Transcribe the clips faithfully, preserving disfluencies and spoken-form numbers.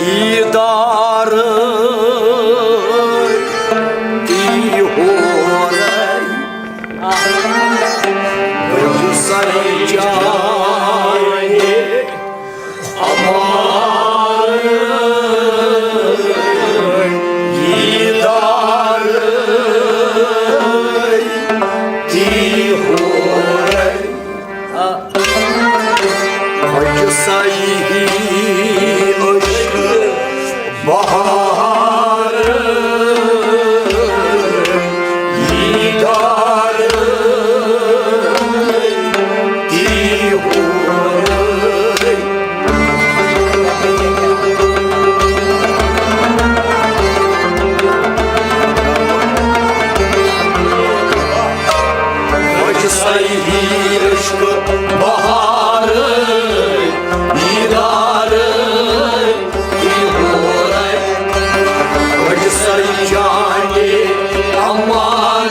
ییٖدار تہِ ہورے۔ بہٕ چھُسَے چانہِ امان ییٖدار تہِ ہورے۔ خۄجہِ سایہِ عشق بہار ییٖدار تہِ ہورے۔ خۄجہِ سایہِ عشق بہار ییٖدار تہِ ہورے۔ خۄجہِ سایہِ چانہِ امان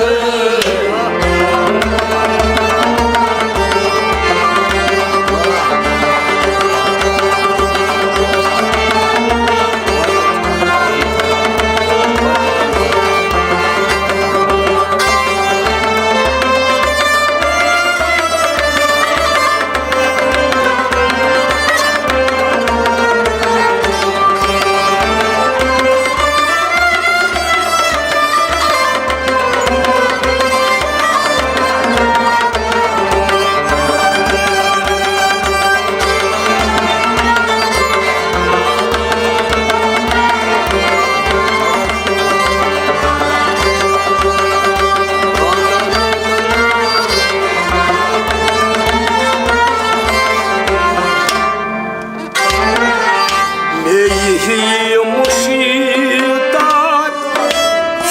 مےٚ یہِ مُشکِلات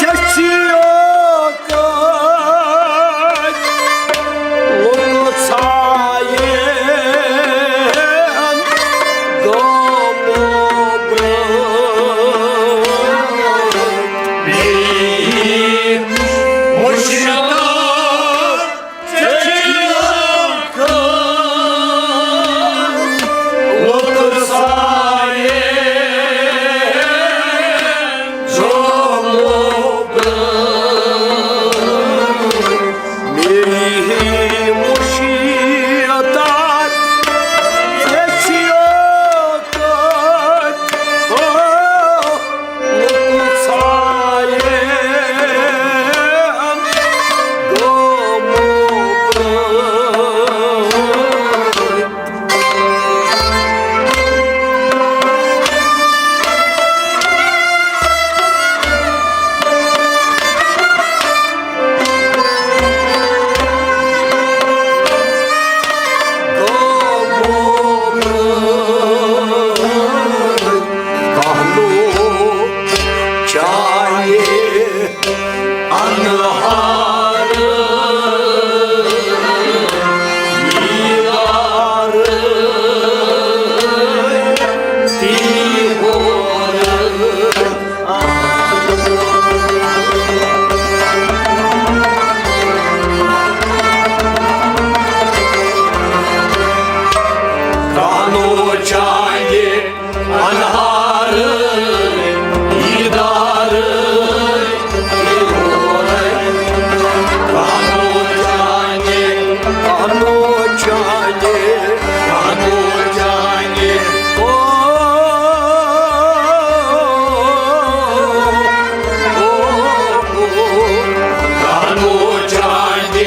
ژےٚ چھِیو کٲتۍ لُکہٕ ژھایَن گامو برٛونٛہہ۔ مےٚ یہِ مُشکِلات کانو چانہِ انہار ییٖدار کانو چانہِ، کانو چانہِ، کانو چانہِ۔ او، او، او، او۔ کانو چانہِ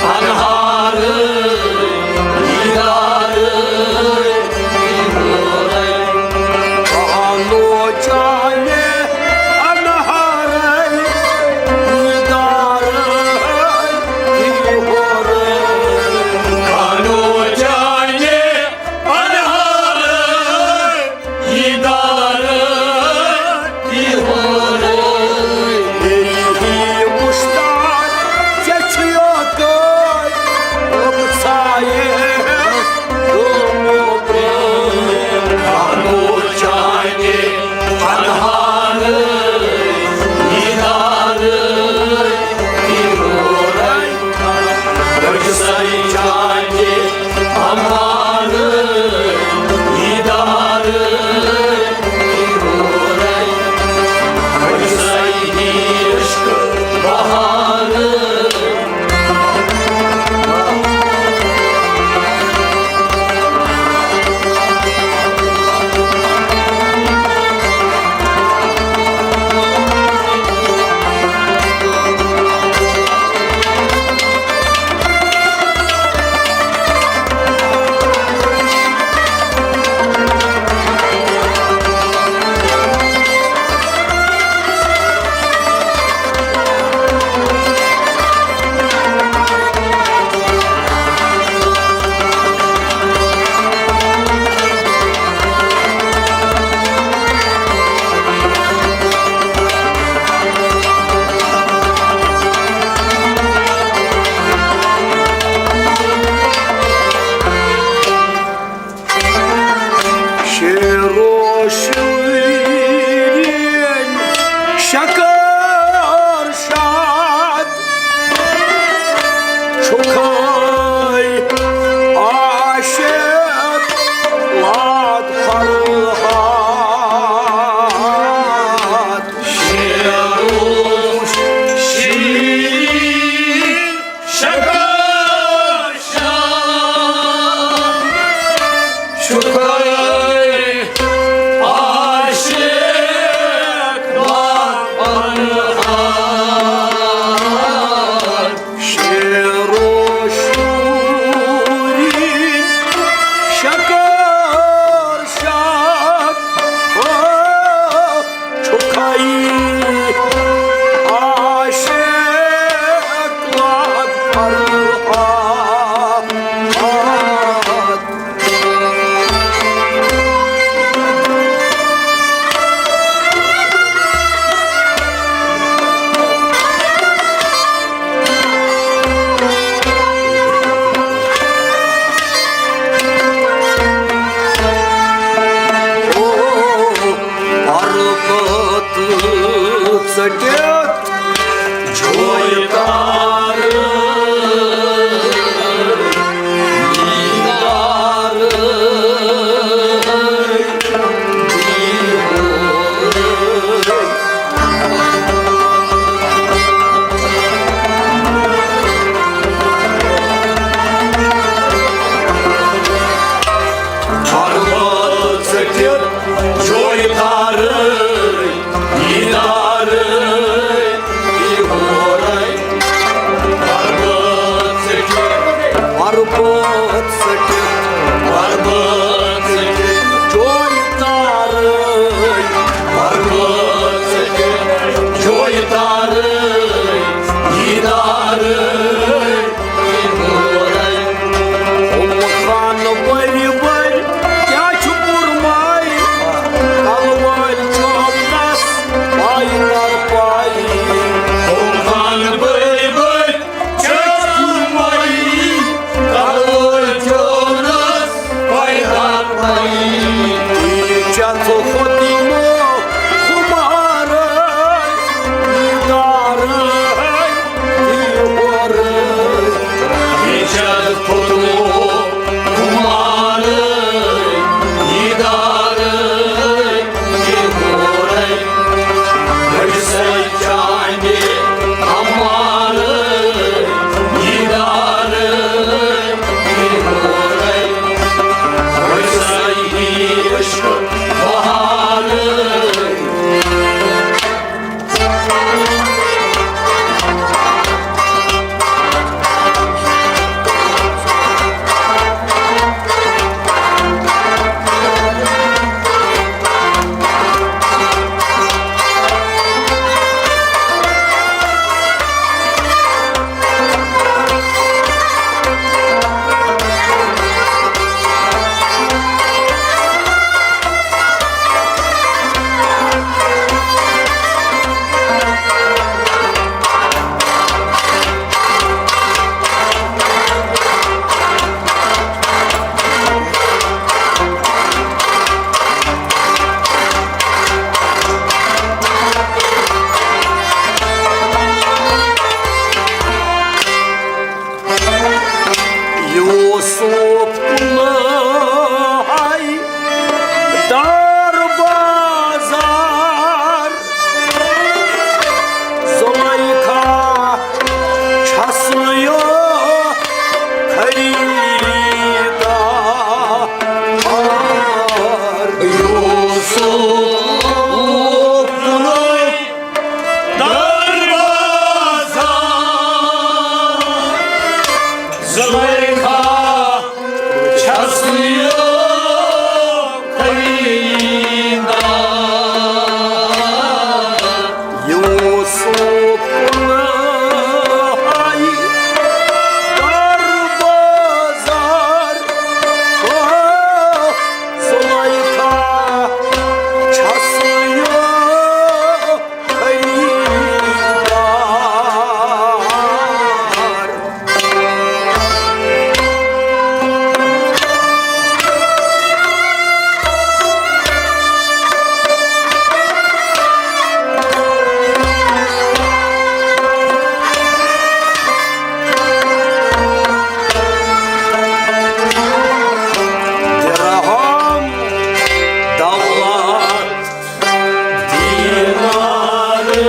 انہار ییٖدار کانو چتھ خود یمو خمارے، دیدارے، دیدارے۔ چتھ خود یمو خمارے، دیدارے، دیدارے۔ بڑسے چانہِ امارے، دیدارے، دیدارے۔ بڑسے عشق بہارے۔ یوسف کُنہے در بازار، زلیخا چھس نہٕ یو خریدار۔ یوسف کُنہے در بازار، زلیخا چھس نہٕ یو خریدار۔ یوسف کُنہے در بازار، او زلیخا چھس نہٕ یو خریدار۔ درہم دولت دینار، دینار،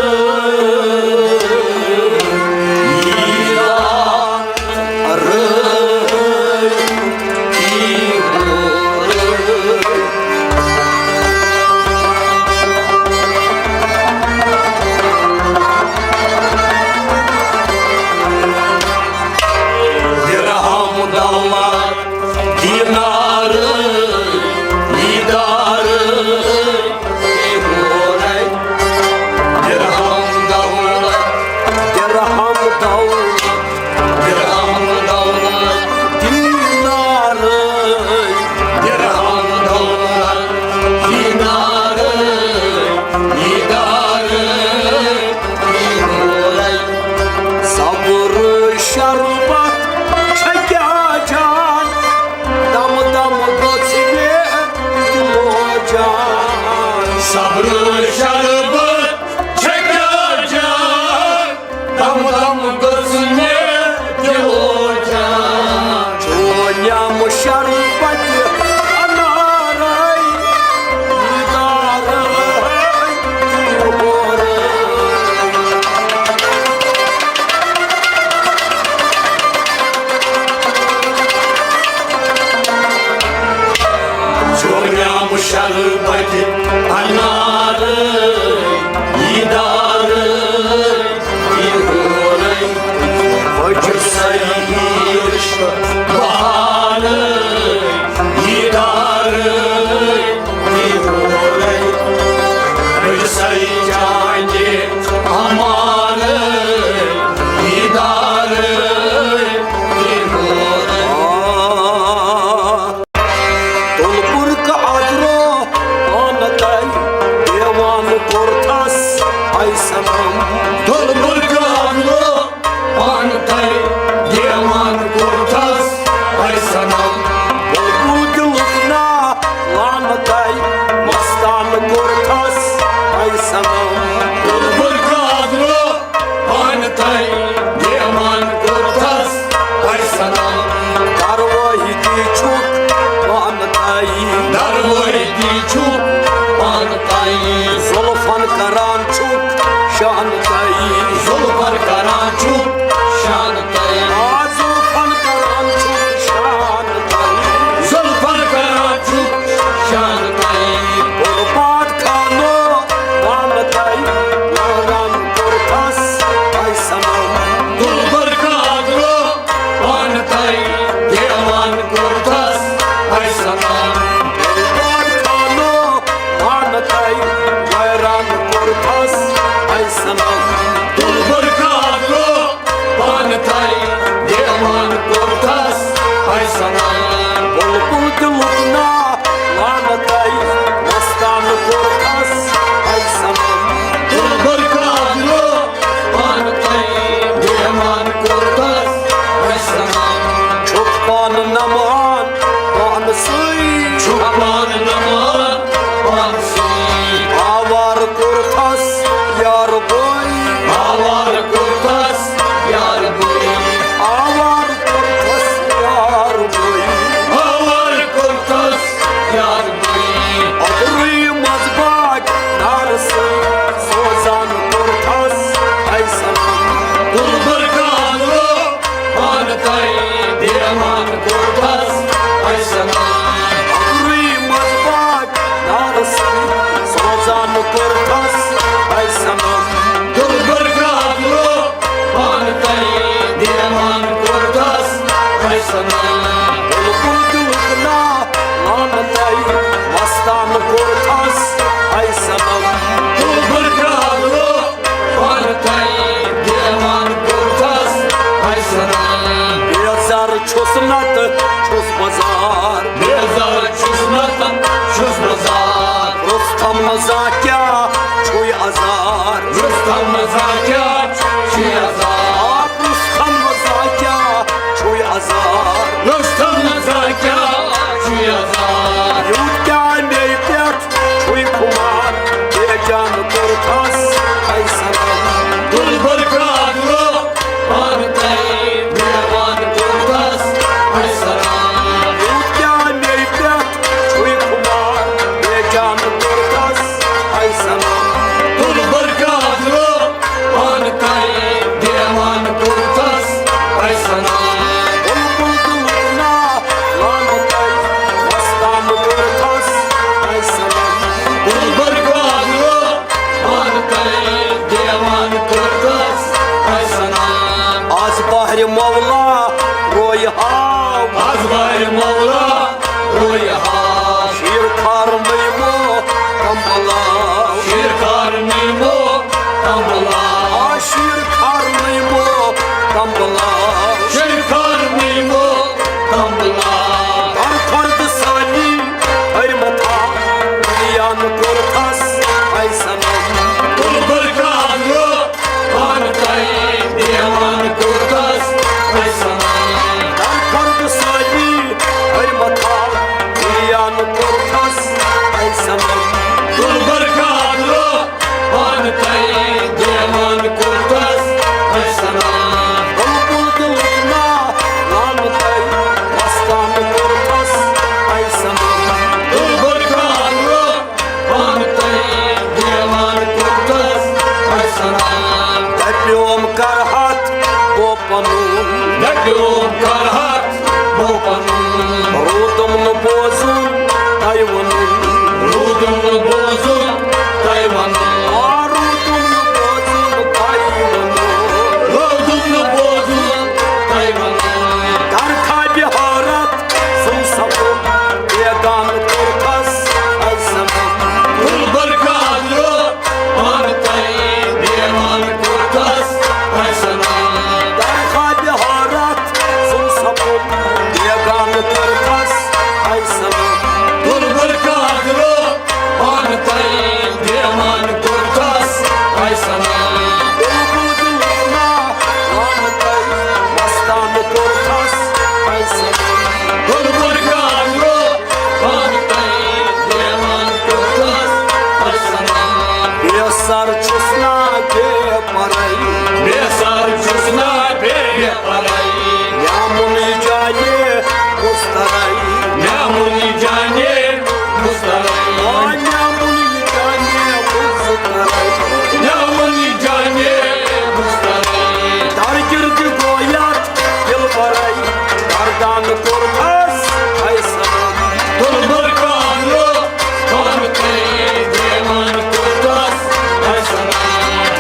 درہم دولت دینار، دیدار، درہم دولت، درہم دولت، درہم دولت، دینار، درہم دولت، دینار، دیدار۔ صبر شربت چھا کیا جان، دم دم گژھ مےٚ دِلو جان۔ صبر شربت چھا کیا جان، دم دم گژھ مےٚ دِلو جان۔ چونیام شربت انارے، دیدارے، دیدارے۔ چونیام شربت انارے، دیدارے۔ تُل پُرکہٕ اَتھ روح پانہٕ زاکیا چھُے عذار۔ رُستم زاکیا چھُے عذار۔ آپ رُستم زاکیا چھُے عذار۔ رُستم زاکیا چھُے عذار۔ یوٗت کیٛاہ مے پٮ۪ٹھ چھُے خُمار، بے جان کوٚرتھس فیصلہ۔ دُلبر قادرو پانہٕ تَے دیوان کوٚرتھس فیصلہ۔ یوٗت کیٛاہ مے پٮ۪ٹھ چھُے خُمار، بے جان کوٚرتھس فیصلہ۔ دُلبر قادرو پانہٕ تَے دیوان کوٚرتھس فیصلہ۔ بُلبُل دُلہنا لانہٕ تَے وستان کوٚرتھس فیصلہ۔ دُلبر قادرو پانہٕ تَے دیوان کوٚرتھس فیصلہ۔ از بحرِ مولا رویہِ ہاو۔ از بحرِ مولا رویہِ ہاو۔ شیٖر کھارنٕے مو کمبلاو۔ شیٖر کھارنٕے مو کمبلاو۔ آ، شیٖر کھارنٕے مو کمبلاو۔ شیٖر کھارنٕے مو کمبلاو۔ ہر فرد ثانی ہر متھا بیان کوٚرتھس فیصلہ۔ دُلبر قادرو پانہٕ تَے دیوان کوٚرتھس فیصلہ۔ در فرد ثانی ہر متھا بیان کوٚرتھس فیصلہ۔ دُلبر قادرو پانہٕ تَے دیوان کوٚرتھس فیصلہ۔ بُلبُل دُلہنا لانہٕ تَے وستان کوٚرتھس فیصلہ۔ دُلبر قادرو پانہٕ تَے دیوان کوٚرتھس فیصلہ۔ دَپیوم کرہتھ بو پنُن۔ دَپیوم کرہتھ بو پنُن۔ روٗدُم نہٕ بوزُن تۄہہِ وَنُن۔ روٗدُم نہٕ بوزُن تۄہہِ وَنُن۔ آ، روٗدُم نہٕ بوزُن تۄہہِ وَنُن۔ روٗدُم نہٕ بوزُن تۄہہِ وَنُن۔ درخا بہارت سُم سپُد بیگانہٕ کوٚرتھس فیصلہ۔ دُلبر قادرو پانہٕ تَے دیوان کوٚرتھس فیصلہ۔ درخا بہارت سُم سپُد بیگانہٕ کوٚرتھس فیصلہ۔ دُلبر قادرو پانہٕ تَے دیوان کوٚرتھس فیصلہ۔ بُلبُل دُلہنا پانہٕ تَے وستان کوٚرتھس فیصلہ۔ دُلبر قادرو پانہٕ تَے دیوان کوٚرتھس فیصلہ۔ بے سر چھُس نا بے پرے۔ بے سر چھُس نا بے پرے۔ مےٚ مُنی جانے مُسترے۔ مےٚ مُنی جانے مُسترے۔ آ، مےٚ مُنی جانے مُسترے۔ مےٚ مُنی جانے مُسترے۔ در گِرد گویت دِلبرے، گردان کوٚرتھس فیصلہ۔ دُلبر قادرو پانہٕ تَے دیوان کوٚرتھس فیصلہ۔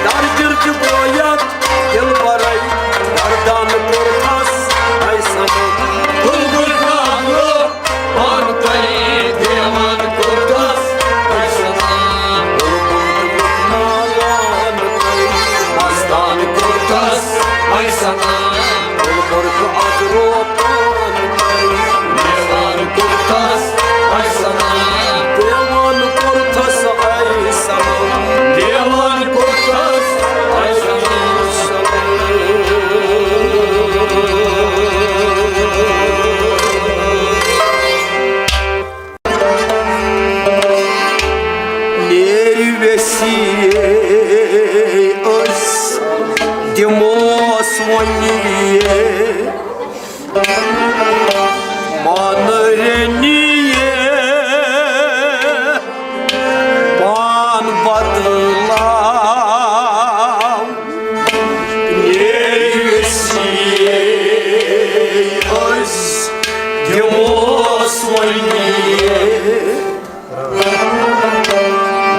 در گِرد گویت دِلبرے، گردان کوٚرتھس فیصلہ۔ دُلبر قادرو پانہٕ تَے دیوان کوٚرتھس فیصلہ۔ بُلبُل تہٕ لُکمان لانہٕ تَے وستان کوٚرتھس فیصلہ۔ دُلبر قادرو پانہٕ تَے دیوان کوٚرتھس فیصلہ۔ دیوان کوٚرتھس فیصلہ۔ دیوان کوٚرتھس فیصلہ۔ نیرِ ویسی أسۍ دِموس وۄنۍ یہِ مانرنی پان بدلاو۔ نیرِ ویسی أسۍ دِموس وۄنۍ یہِ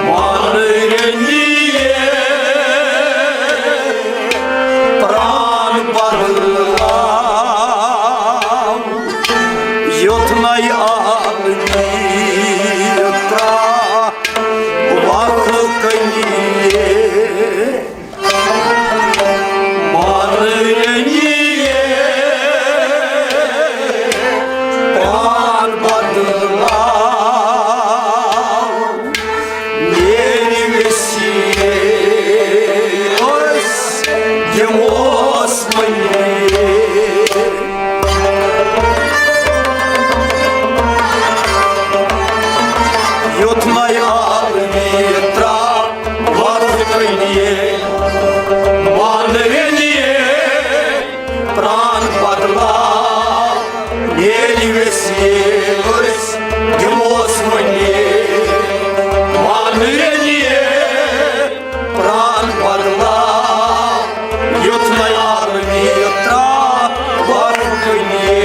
مانرنی پران بدلاو۔ یوٚتھ مےٚ آو میٖر ترٛاو وَتھ کٔنِیے، وَن رٔنِیے، پرٛان بدلا۔ ییٚلہِ ویٚژھِ أسۍ دِموس وۄنۍ، وَن رٔنِیے، پرٛان بدلا، یوٚتھ مےٚ آو میٖر ترٛاو وَتھ کٔنِیے۔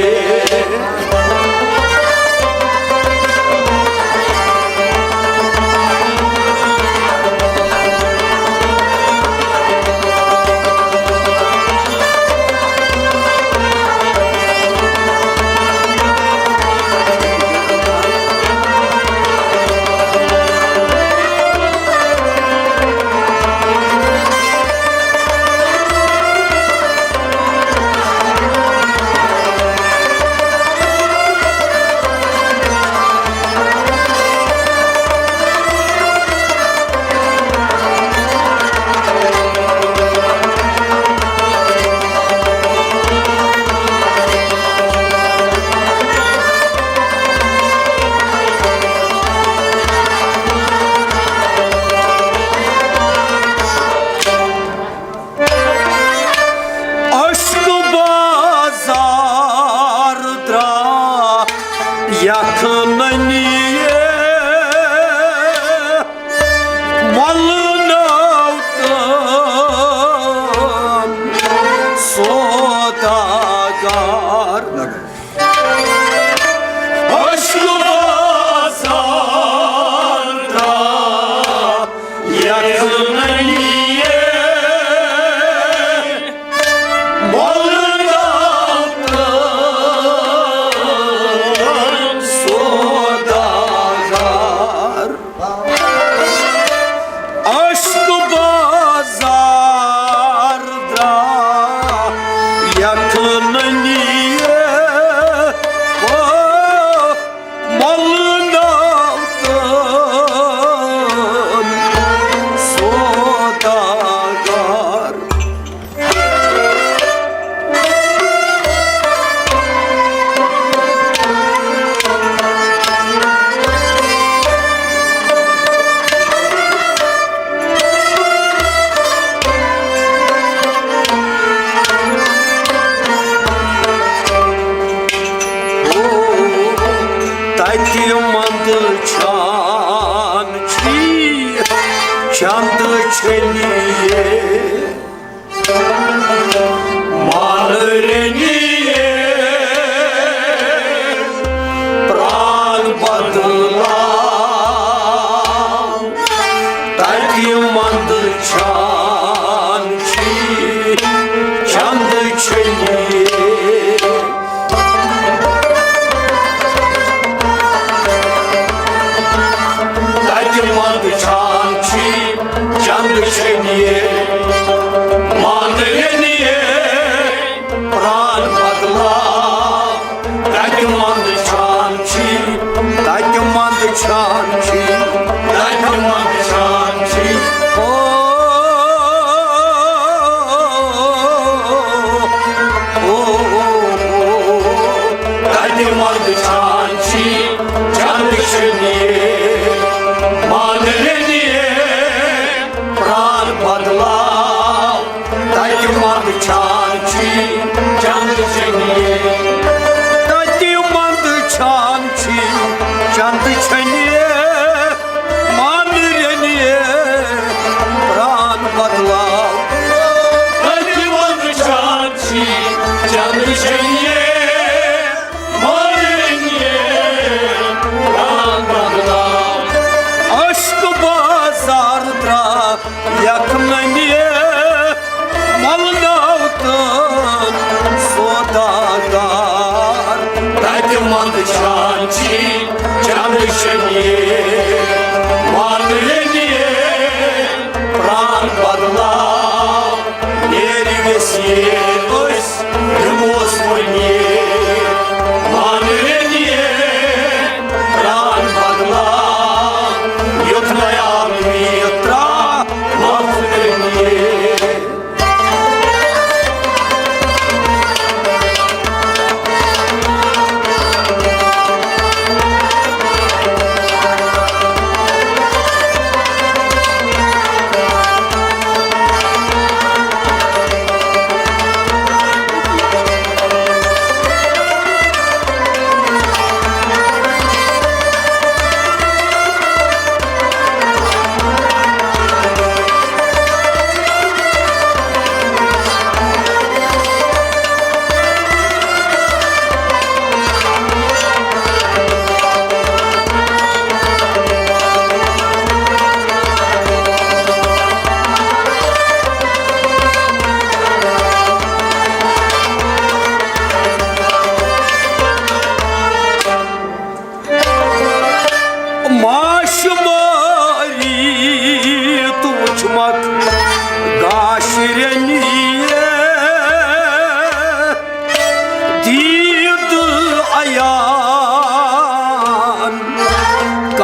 عشق بازار درا یخننی ملناوتن سوداگار۔ عشق بازار درا یخننی ملناوتن سوداگار۔ عشق بازار درا یخننی ملناوتن سوداگار۔ تتہِ منٛد چھان چھی چند چھٔلیے۔ مان رٔنِیے پرٛان بدلاو۔ تتہِ منٛد چھان چھی چند چھٔلیے۔ تتہِ منٛد چھان چھی چند چھٔلیے۔ مان رٔنِیے پرٛان بدلاو۔ تتہِ منٛد چھان چھی، تتہِ منٛد چھان چھی، تتہِ منٛد چھان چھی۔ او، او، او، او، تتہِ منٛد چھان چھی چند چھٔلیے۔ مان رٔنِیے پرٛان بدلاو۔ تتہِ منٛد چھان چھی چند چھٔلیے۔ تتہِ منٛد چھان چھی چند چھٔلیے۔ مان رٔنِیے پرٛان بدلاو۔ تتہِ منٛد چھان چھی چند چھٔلیے۔ مان رٔنِیے پرٛان بدلاو۔ عشق بازار درا یخننی ملناوتن سوداگار۔ تتہِ منٛد چھان چھی چند چھٔلیے۔ مان رٔنِیے پرٛان بدلاو۔ نیرِ ویٚژھِ أسۍ دِموس وۄنۍ۔ مان رٔنِیے پرٛان بدلاو۔ یوٚتھ نیا میٖر ترٛاو وَتھ کٔنِیے۔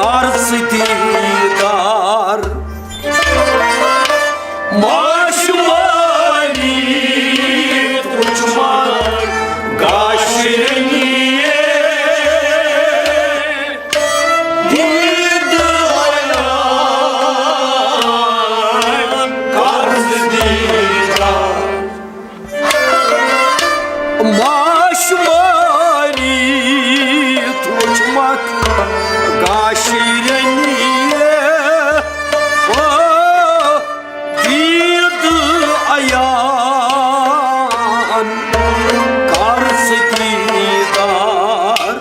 کر ژٕ دیٖدار۔ ماش مٲرِتھ وُچھمَکھ گاشرنی۔ دیٖدٕ عیان کر ژٕ دیٖدار۔ ماش مٲرِتھ وُچھمَکھ گاشرنی۔ او دیٖدٕ عیان کر ژٕ دیٖدار۔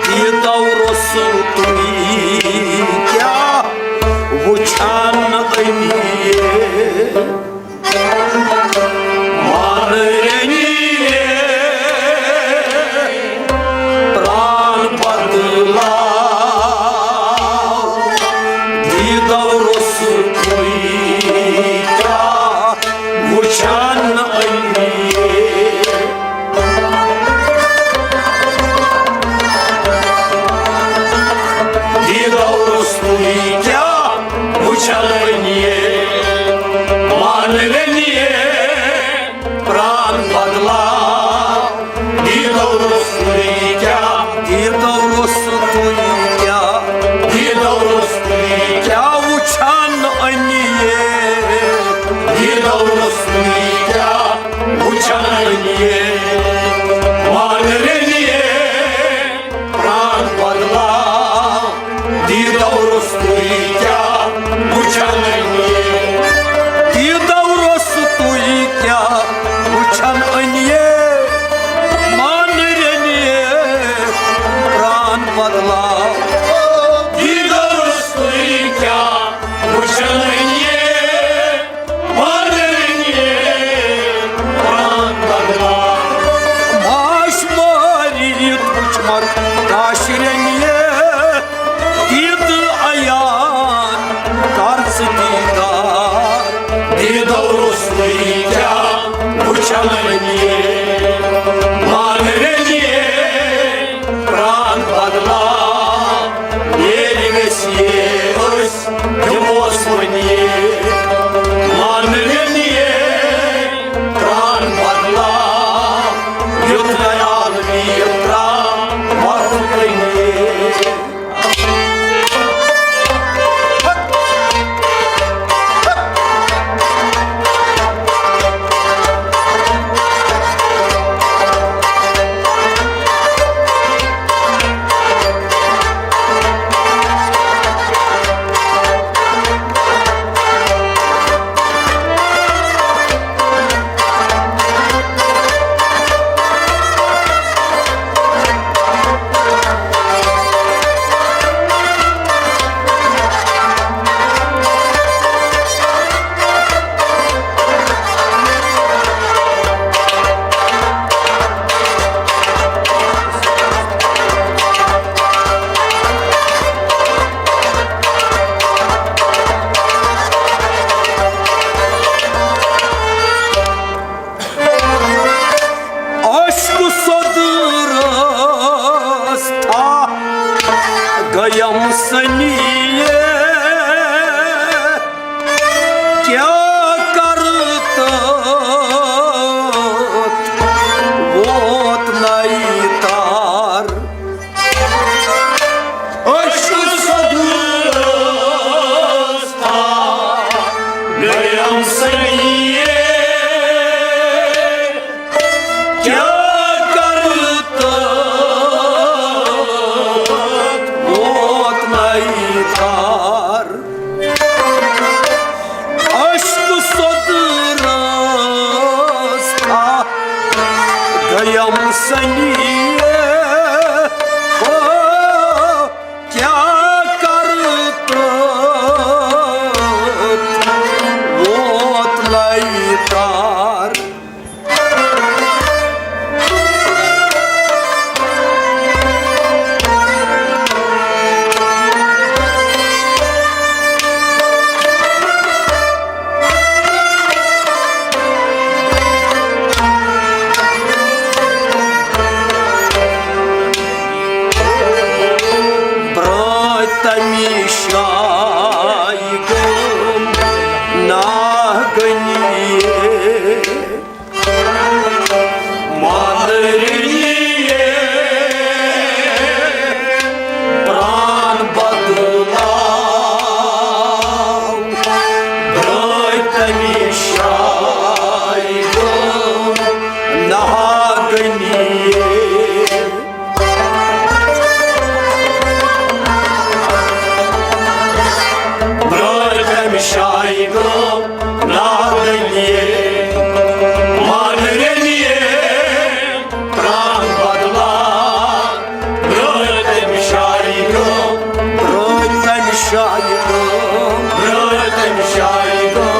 دیٖدو روٚس تُہۍ کیٛاہ وُچھان أمی؟ مانرنی پران بدلاو۔ دیٖدو روٚس تُہۍ کیٛاہ وُچھان أمی؟ دیٖدو روٚس تُہۍ کیٛاہ وُچھان أمی؟ مانرنی پران بدلاو۔ دیٖدو روٚس تُہۍ کیٛاہ؟ دیٖدو روٚس تُہۍ کیٛاہ؟ دیٖدو روٚس تُہۍ کیٛاہ وُچھان أمی؟ دیٖدو روٚس تُہۍ کیٛاہ وُچھان أمی؟ مانرنی پران بدلاو۔ دیٖدو روٚس تُہۍ کیٛاہ وُچھان أمی؟ دیٖدو روٚس تُہۍ کیٛاہ وُچھان أمی؟ مانرنی پران بدلاو۔ دیٖدو روٚس تُہۍ کیٛاہ وُچھان أمی؟ ماش مٲرِتھ وُچھمَکھ گاشرنی۔ دیٖدٕ عیان کر ژٕ دیٖدار۔ دیٖدو روٚس تُہۍ کیٛاہ وُچھان أمی؟ مانرنی پران بدلاو۔ ییٚلہِ گژھِ یہِ أسۍ دِموس وۄنۍ یہِ۔ مانرنی پران بدلاو۔ یُتھ نہٕ عالمی ترٛاو وَتھ کُنہِ۔ عشقہٕ سوٚدُر ٲس تھا گٔیم سنی۔ کیٛاہ کرٕ تہٕ ووت نَے تار۔ عشقہٕ سوٚدُر ٲس تھا گٔیم سنی۔ کیٛاہ کرٕ تہٕ ووت نَے تار۔ عشقہٕ سوٚدُر ٲس تھا گٔیم سنی۔ او کیٛاہ کرٕ تہٕ ووت نَے تار۔ برٛونٛہہ تَمہِ شایہِ گوٚو نادٲنی، مانرٲنی، پرٛان بدلا۔ برٛونٛہہ تَمہِ شایہِ گوٚو، برٛونٛہہ تَمہِ شایہِ گوٚو، برٛونٛہہ تَمہِ شایہِ گوٚو۔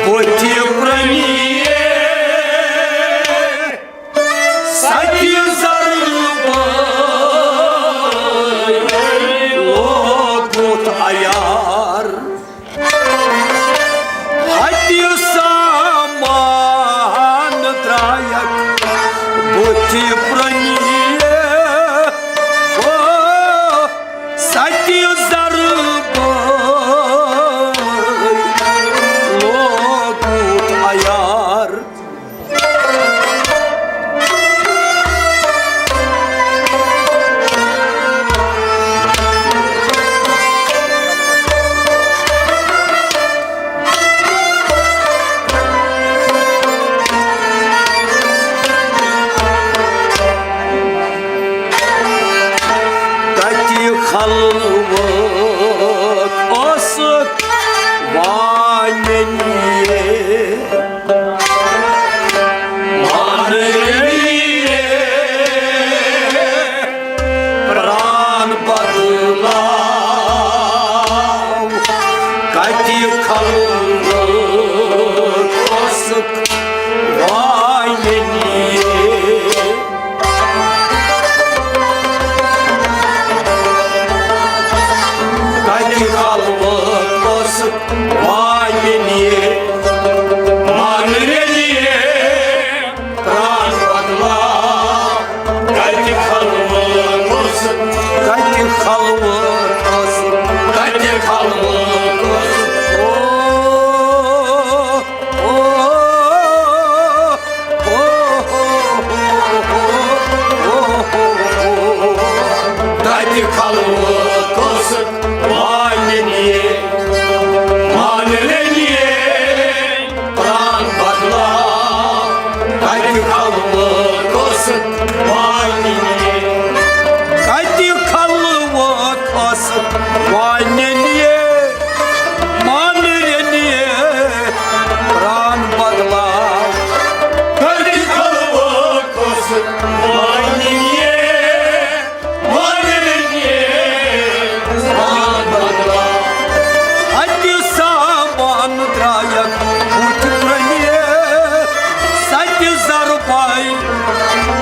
بُتھِ پرٛنہِ سَتہِ ضربہٕ لوگُتھ عیار۔ ہتہِ سامان درٛایکھ بُتھِ پرٛنہِ۔ او، سَتہِ ضربہٕ لوگُتھ عیار۔ تَتہِ خلوت ٲسٕکھ وانٮ۪ن یے۔ مانٕنۍ یے پرٛان بدلاو۔ کَتہِ خلوت ٲسٕکھ وانٮ۪ن یے۔ کَتہِ خلوت ٲسٕکھ وانٮ۪ن یے۔ مانٕنۍ یے پرٛان بدلاو۔ کَتہِ خلوت ٲسٕکھ، کَتہِ خلوت ٲسٕکھ، کَتہِ خلوت ٲسٕکھ۔ او، او، او، تَتہِ خلوت ٲسٕکھ وانٮ۪ن یے، مانٕنۍ یے پرٛان بدلاو۔ کَتہِ خلوت ٲسٕکھ وانٮ۪ن یے۔ کَتہِ خلوت ٲسٕکھ وانٮ۪ن یے۔ مانٕنۍ یے پرٛان بدلاو۔ کَتہِ خلوت ٲسٕکھ وانٮ۪ن یے۔ مانٕنۍ یے پرٛان بدلاو۔ ہتہِ سامان درٛایکھ بُتھِ پرٛنہِ۔ سَتہِ ضربہٕ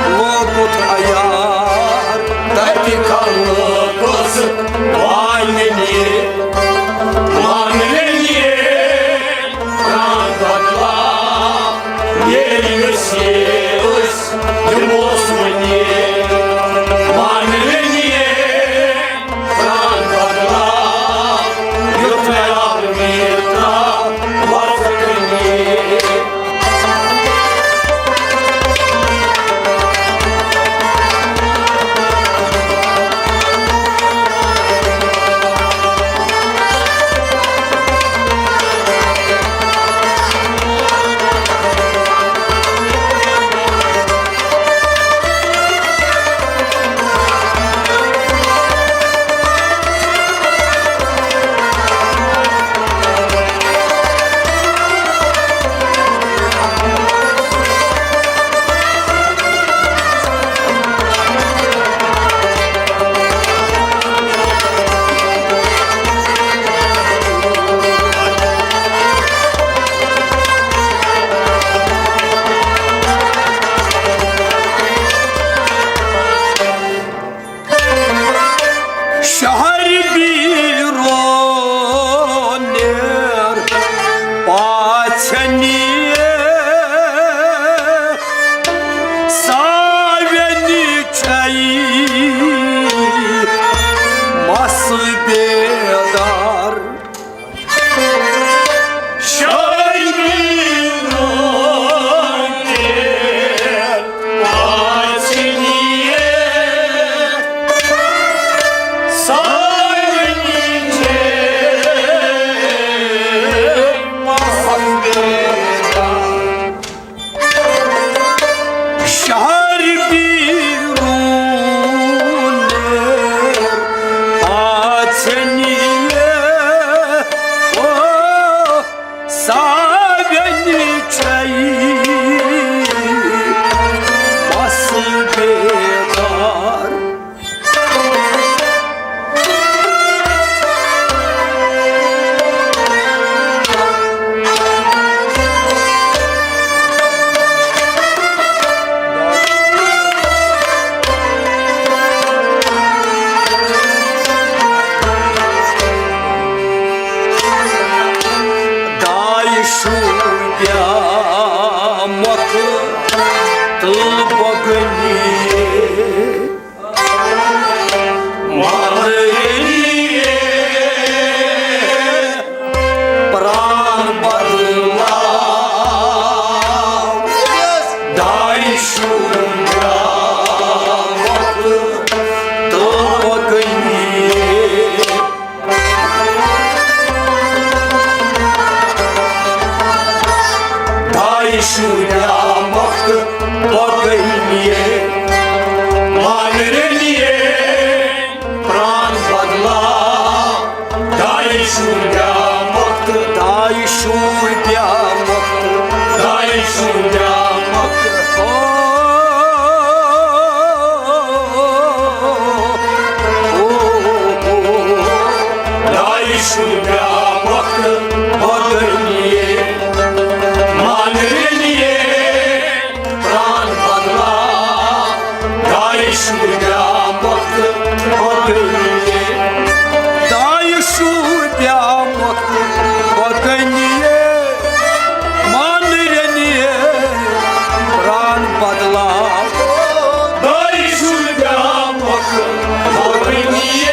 لوگُتھ عیار۔ تَتہِ خلوت ٲسٕکھ وانٮ۪ن یے۔ مانٕنۍ یے پرٛان بدلاو۔ ییٚلہِ أسۍ یے أسۍ دِموس وۄنۍ یے۔ مانٕنۍ یے پرٛان بدلاو۔ یُتھ مےٚ آو میٖر ترٛاو وَژھ کٕنہِ۔ شہر بیرون نیر پاژھنی ساوینی چھئی مس بیدار۔ شہر بیرون پاژھنی او ساوینی چھئی مس بیدار۔ شوٗبیا مۄکھ تہٕ بۄگنہِ مانرنہِ پران بدلاو۔ دایہِ شوٗبیا مۄکھ تہٕ بۄگنہِ دایہِ شوٗبیا مۄکھ تہٕ بۄگنہِ مانرنہِ پران بدلاو۔ دایہِ شوٗبیا مۄکھ تہٕ دایہِ شوٗبیا مۄکھ تہٕ دایہِ شوٗبیا مۄکھ تہٕ او، او، او، او۔ دایہِ شوٗبیا مۄکھ تہٕ بۄگنہِ مانرنہِ پران بدلاو۔ دایہِ شوٗبیا مۄکھ تہٕ بۄگنہِ دایہِ شوٗبیا مۄکھ تہٕ بۄگنہِ مانرنہِ پران بدلاو۔ دایہِ شوٗبیا مۄکھ تہٕ بۄگنہِ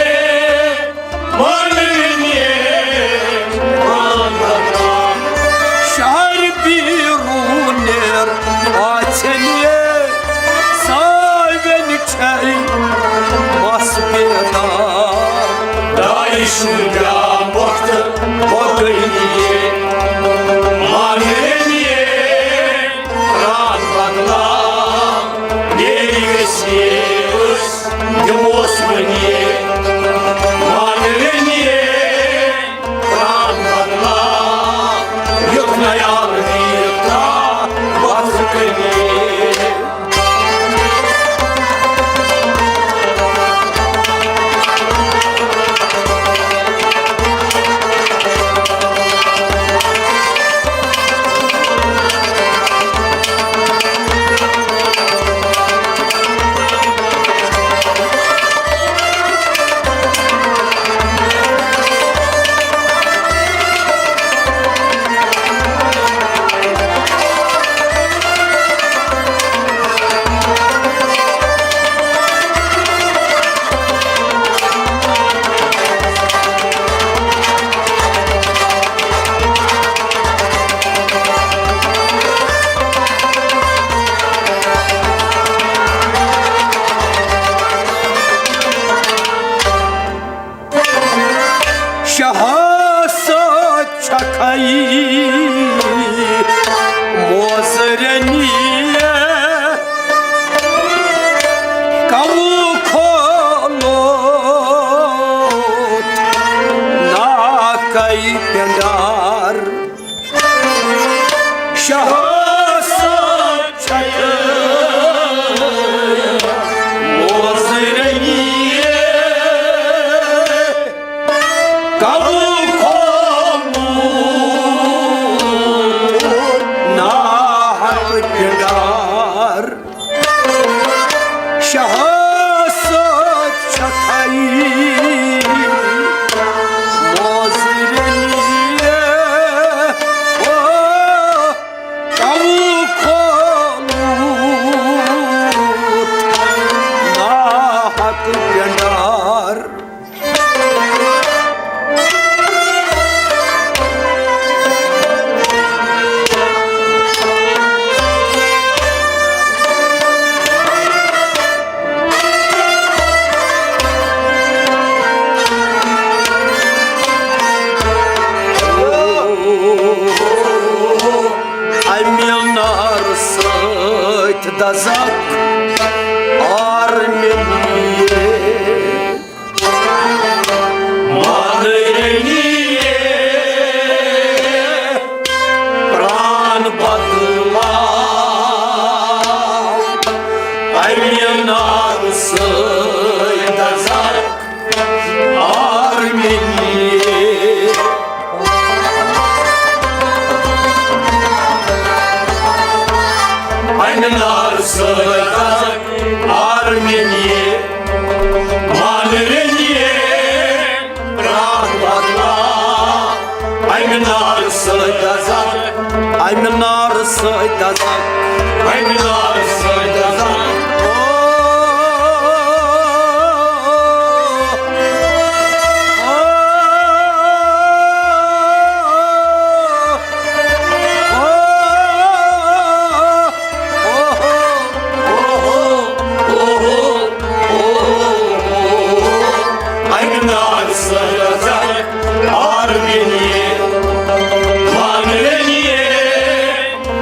مانرنہِ پران بدلاو۔ شہر بیرون نیر آژھنہِ ساوین چھے مس بیدار۔ دایہِ شوٗبیا مۄکھ تہٕ بۄگنہِ مانرنہِ پران بدلاو۔ نیرِ گژھِ أسۍ دِموس وۄنۍ مانرنہِ پران بدلاو۔ یُتھ نیال ویر ترا وژھ کنہِ شہس چھکھے موزرنی کَوٕ کھولُت ناکَے پٮ۪نٛڈار۔ شہس چھکھے موزرنی کَوٕ کھولُت ناحق پٮ۪نٛڈار۔ شہس چھکھے موزرنی، او، کَوٕ کھولُت ناحق پٮ۪نٛڈار۔ اَمہِ نارٕ سۭتۍ دَزَکھ آرمِنی۔ مانرنی پران بدلاو، اَمہِ نارٕ سۭتۍ دَزَکھ آرمِنی۔ اَمہِ نارٕ سۭتۍ دَزَکھ آرمِنی۔ مانرنی پران بدلاو، اَمہِ نارٕ سۭتۍ دَزَکھ امہِ نارٕ سۭتۍ دزکھ۔ امہِ نارٕ سۭتۍ دزکھ۔ او، او، او، او، او، او۔ امہِ نارٕ سۭتۍ دزکھ۔ آرمینیے، مانرینیے،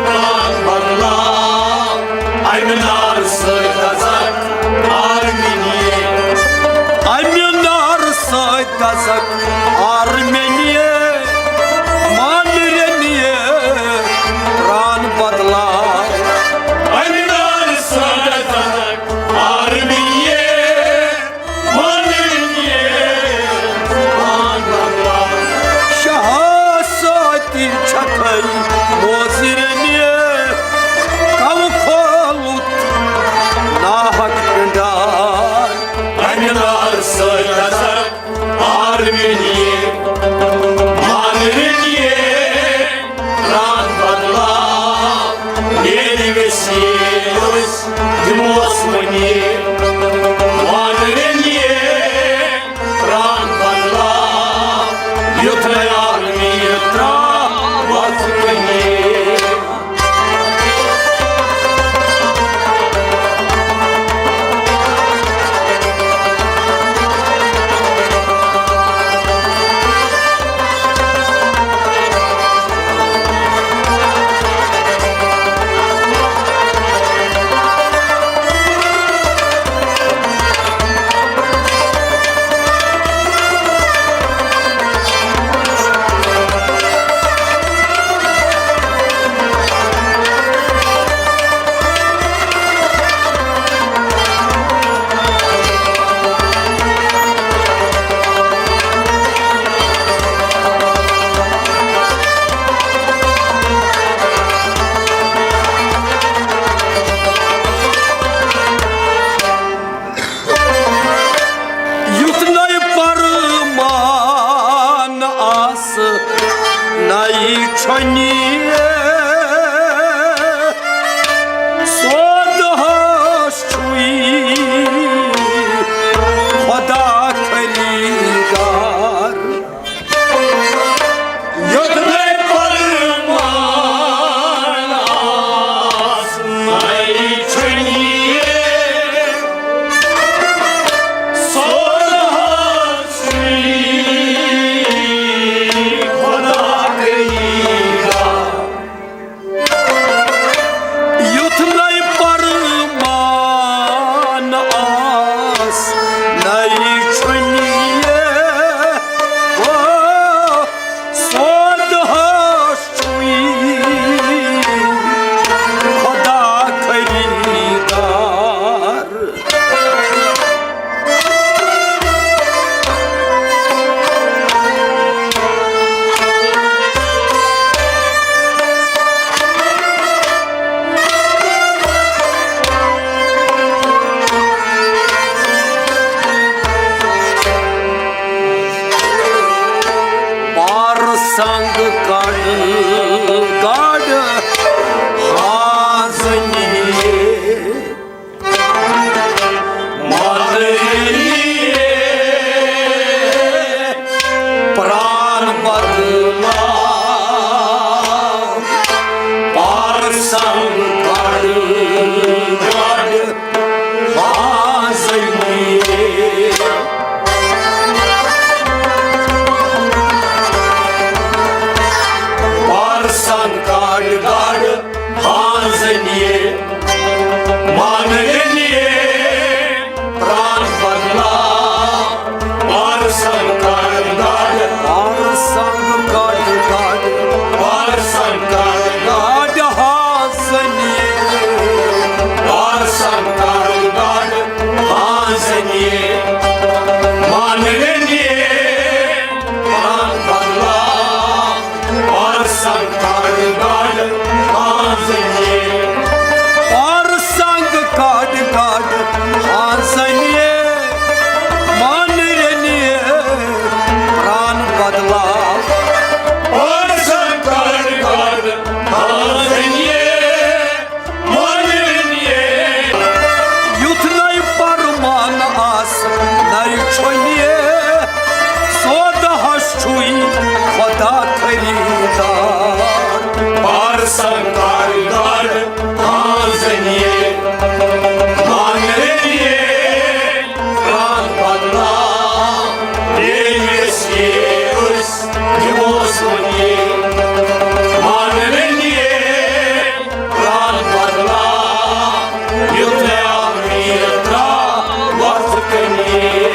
پان بدلاو۔ امہِ نارٕ سۭتۍ دزکھ۔ آرمینیے۔ امہِ نارٕ سۭتۍ دزکھ۔ آرمینیے، مانرینیے، پران بدلاو۔ امہِ نارٕ سۭتۍ دزکھ۔ آرمینیے، مانرینیے، پان بدلاو۔ شہاساتی چھکھے موزرینیے، کو کھولُت ناحق پنڈار۔ امہِ نارٕ سۭتۍ دزکھ۔ آرمینیے، مانرینیے، پران بدلاو۔ ییٚلہِ ویسیلس دِموس وۄنۍ، مانرینیے، پران بدلاو۔ یُتھ نہٕ آرمی ترٛاوَتھ کُنی۔ سرکار گاڈ آزنیے، مانرنیے، پران بدلا، ییٚلہِ أسۍ یہِ أسۍ دِموس وۄنۍ یہِ، مانرنیے، پران بدلا، یُتھ نہٕ اکھ میٖر ترٛاو وَتھ کَنہِ۔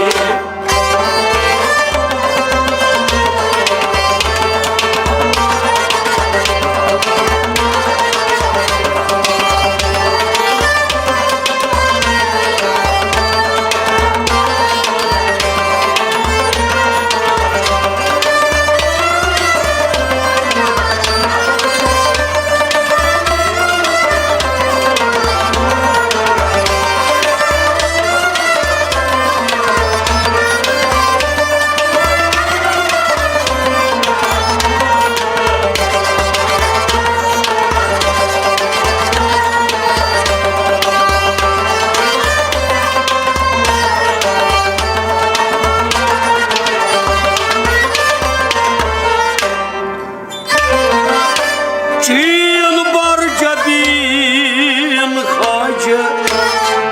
چین بر جبین خواجہ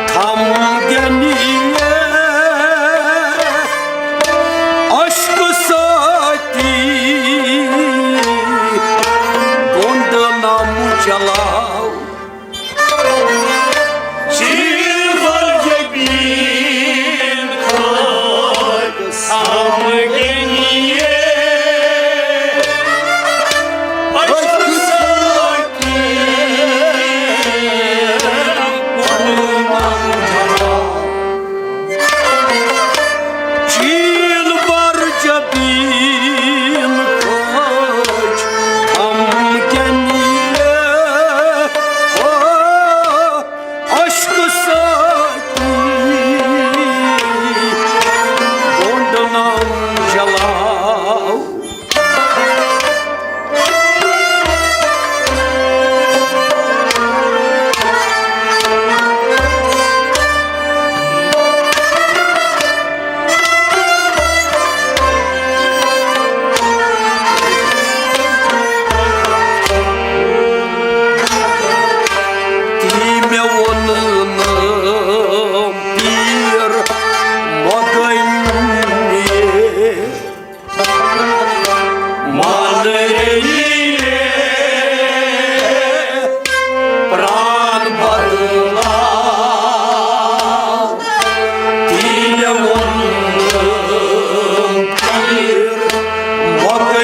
تھم گنی اشک ساتی گوند نام چلاو۔ چین بر جبین خواجہ تھم گنی چین بر جبین کھوج ہم گنیے، او اشک ساتی گونڈ نام جلاو۔ تی مےٚ ووٚن نہٕ پیٖر مۄغل۔ مانرنیے پران بدلاو، تی مےٚ ووٚن پیٖر مۄغل۔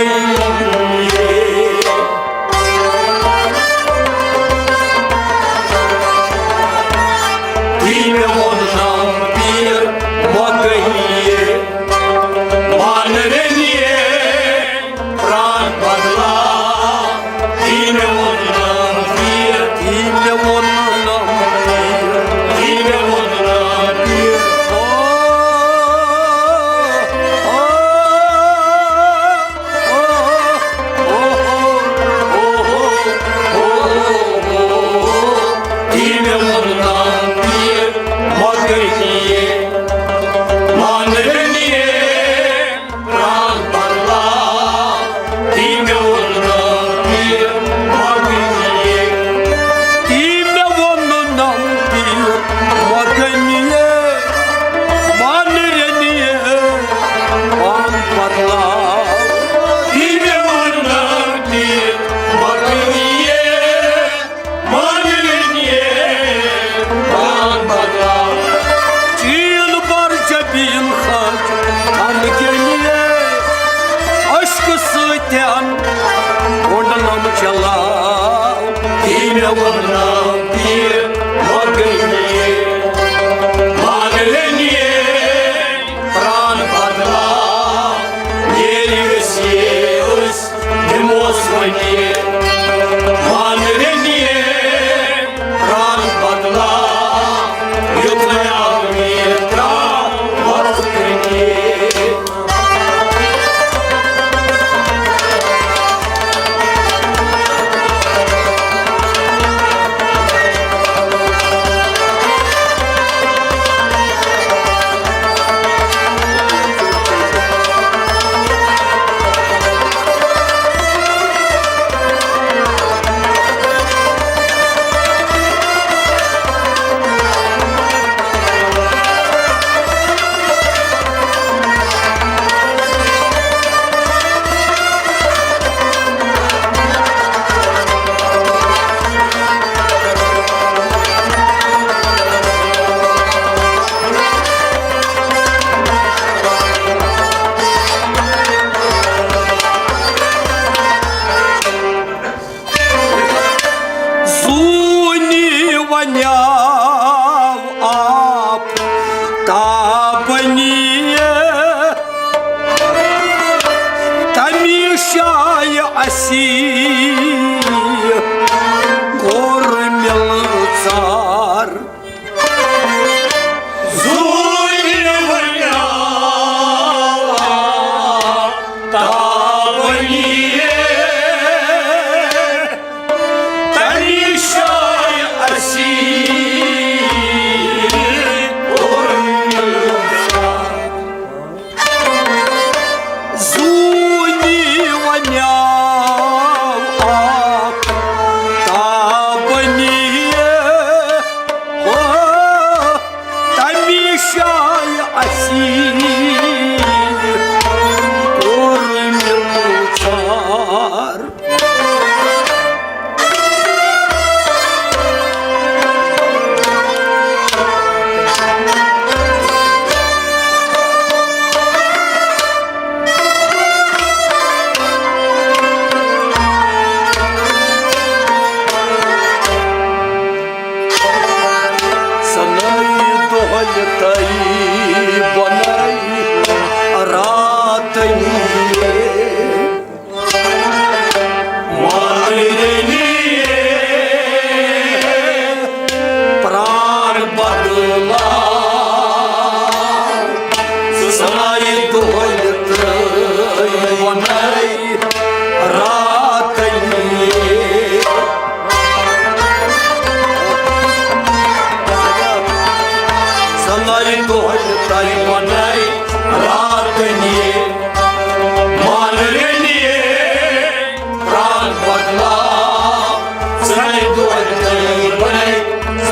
تی مےٚ ووٚن پیٖر مۄغل۔ مانرنیے پران بدلاو، تی مےٚ ووٚن پیٖر، تی مےٚ ووٚن پیٖر، تی مےٚ ووٚن پیٖر۔ او، او، او، او، او، او، او، او، تی مےٚ ووٚن پیٖر، مۄغل۔ مانرنیے پران بدلاو، تی مےٚ ووٚن نہٕ پیٖر مۄغل۔ تی مےٚ ووٚن نہٕ پیٖر مۄغل۔ مانرنیے پران بدلاو، تی مےٚ ووٚن نہٕ پیٖر مۄغل۔ مانرنیے پران بدلاو۔ چین بر جبین خاج ہم گنیے، اشک سۭتۍ گونڈ نام چلاو۔ تی مےٚ ووٚن پیٖر مۄغل۔ مانرنیے پران بدلاو، ییٚلہِ أسۍ یہِ أسۍ دِموس وۄنۍ یہِ۔ مانرنیے پران بدلاو، یُتھ نہٕ اکھ میٖر ترٛاو وَتھ کَنہِ۔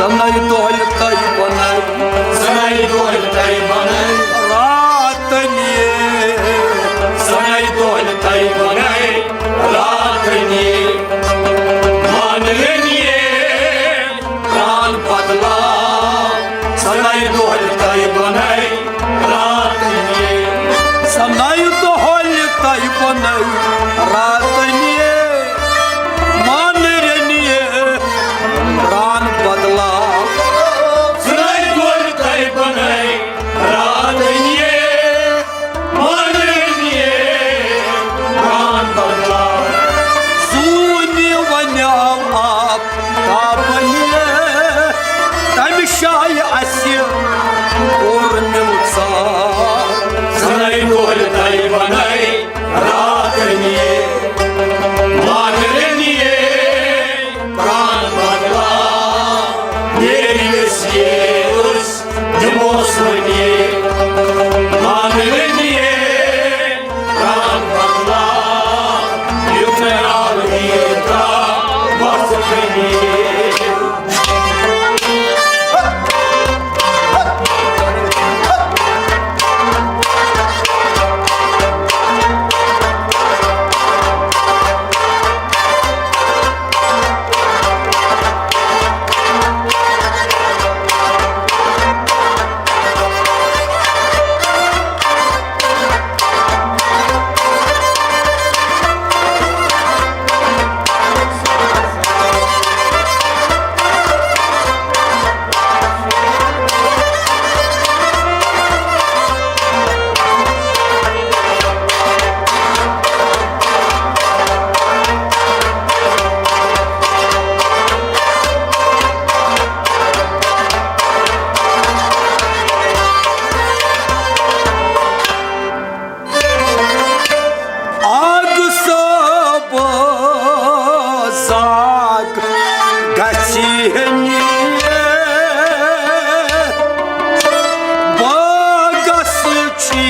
سنَے دۄہلہِ تَے بَنَے۔ سنَے دۄہلہِ تَے بَنَے۔ راتَن یے۔ سنَے دۄہلہِ تَے بَنَے۔ راتَن یے۔ مانوِن یے۔ پران بدلا۔ سنَے دۄہلہِ تَے بَنَے۔ راتَن یے۔ سنَے دۄہلہِ تَے بَنَے۔ راتَن یے۔ مانوِن یے۔ پران بدلا۔ سنَے دۄہلہِ تَے بَنَے۔ راتَن یے۔ مانوِن یے۔ پران بدلا۔ زوٗنہِ وَنیٛاو آب تابَن یے۔ تَمہِ جایہِ اَسہِ کوٚر مِلژار۔ سنَے دۄہلہِ تَے بَنَے۔ راتَن یے۔ مانوِن یے۔ پران بدلا۔ میٲنۍ ویس یے أسۍ دِموس وۄنۍ یے۔ مانوِن یے۔ پران بدلا۔ یُتھ نہٕ آو ییٖژاہ وَژھ کھنہِ۔ آگ صٲب زاگ گژھِ ہے نِیے، باغس چھی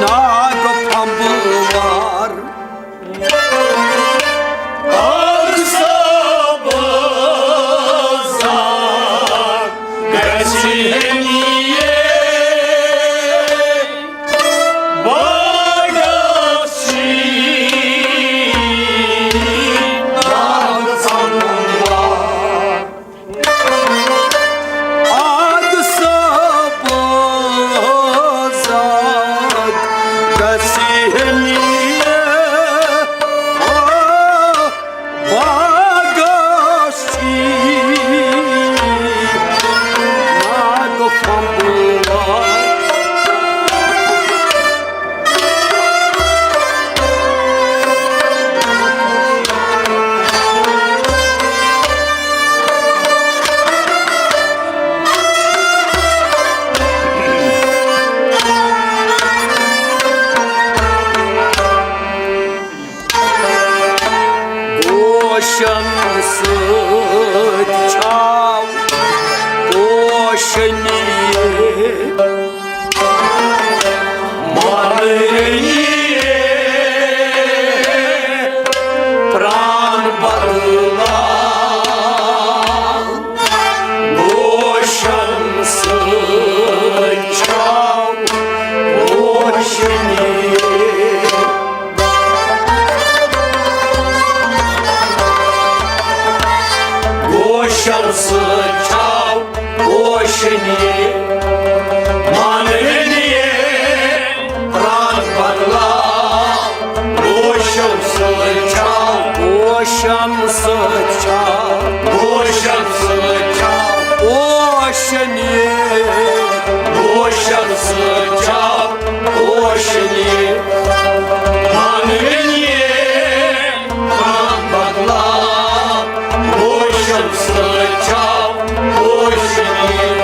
ناگ پھمبوار۔ آگ صٲب زاگ گژھِ ہے نِیے، باغس چھی ناگ پھمبوار۔ آگ صٲب زاگ گژھِ ہے نِیے، او باغس چھی ناگ پھمبوار۔ گوشن سۭتۍ چھاو پوشن یہِ۔ مانوِن یے پران بدلا، گوشن سۭتۍ چھاو پوشن یہِ۔ گوشن سۭتۍ چھاو پوشن یہِ۔ مانوِن یے پران بدلا، پوشن سۭتۍ چھاو۔ پوشن سۭتۍ چھاو۔ پوشن سۭتۍ چھاو۔ پوشن یے۔ پوشن سۭتۍ چھاو۔ پوشن یے۔ مانوِن یے۔ پران بدلا۔ پوشن سۭتۍ چھاو۔ پوشن یے۔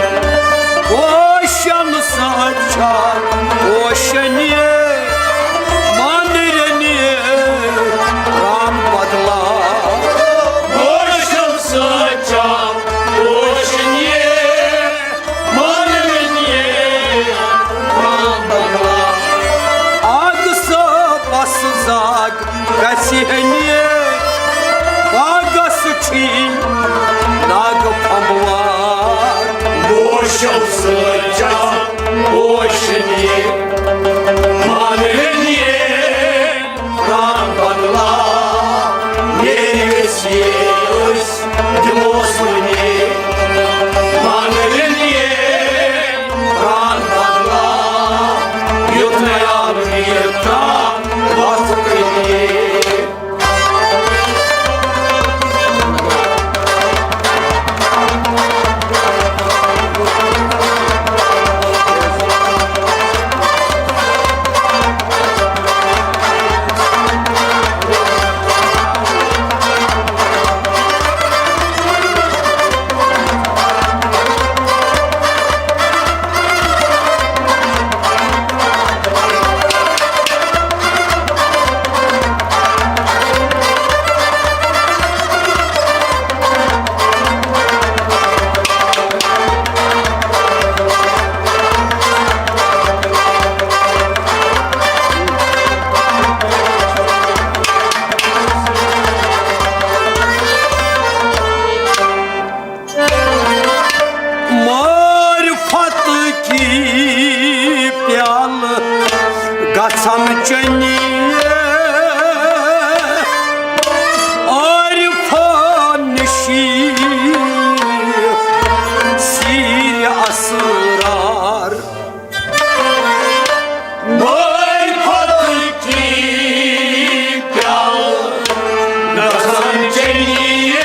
گژھان چنیے،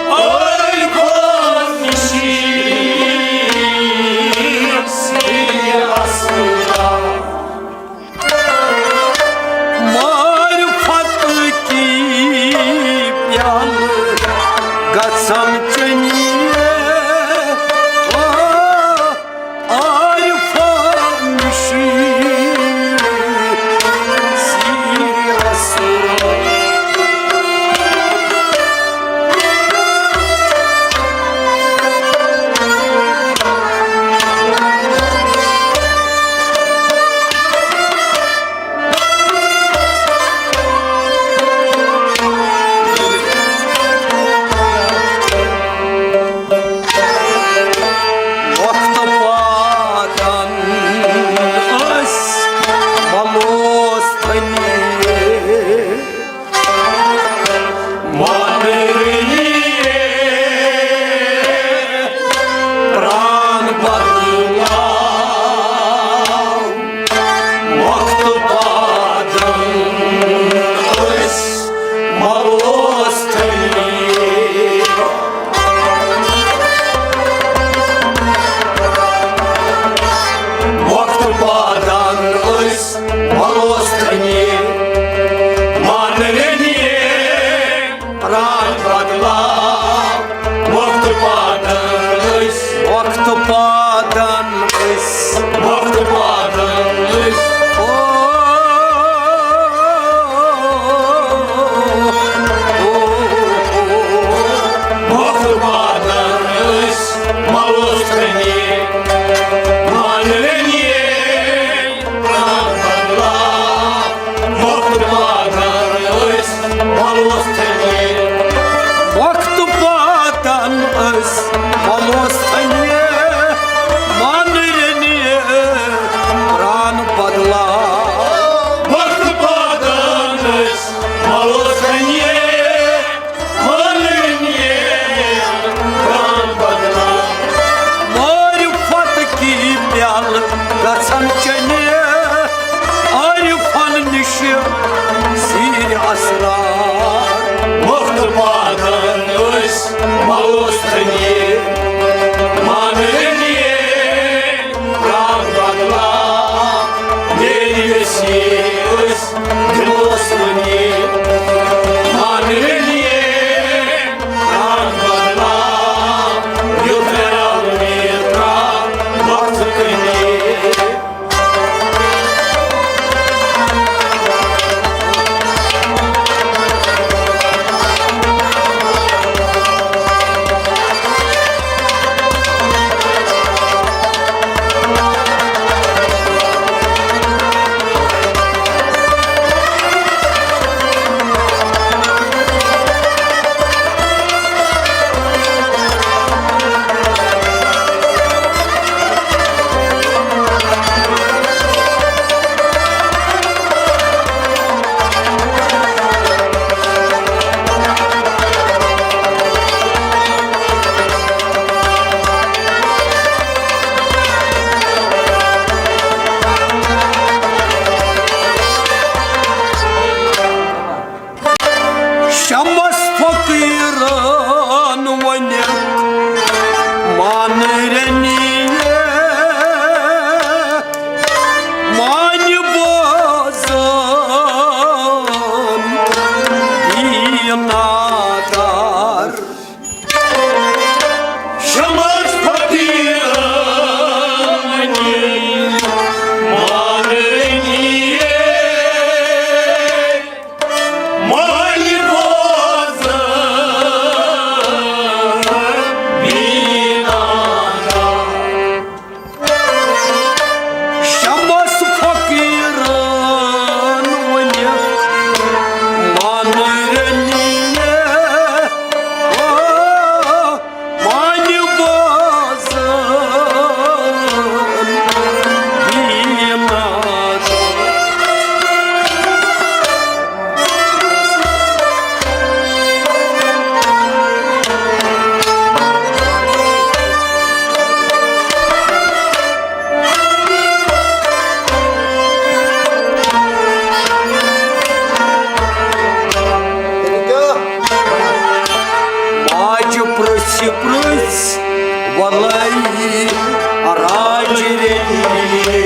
ٲے خۄش نصیب سیٖر اصغر۔ معرفت کی پیالہٕ گژھان چنیے، او عارفان شیٖر سیٖر اصغر۔ وقتہٕ پاتن ٲسۍ ملوث تھٔنی۔ مانرنیے پران بدلاو۔ وقتہٕ پاتن ٲسۍ ملوث تھٔنی۔ وقتہٕ پاتن ٲسۍ ملوث تھٔنی۔ مانرنیے پران بدلاو۔ وقتہٕ پاتن ٲسۍ۔ وقتہٕ پاتن ٲسۍ۔ وقتہٕ پاتن ٲسۍ۔ او، او، او، او۔ وقتہٕ پاتن ٲسۍ ملوث تھٔنی۔ مانرنیے پران بدلاو۔ وقتہٕ پاتن ٲسۍ ملوث تھٔنی۔ وقتہٕ پاتن ٲسۍ ملوث تھٔنی۔ مانرنیے پران بدلاو۔ وقتہٕ پاتن ٲسۍ ملوث تھٔنی۔ مانرنیے پران بدلاو۔ معرفت کی پیالہٕ گژھن چنیے، عارفن نِش سیٖر اسرار۔ وقتہٕ پاتن ٲسۍ ملوث تھٔنی۔ مانرنیے پران بدلاو۔ میٲنۍ ویسی ٲسۍ دِموس وۄنۍ۔ مانرنیے پران بدلاو۔ یُتھ رل مےٚ ترٛاو وقتہٕ کٔنی۔ وَلَے راجہِ رٔنِیے،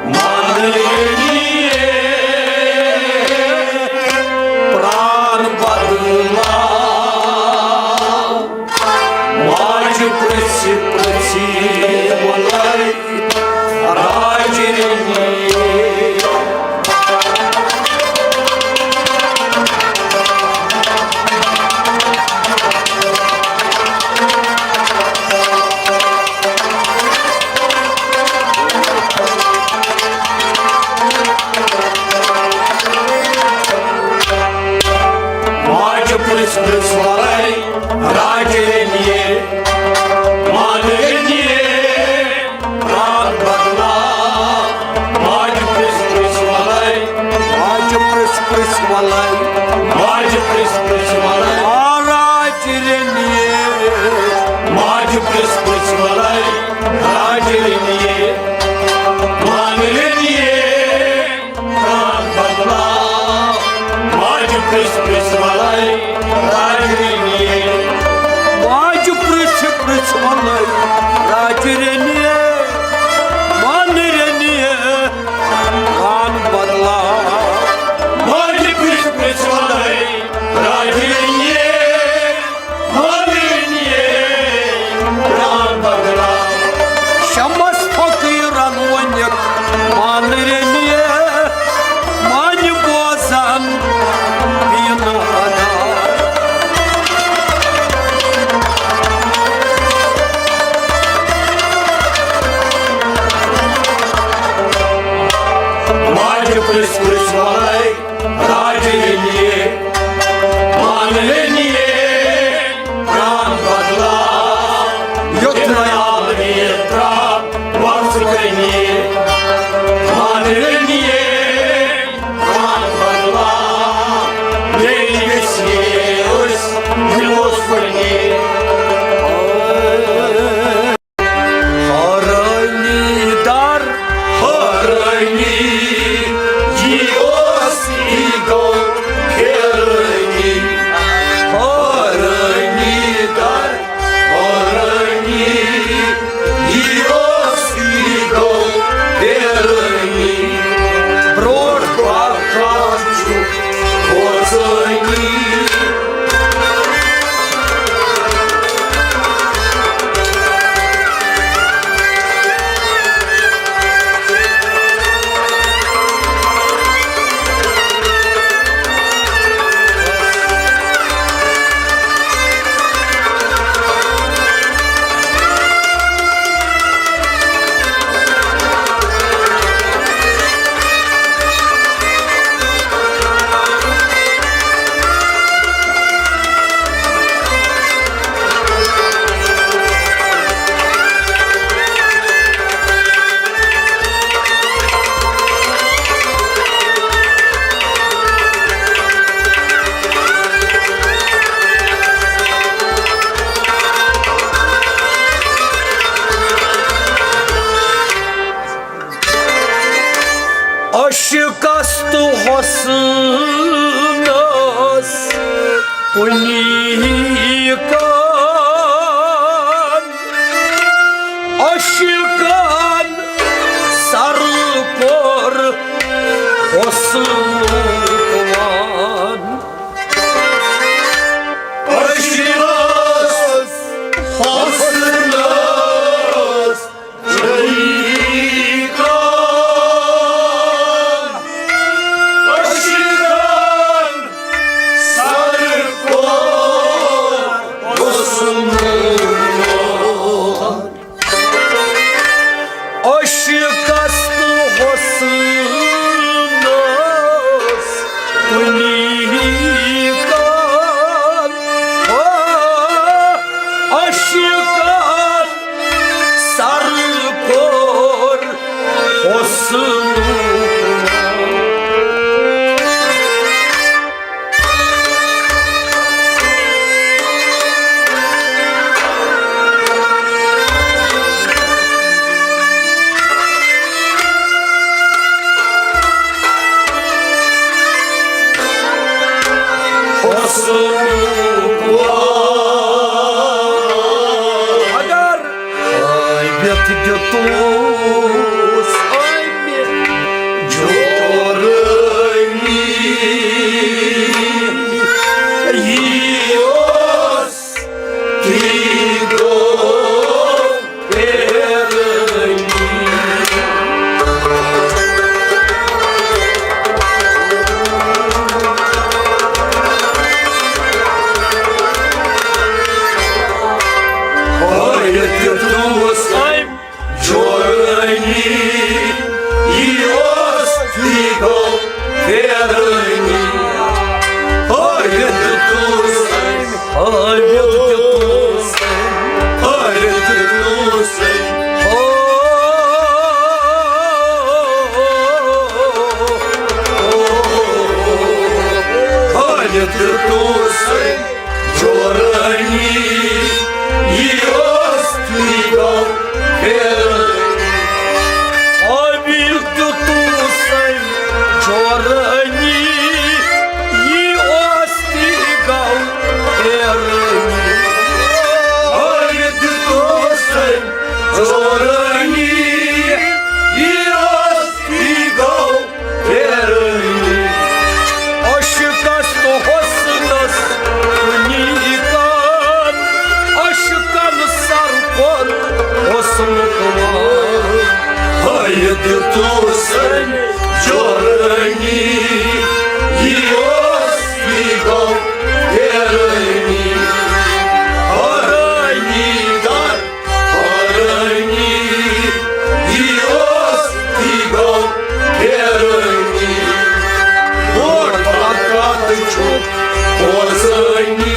مانہٕ رٔنِیے، پرٛان بدلاو۔ ماجہِ پرٛژھِ پرٛژھِ وَلَے راجہِ رٔنِیے۔ ماجہِ پرٛژھ پرٛژھ وَلَے راجہِ رٔنِیے، مانہٕ رٔنِیے، پرٛان بدلاو۔ ماجہِ پرٛژھ پرٛژھ وَلَے، ماجہِ پرٛژھ پرٛژھ وَلَے، ماجہِ پرٛژھ پرٛژھ وَلَے۔ آ راجہِ رٔنِیے، ماجہِ پرٛژھ پرٛژھ وَلَے راجہِ رٔنِیے، مانہٕ رٔنِیے، پرٛان بدلاو۔ ماجہِ پرٛژھ پرٛژھ وَلَے راجہِ رٔنِیے۔ ماجہِ پرٛژھ پرٛژھ وَلَے راجہِ رٔنِیے، مانہٕ رٔنِیے، پرٛان بدلاو۔ ماجہِ پرٛژھ پرٛژھ وَلَے راجہِ رٔنِیے، مانہٕ رٔنِیے، پرٛان بدلاو۔ شمس فقیرن ؤنِکھ، مانہٕ رٔنِیے، مانہِ بوزن بیٖنہٕ ادا۔ ماجہِ پرٛژھ پرٛژھ وَلَے راجہِ رٔنِیے، مانہٕ رٔنِیے، پرٛان بدلاو۔ یُتھ نہٕ عالمی ترٛاو وَژھ کٔنی، مانہٕ رٔنِیے، پرٛان بدلاو۔ بیٚیہِ گژھِ ہے أسۍ یِمو سۭتۍ۔ حٲرٲنی در حٲرٲنی، یہِ اوس یہِ گوٚو پھیرٲنی۔ حٲرٲنی در حٲرٲنی، یہِ اوس یہِ گوٚو پھیرٲنی۔ برٛونٛٹھ پکان چھُ کھوژٲنی۔ عشقس تہٕ حسنس کُنی کان، عشقن سر کوٚر حسنُک وان۔ عشقس حسنس عشقس تہٕ حسنس کُنی کان، او، عشقن سر کوٚر حسنُک۔ حسنُک وان۔ دیُتُسَے جورٲنی، یہِ اوس تُے گوٚو پھیرٲنی۔ حٲوِل دیُتُسَے جورٲنی، یہِ اوس تُے گوٚو پھیرٲنی۔ حٲوِل دیُتُسَے جورٲنی، یہِ اوس تُے گوٚو پھیرٲنی۔ عشقس تہٕ حسنس کُنی کار، عشقن سر کوٚر حسنُک وار۔ حٲوِل دیُتُسَے جورٲنی، یہِ اوس تُے گوٚو پھیرٲنی۔ حٲرٲنی در حٲرٲنی، یہِ اوس تُے گوٚو پھیرٲنی۔ بوٚڑ طاقت چھُ پوزٲنی۔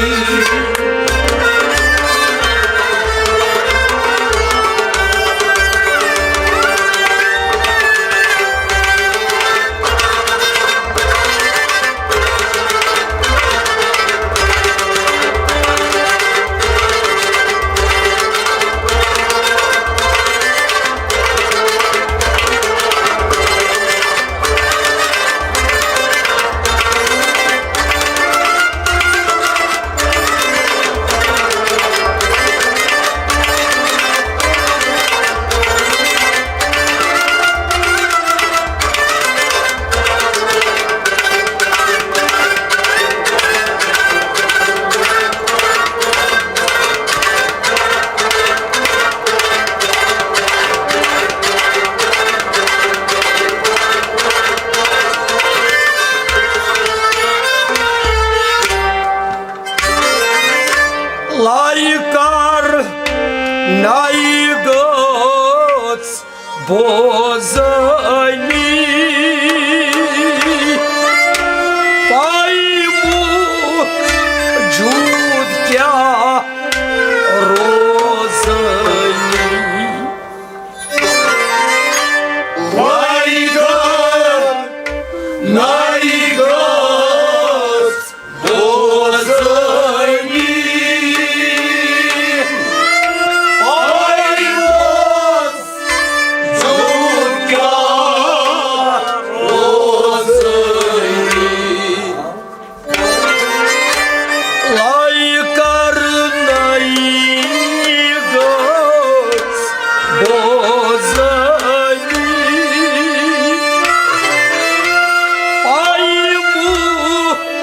لایہِ کر نایہِ گٔژھ بوزٲنی، پاے موجود کیٛاہ روزٲنی۔ لایہِ کر نایہِ گٔژھ بوزٲنی، آیہِ بوز زُو کیٛاہ روزٲنی۔ لایہِ کر نایہِ گٔژھ بوزٲنی، پاے موجود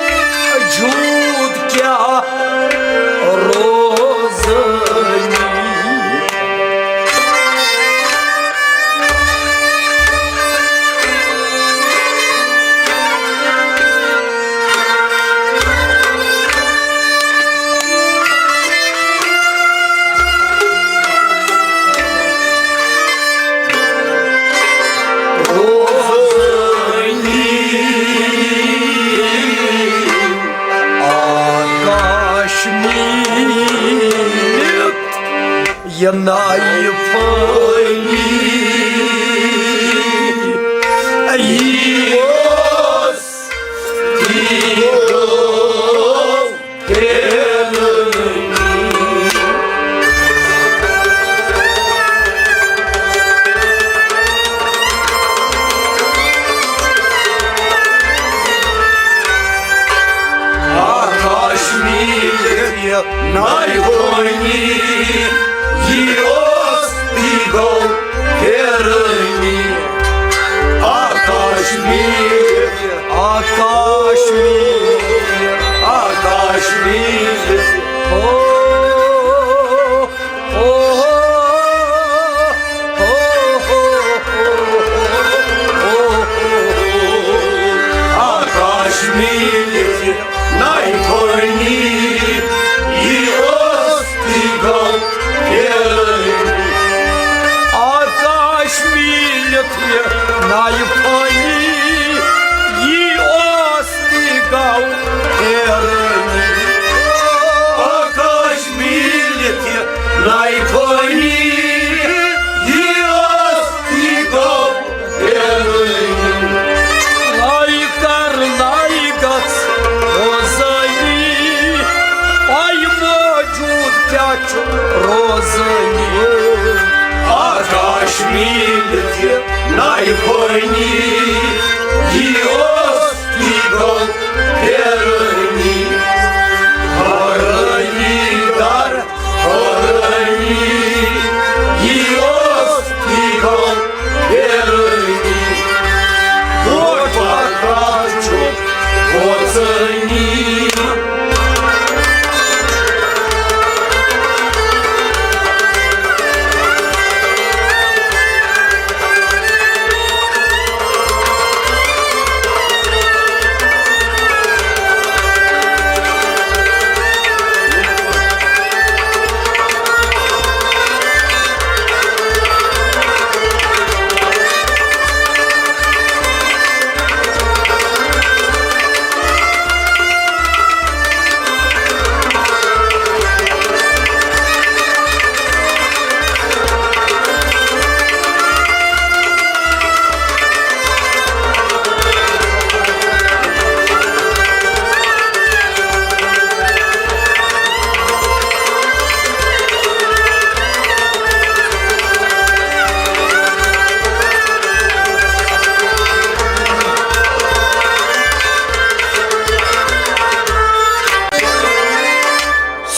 کیٛاہ روزٲنی۔ آکاش میٖٹھ یہِ نایہِ پھٲنی، یی اوس، یی گوٚو۔ آکاش میٖٹھ یہِ نایہِ پھٲنی، یی اوس، یی یہِ اوس تہِ گوٚو پھیرٲنی، حٲرٲنی در حٲرٲنی۔ یہِ اوس تہِ گوٚو پھیرٲنی، بوٹ پکان چھُ کھوژٲنی۔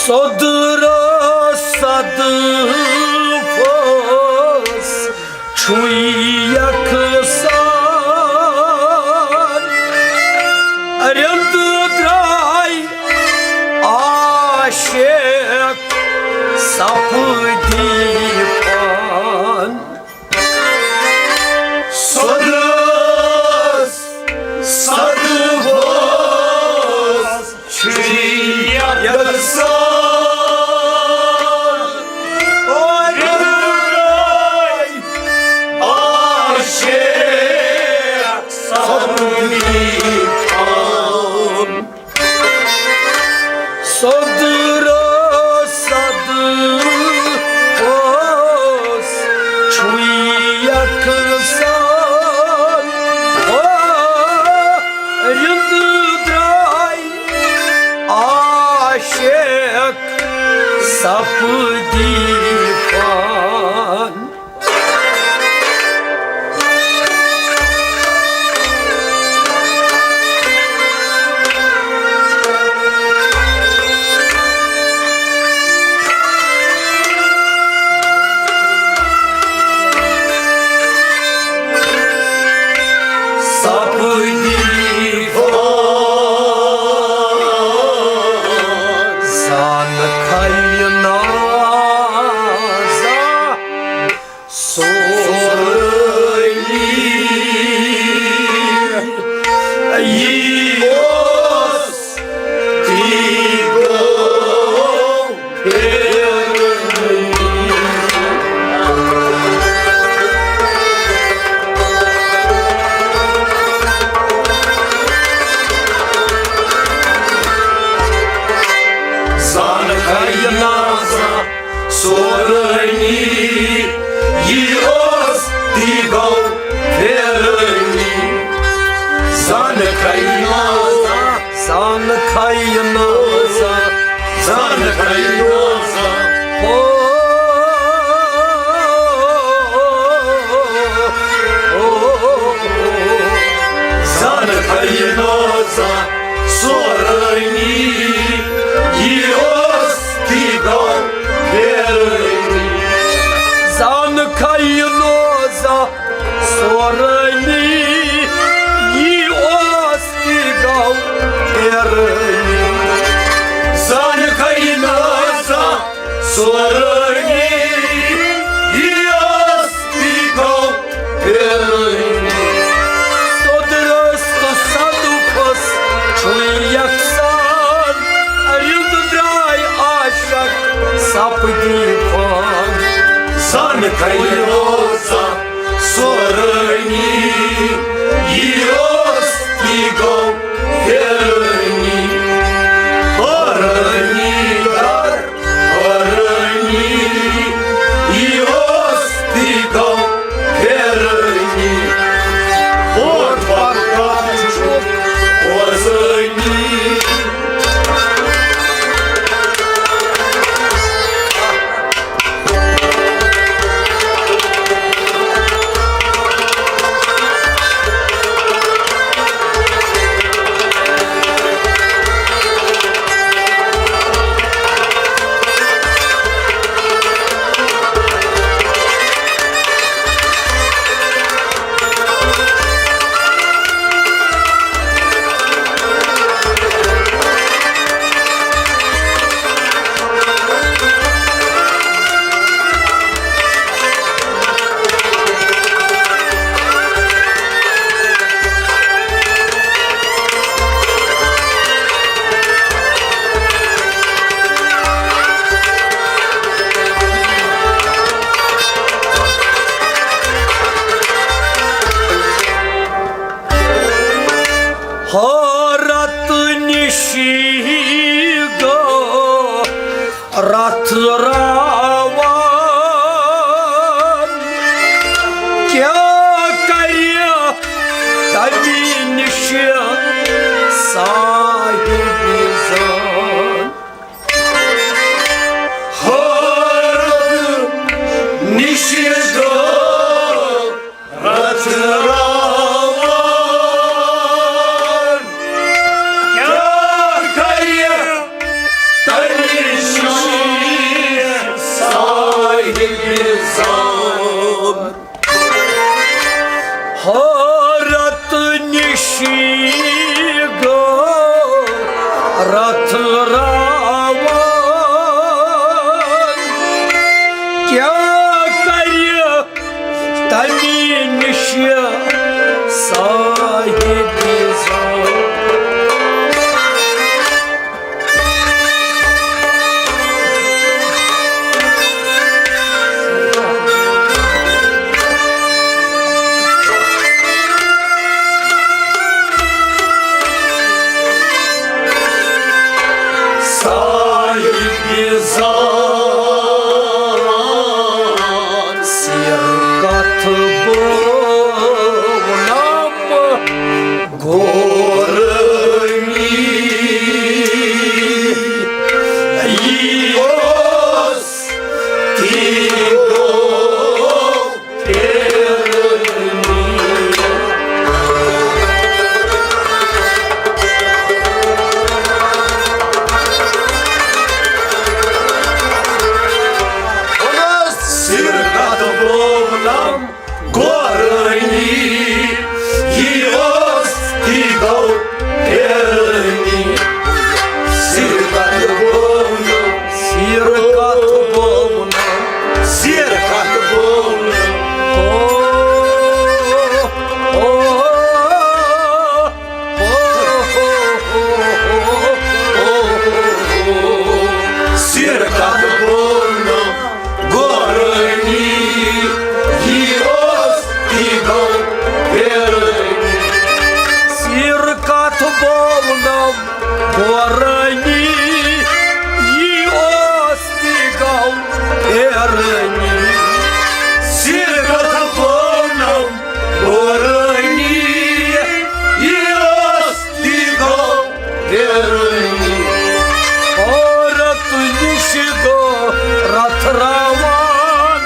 سوٚدرٕ صدفس چھُ یکسان، رِند درٛاے عاشق سپدی پان۔ سوٚدرس صدفس چھُ یکسان، رِند درٛاے عاشق سپدی پان۔ سوٚدرٕ صدفس چھُ یکسان، او رِند درٛاے عاشق سپدی پان۔ سپدی پان۔ زان کھلہِ نازا سورٲنی۔ یی اوس، تی گوٚو پھیرٲنی۔ زان کھلہِ نازا سورٲنی، یی اوس، تی گوٚو پھیرٲنی۔ زان کھلہِ نازا، زان کھلہِ نازا، زان کھلہِ نازا۔ او، او، زان کھلہِ نازا سورٲنی، یی اوس، تی گوٚو پھیرٲنی۔ زان کھلہِ نازا سورٲنی، یی اوس، تی گوٚو پھیرٲنی۔ زان کھلہِ نازا سورٲنی، یی اوس، تی گوٚو پھیرٲنی۔ سوٚدرس تہٕ صدفس چھُ یکسان، رِند درٛاے عاشق سپدی پان۔ زان کھلہِ نازا سورٲنی، یی اوس، تی گوٚو پھیرٲنی۔ حٲرٲنی در حٲرٲنی، یی اوس، تی گوٚو پھیرٲنی۔ بوٹ پکان چھُ کھوژٲنی۔ غٲرت نِشی گوٚو رتھ راوان، کیٛاہ کرِ تَمہِ نِش صاحبِ زان؟ غٲرت نِشی گوٚو رتھ راوان، کیٛاہ کرِ تَمہِ نِش صاحبِ زان؟ غٲرت نِشی گوٚو رتھ راوان، کیٛاہ کرِ تَمہِ نِش صاحبِ زان؟ صاحبِ زان سیرِ کتھ بولم گورمی، یی اوس تی گوٚو پھیرنی۔ سیرِ کتھ بولم گورٲنی، یی اوس تی گوٚو پھیرٲنی۔ سیرِ کتھ بولم، سیرِ کتھ بولم، سیرِ کتھ بولم۔ او، او، او۔ سیرِ کتھ بولم گورٲنی، یی اوس تی گوٚو پھیرٲنی۔ سیرِ کتھ بولم گورٲنی، یی اوس تی گوٚو پھیرٲنی۔ سیرِ کتھ بولم گورٲنی، یی اوس تی گوٚو پھیرٲنی۔ غٲرت نِش گوٚو رتھ راوان،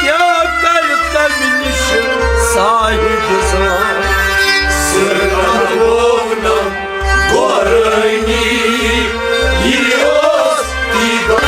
کیٛاہ کرِ تَمہِ نِش صاحبِ زان؟ سیرِ کتھ بولم گورٲنی، یی اوس تی گوٚو۔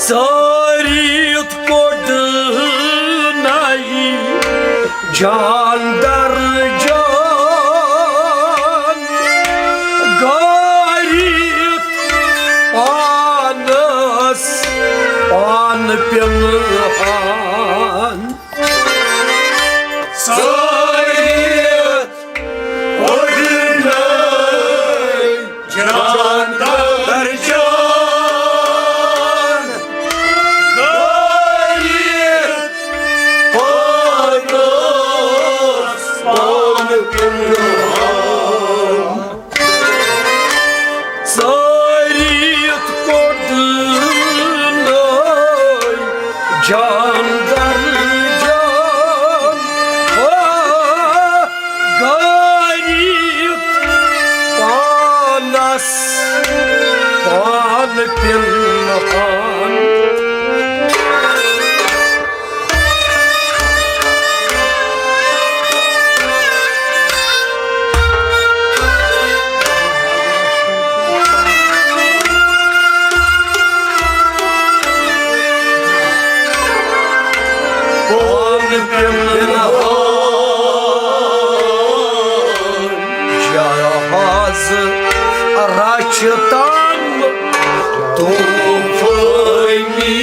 ژٲرِتھ کوٚڑنَے جاندر جان، گٲرِتھ پانَس پان پِنہان۔ ژٲرِتھ کوٚڑنَے جاندر جان، گٲرِتھ پانَس پان پِنہان۔ ژٲرِتھ کوٚڑنَے جان پِنہان۔ پان پِنہان۔ جہاز رچھتن طوفانی،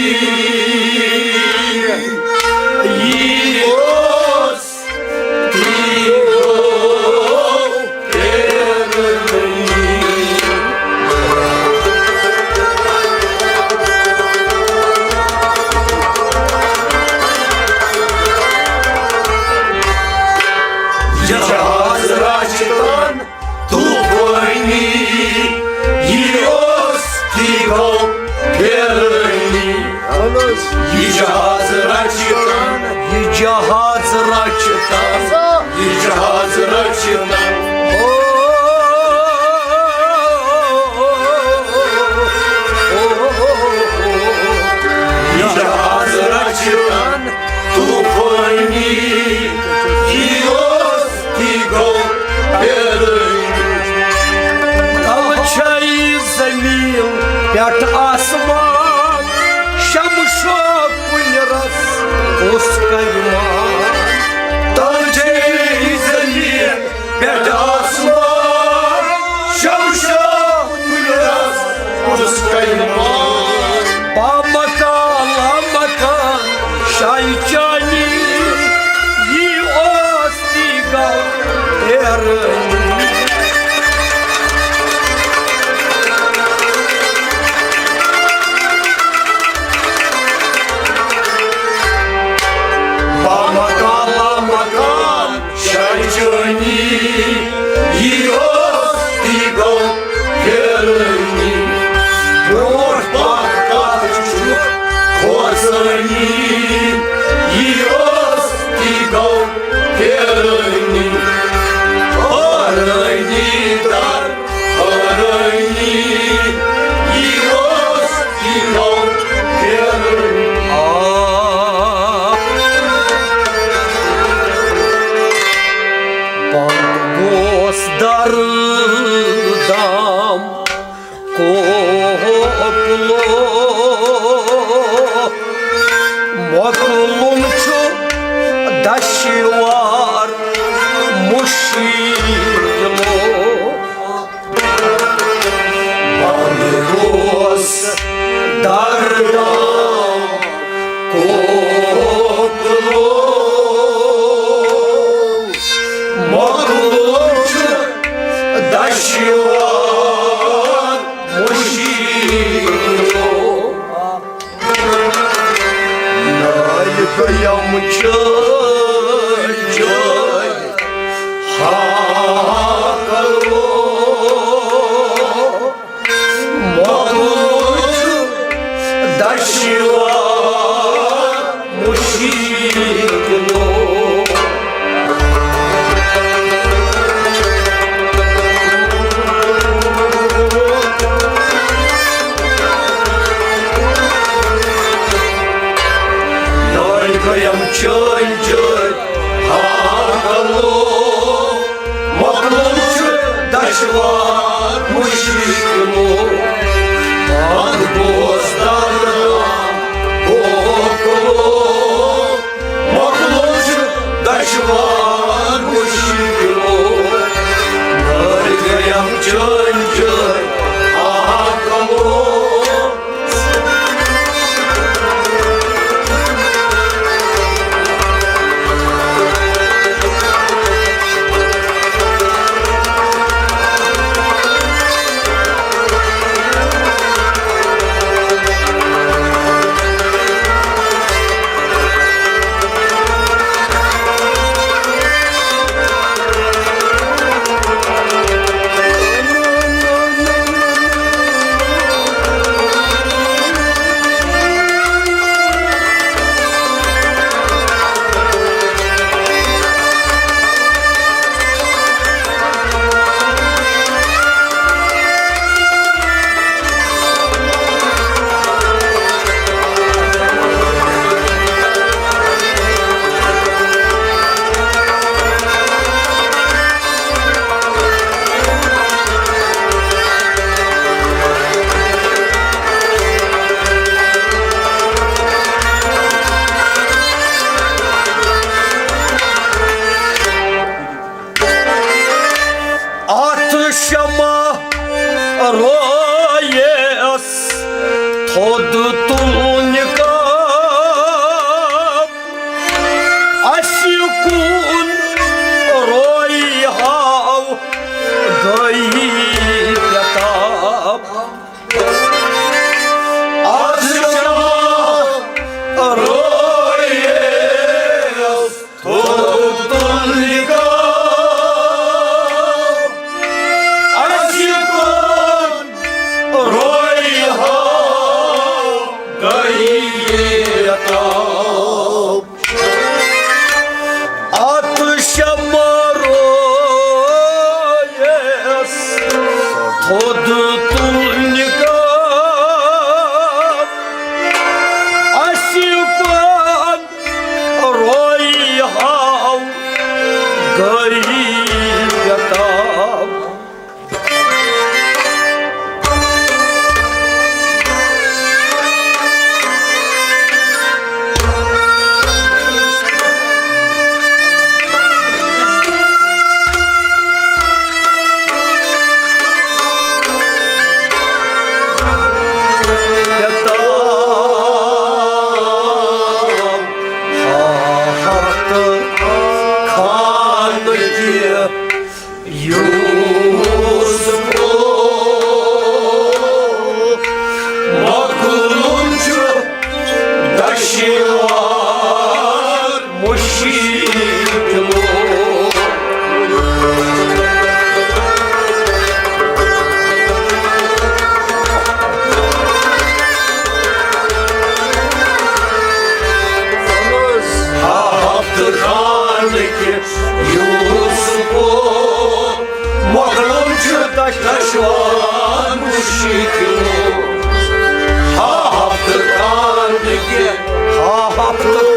یی اوس تی گوٚو پھیرنی۔ جہاز رچھتن طوفانی، یی اوس تی گوٚو پھیرنی۔ اہن حظ۔ یہِ جہاز رچھتن، یہِ جہاز رچھتن، یہِ جہاز رچھتن۔ او، او، او، او، او۔ یہِ جہاز رچھتن طوفانی، یہِ اوس تی گوٚو پھیرنی۔ تلہٕ چھے زمین پٮ۪ٹھ آسمان، شمشو کُنہِ رس اوس کلمان۔ تلہٕ چھے زمین پٮ۪ٹھ آسمان، شمشو کُنہِ رس اوس کلمان۔ بامکان لامکان شاہی چانی، یی اوس تی گوٚو پھیرنی۔ بامکان لامکان شاہی چانی، یی اوس تی گوٚو پھیرنی۔ برونٛٹھ پکھ کتھ چھُ کھوژٲنی، یی اوس تی گوٚو پھیرنی۔ حٲرٲنی در حٲرٲنی، یی اوس تی گوٚو پھیرنی۔ آ، پتھ گوس در دام کوکلو، مۄکلُن چھُ دشوار مُشکِلو۔ بنٛد اوس دریا کوکلو، مۄکلُن چھُ دشوار مُشکِلو۔ ناے قیام چٲنۍ جٲے ہاکلو، مۄکلُن چھُ دشوار مُشکِلو۔ ناے قیام چٲنۍ جٲے ہاکلو، مۄکلُن چھُ دشوار مُشکِلو۔ پتھ گوس درد شمع رویس تھوٚد تُل نقاب، اَسہِ کُن رویہِ ہاو گٔیی بےٚتاب۔ از شمع رویس تھوٚد تُل نقاب، اَسہِ کُن رویہِ ہاو گٔیی بےٚتاب۔ اتھ شمع رویس تھوٚد تُل نقاب، اَسہِ کُن رویہِ ہاو گٔیی بےٚتاب۔ بےٚتاب، ہا ہا تہٕ خانہٕ کہِ یوسفو، مۄکلُن چھُ دشوار مُشکِلو۔ ہفتہٕ خانہٕ کہِ یوسفو، مۄکلُن چھُ دشوار مُشکِلو۔ ہا ہفتہٕ خانہٕ کہِ، ہا ہفتہٕ خانہٕ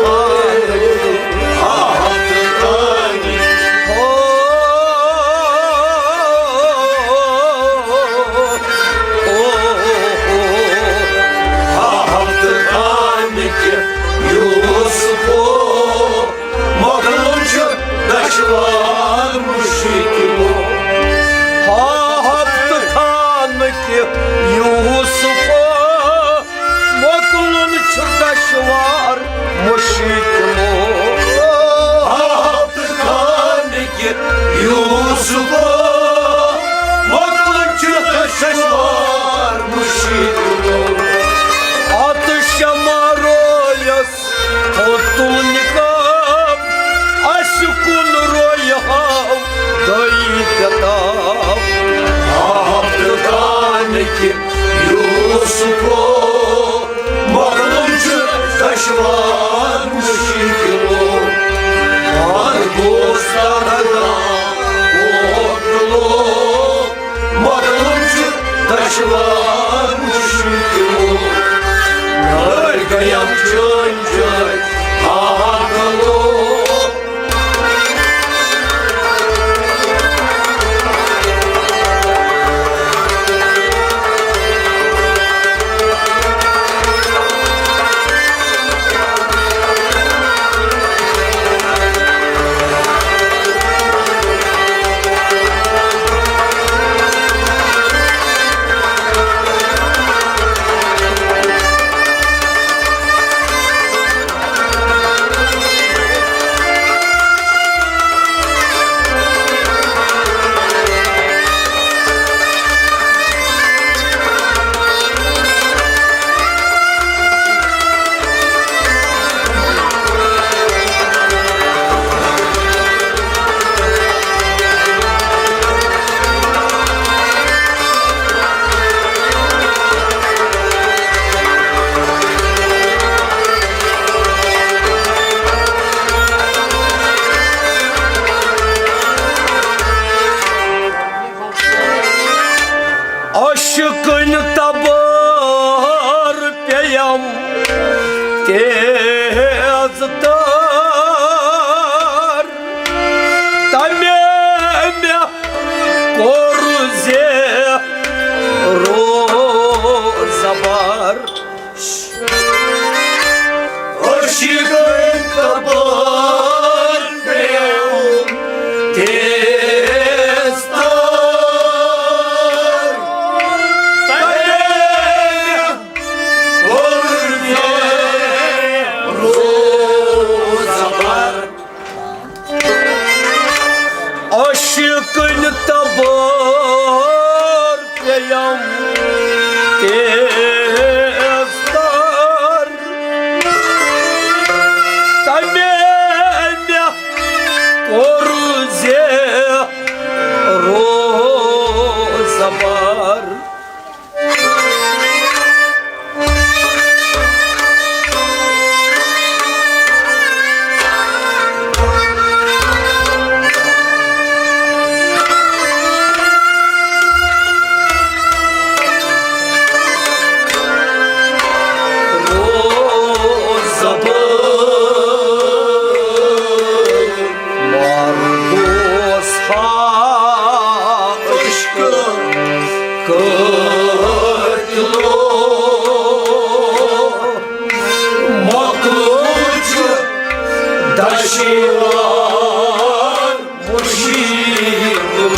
کہِ، ہا ہفتہٕ خانہٕ کہِ۔ او، او، او، او۔ ہا ہفتہٕ خانہٕ کہِ یوسفو، مۄکلُن چھُ دشوار مُشکِلو۔ ہا ہفتہٕ خانہٕ کہِ یوسفو، مۄکلُن چھُ دشوار مُشکِلو۔ ہا ہفتہٕ خانہٕ کہِ یوسفو، مۄکلُن چھُ دشوار مُشکِلو۔ اتھ شمع رویس تھوٚد تُل نقاب، اَسہِ کُن رویہِ ہاو گٔیی بےٚتاب۔ ہفتہٕ خانہٕ کہِ یوسفو، مۄکلُن چھُ دشوار مُشکِلو۔ پان گوس تڑپان، مۄکلُن چھُ دشوار مُشکِلو۔ نٲرۍ گٔیم چٲنۍ چٲنۍ پاگلو۔ عشقن تبر پیم تیز تر، تمے مےٚ کوٚر زے رو زبر۔ عشقن تبر پیم تیز تر۔ دشوار مشکل۔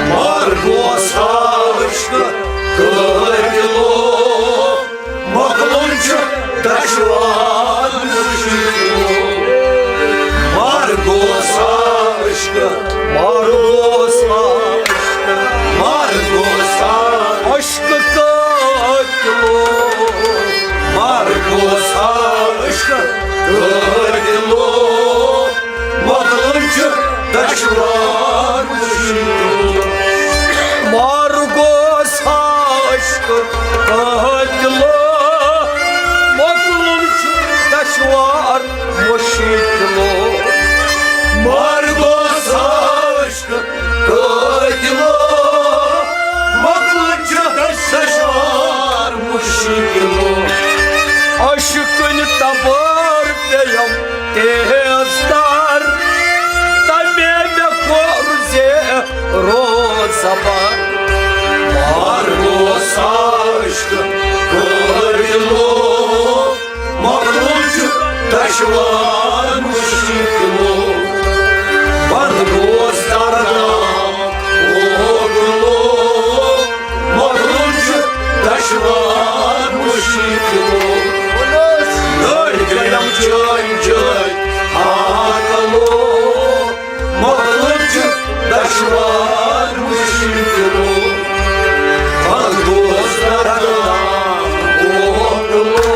مر گوس عشق قٲتلو، مۄکلُن چھُ دشوار مُشکِلو۔ مر گوس عشق، مر گوس عشق، مر گوس عشق قٲتلو۔ مر گوس عشق قٲتلو، مۄکلُن چھُ دشوار مُشکِلو۔ مر گوس عشق قٲتلو، مۄکلُن چھُ دشوار مُشکِلو۔ مر گوس عشق قٲتلو، مۄکلُن چھُ دشوار مُشکِلو۔ عشقٕنۍ تبر پیٚیَم تیز تر، تمے مےٚ کوٚر زیرو زبر۔ مر گوس عشق قٲتلو، مۄکلُن چھُ دشوار مُشکِلو۔ بند گوس دردام اوگلو، مۄکلُن چھُ دشوار مُشکِلو۔ نٔرۍ گٔیم چٲنۍ چٲنۍ عقلو، مۄکلُن چھُ دشوار مُشکِلو۔ بند گوس دردام اوگلو۔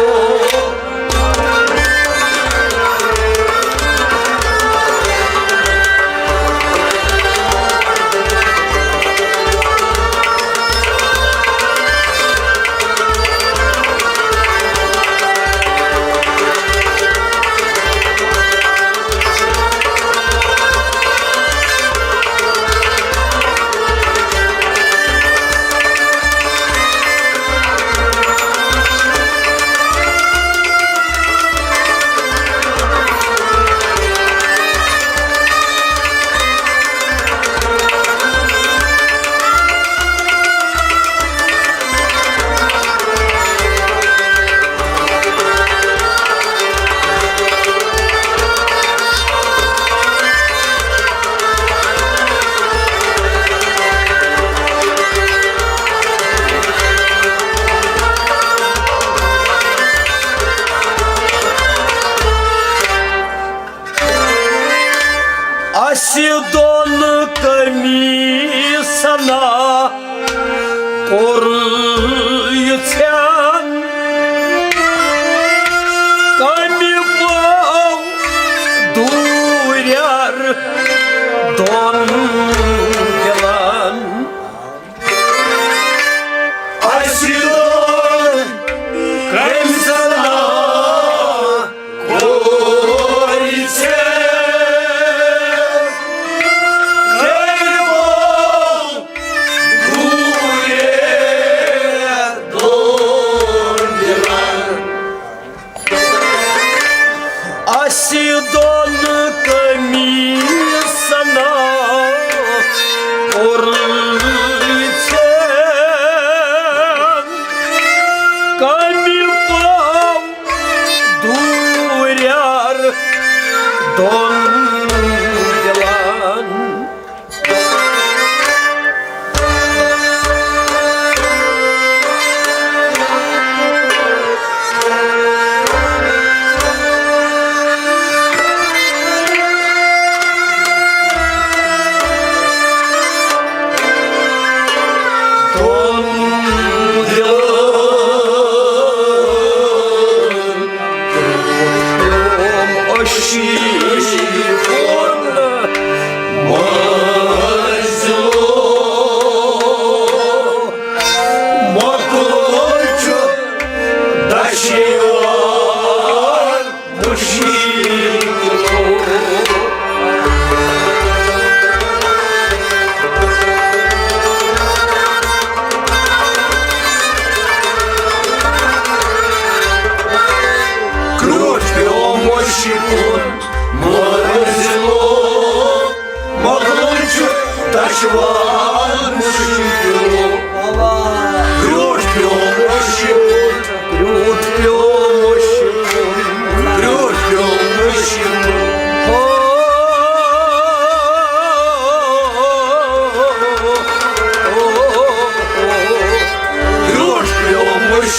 اسہِ دۄن کٔمیٖسنا کوٚر یہِ ژھٮ۪ن، کٔمۍ بٲو دوٗرٮ۪ر دۄن دِلن۔ اسہِ دۄن کٔمۍ سنا کوٚر یہِ ژےٚ؟ کٔمۍ بٲو دوٗرٮ۪ر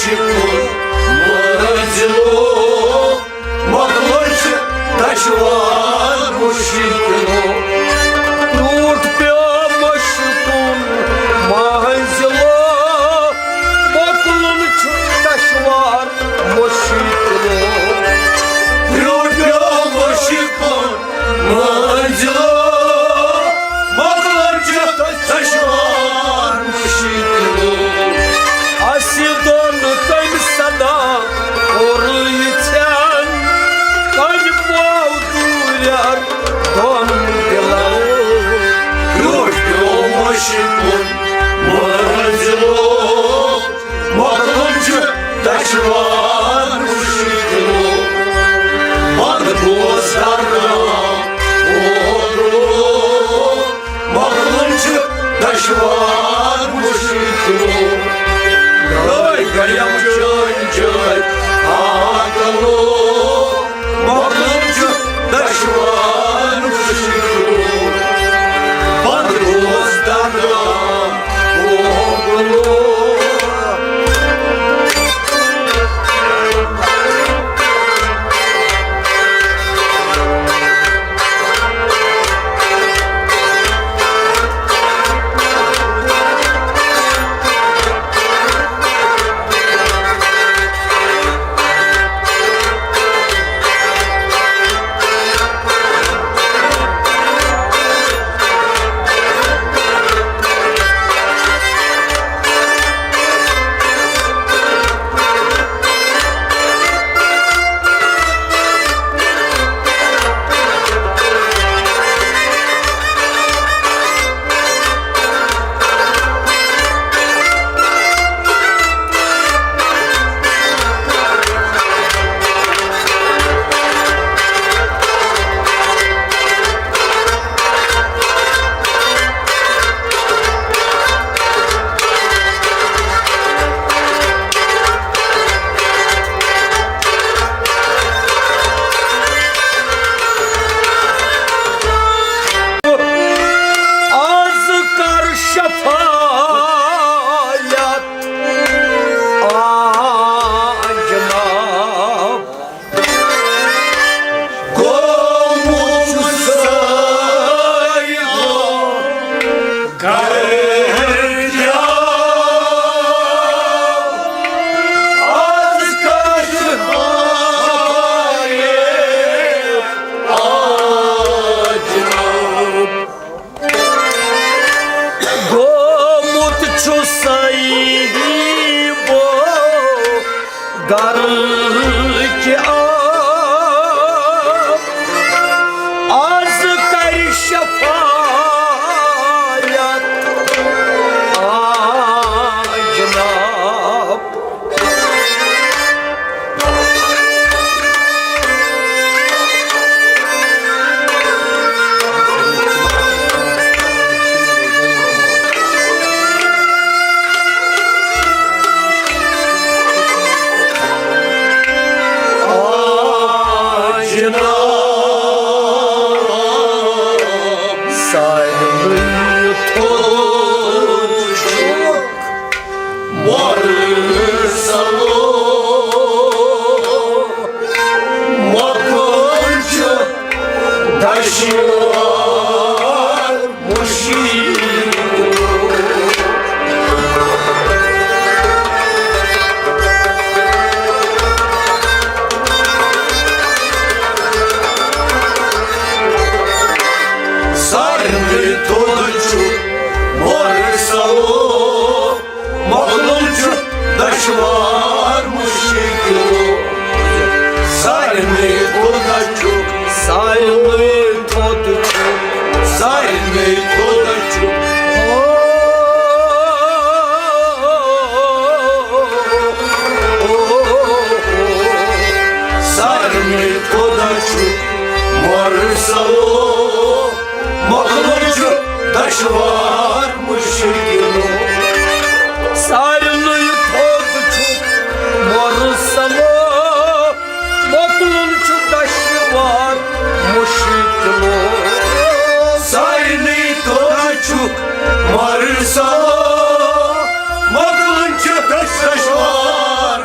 مُشکِلو، مۄکلُن چھُ دشوار مُشکِلو۔ برٛونٛٹھ پیوٚو مُشکُن منزلو، مۄکلُن چھُ دشوار مُشکِلو۔ برٛونٛٹھ پیوٚو مُشکُن منزلو، مۄکلُن چھُ دشوار مُشکِلو۔ اَسہِ دۄن کٔمۍ صدا کوٚر یہِ ژھٮ۪ن، کٔمۍ پوو دوٗرٮ۪ر دۄن دِلو۔ برٛونٛٹھ پیوٚو مُشکُن منزلو، مۄکلُن چھُ دشوار مُشکِلو۔ پتہٕ گوس درگاہ اوترو، مۄکلُن چھُ دشوار مُشکِلو۔ لٲگۍ گٔیم چٲنۍ چٲنۍ عقلو، مۄکلُن چھُ دشوار مُشکِلو۔ پتہٕ گوس درگاہ آز کر شفاعت آ جناب۔ گوٚمُت سٲیِدو گرٕ کیٛاہ۔ آز کر آیے آ جناب۔ گوٚمُت چھُ صٲحِبو گرٕ کہِ آب، آز کرِ شفاعت آ جناب۔ آ جناب، ساروٕے تھوٚد چھُ مرسلو، مۄکلُن چھُ دشوار مُشکِل۔ سارنٕے تھوٚد چھُ مرسلو، مۄکلُن چھُ دشوار مُشکِلو۔ سارنٕے تھوٚد چھُ، سارنٕے تھوٚد چھُ، سارنٕے تھوٚد چھُ۔ او، او، سارنٕے تھوٚد چھُ مرسلو، مۄکلُن چھُ دشوار مُشکِلو۔ سارنٕے تھوٚد چھُ مرسلو، مۄکلُن چھُ دشوار مُشکِلو۔ سارنٕے تھوٚد چھُ مرسلو، مۄکلُن چھُ دشوار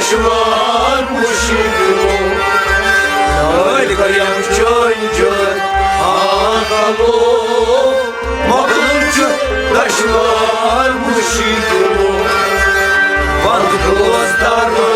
دشوار مشکلو، نٲلۍ گٔیم چٲنۍ جٲنۍ آکلو، مۄکلُن چھُ دشوار مشکلو، بند گوس درا۔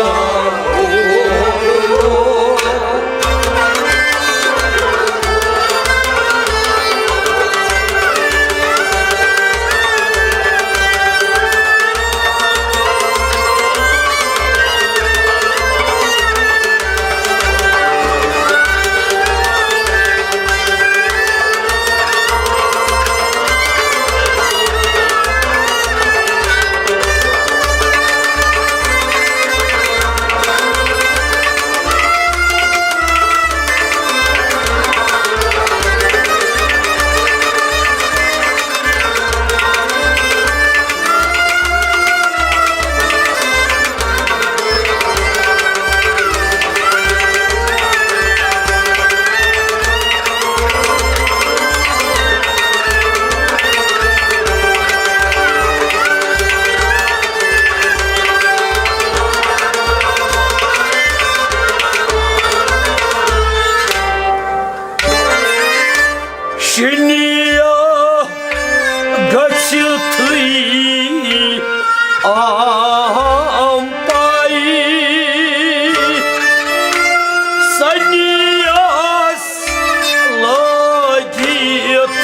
شنیا گژھتھٕے آم پائی، سنیاس لٲگِتھ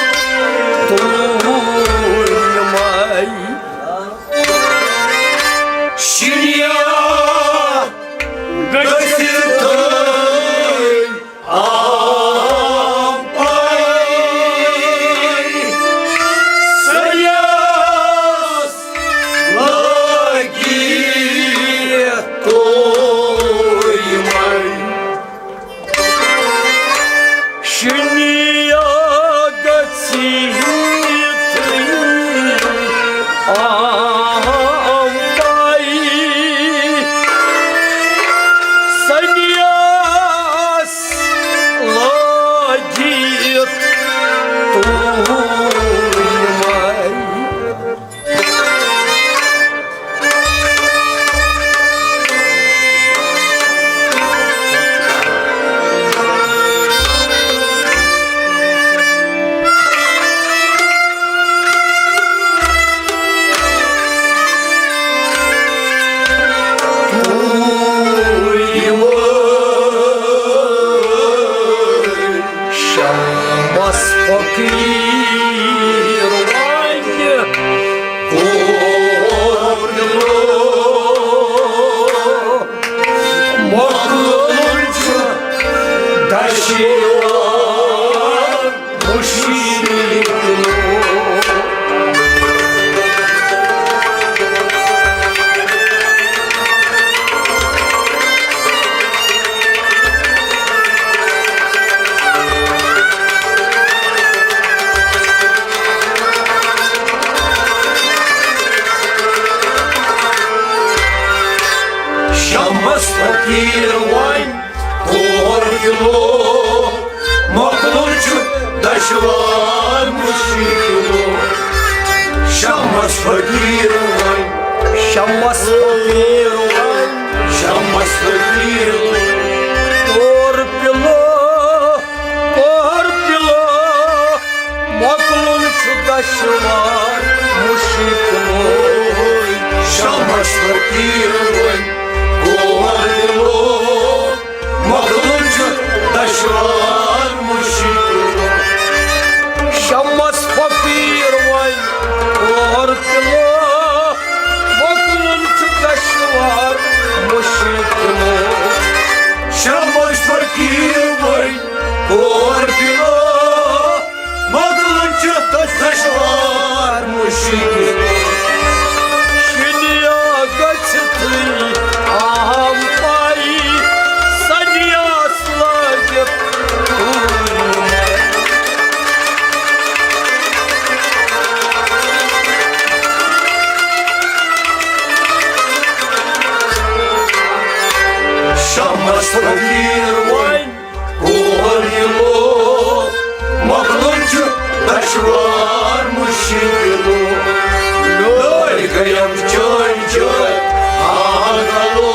توٗرۍ مائی۔ شنیا گژھتھٕے آم پائی، سنیاس لٲگِتھ توٗرۍ مائی۔ شنیا گژھتھٕے آم پائی، سنیاس لٲگِتھ توٗرۍ مائی۔ شمس فقیٖر وۄنۍ کوٚر دِلو، مۄکلُن چھُ دشوار مُشکِل۔ شمس فقیٖر وۄنۍ کور دِلو، مۄکلُن چھُ دشوار مُشکِلو۔ شمس فقیٖر وۄنۍ، شمس فقیٖر وۄنۍ، شمس فقیٖر وۄنۍ۔ کور پِلو، کور پِلو، مۄکلُن چھُ دشوار مُشکِلو۔ شمس فقیٖر وۄنۍ کور پِلو، مۄکلُن چھُ دشوار مُشکِلو۔ شمس فقیٖر وۄنۍ کور پِلو، مۄکلُن چھُ دشوار مُشکِلو۔ شمس فقیٖر وۄنۍ کور پِلو، مۄکلُن چھُ دشوار مُشکِل۔ شِنیا گژھِ تُہۍ آم پائی، سنیاس لٲگِتھ۔ شمس فقیٖر وۄنۍ کور یِمو، مۄکلُن چھُ دشوار مُشکِلو۔ لٲرۍ گٔیم چٲنۍ چٲنۍ آگلو،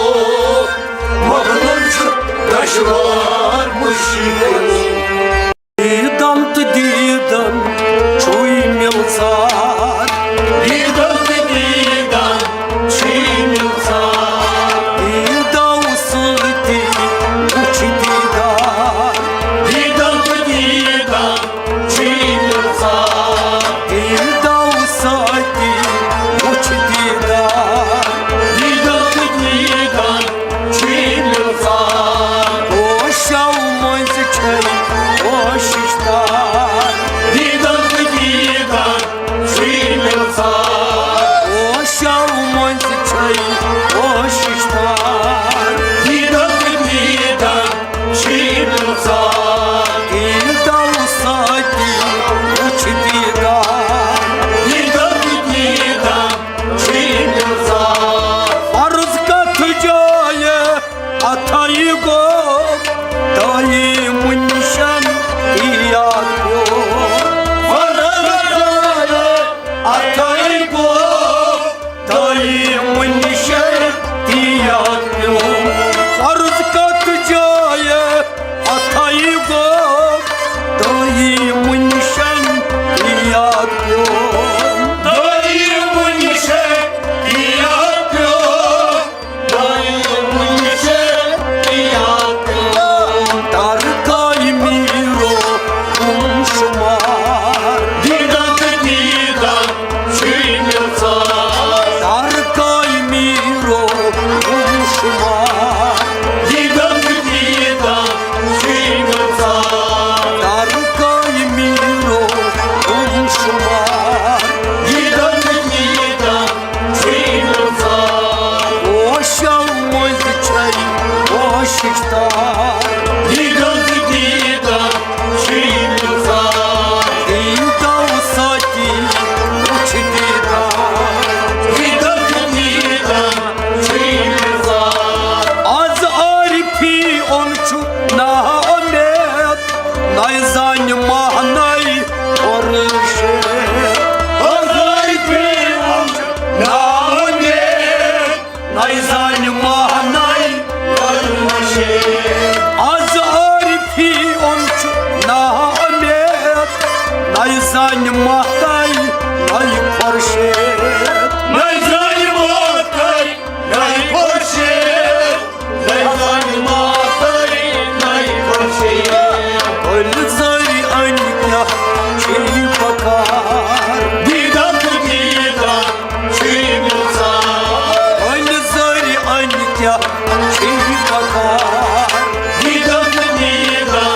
دیٖدم تہٕ دیٖدم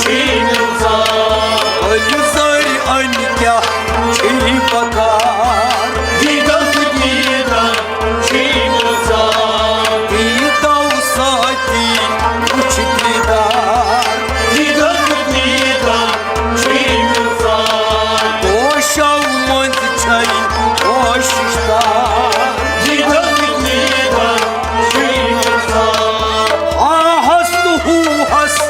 چھُے مےٚ ژار۔ أنۍ زٔرۍ أنۍ کیٛاہ چھُے بکار؟ دیٖدم تہٕ دیٖدم چھُے مےٚ ژار۔ دیٖدو سۭتی وُچھ دیٖدار۔ دیٖدم تہٕ دیٖدم چھُے مےٚ ژار۔ پوشو مٔنٛزۍ چھے کوشش کار۔ دیٖدم تہٕ دیٖدم چھُے مےٚ ژار۔ آہس تہٕ ہوہس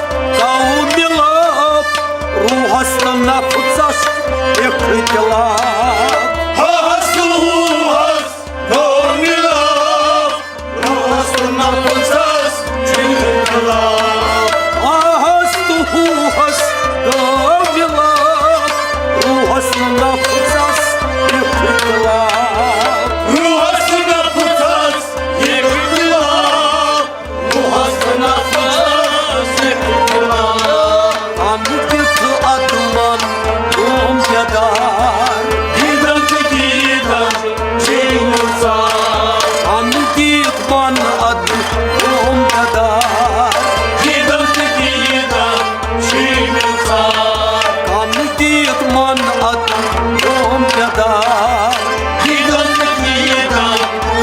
گوٚو مِلاپ، روحس تہٕ نفژس اختلاف۔ آہس تہٕ ہوہس گوٚو مِلاپ، روحس تہٕ نفژس چھُ اختلاف۔ آہس تہٕ ہوہس گوٚو مِلاپ، روحس تہٕ نفژس اختلاف۔ روحس تہٕ نفژس اختلاف۔ روحس تہٕ نفژس اختلاف۔ تن دِتھ ادٕ من گوم بیدار۔ دیٖدم تہٕ دیٖدم چھُے مےٚ ژار۔ تن دِتھ من ادٕ گوم بیدار۔ دیٖدم تہٕ دیٖدم چھُے مےٚ ژار۔ تن دِتھ من ادٕ گوم بیدار۔ دیٖدم تہٕ دیٖدم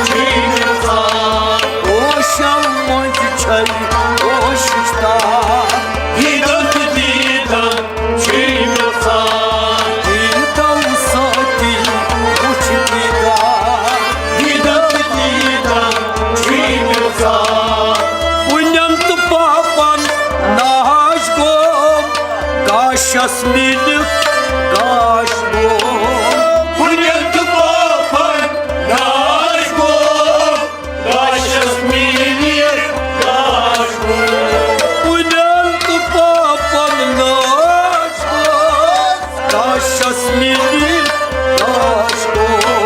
چھُے مےٚ ژار۔ پوشو مٔنٛزۍ چھے کوشش تار۔ دیٖدم تہٕ دیٖدم چھُے مےٚ ژار۔ دیٖدو سۭتی وُچھ دیٖدار۔ دیٖدم تہٕ دیٖدم چھُے مےٚ ژار۔ پُنٮ۪ن تہٕ پاپن ناش گوٚو، گاشس میٖلِتھ گاش گوٚو۔ پُنٮ۪ن تہٕ پاپن ناش گوٚو، گاشس میٖلِتھ گاش گوٚو۔ پُنٮ۪ن تہٕ پاپن ناش گوٚو، گاشس میٖلِتھ گاش گوٚو۔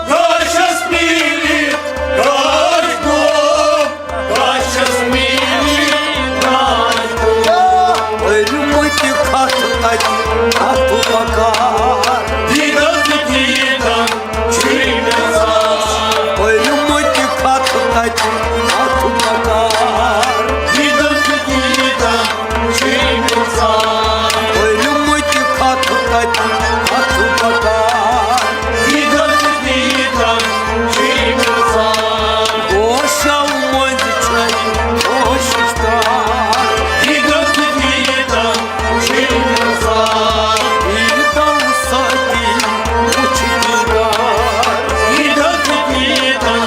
گاشس میٖلِتھ گاش گوٚو۔ گاشس میٖلِتھ گاش گوٚو۔ أرمٕتۍ کتھ تتہِ اتھ بکار۔ دیٖدم تہٕ دیٖدم چھُے مےٚ ژار۔ پٔرمٕتۍ کتھ تتہِ اتھ بکار۔ دیٖدم تہٕ دیٖدم چھُے مےٚ ژار۔ پٔرمٕتۍ کتھ تتہِ اتھ بکار۔ دیٖدم تہٕ دیٖدم چھُے مےٚ ژار۔ گوشو مٔنٛزۍ چھے کوشش تار۔ دیٖدم تہٕ دیٖدم چھُے مےٚ ژار۔ دیٖدو سۭتی وُچھ دیٖدار۔ دیٖدم تہٕ دیٖدم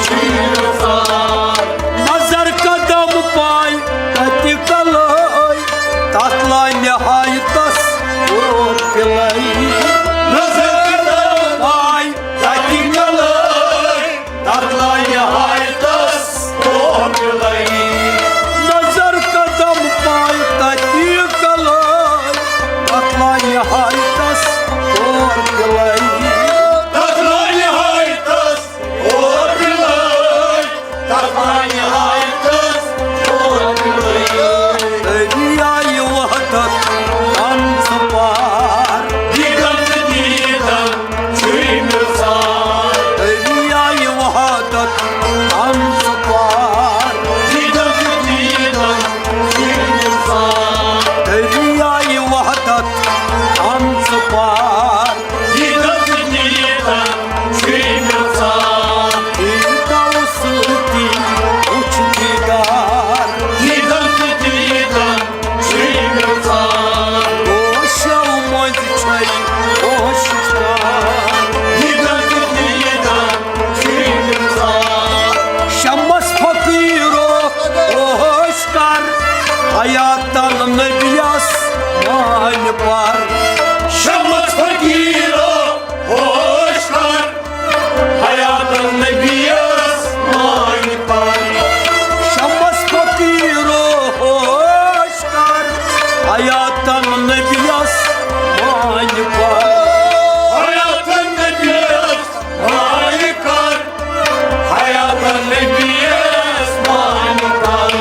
چھُے مےٚ ژار۔ نظر قدم پاے تتہِ کلٲے، تتھ لا نہایتس اور پلٲے۔ نظر قدم پاے تتہِ کلٲے، تتھ لا نہایتس اور پلٲے۔ نظر قدم پاے تتہِ کلٲے، تتھ لا نہایتس اور پلٲے۔ تتھ لا نہایتس اور پلٲے، تتھ لا نہایتس اور پلٲے۔ دریایہِ وحدت کم ژٕ پار۔ دیٖدم تہٕ دیٖدم چھُے مےٚ ژار۔ دریایہِ وحدت کم ژٕ پار۔ دیٖدم تہٕ دیٖدم چھُے مےٚ ژار۔ دریایہِ وحدت کم ژٕ پار۔ دیٖدم تہٕ دیٖدم چھُے مےٚ ژار۔ دیٖدو سۭتی وُچھ دیٖدار۔ دیٖدم تہٕ دیٖدم چھُے مےٚ ژار۔ گوشو مٔنٛزۍ چھے کوشش تار۔ دیٖدم تہٕ دیٖدم چھُے مےٚ ژار۔ شمس فقیٖرو ہوش کر، حیاتن نبیس مانہِ پر۔ شمس فقیٖرو ہوش کر، حیاتن نبیس مانہِ پر۔ شمس فقیٖرو ہوش کر، حیاتن نبیس مانہِ پر۔ حیاتن نبیس مانہِ پر۔ حیاتن نبیس مانہِ پر۔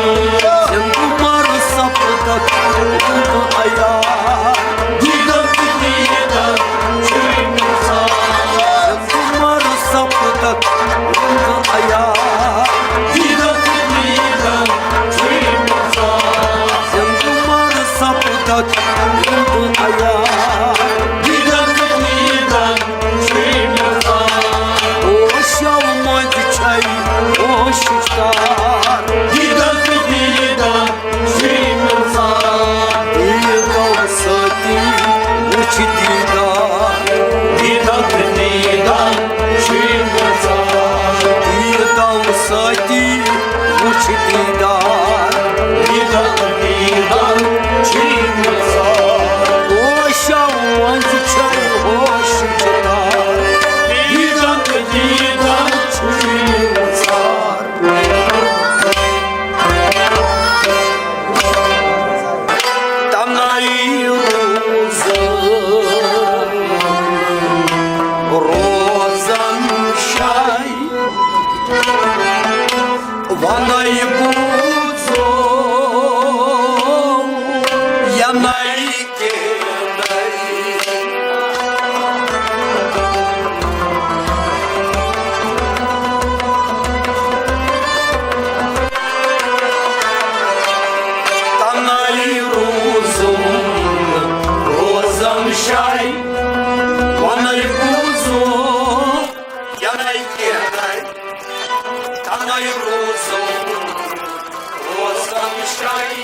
زِندٕ مر سپدکھ زِندٕ عیار۔ نَے بوٗزُم، یَنَے کینَے۔ تَنَے روٗزُم روزَن شاے، وَنَے بوٗزُم، یَنَے کینَے۔ تَنَے روٗزُم روزَن شاے۔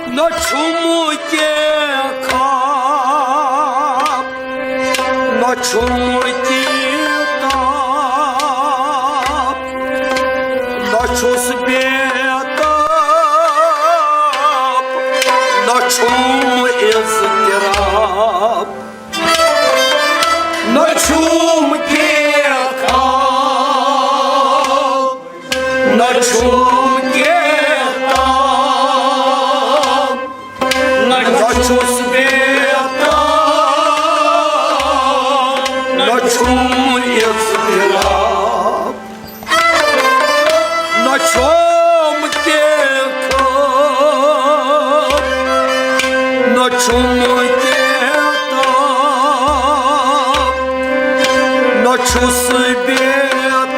نہ چھُم کینٛہہ خواب، نہ چھُم کینٛہہ تاب، نہ چھُس بے تاب، نہ چھُم اضطراب۔ نہ چھُم کینٛہہ خواب، نہ چھُم کینٛہہ تاب، نہ چھُس بے تاب، نہ چھُم اضطراب۔ نہ چھوم کینٛہہ خواب، نہ چھوم کینٛہہ تاب، نہ چھُس بے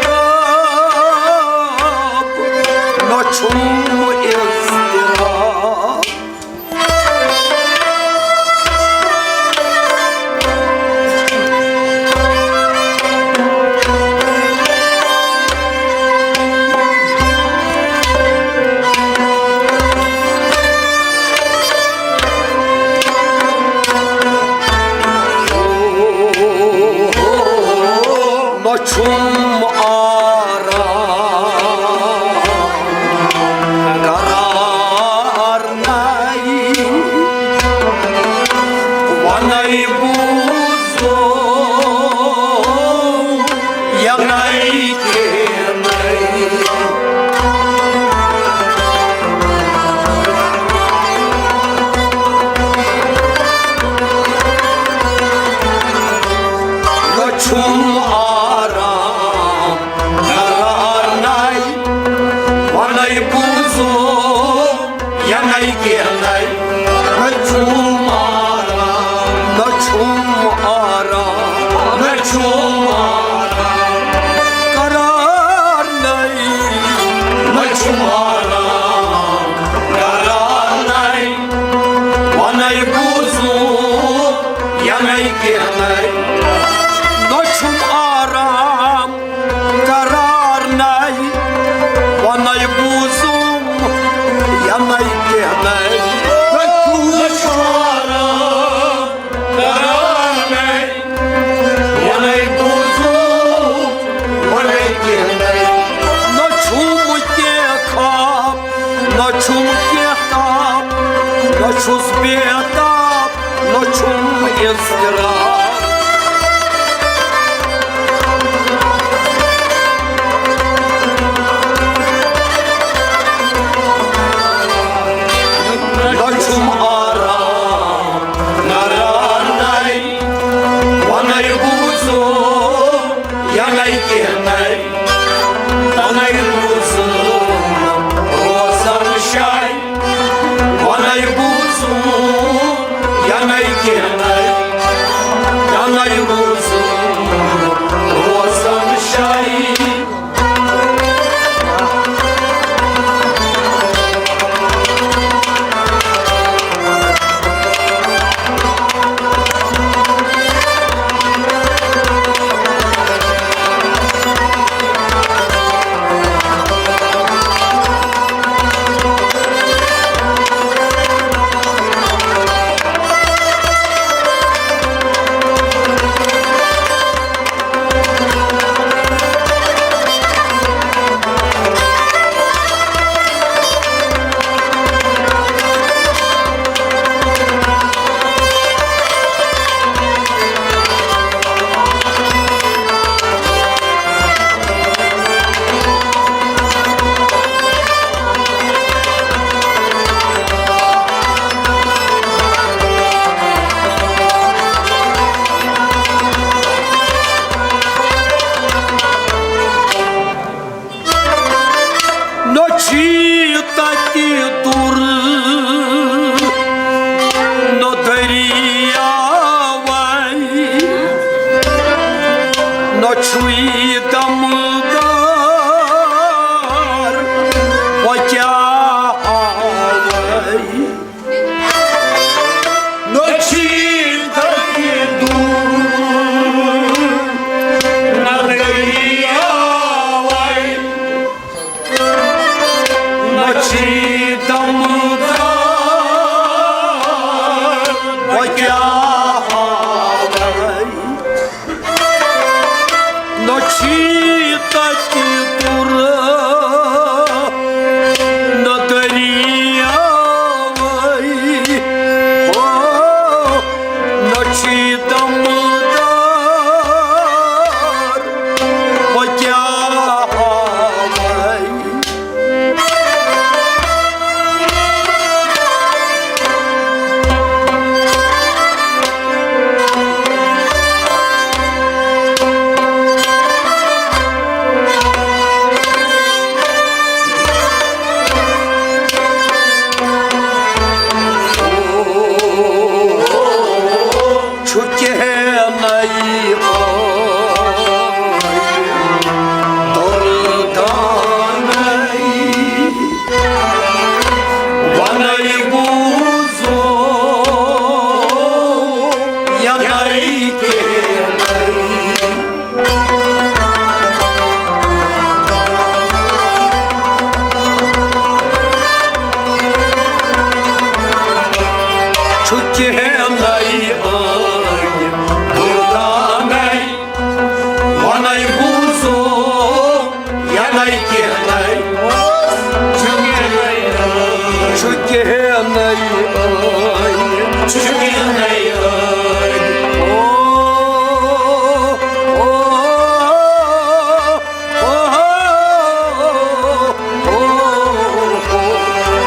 تاب، نہ چھوم اضطراب۔ نہ چھُم آرام قرار نَے، وَنَے بوٗزُم یَنَے کینَے۔ نہ چھُم آرام قرار نَے، وَنَے بوٗزُم یَنَے کینَے۔ نہ چھُم آرام، نہ چھُم آرام، نہ چھُم آرام قرار نَے۔ نہ چھُم آرام قرار نَے، وَنَے بوٗزُم یَنَے کینَے۔ نہ چھُم آرام قرار نَے، وَنَے بوٗزُم یَنَے کینَے۔ نہ چھُم آرام قرار نَے، وَنَے بوٗزُم، وَنَے کینَے۔ نہ چھُم کینٛہہ خواب، نہ چھُم کینٛہہ تاب، نہ چھُس بے تاب، نہ چھُم اضطراب۔ نہ چھُم آرام قرار نَے، وَنَے بوٗزُم یَنَے کینَے۔ تَنَے روٗزُم روزَن شاے، وَنَے بوٗزُم یَنَے کینَے۔ تَنَے روٗزُم دمدار، وۄنۍ کیٛاہ ہاوَے؟ نہ چھی تَتہِ دوٗر، نہ دٔریاوَے۔ نہ چھی دمدار، وۄنۍ کیٛاہ ہاوَے؟ نہ چھی تَتہِ دوٗر، نہ دٔریاوَے۔ ہو، نہ چھی دمدار، وۄنۍ کیٛاہ ہاوَے؟ چھُ کینٛہہ نَے، او، دُردانَے۔ وَنَے بوٗزُو، یَنَے کینٛہہ نَے۔ چھُ کینٛہہ نَے، ٲنۍ دُردانَے۔ وَنَے بوٗزُو، یَنَے کینٛہہ نَے۔ چھُ کینٛہہ نَے، ٲنۍ۔ چھُ کینٛہہ نَے، ٲنۍ۔ او، او، او، او، او،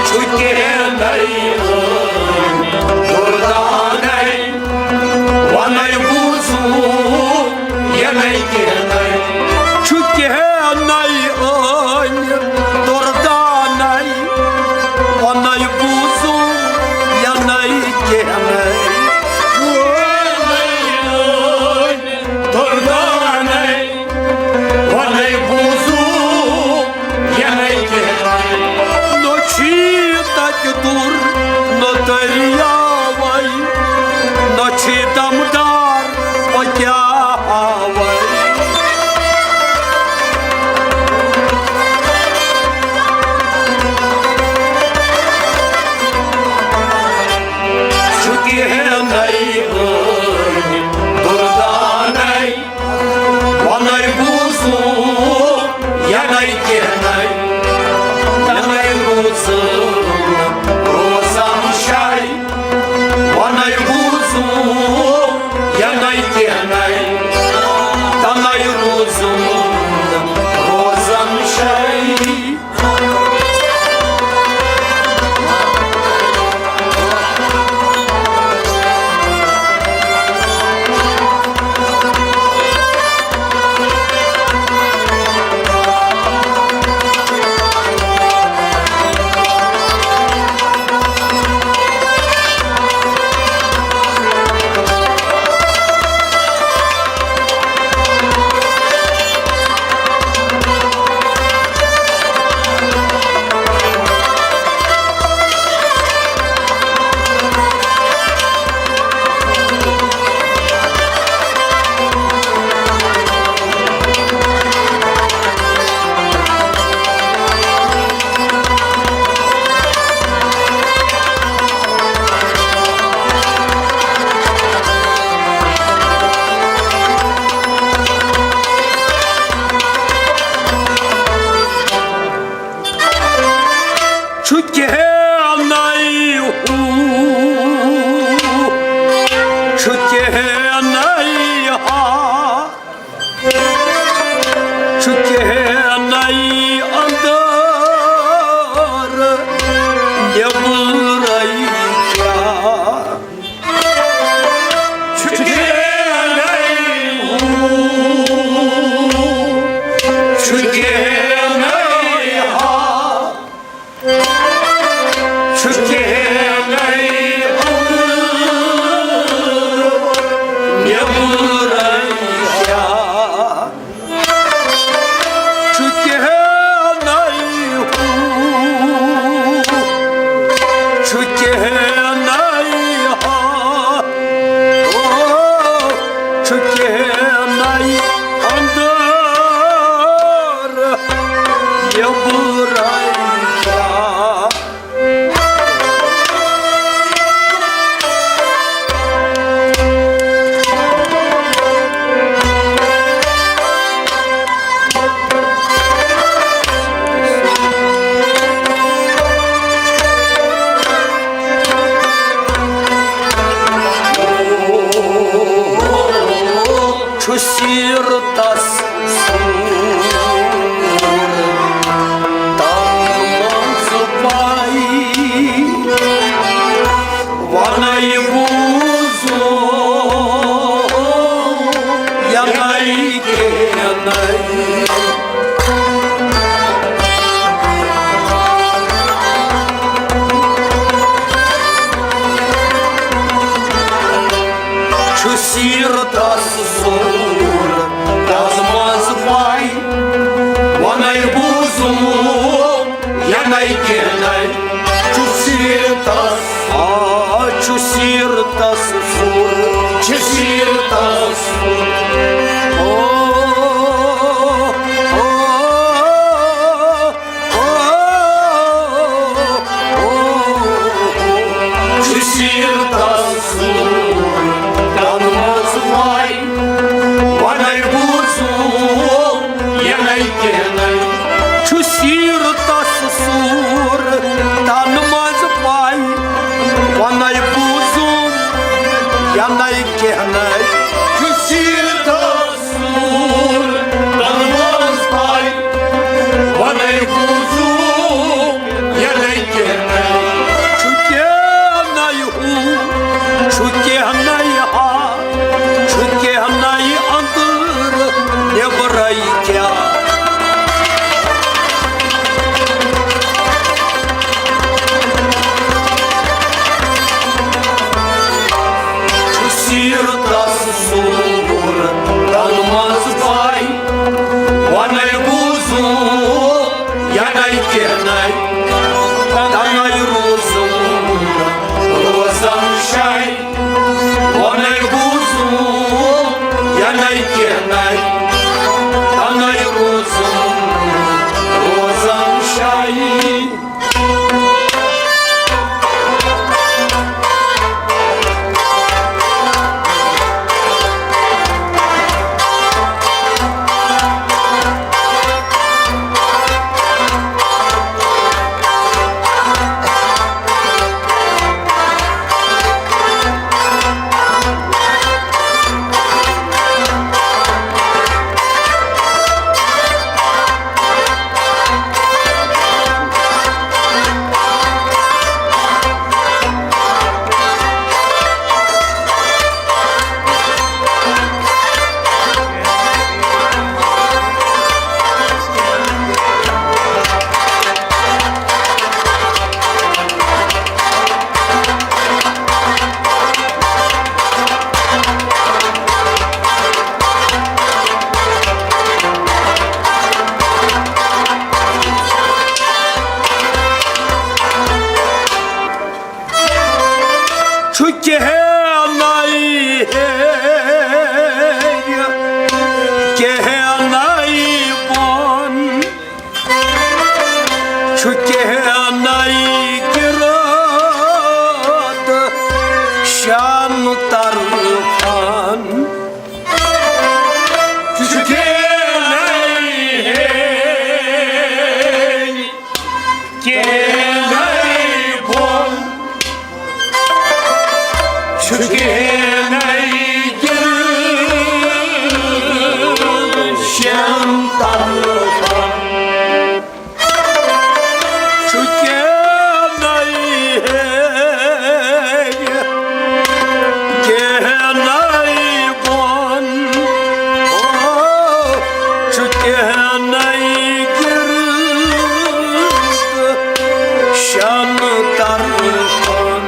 چھُ کینٛہہ نَے، ٲنۍ۔ دُردانَے۔ وَنَے بوٗزُو، یَنَے کینٛہہ نَے۔ چھُ کینٛہہ نَے، ٲنۍ دُردانَے۔ وَنَے بوٗزُو، یَنَے کینٛہہ نَے۔ وَنَے ٲنۍ دُردانَے۔ وَنَے بوٗزُو، یَنَے کینٛہہ نَے۔ نہ چھی تَتہِ دوٗر، نہ دٔریاوَے، نہ چھی دمدار، وۄنۍ کیٛاہ ہاوَے؟ چھُ کینٛہہ نَے، ٲنۍ دُردانَے۔ وَنَے بوٗزُو، یَنَے کینٛہہ نَے۔ یَنَے روزُن روزَن شَے۔ وَنَے بوٗزُو، یَنَے کینٛہہ نَے۔ تَنَے روزُن روزَن شَے۔ چھُ کینٛہہ نَے ہُہ، چھُ کینٛہہ نَے ہا، چھُ کینٛہہ نَے اَندَر، نیٚبرَے کیٛاہ؟ چھُ کینٛہہ نَے ہُہ، چھُ کینٛہہ نَے ہا، چھُ کینٛہہ نَے اَندَر، نیٚبرَے کیٛاہ؟ چھُ سیٖرتس سورتن منٛز پَے، وَنے بوٗزُم یَنے کینٛہہ نَے۔ چھُ سیٖرتس، آ، چھُ سیٖرتس سورتن، چھُ سیٖرتس سورتن۔ او، او، چھُ سیٖرتس سورتن منٛز پَے، وَنے بوٗزُم یَنے کینٛہہ نَے۔ چھُ سیٖرتس سورتن منٛز پَے، وَنے بوٗزُم یَنے کینٛہہ نَے۔ چھُ سیٖرتس سورتن منٛز پَے، وَنے بوٗزُم یَنے کینٛہہ نَے۔ چھُ کینٛہہ نَے ہُہ، چھُ کینٛہہ نَے ہا، چھُ کینٛہہ نَے أنٛدرٕ نیٚبرَے کیٛاہ۔ چھُ سیٖرتس سورتن منٛز پَے، وَنے بوٗزُم یَنے کینٛہہ نَے۔ تَنے روٗزُم روزان شَے، وَنے بوٗزُم یَنے کینٛہہ نَے۔ تَنے روٗزُم روزان شَے۔ چھُ کینٛہہ نَے ہیٚرِ، کینٛہہ نَے بۄن۔ چھُ کینٛہہ نَے کِرت شان طرفن۔ چھُ کینٛہہ نَے ہیٚرِ، کینٛہہ نَے بۄن۔ چھُ کینٛہہ نَے کِرت شان طرفن۔ چھُ کینٛہہ نَے ہیٚرِ، کینٛہہ نَے بۄن۔ او، چھُ کینٛہہ نَے کِرت شان طرفن۔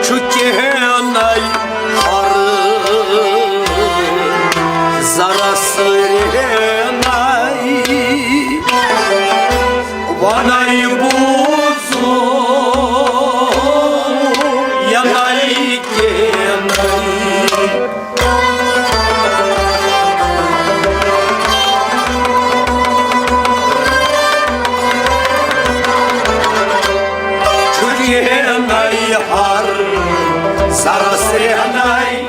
چھُ کینٛہہ نَے ہر زرس رہنَے۔ وَنَے بوٗزُم یَنَے کینَے۔ چھُ کینَے ہر سَرَس رہنَے۔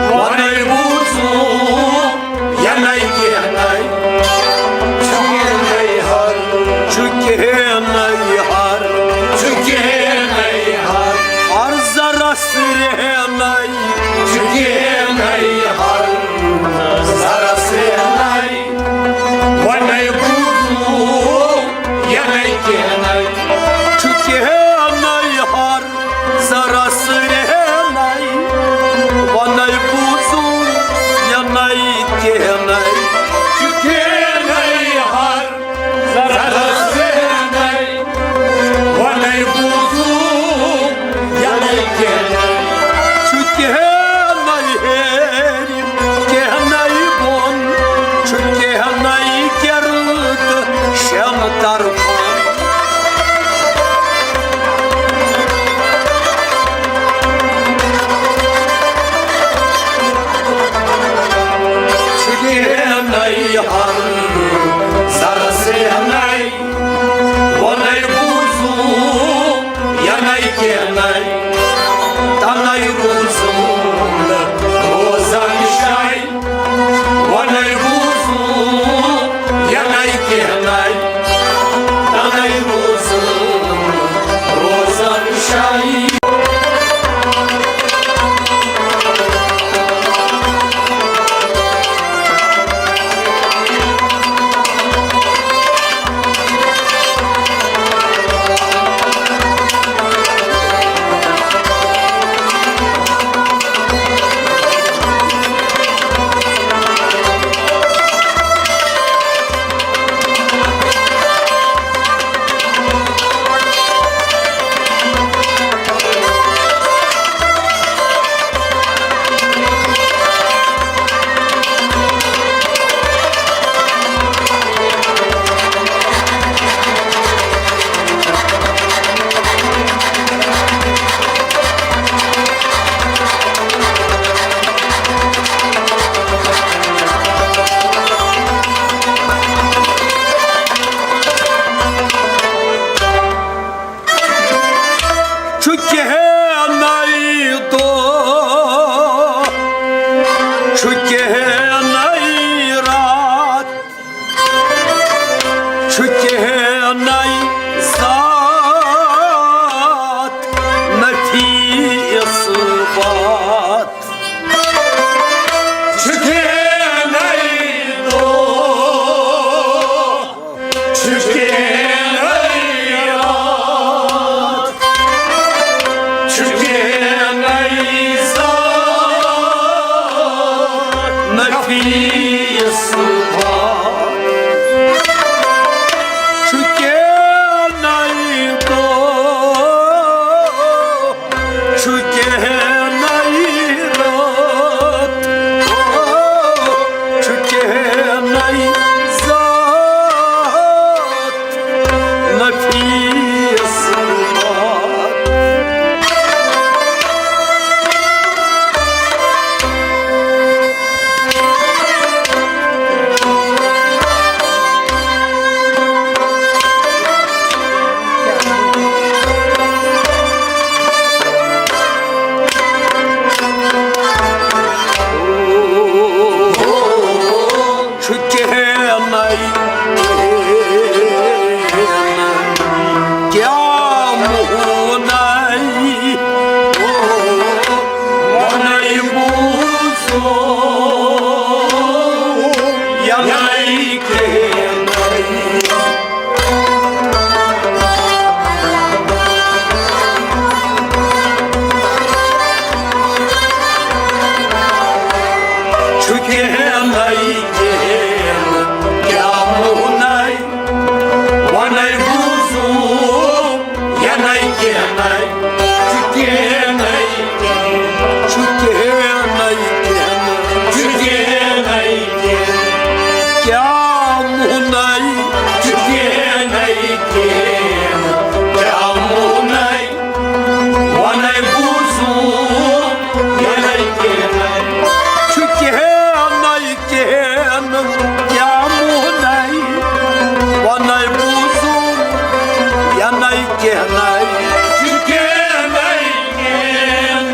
وَنَے بوٗزُم یَنَے کینَے۔ چھُ کینَے ہر، چھُ کینَے ہر، چھُ کینَے ہر۔ ہر یس بات چھُ کینٛہہ نَے دۄہ، چھُ کینٛہہ نَے رات، چھُ کینٛہہ نَے ذات۔ نفیس بات۔ چھُ کینٛہہ نَے، کینٛہہ نَے، کیٛاہ مونَے، او، وَنَے بوٗزُم، یَنَے کینٛہہ نَے۔ چھُ کینٛہہ نَے کینٛہہ، کیٛاہ مونَے، وَنَے بوٗزُم، یَنَے کینٛہہ نَے۔ چھُ کینٛہہ نَے کینٛہہ، چھُ کینٛہہ نَے کینٛہہ، چھُ کینٛہہ نَے کینٛہہ۔ کیٛاہ مونَے، چھُ کینٛہہ نَے کینٛہہ، کیٛاہ مونَے، وَنَے بوٗزُم، یَنَے کینٛہہ نَے۔ چھُ کینٛہہ نَے کینٛہہ، کیٛاہ مونَے، وَنَے بوٗزُم، یَنَے کینٛہہ نَے۔ چھُ کینٛہہ نَے کینٛہہ،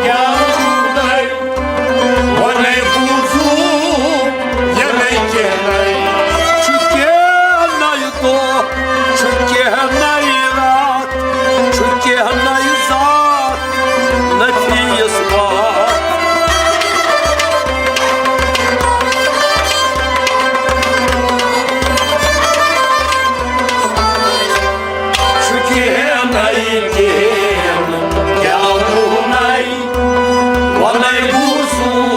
کیٛاہ مونَے، وَنَے بوٗزُم، یَنَے کینٛہہ نَے۔ چھُ کینٛہہ نَے دۄہ، چھُ کینٛہہ نَے رات، چھُ کینٛہہ نَے ذات، نفیس بات۔ چھُ کینٛہہ نَے کینٛہہ، کیٛاہ ووٚنَے، وَنَے بوٗزُم،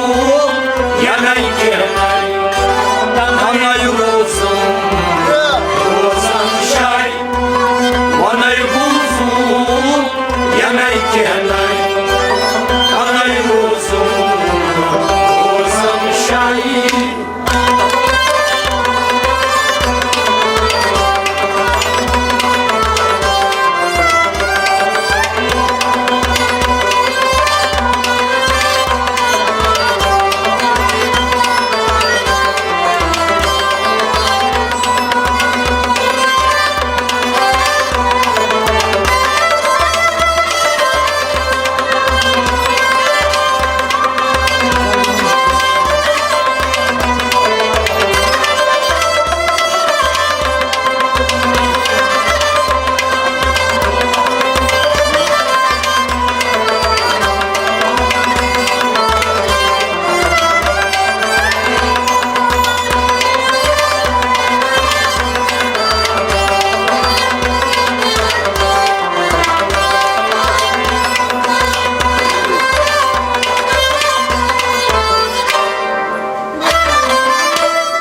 یَنَے کینٛہہ نَے، تَنَے روزُم، روزَن شاے، وَنَے بوٗزُم، یَنَے کینٛہہ نَے، تَنَے روزُم، روزَن شاے۔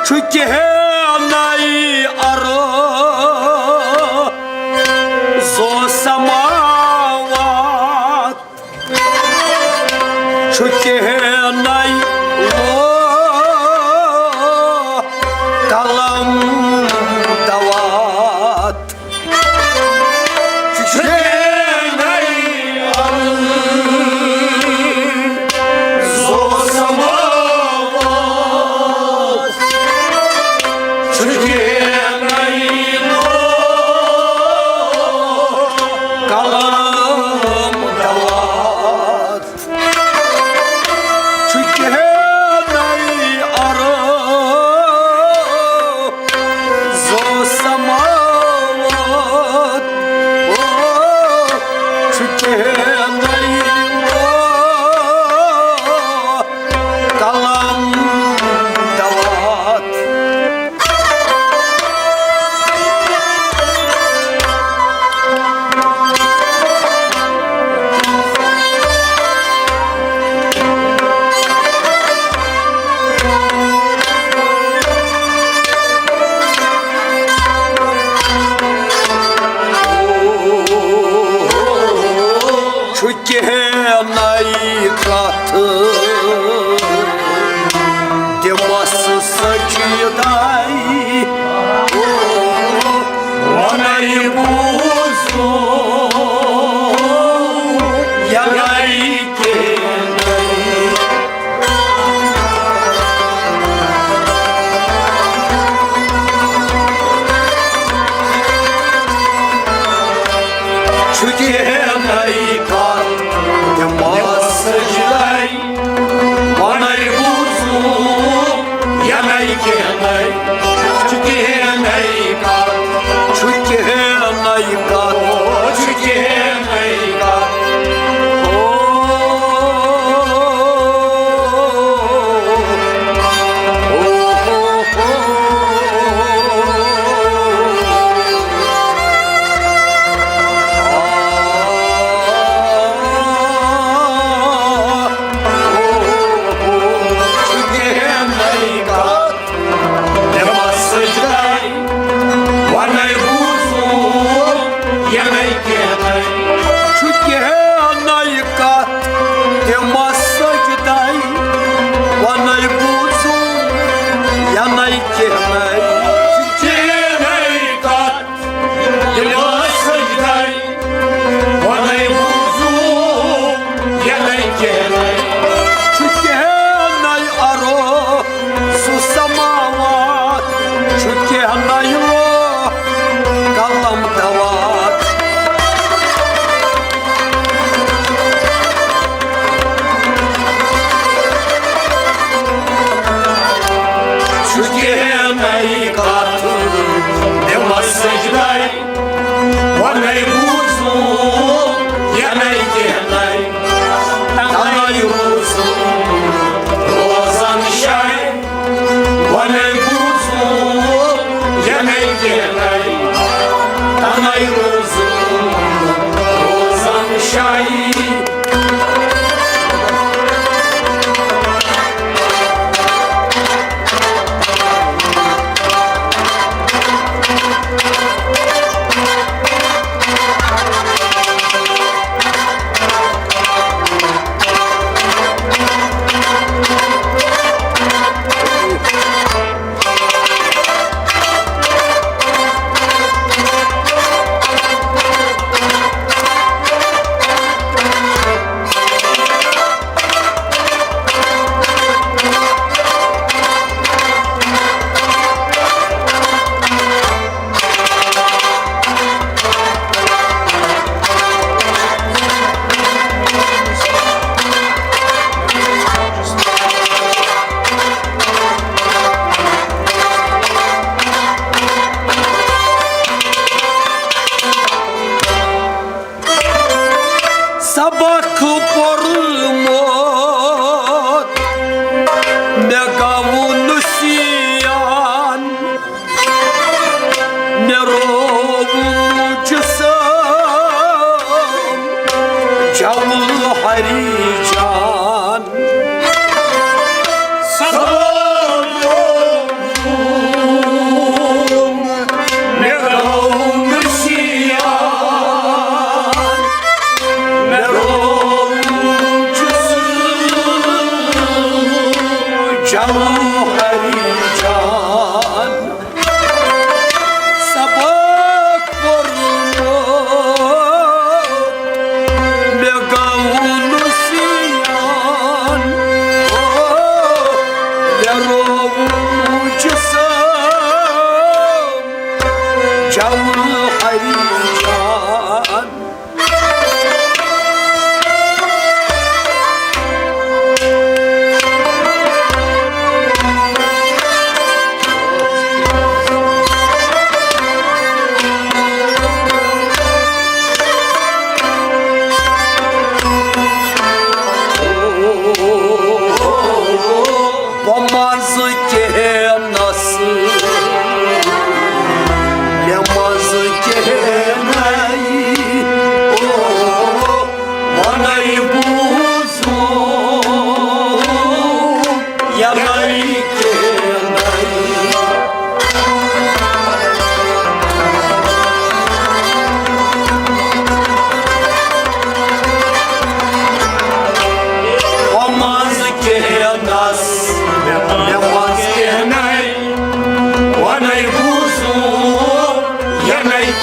چھُ کینٛہہ نَے عرض و سماوات، چھُ کینٛہہ نَے لوح قلم دوات۔ نَے کَتھ دِمَس سٔجدَے، وَنَے بوٗزُم یَنَے کِنَے۔ چھُ کینٛہہ نَے کَتھ دِمَس سٔجدَے۔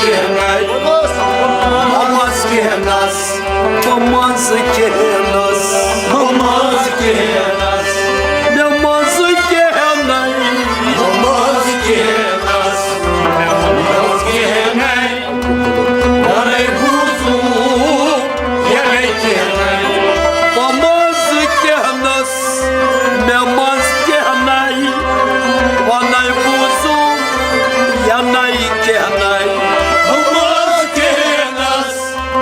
کینٛہہ نَے، بہٕ منٛزٕ کینٛہہ نَس، بہٕ منٛزٕ کینٛہہ نَس، بہٕ منٛزٕ کینٛہہ نَس، مےٚ منٛزٕ کینٛہہ نَے، بہٕ منٛزٕ کینٛہہ نَس، مےٚ منٛزٕ کینٛہہ نَے، وَنے بوٗزُم، یَنے کینٛہہ نَے، بہٕ منٛزٕ کینٛہہ نَس، مےٚ منٛز کینٛہہ نَے، وَنے بوٗزُم، یَنے کینٛہہ نَے، بہٕ منٛز کینٛہہ نَس،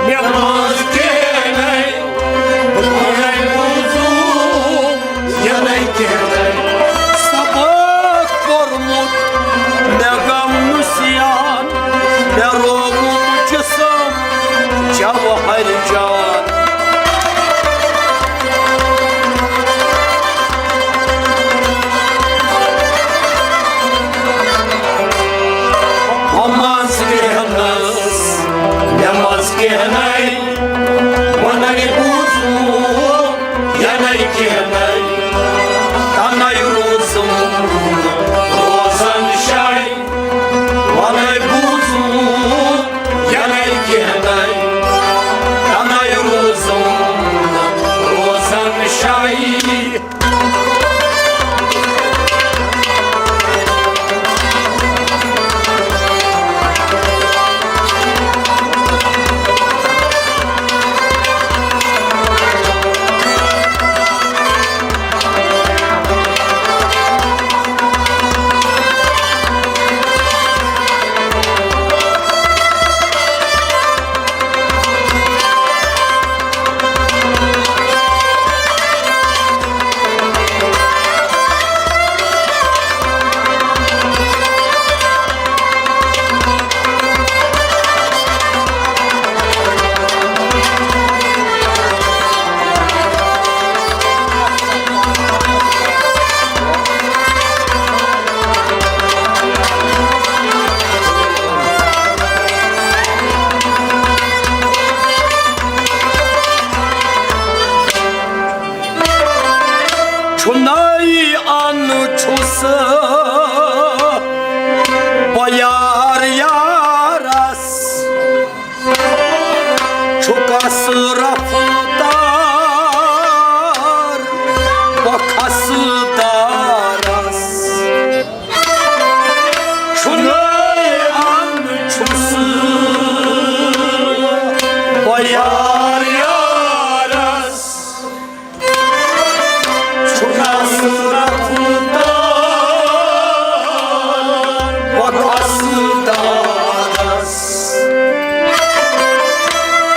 مےٚ منٛز کینٛہہ نَے، وَنے بوٗزُم، یَنے کینٛہہ نَے۔ سبق کوٚرمُت مےٚ غم نسیان، مےٚ روومُت جسم جوہر جان۔ بہٕ منٛز کینٛہہ نَس، مےٚ منٛز کینٛہہ نَے، وَنے بوٗزُم، یَنے کینٛہہ نَے، تَنے روٗزُم روزان شاے۔ وَنے بوٗزُم، یَنے کینٛہہ نَے، تَنے روٗزُم روزان شاے۔ چھُنَے اَن چھُس بہٕ یار یارس، چھُکس رفتار بہٕ خسدارس۔ چھُنَے اَن چھُس بہٕ یار یارس، چھُکس رفتار بہٕ خسدارس۔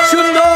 چھُنَے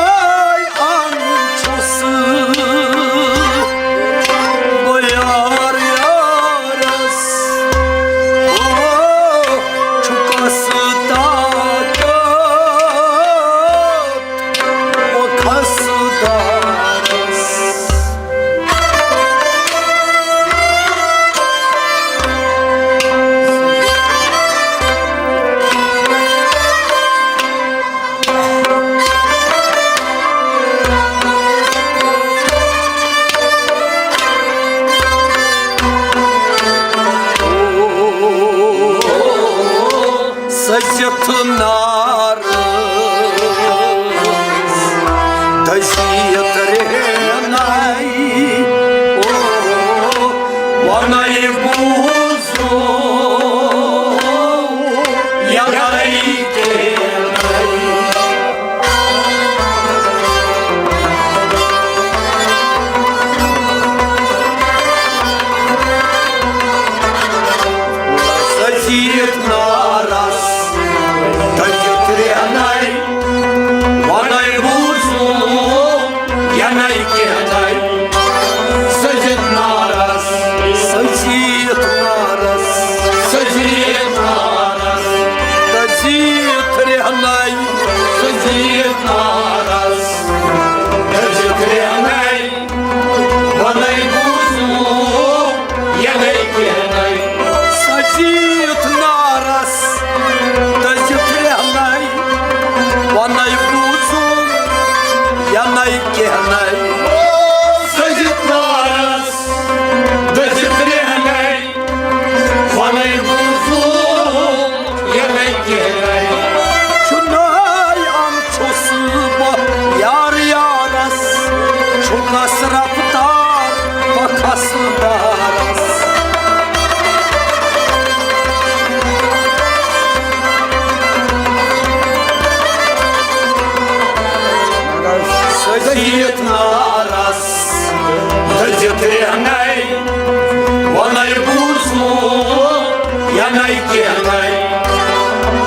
نَے کینٛہہ نَے،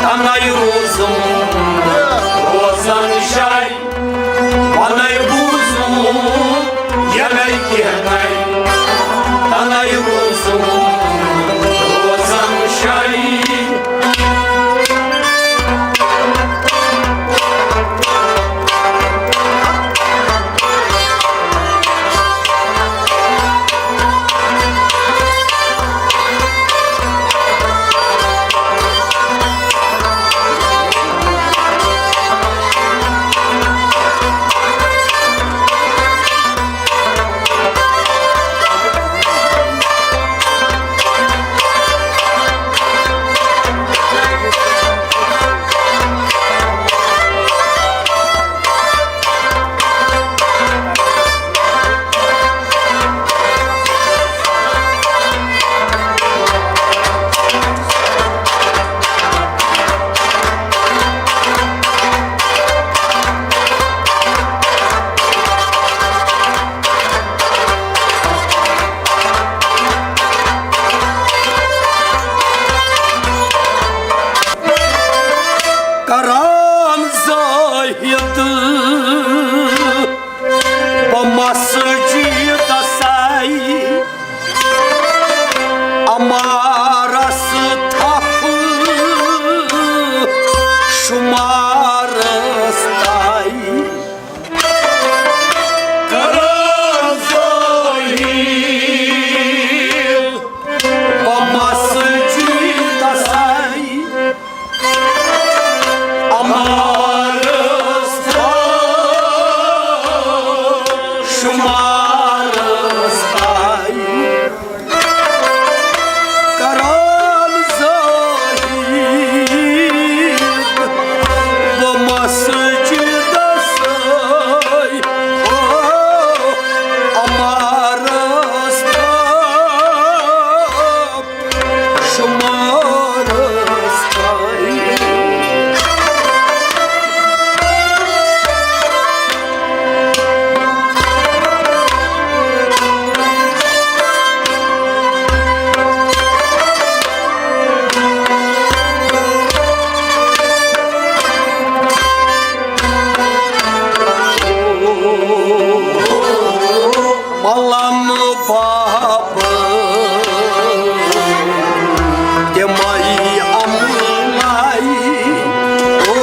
تَنَے روزُم روزان جاے۔ وَنَے بوٗزُم یَنَے کینٛہہ نَے، تَنَے روزُم روزان جاے۔ کران زاہد بہٕ مسجدس آئی، عمارس تھپھ شمارس تائی۔ کران زاہد بہٕ مسجدس آئی، عمارس تھپھ شمارس تائی۔ کران زاہد بہٕ مسجدس آئی، او عمارس تھپھ شمارس تائی۔ ملن بابن تِمے عملے، او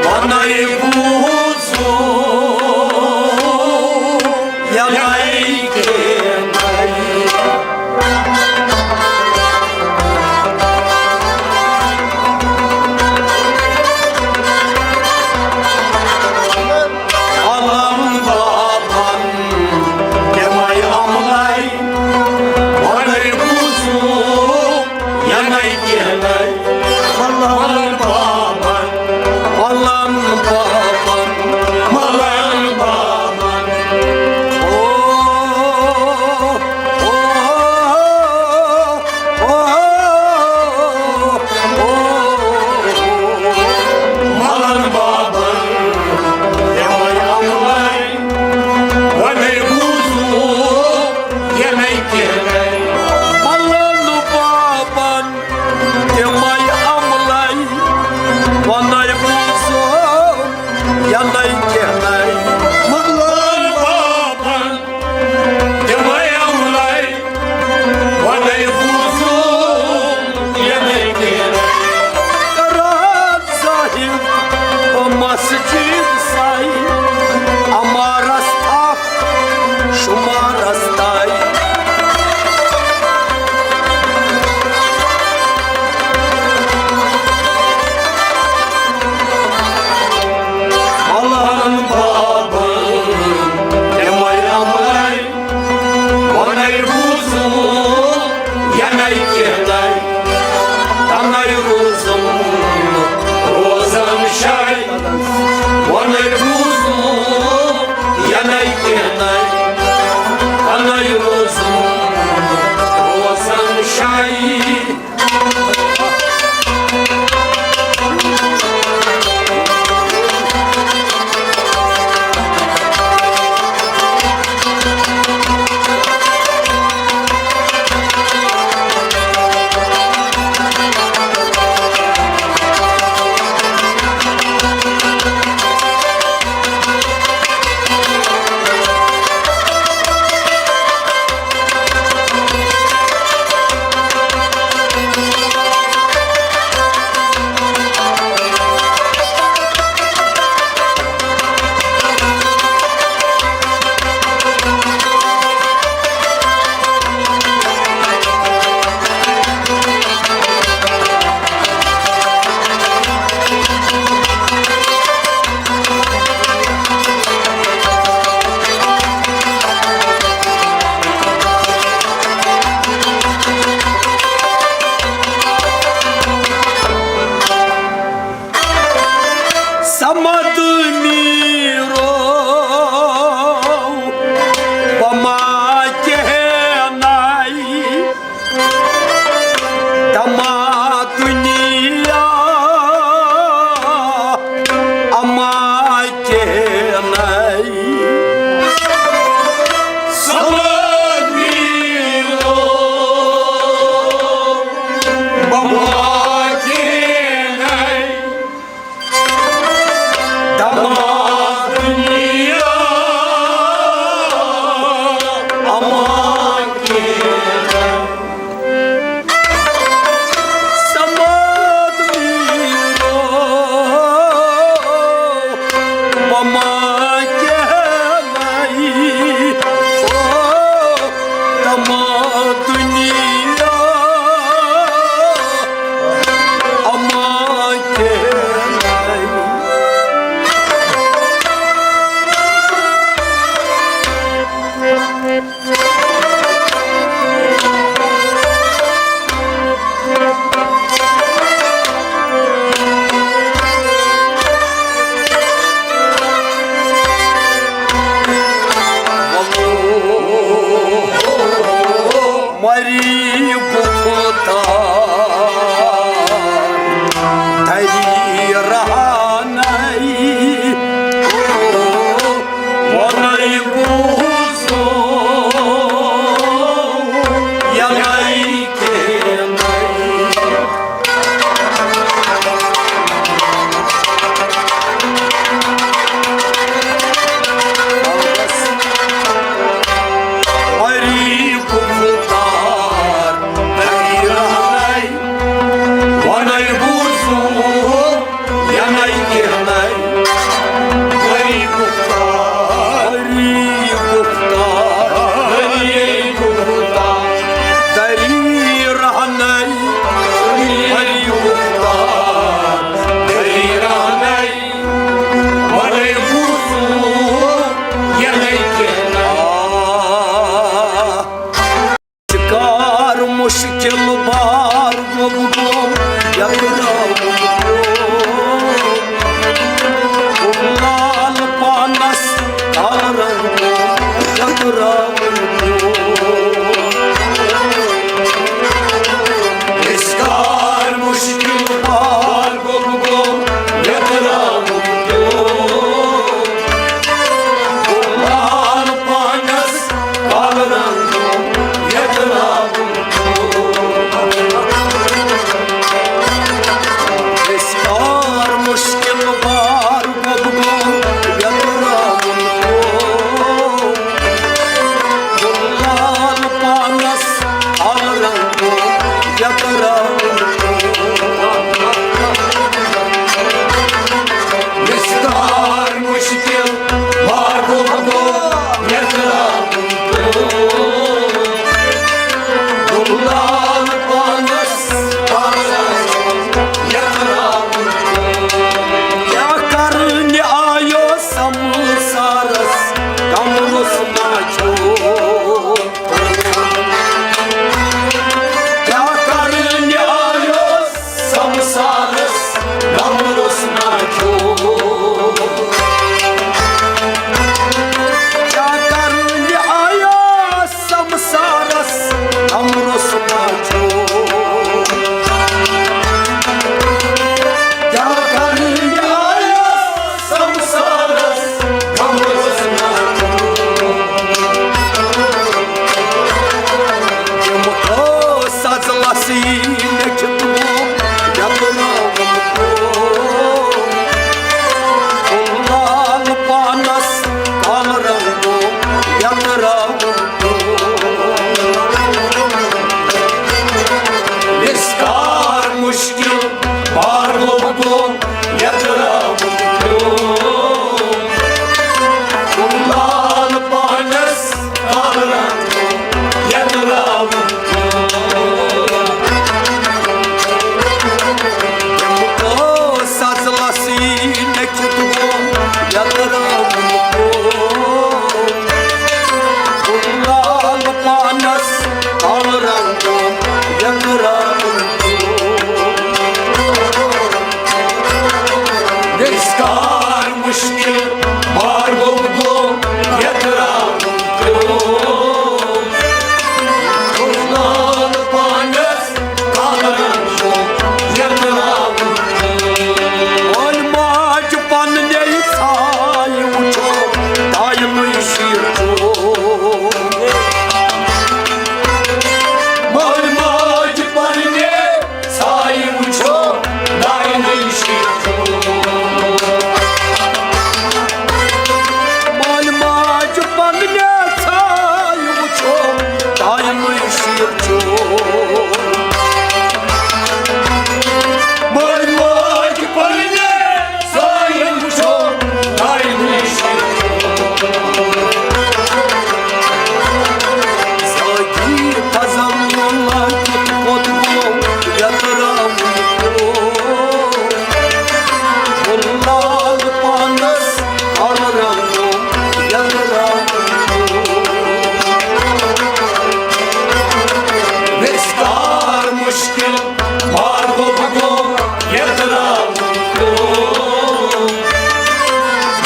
ونے بوزو ینے کینٛہہ نَے۔ علم بابن تِمے عملے، ونے بوزو ینے کینٛہہ نَے۔ ملن بابن، ملن بابن، ملن بابن۔ او اما کہنائی، دما دنیا، اما کہنائی۔ سمجھ میرو، بما کہنائی۔ دما دنیا، اما کہنائی۔ سما دنیا، بما کہنائی۔ او، دما دنیا، اما کہنائی۔ مری بختا، دری رہانائی، او، ونئی بوزو۔ مٲلۍ ماجہِ پرنہِ سٲیِم چھُ ناینہِ نِش۔ زٲگی فضل لٲگِتھ پوٚتُن یتراوُن پیوٚو۔ گُلال پانس آل رنگو یتراوُن پیوٚو۔ وِستار مُشکِل مارگو بھگو یتراوُن پیوٚو۔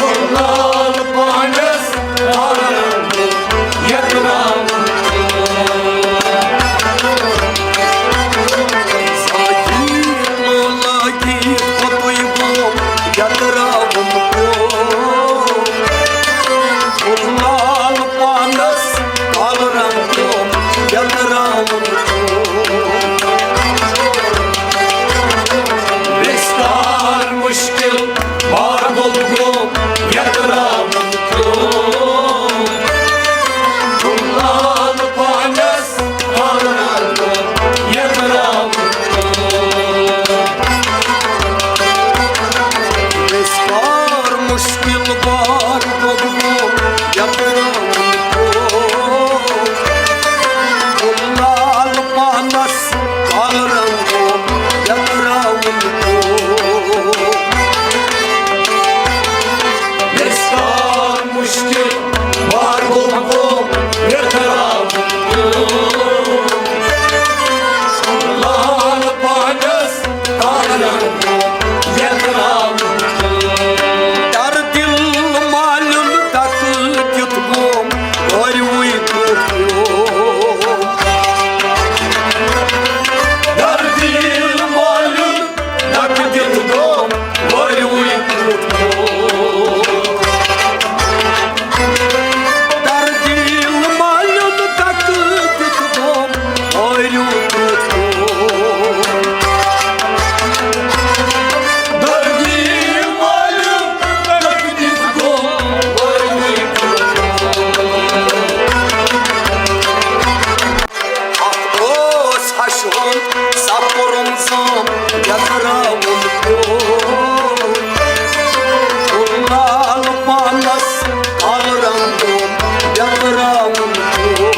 گُلال پانس آل رنگو یتراوُن پیوٚو۔ زٲگی لٲگِتھ پوٚتُے گوٚو یتراوُن پیوٚو۔ گُلال پانس آل رنگو یتراوُن پیوٚو۔ وِستار مُشکِل ماربل گوٚو یتراوُن پیوٚو۔ گُلال پانس آل رنگو یتراوُن پیوٚو۔ وِستار مُشکِل بار گوٚو یتراوُن پیوٚو۔ گُلال پانس آل رنگو یتراوُن پیوٚو۔ وِستار مُشکِل بار گوٚو یتراوُن پیوٚو۔ گُلال پانس آل رنگو یتراوُن پیوٚو۔ در دل مالیُن دکہٕ دیُت گوم، ٲروٕے تہٕ پیوٚو۔ در دل مالیُن دکہٕ دیُت گوم، ٲروٕے تہٕ پیوٚو۔ در دل مالیُن دکہٕ دیُت گوم، ٲروٕے تہٕ پیوٚو۔ در دل مالیُن دکہٕ دیُت گوم، ٲروٕے تہٕ پیوٚو۔ اکھ اوس ہشہِ ہُنٛد سپُرُن زوم، یتراوُن پیوٚو۔ گُلال پانس آل رنگو یتراوُن پیوٚو۔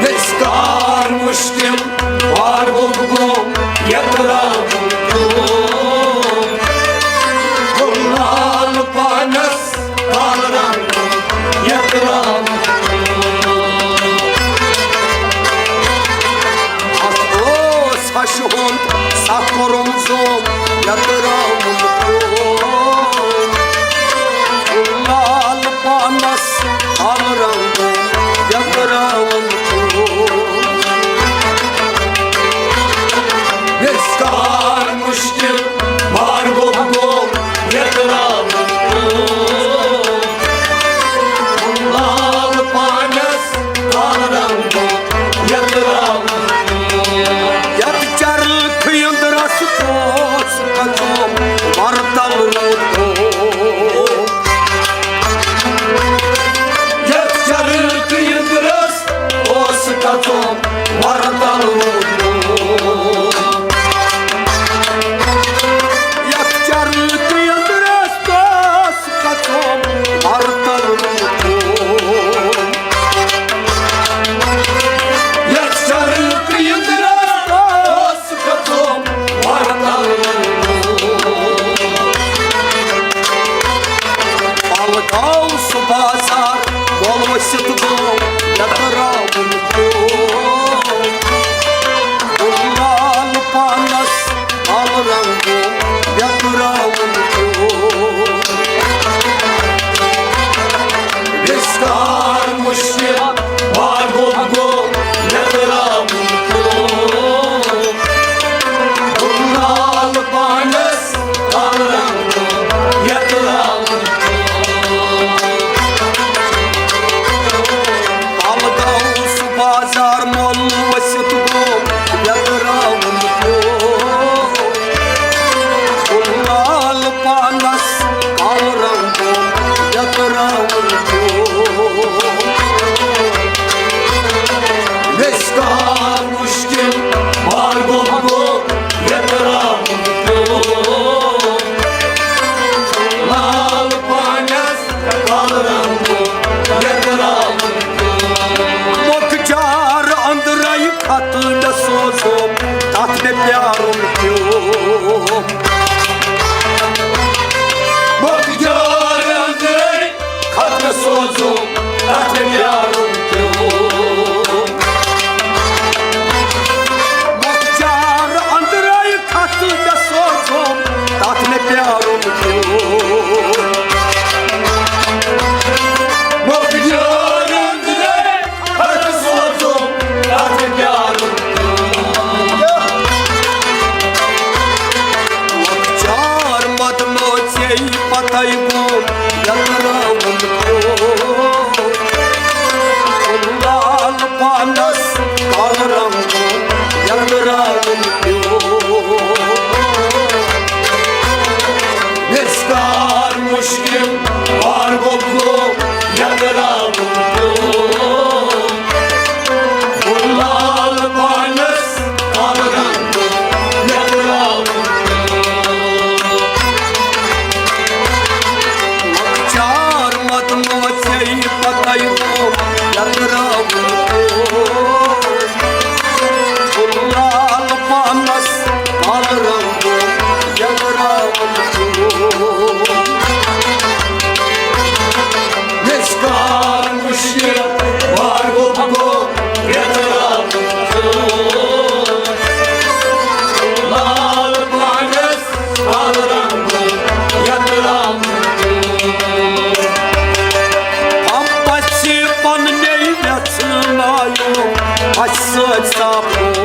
وِستار مُشکِل بار گوٚو یتراوُن پیوٚو۔ گُلال پانس آل رنگو یتراوُن پیوٚو۔ اکھ اوس ہشہِ ہُنٛد سپُرُن زوم، یتراوُن پیوٚو۔ گُلال پانس آل رنگو یتراوُن پیوٚو۔ وِستار مُشکِل بار گوٚو یتراوُن پیوٚو۔ گُلال پانس آل رنگو یتراوُن پیوٚو۔ یتھ چرکھٕ یٔنٛدرس اوس کھژوم، ورتل روٗدمُت۔ یتھ چرکھٕ یٔنٛدرس اوس کھژوم، ورتل روٗدمُت۔ یتھ چرکھٕ یٔنٛدرس اوس کھژوم، ورتل روٗدمُت۔ یتھ چرکھٕ یٔنٛدرس اوس کھژوم، ورتل روٗدمُت۔ پلگاو سُہ بازار، وۄلوسِتھ گوٚو یتراوُن پیوٚو۔ گُلال پانس آل رنگو یتراوُن پیوٚو۔ وِستار مُشکِل بار گوٚو یتراوُن پیوٚو۔ گُلال پانس آل رنگو یتراوُن پیوٚو۔ پلگاو مۄکجار أنٛدرَے خط مےٚ سوزُم، تَتھ مےٚ پیارُن پیوٚو۔ مۄکجار أنٛدرَے خط مےٚ سوزُم، تَتھ مےٚ پیارُن پیوٚو۔ مۄکجار أنٛدرَے خط مےٚ سوزُم، تَتھ مےٚ پیارُن پیوٚو۔ مۄکجار أنٛدرَے خط سوزُم، تَتھ مےٚ پیارُن پیوٚو۔ مۄکجار مدمو ژے پتَے گوٚو، یَتراوُن پیوٚو۔ لال پانس کالہٕ رنٛگُن یَتراوُن پیوٚو۔ وِستار مُشکِل وار گوٚو یَتراوُن پیوٚو۔ لال پانس کالہٕ رنٛگُن یَتراوُن پیوٚو۔ لۄکچار مدمو ژے پتَے گوٚو یَتراوُن پیوٚو۔ لال پانس کالہٕ رنٛگُن یَتراوُن پیوٚو۔ وِستار مُشکِل وار گوٚو یَتراوُن پیوٚو۔ لال پانس کالہٕ رنٛگُن یَتراوُن پیوٚو۔ ہم پژھِ پننے ویژھنایو، پژھِ سۭتۍ سپُد۔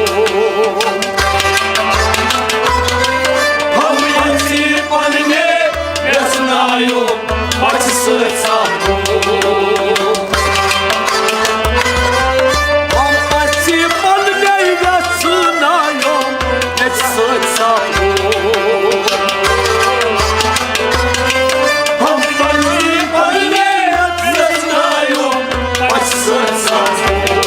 ہم پژھِ پننے ویژھنایو، پژھِ سۭتۍ سپُد۔ ہم پژھِ پننے ویژھنایو، پژھِ سۭتۍ سپُد۔ ہم پژھِ پننے ویژھنایو، پژھِ سۭتۍ سپُد۔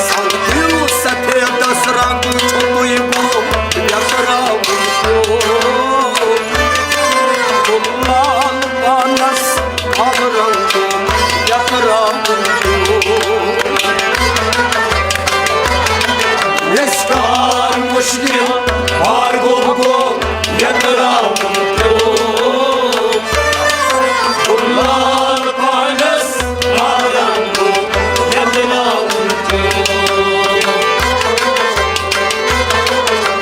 سنگ دِل سفیدس رنگ چھُ تُہۍ گوٚو یَتراوُن پیوٚو۔ لال پانس کالہٕ رنٛگُن یَتراوُن پیوٚو۔ وِستار مُشکِل وار گوٚو یَتراوُن پیوٚو۔ لال پانس کالہٕ رنٛگُن یَتراوُن پیوٚو۔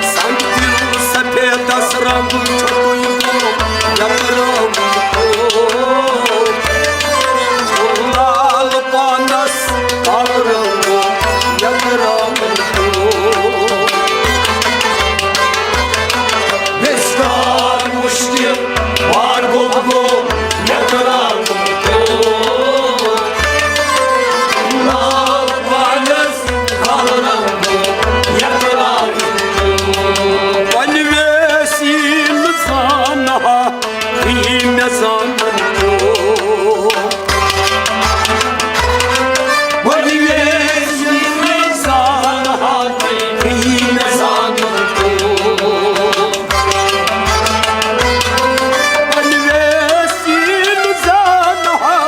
سنگ دِل سفیدس رنگ چھُ تُہۍ گوٚو یَتراوُن پیوٚو۔ لال پانس کالہٕ رنٛگُن یَتراوُن پیوٚو۔ وِستار مُشکِل وار گوٚو یَتراوُن پیوٚو۔ لال پانس کالہٕ رنٛگُن یَتراوُن پیوٚو۔ وۄنۍ ویسی نہٕ زانہہ یی مےٚ زانُن پیوٚو۔ وۄنۍ ویسی نہٕ زانہہ یی مےٚ زانُن پیوٚو۔ وۄنۍ ویسی نہٕ زانہہ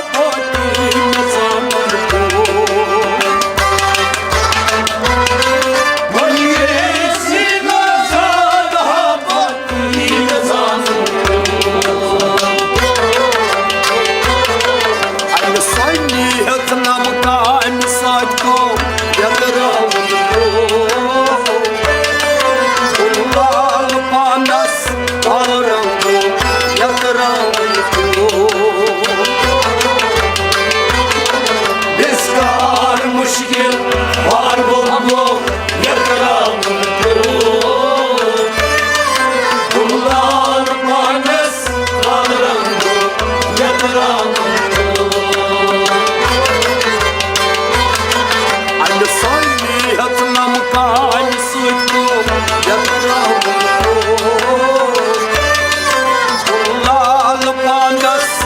وِستار مُشکِل وار گوٚو یَتراوُن پیوٚو۔ لال پانس کالہٕ رنٛگُن یَتراوُن پیوٚو۔ اَمہِ سۄنہِ ہیٚژ نمہٕ کانہِ سۭتۍ گوٚو یَتراوُن پیوٚو۔ لال پانس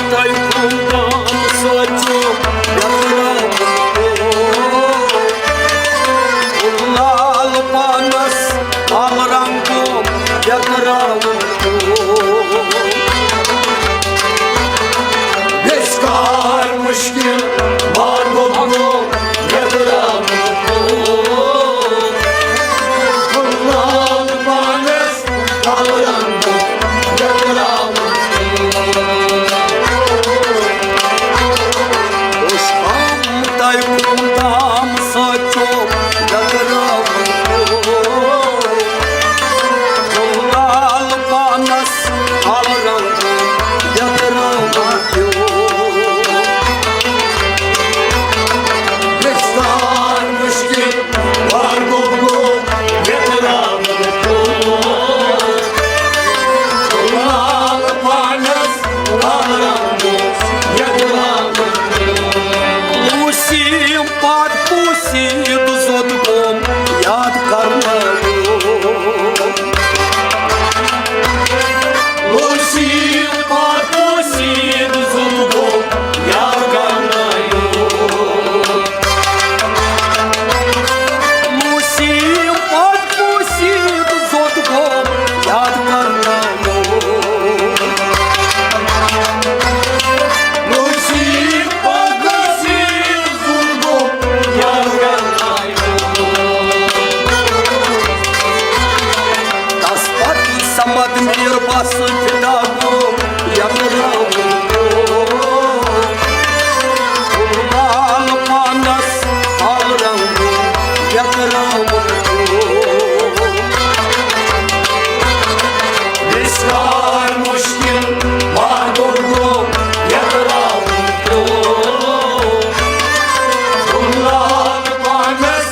تۄہہِ کُم تام سوچو یتھ رنگُن کوٚر۔ لال پانس، لال رنگُن یتھ رنگُن کوٚر۔ گژھِ کار مشکل، ماگو بھگو یتھ رنگُن کوٚر۔ لال پانس پوٗسِم پتہٕ پوٗسِتھ زوٚد گوٚم یاد کرناوُن۔ پوٗسِم پتہٕ پوٗسِتھ زوٚد گوٚم یاد کرناوُن۔ پوٗسِم پتہٕ پوٗسِتھ زوٚد گوٚم یاد کرناوُن۔ تس پتہٕ سمد میر بس فدا گوٚو یتھ رنگُن کوٚر۔ لال پانس لال رنگُن یتھ رنگُن کوٚر۔ وِسکار مشکل، ماگو گوٚو یتھ رنگُن کوٚر۔ لال پانس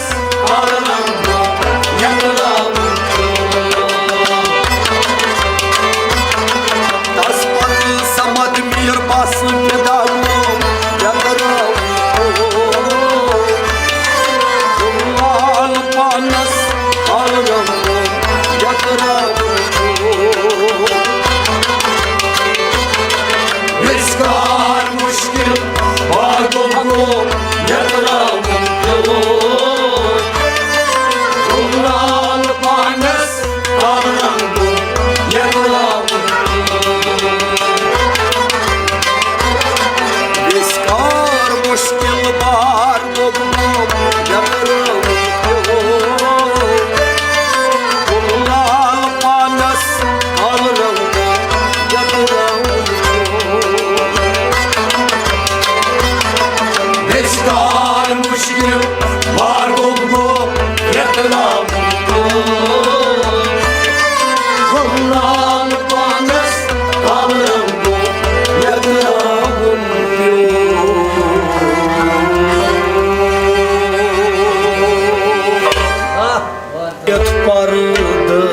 تس پتہٕ سمد میر بس فدا گوٚو یتھ رنگُن کوٚر۔ لال پانس لال رنگُن یتھ رنگُن کوٚر۔ وِسکار مشکل، ماگو بھگو یتھ رنگُن کوٚر۔ لال پانس لال رنگُن یتھ رنگُن کوٚر۔ وِسکار مشکل بار گوٚو یتھ رنگُن کوٚر۔ لال پانس لال رنگُن یتھ رنگُن کوٚر۔ وِسکار مشکل، ماگو بھگو یتھ رنگُن کوٚر۔ لال پانس لال رنگُن یتھ رنگُن کوٚر۔ یتھ پردے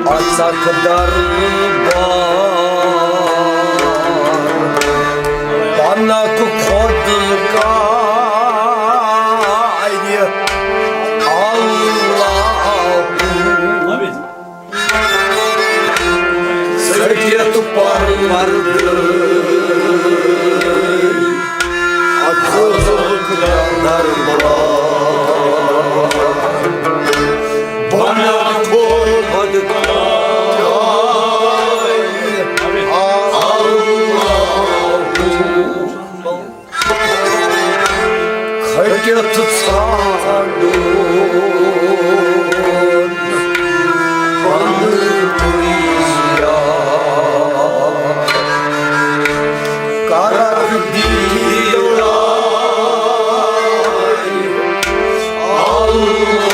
اژکھ دربار، بنکھ خود کارِ اللہ۔ ژٔٹِتھ پروردگار اژکھ دربار۔ بنکھ خود کارِ اللہ۔ کھٔٹِتھ ژھانٛڈُن پنُن پُے یار۔ کرکھ دیٖدار اللہ۔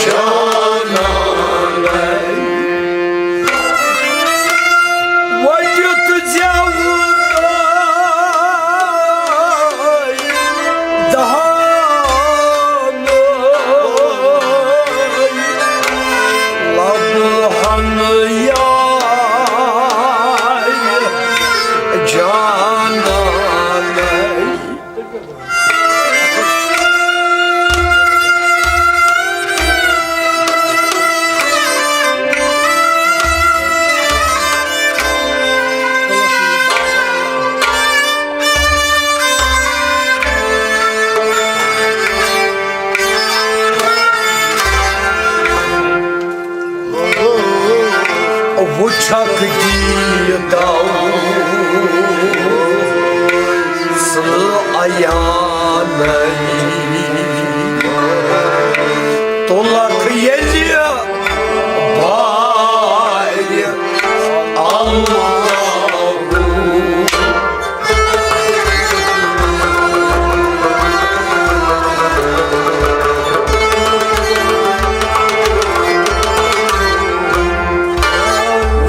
جانانے۔ وۄٹیُت زٮ۪و تۄہہِ دہانے، لبہٕ ہن یارِ جانانے۔ وُچھکھ دیٖدو سُہ عیانَے، تُلکھ ییٚلہِ بارِ اللہ۔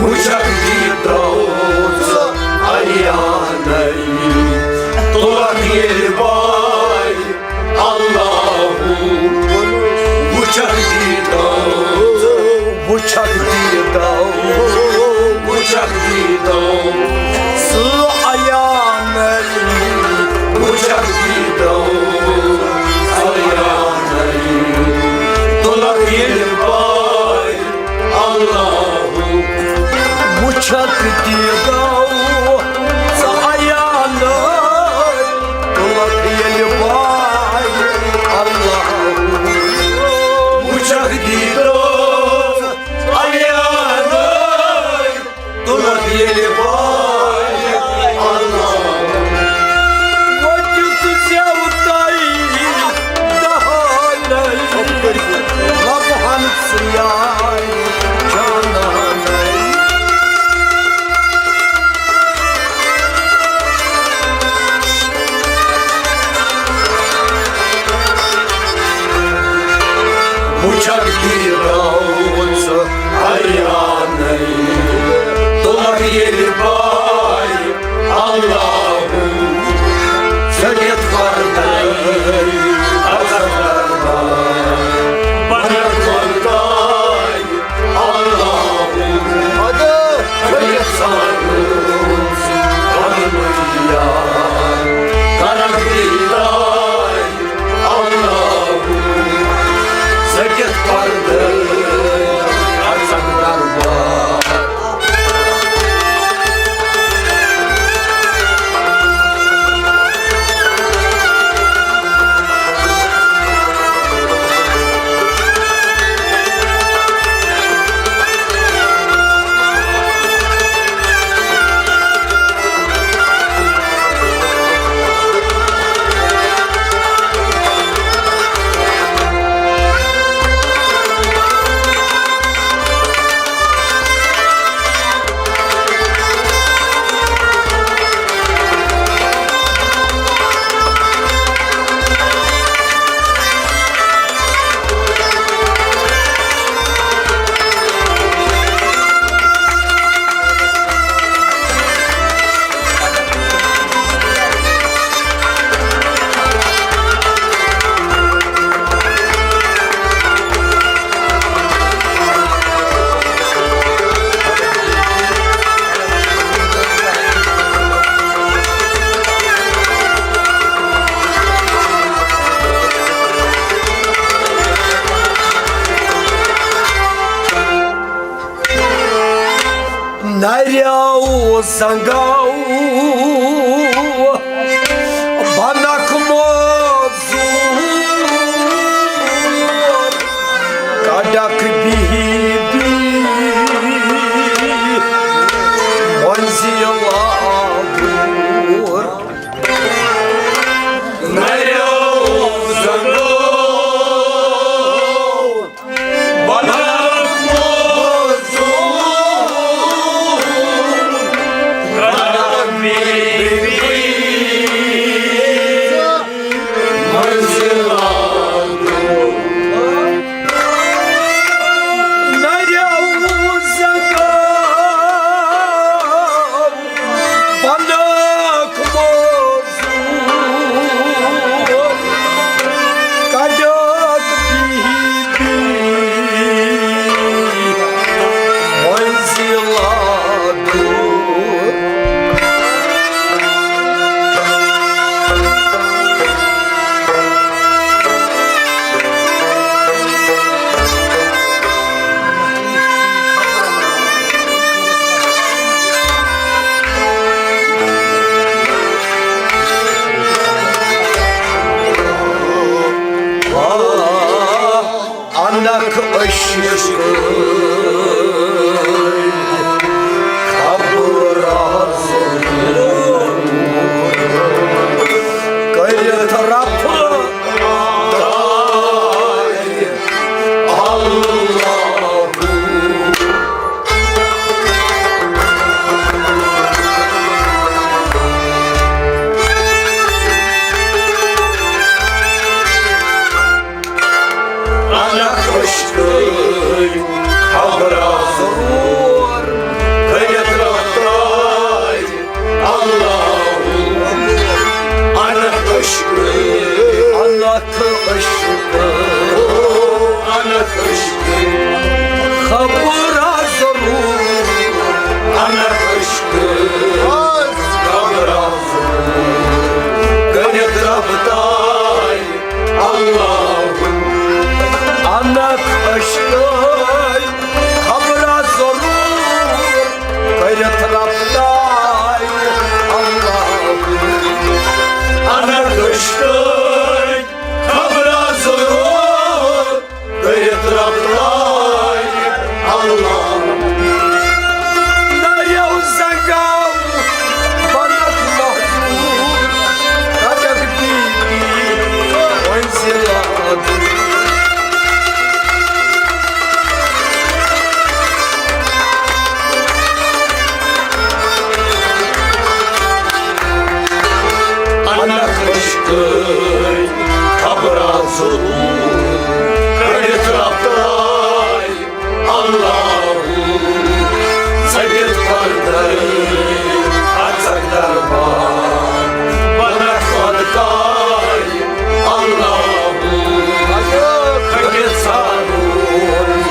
وُچھکھ دیٖدو ژٕ عیانَے، تُلکھ ییٚلہِ بارِ اللہ۔ وُچھکھ دیٖدو، وُچھکھ دیٖدو، وُچھکھ دیٖدو سُہ عیانَے۔ وُچھکھ دیٖدو عیانَے، تُلکھ ییٚلہِ بارِ اللہ۔ وُچھکھ دیٖدو ژٕ عیانَے، تُلکھ ییٚلہِ بارِ اللہ۔ وُچھکھ دیٖدو عیانَے، تُلکھ ییٚلہِ بارِ اللہ۔ وۄٹیُت زٮ۪و تۄہہِ دہانے، لبہٕ ہن سُہ یارِ جانانے۔ وُچھکھ دیٖدو ژٕ عیانَے، تُلکھ ییٚلہِ بارِ اللہ۔ ژٔٹِتھ پردے اژکھ دربار، بنکھ خۄداے اللہ۔ ژٔٹِتھ ژھانٛڈُن پنُن یار، کرکھ دیٖدار اللہ۔ ژٕ کِتھ پردٕ اژکھ دربار۔ نریو زنگو بنک موزور، کڈک بی بی منزل آور۔ نریو زنگو نکھ عشق خبر کٔرِتھ رفع دایہِ اللہ۔ انکھ عشقٕے خبرا ضروٗر کٔرِتھ رفتار۔ اللہ، انکھ عشقٕے، انکھ عشقٕے، انکھ عشقٕے خبرا ضروٗر، انکھ عشقٕے خبرا ضروٗر کٔرِتھ رفتار۔ اللہ، انکھ عشقٕے خبرا ضروٗر کٔرِتھ رفتار۔ اللہ، انکھ عشقٕے خبرا ضروٗر کٔرِتھ رفتار۔ اللہ، نریو زنگاو بنک محضور، کتک بی بی وۄنۍ زِ لادُن۔ انکھ عشقٕے خبرا ضروٗر کٔرِتھ رفتار۔ اللہ، ژٕ دِتھ پردے اژکھ دربار، بنک خۄد کار۔ اللہ، کھٔٹِتھ ژھانڈون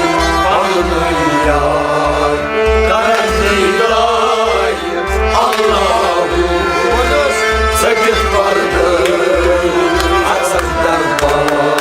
پنُن یار، کرن دیدار۔ اللہ، ژٔٹِتھ پردٕ، اژکھ دربار۔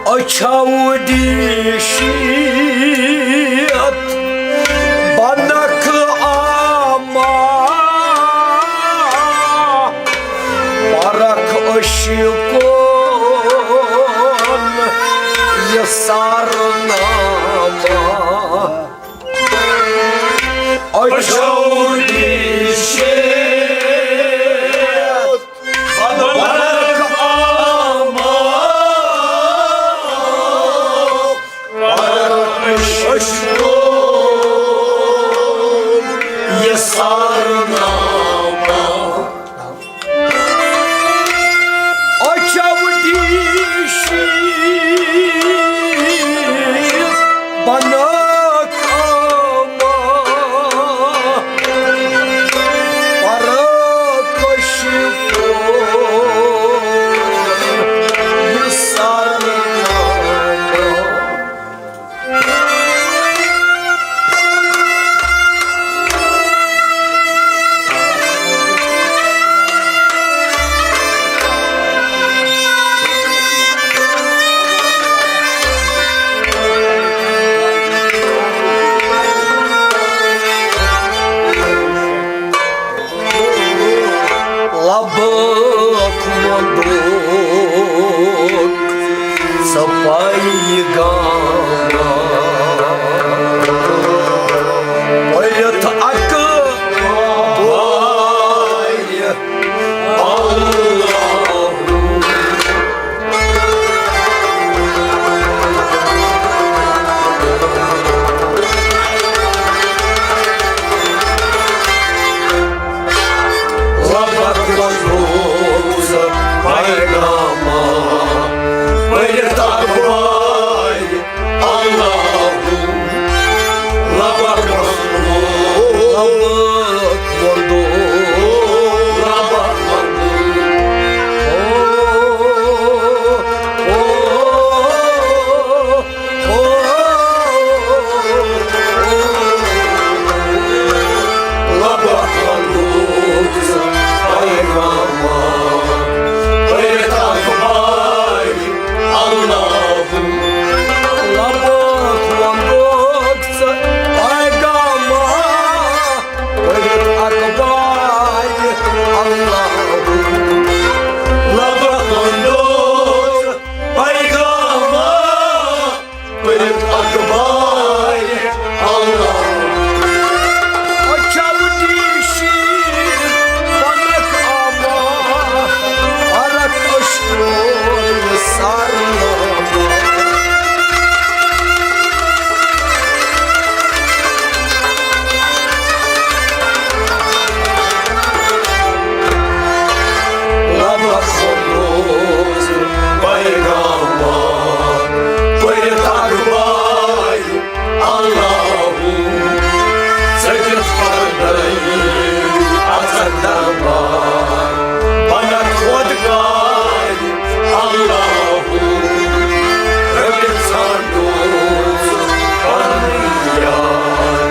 أچھو دیٖشِتھ بنکھ آما، پرکھ عشقُن یہِ سارنامہ۔ أچھو دیٖشِتھ بنکھ آما، پرکھ عشقُن یہِ سارنامہ۔ أچھو دیٖشِتھ بنکھ آما، سا پیغام پٔرِتھ اکھ بار اللہ۔ لبک منظور پیغاما، پٔرِتھ اکھ بار اللہ۔ لبک منظور، لبک منظور، لبک منظور۔ او، او، پیغاما، پٔرِتھ اکھ بار اللہ۔ اچھا وٕچھی شیٖر بنک آما، فرق اشتون سارناما۔ لبک منظور پیغاما، پٔرِتھ اکھ بار اللہ۔ ژٔٹِتھ پردے اژکھ دربار، بنک خۄد کار اللہ۔ رٔٹِتھ ژھانٛڈُن پنُن یار،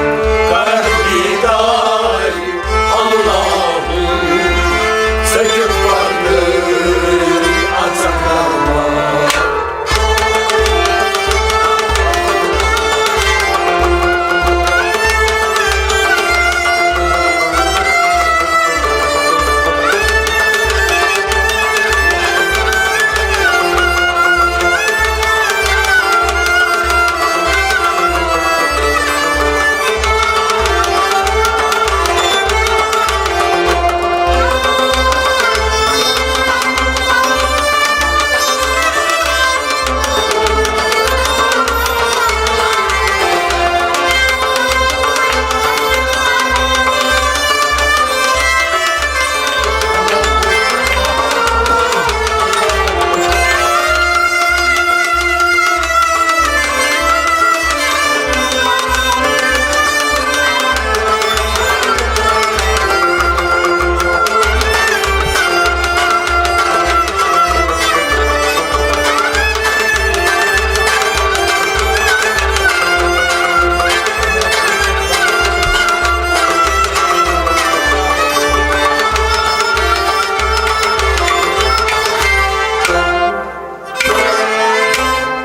کرکھ دیدار اللہ، ژٔٹِتھ پردے اژکھ دربار۔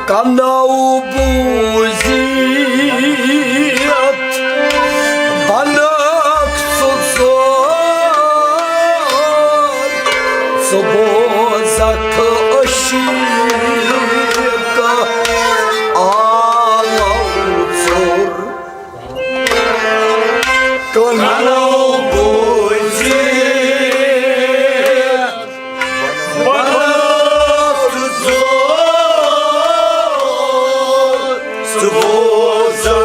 کنو بوٗزِتھ بنک سُہ ژور، ژٕ بوزکھ عشیٖق آلو ژوٚر۔ کنو بوٗزِتھ بنک سُہ ژور، ژٕ بوزکھ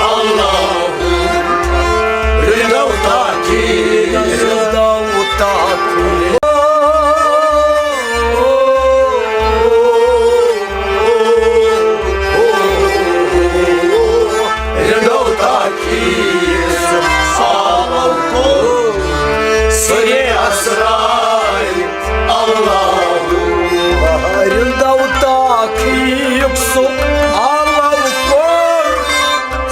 Allahu, rindau taki, rindau taki. Rindau taki, Allahu, sare asrai. Allahu, rindau taki, su Allahu kor,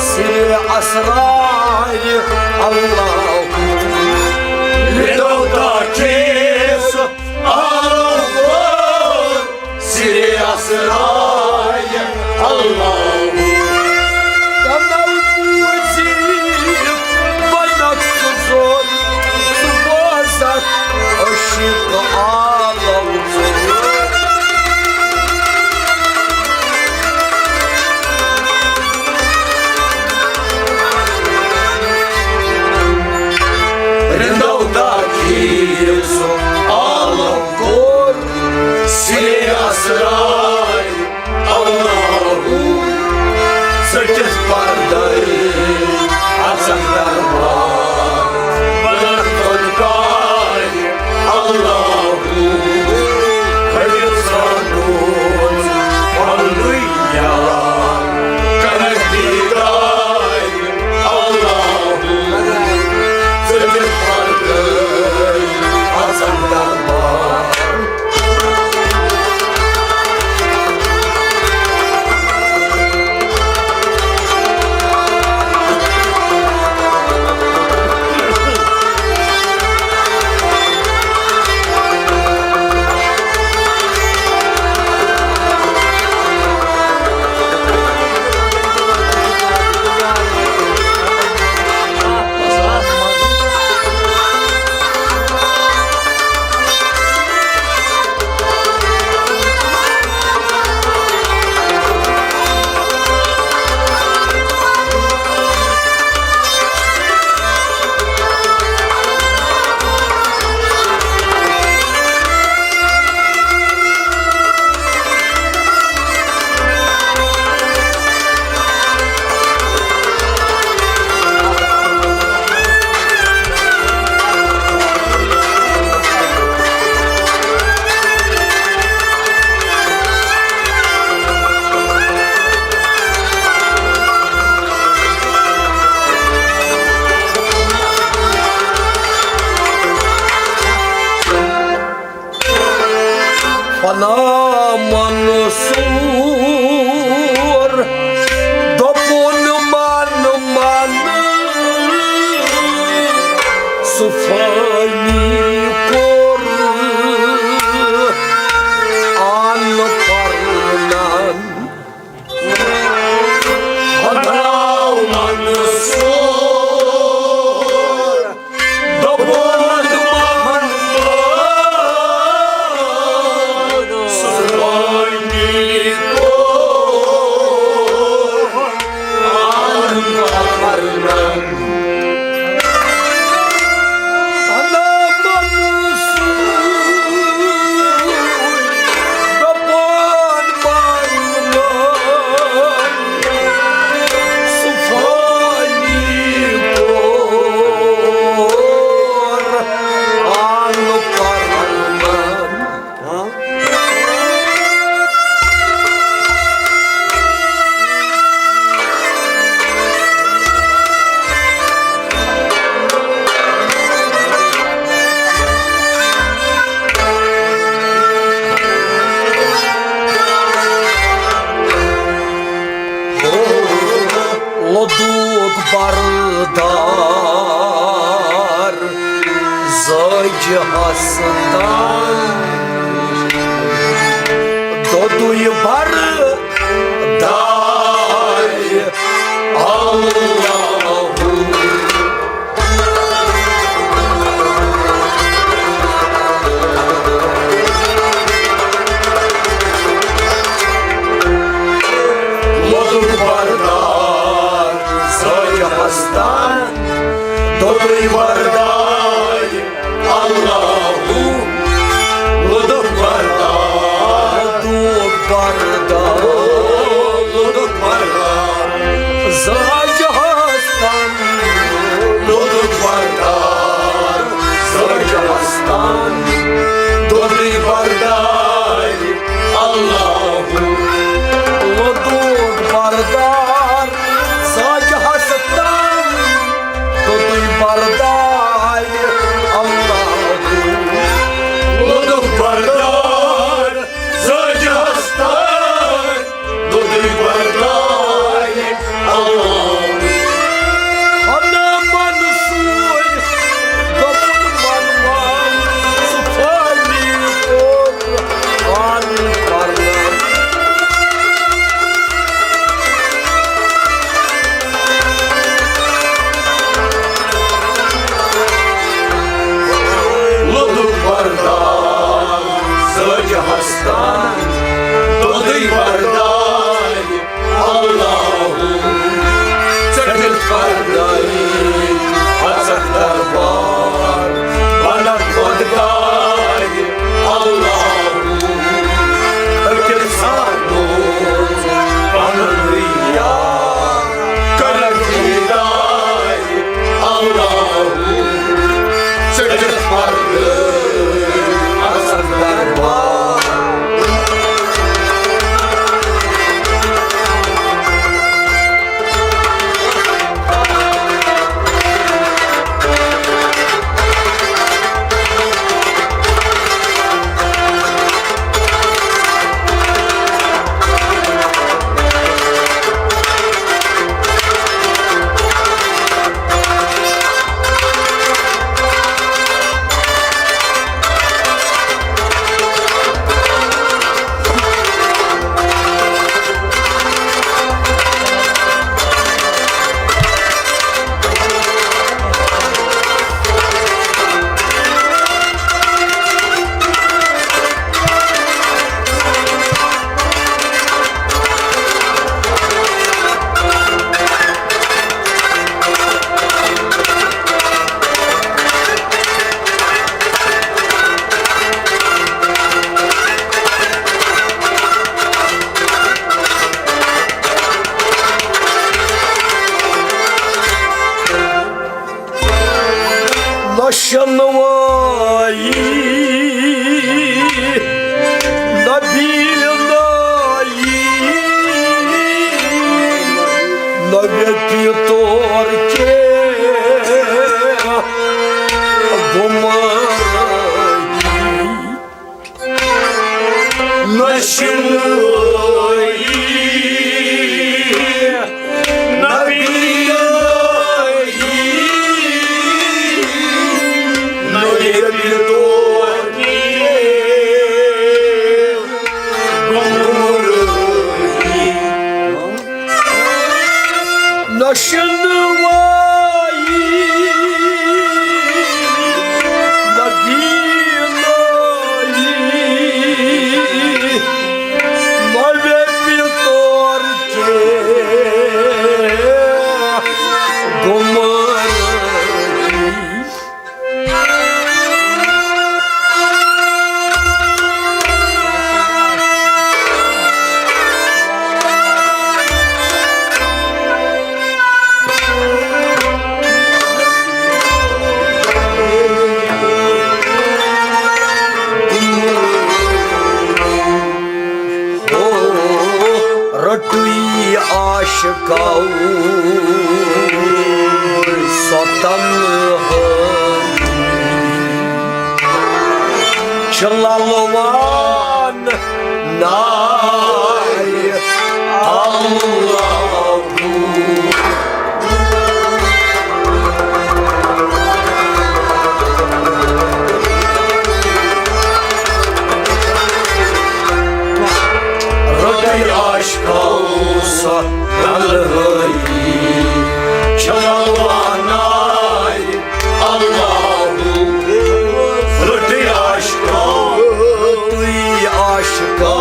sire asrai. Allahu, rindau taki, su Allahu kor, sire asrai. Allahu, kanal buzi, banak suzon, subazak, aşık Allahu. Rindau taki, su Allahu kor, sire asrai. Allahu, sakit pardai, azan darbar, balat tolkai. Allahu, khadir sanun, hallelujah, kanati gai. Allahu, sakit pardai, azan darbar. فنا منصور، دوٚپُن من من، سُہ فٲنی کوٚر ان پرنن۔ فنا منصور، دوٚپُن من من، سُہ فٲنی کوٚر ان پرنن۔ لوٚدُکھ بردار زٲجہِ ہستان، دوٚدُے بردار اللہ۔ لوٚدُکھ بردار زٲجہِ ہستان، دوٚدُے بردار اللہ۔ لوٚدُکھ بردار، لوٚدُکھ بردار، لوٚدُکھ بردار۔ شنوائی، نبی نائی، نبی پیتور کے گمرائی۔ نہ شنوائی، نہ بیدائی، نہ ییٚمہِ دۄہ گمراہی۔ نہ شنوائی، نہ بیدائی، نہ ییٚمہِ دۄہ گمراہی۔ او، رٔٹٕے عاشقو سۄ تنہٲیی۔ چھِ للوان ناے اللہ۔ رٔٹٕے عاشقو سۄ تنہٲیی، چھِ للوان ناے اللہ۔ رٔٹٕے عاشقو، رٔٹٕے عاشقو،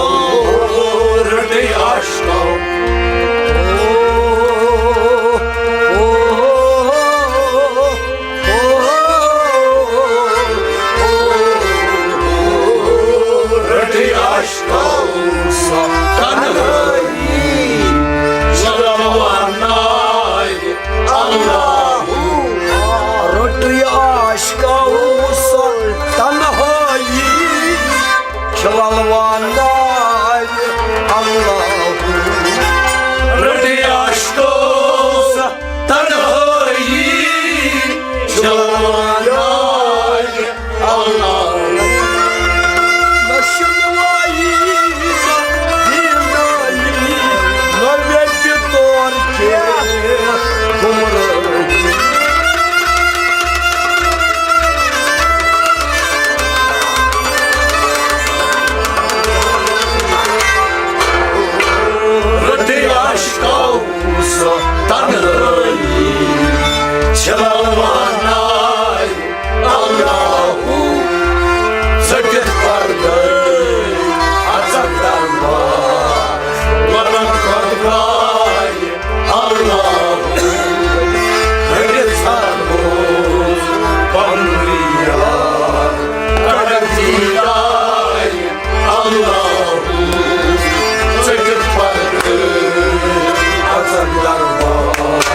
رٔٹٕے عاشقو۔ رٔٹٕے عاشقو سۄ تنہٲیی، چھِ للوان ناے اللہ۔ رٔٹٕے عاشقو سۄ تنہٲیی، چھِ للوان ناے اللہ۔ رٔٹٕے عاشقو سۄ تنہٲیی، چھِ للوان ناے اللہ۔ نہ شنوائی، نہ بیدائی، نہ ییٚمہِ دۄہ گمراہی۔ رٔٹٕے عاشقو سۄ تنہٲیی، چھِ للوان ناے اللہ۔ ژٔٹِتھ پردے اژکھ دربار، ونان خۄد گاے اللہ۔ ہرِس سر بوز پنُن یار، کڑکھ دیداے اللہ۔ ژٔٹِتھ پردے اژکھ دربار۔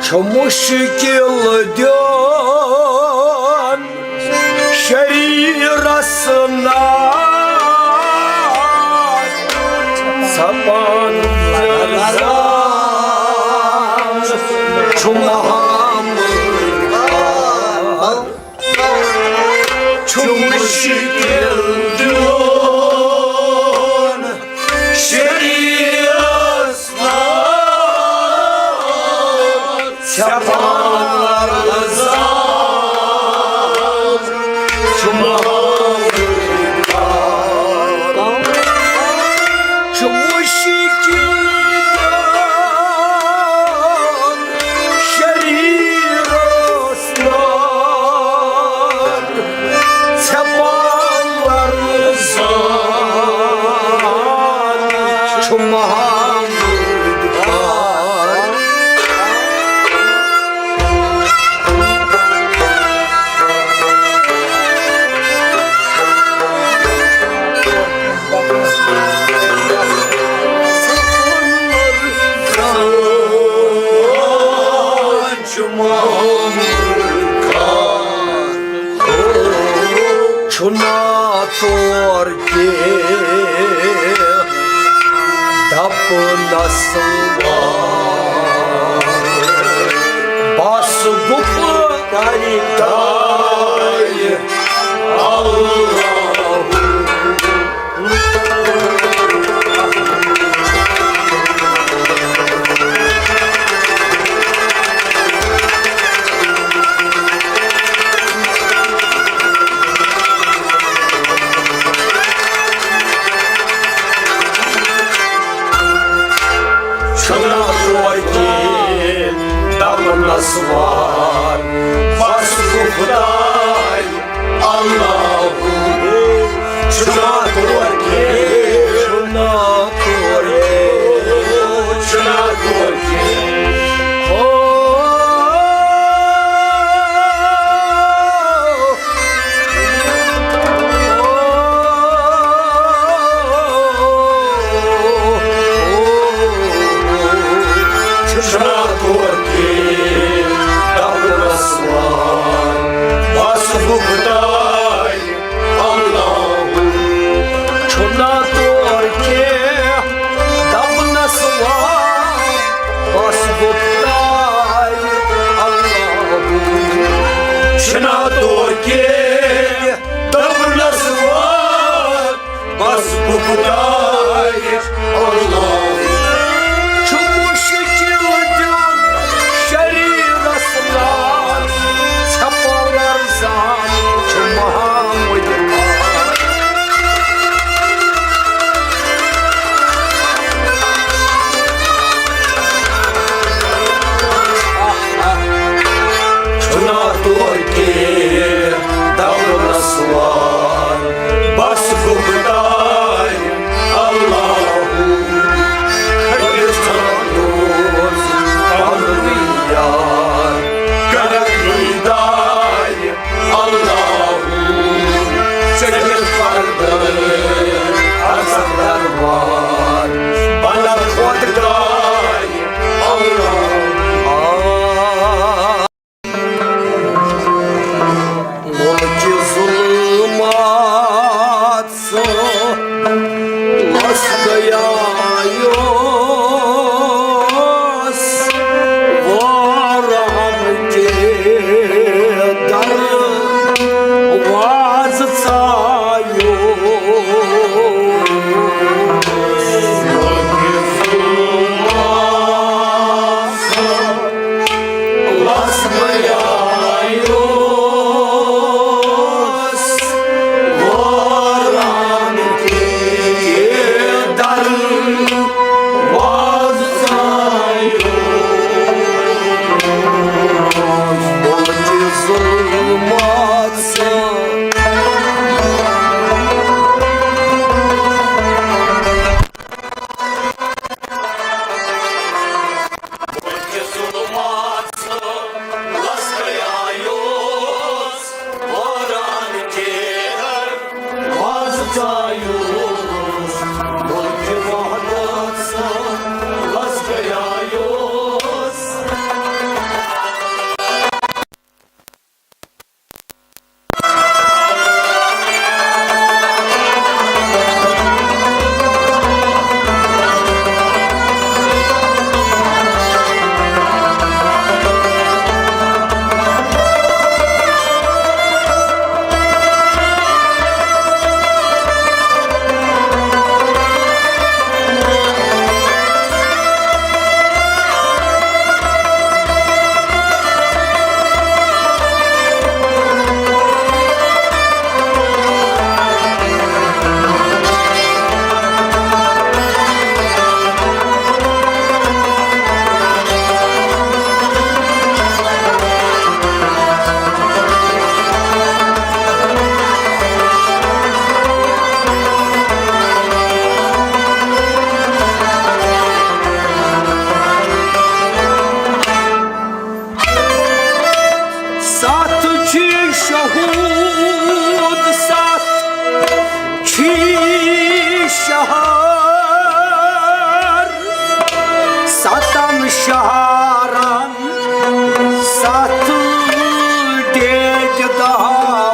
چھُ مُشکِل دیُن شریٖرس ناو۔ چھُ مُشکِل دیُن شریٖرس نار، ژےٚ پانہٕ لرزان چھُ محمد۔ چھُ مُشکِل دیُن شریٖرس نار، ژےٚ پانہٕ لرزان چھُ محمد۔ چھُنا تور کینٛہہ دَپنَس وار، بس گُپتَے دایہِ اللہ۔ چھُنہٕ توتہِ دَپنَس وار، بس گُپتَے اللہ۔ چھُنہٕ توتہِ، چھُنہٕ توتہِ، چھُنہٕ توتہِ۔ ہو۔ چھُنہٕ توتہِ دَپنَس وار، بس گُپتَے اللہ۔ چھُنہٕ توتہِ دَپنَس وار، بس گُپتَے اللہ۔ چھُنہٕ توتہِ دَپنَس وار، بس گُپتَے اللہ۔ چھُ مُشکِل دیُن شریٖرس نار، ژھٮ۪پہٕ لرزان چھُ محمد۔ چھُنہٕ توتہِ دَپنَس وار، بس گُپتَے اللہ۔ کھٔٹِس ژھانٛڈوس پنُن یار، کرکھ دیٖدار اللہ۔ ژٔٹِتھ پردٕ اَژَکھ دربار، بنَکھ خۄد گاے اللہ۔ مُلکہِ ظُلمات سُہ لَس گٔیایوس، وارہَن کے دروازٕ ژایوس۔ مُلکہِ ظُلمات سُہ لَس گٔیایوس، وارہَن کے دروازٕ ژایوس۔ مُلکہِ ظُلمات سُہ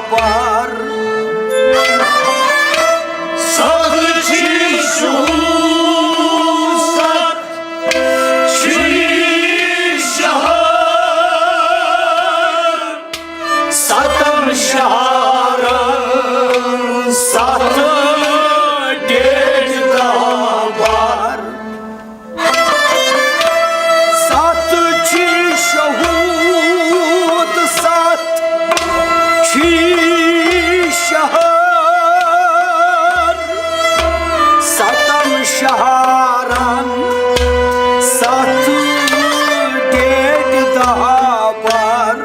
بار۔ ستھ چھی شہود، ستھ چھی شہر، ستن شہرن ستھ ڈیڈ دہ بار۔ ستھ چھی شہود، ستھ چھی شہر، ستن شہرن ستھ ڈیڈ دہ بار۔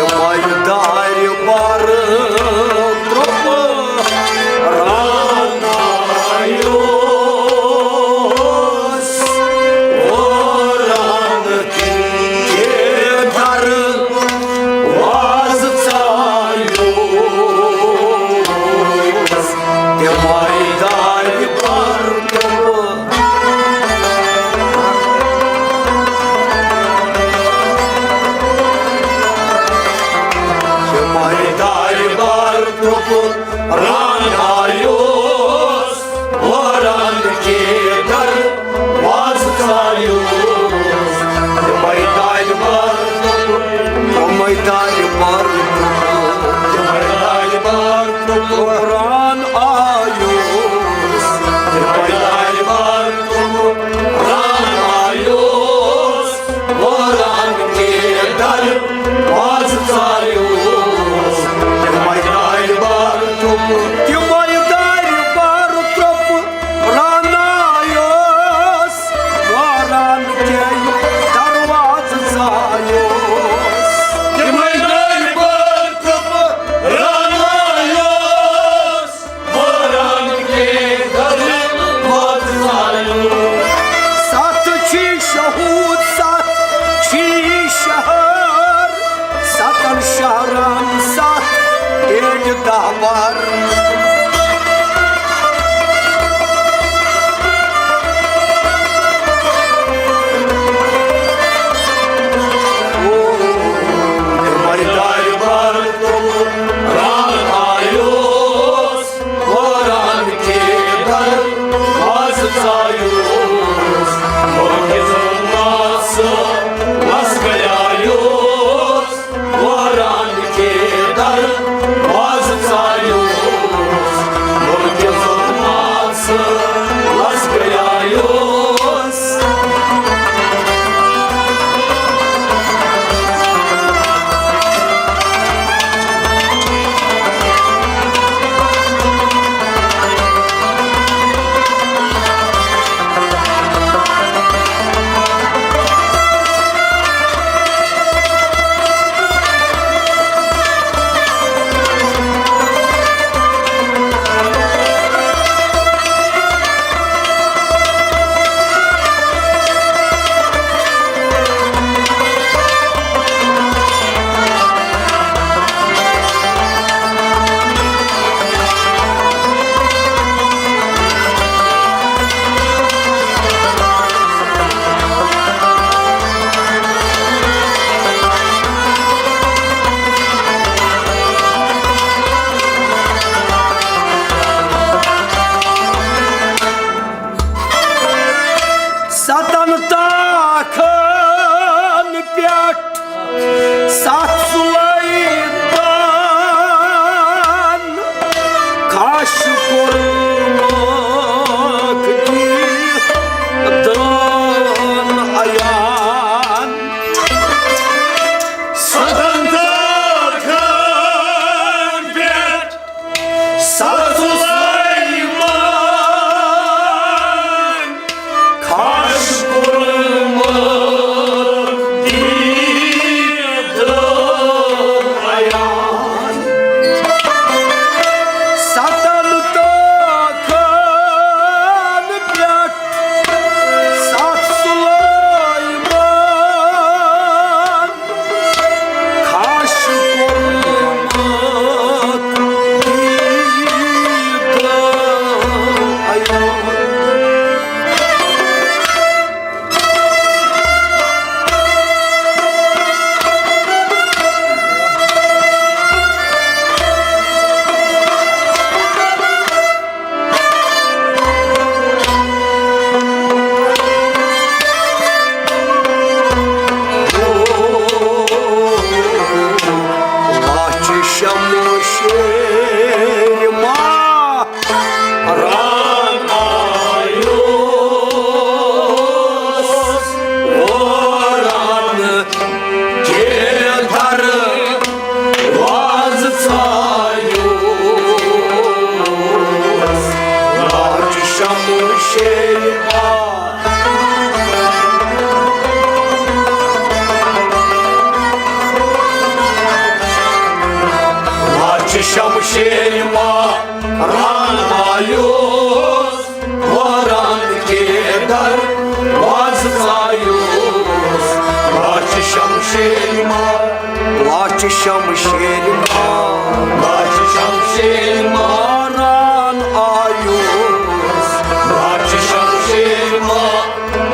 تِمے دارِ بر ترٛوپہٕ رانایوس، وران کے در واز ژایوس۔ تِمے دارِ بر ترٛوپہٕ تِمے دارِ بر ترٛوپہٕ رانایوس، وران کے در واز ژایوس۔ تِمے دارِ بر ترٛوپہٕ، تِمے دارِ بر ترٛوپہٕ، تِمے دارِ بر ترٛوپہٕ ران آیوس۔ تِمے دارِ بر ترٛوپہٕ رانایوس، وران کے در واز ژایوس۔ تِمے دارِ بر ترٛوپہٕ، تِمے دارِ بر ترٛوپہٕ رانایوس، وران کے در واز ژایوس۔ تِمے دارِ بر ترٛوپہٕ رانایوس۔ شمشیر ما، لچھ شمشیر ما، ران آیوس، وران کے در واز آیوس، لچھ شمشیر ما، لچھ شمشیر ما، لچھ شمشیر ما، ران آیوس، لچھ شمشیر ما،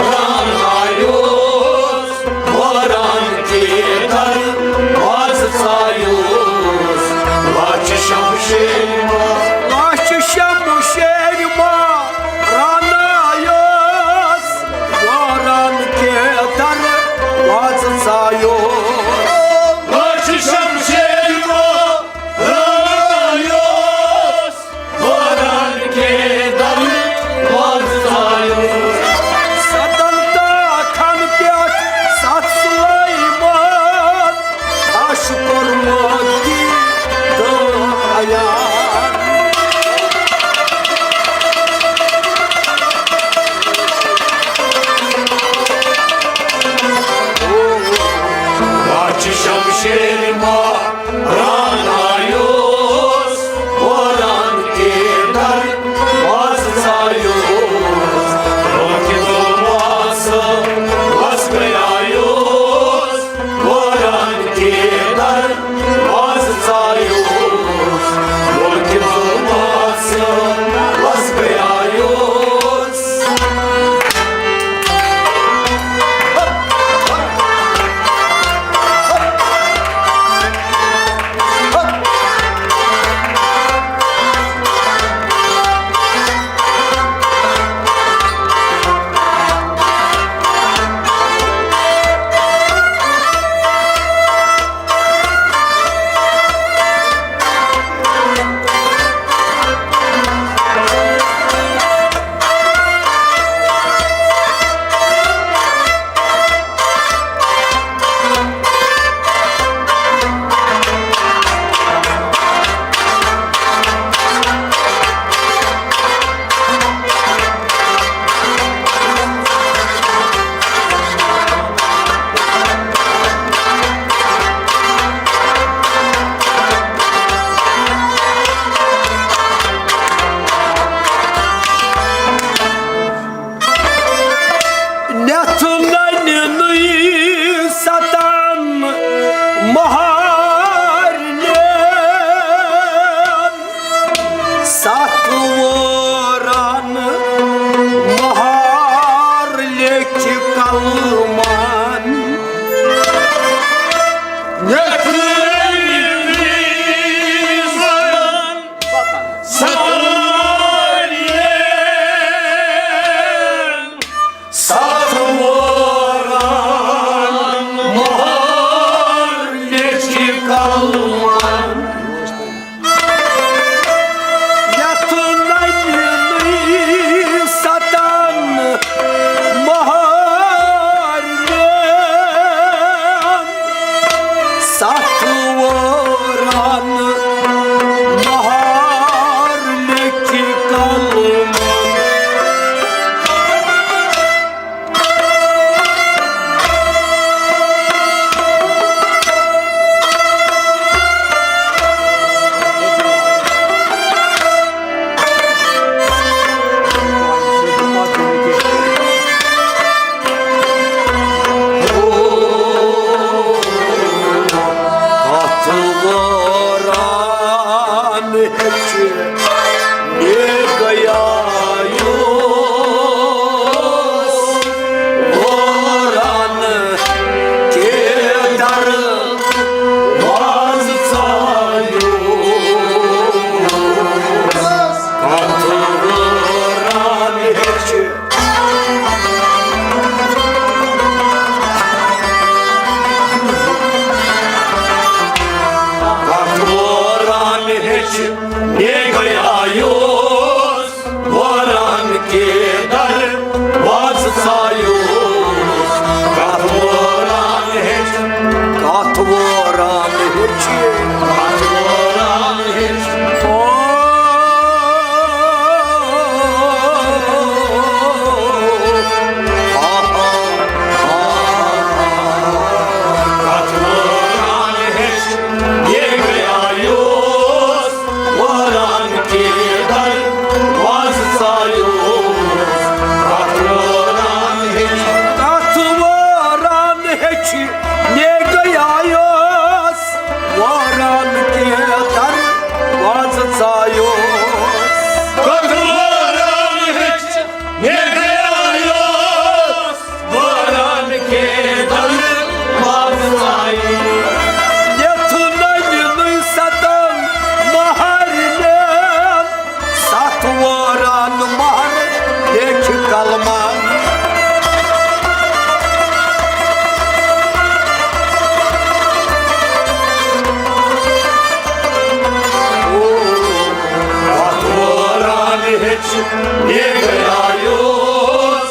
ران آیوس، وران کے در واز آیوس، لچھ شمشیر ما، لچھ شمشیر ما، ران آیوس، وران کے در واز آیوس، لچھ شمشیر ما، ران آیوس، وران کے در واز آیوس۔ ستن تاخن پٮ۪ٹھ ستھ سلیمان، اش کوٚرمُت دی دو عیان۔ لچھ شمشیر ما، ران آیوس، وران کے در واز آیوس، روکھ ظلمس لس گیایوس، وران کے در واز آیوس، روکھ ظلمس لس گیایوس۔ نٮ۪تھ ننہِ نٕے ستن مہارنٮ۪ن، ستھ وُہرن مہار لیکھِ کلمن۔ نٮ۪تھ ننہِ نٕے ستن سارنٮ۪ن، ستھ وُہرن مہار لیکھِ کلمن۔ یتھ ننہِ نٕے ستن مہارنٮ۪ن، ستھ وُہرن مہار لیکھِ کلمن۔ عالمہ۔ وَتھ وٲران ہیٚچھ یہِ گٔیایوس،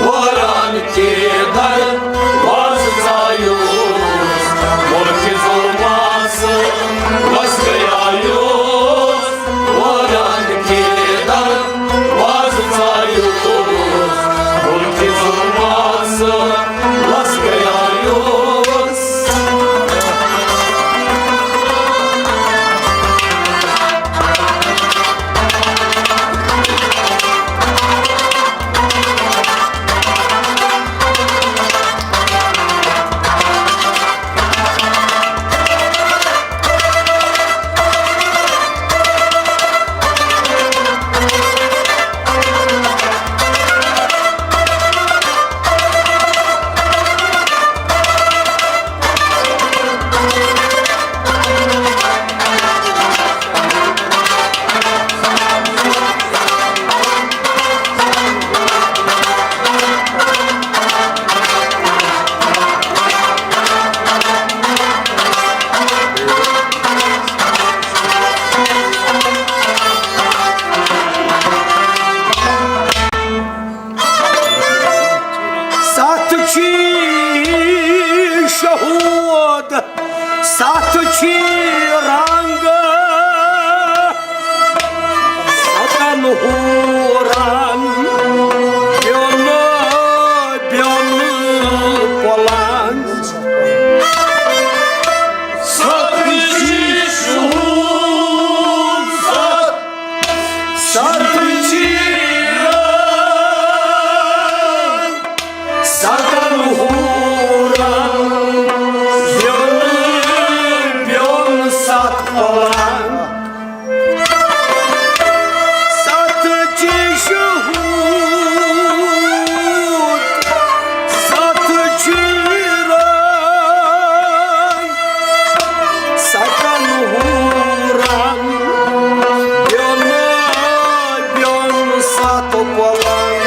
وٲران کے در واز ژایوس، مُلکہِ ظُلمس لَس گٔیایوس۔ وٲران کے در واز ژایوس، مُلکہِ ظُلمس لَس گٔیایوس۔ ستھ چھی شہود، ستھ چھی رنگ، ستن ہورن بیون بیون پلان۔ ستھ چھی شہود، ستھ ستھ چیرن، ستن ہورن، بیون، بیون ستھ پلان۔ ستھ چی شہود، ستھ چیرن، ستن ہورن، بیون، بیون ستھ پلنگ۔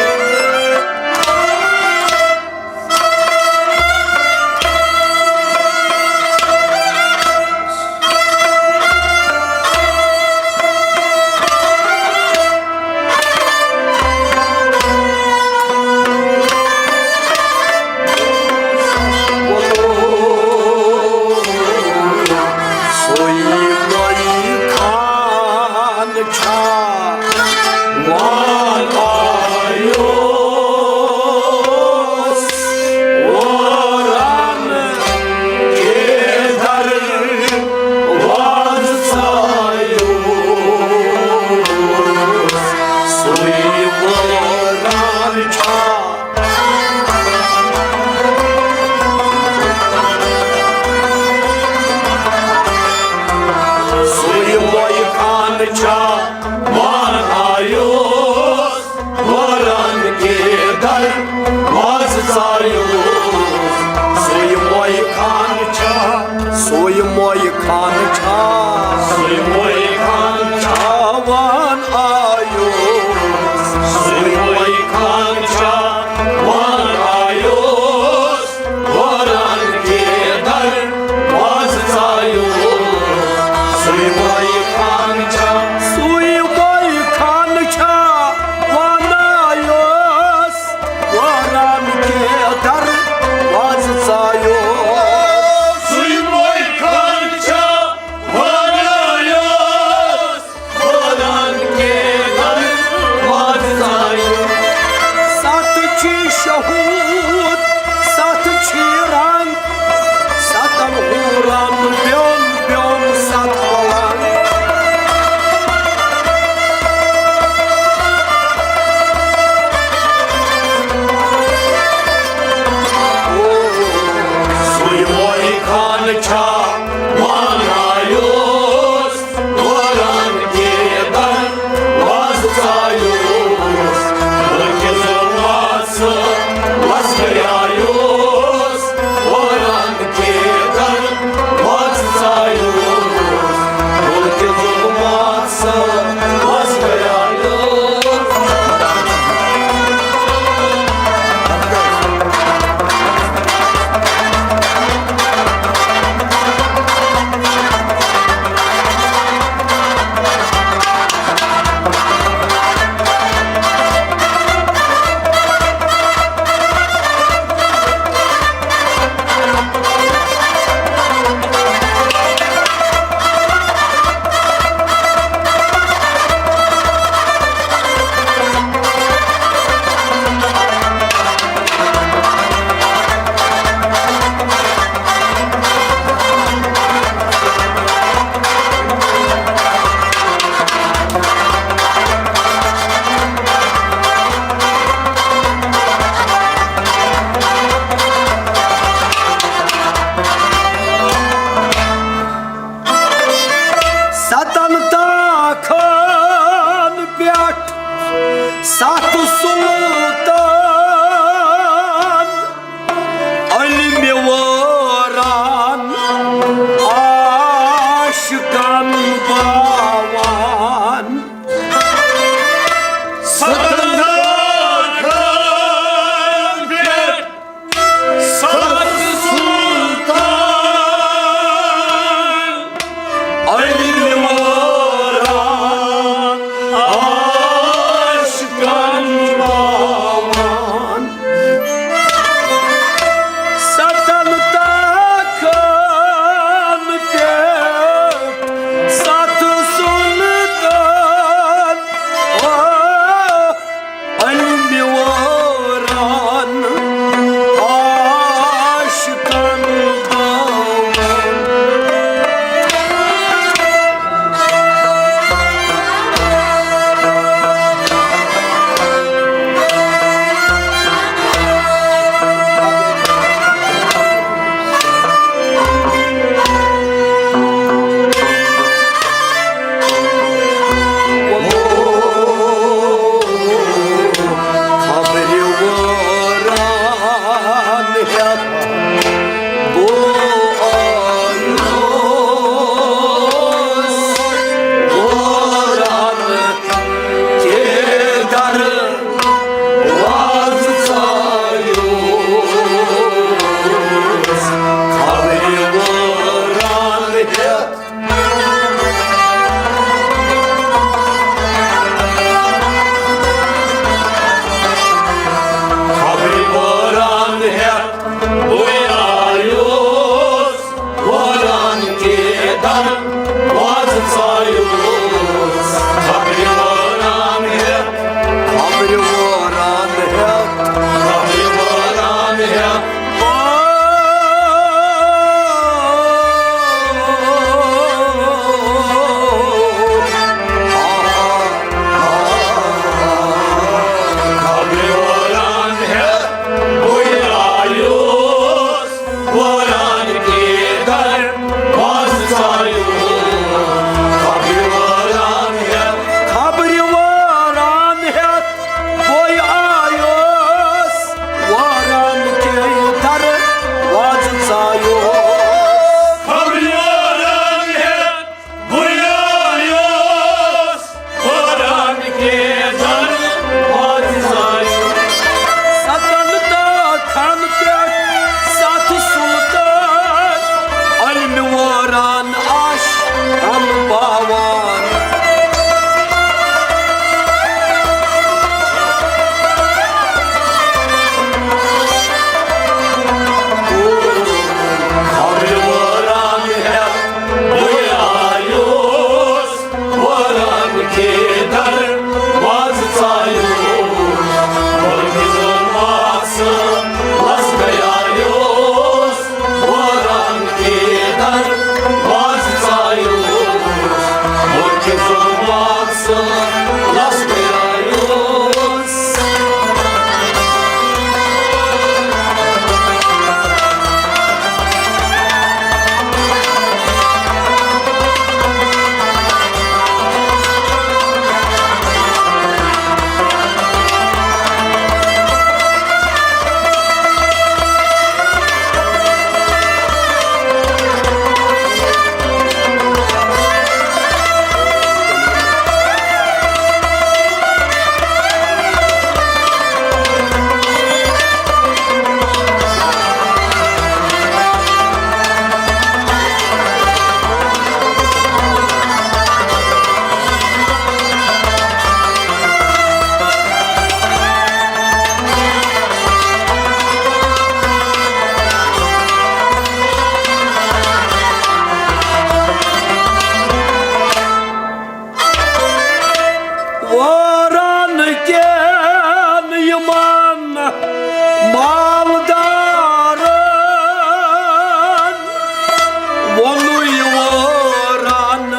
سُے گوٚو خان چھا وان آیوس، واران کے در واز آیوس، سُے واران چھا۔ سُے وۄنۍ خان چھا وان آیوس، واران کے در واز ژایوس۔ سُے وۄنۍ خان چھا، سُے وۄنۍ خان چھا، سُے وۄنۍ خان چھا وان آیوس، سُے وۄنۍ خان چھا وان آیوس۔ واران کے در واز ژایوس، سُے وۄنۍ خان چھا۔ سُے وۄنۍ خان چھا وان آیوس، واران کے در واز ژایوس۔ سُے وۄنۍ خان چھا وان آیوس۔ واران کے در واز ژایوس۔ ستھ چھی شہود، ستھ چھی رنگ، ستن ہورن بیون بیون ستھ پلنگ۔ سُے وۄنۍ خان چھا وان آیوس۔ واران کے در واز ژایوس، مُلکہِ ظُلمس مالدارن ووٚنُے وٲران،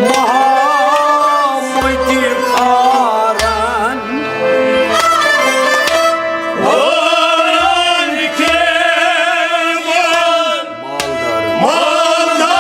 مہامتی فارن۔ وٲران کھیوٚن مالدارن۔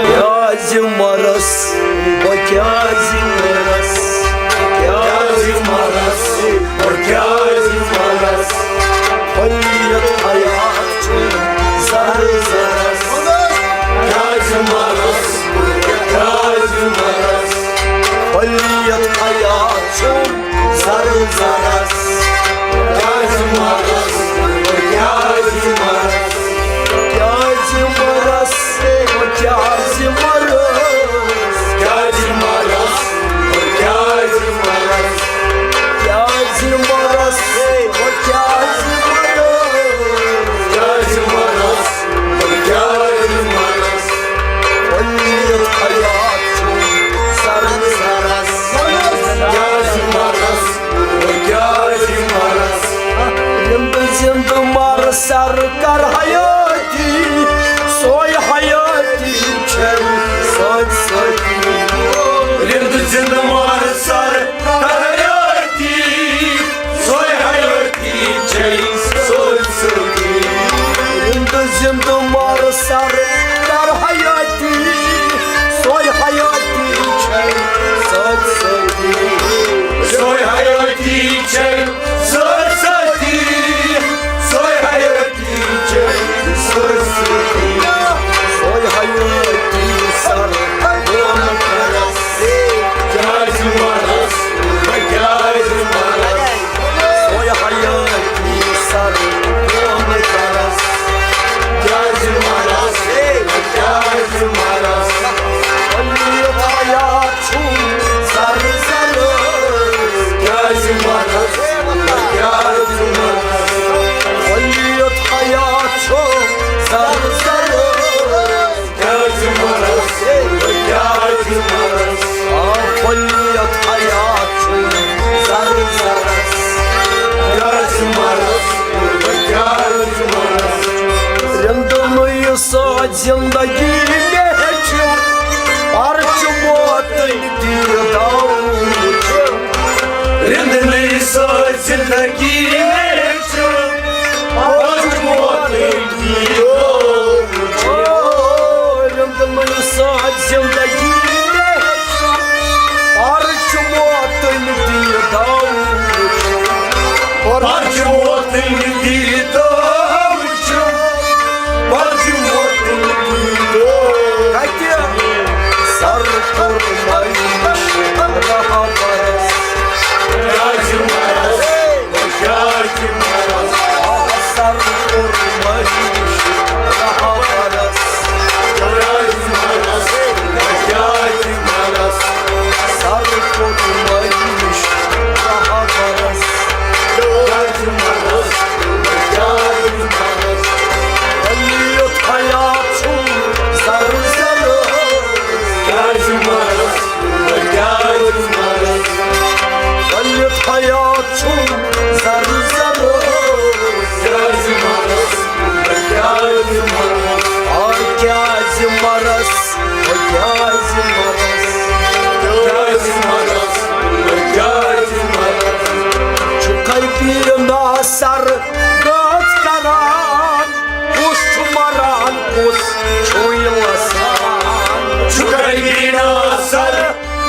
کیازِ مرس، بہٕ کیازِ مرس، کیازِ مرس، بہٕ کیازِ مرس؟ پلیت حیات چھُ زر زرس۔ کیازِ مرس، بہٕ کیازِ مرس؟ پلیت حیات چھُ زر زرس۔ کیازِ مرس، بہٕ کیازِ مرس؟ کیازِ مرس، بہٕ کیازِ مرس؟ کیازِ مرس، بہٕ کیازِ مرس؟ کیازِ مرس، بہٕ کیازِ مرس؟ کیازِ مرس، بہٕ کیازِ مرس؟ پلیت حیات چھُ زر زرس۔ کیازِ مرس، بہٕ کیازِ چھے سٲرسٕے، سۄے حیٲتی چھے سٲرسٕے۔ سۄے حیٲتی سر بۄن کرس۔ کیٛازِ مرس بہٕ، کیٛازِ مرس؟ سۄے حیٲتی سر بۄن کرس۔ کیٛازِ مرس بہٕ، کیٛازِ مرس؟ پلیت حیات چھُم زر زر۔ کیٛازِ مرس بہٕ، کیٛازِ مرس؟ پلیت حیات چھُم زر زر۔ کیٛازِ مرس بہٕ، کیٛازِ مرس؟ آ، پلیت حیات چھُم زر زر۔ کیٛازِ مرس بہٕ، کیٛازِ مرس؟ رِندنٕے سۭتۍ زندگی مےٚ ہیٚچھ، پرچہٕ ووتٕنۍ دیٖدو وٕچھ۔ رِندنٕے سۭتۍ زندگی مےٚ ہیٚچھ، پرچہٕ ووتٕنۍ دیٖدو وٕچھ۔ رِندنٕے سۭتۍ زندگی مےٚ ہیٚچھ، پرچہٕ ووتٕنۍ دیٖدو وٕچھ۔ پرچہٕ ووتٕنۍ دیٖدو وٕچھ۔ پرچہٕ ووتٕنۍ دیٖدو۔ کتہِ؟ سر کوٚر مٲلِش رہبرس۔ کیٛازِ مرس؟ کیٛازِ مرس؟ آ، سر کوٚر مٲلِش رہبرس۔ کیٛازِ مرس؟ کیٛازِ مرس؟ سر کوٚر مٲلِش رہبرس۔ کیٛازِ مرس؟ کیٛازِ مرس؟ پلیت حیات چھُم زر زر۔ کیٛازِ مرس؟ کیٛازِ مرس؟ پلیت حیات چھُم زر زر۔ کیٛازِ مرس؟ کیٛازِ مرس؟ آ، کیٛازِ مرس؟ کیٛازِ مرس؟ کیٛازِ مرس؟ کیٛازِ مرس؟ چھُکھے پیٖر ناصر گٔژھ کران، کُس چھُ مران، کُس چھُے وسان؟ چھُکھے پیٖر ناصر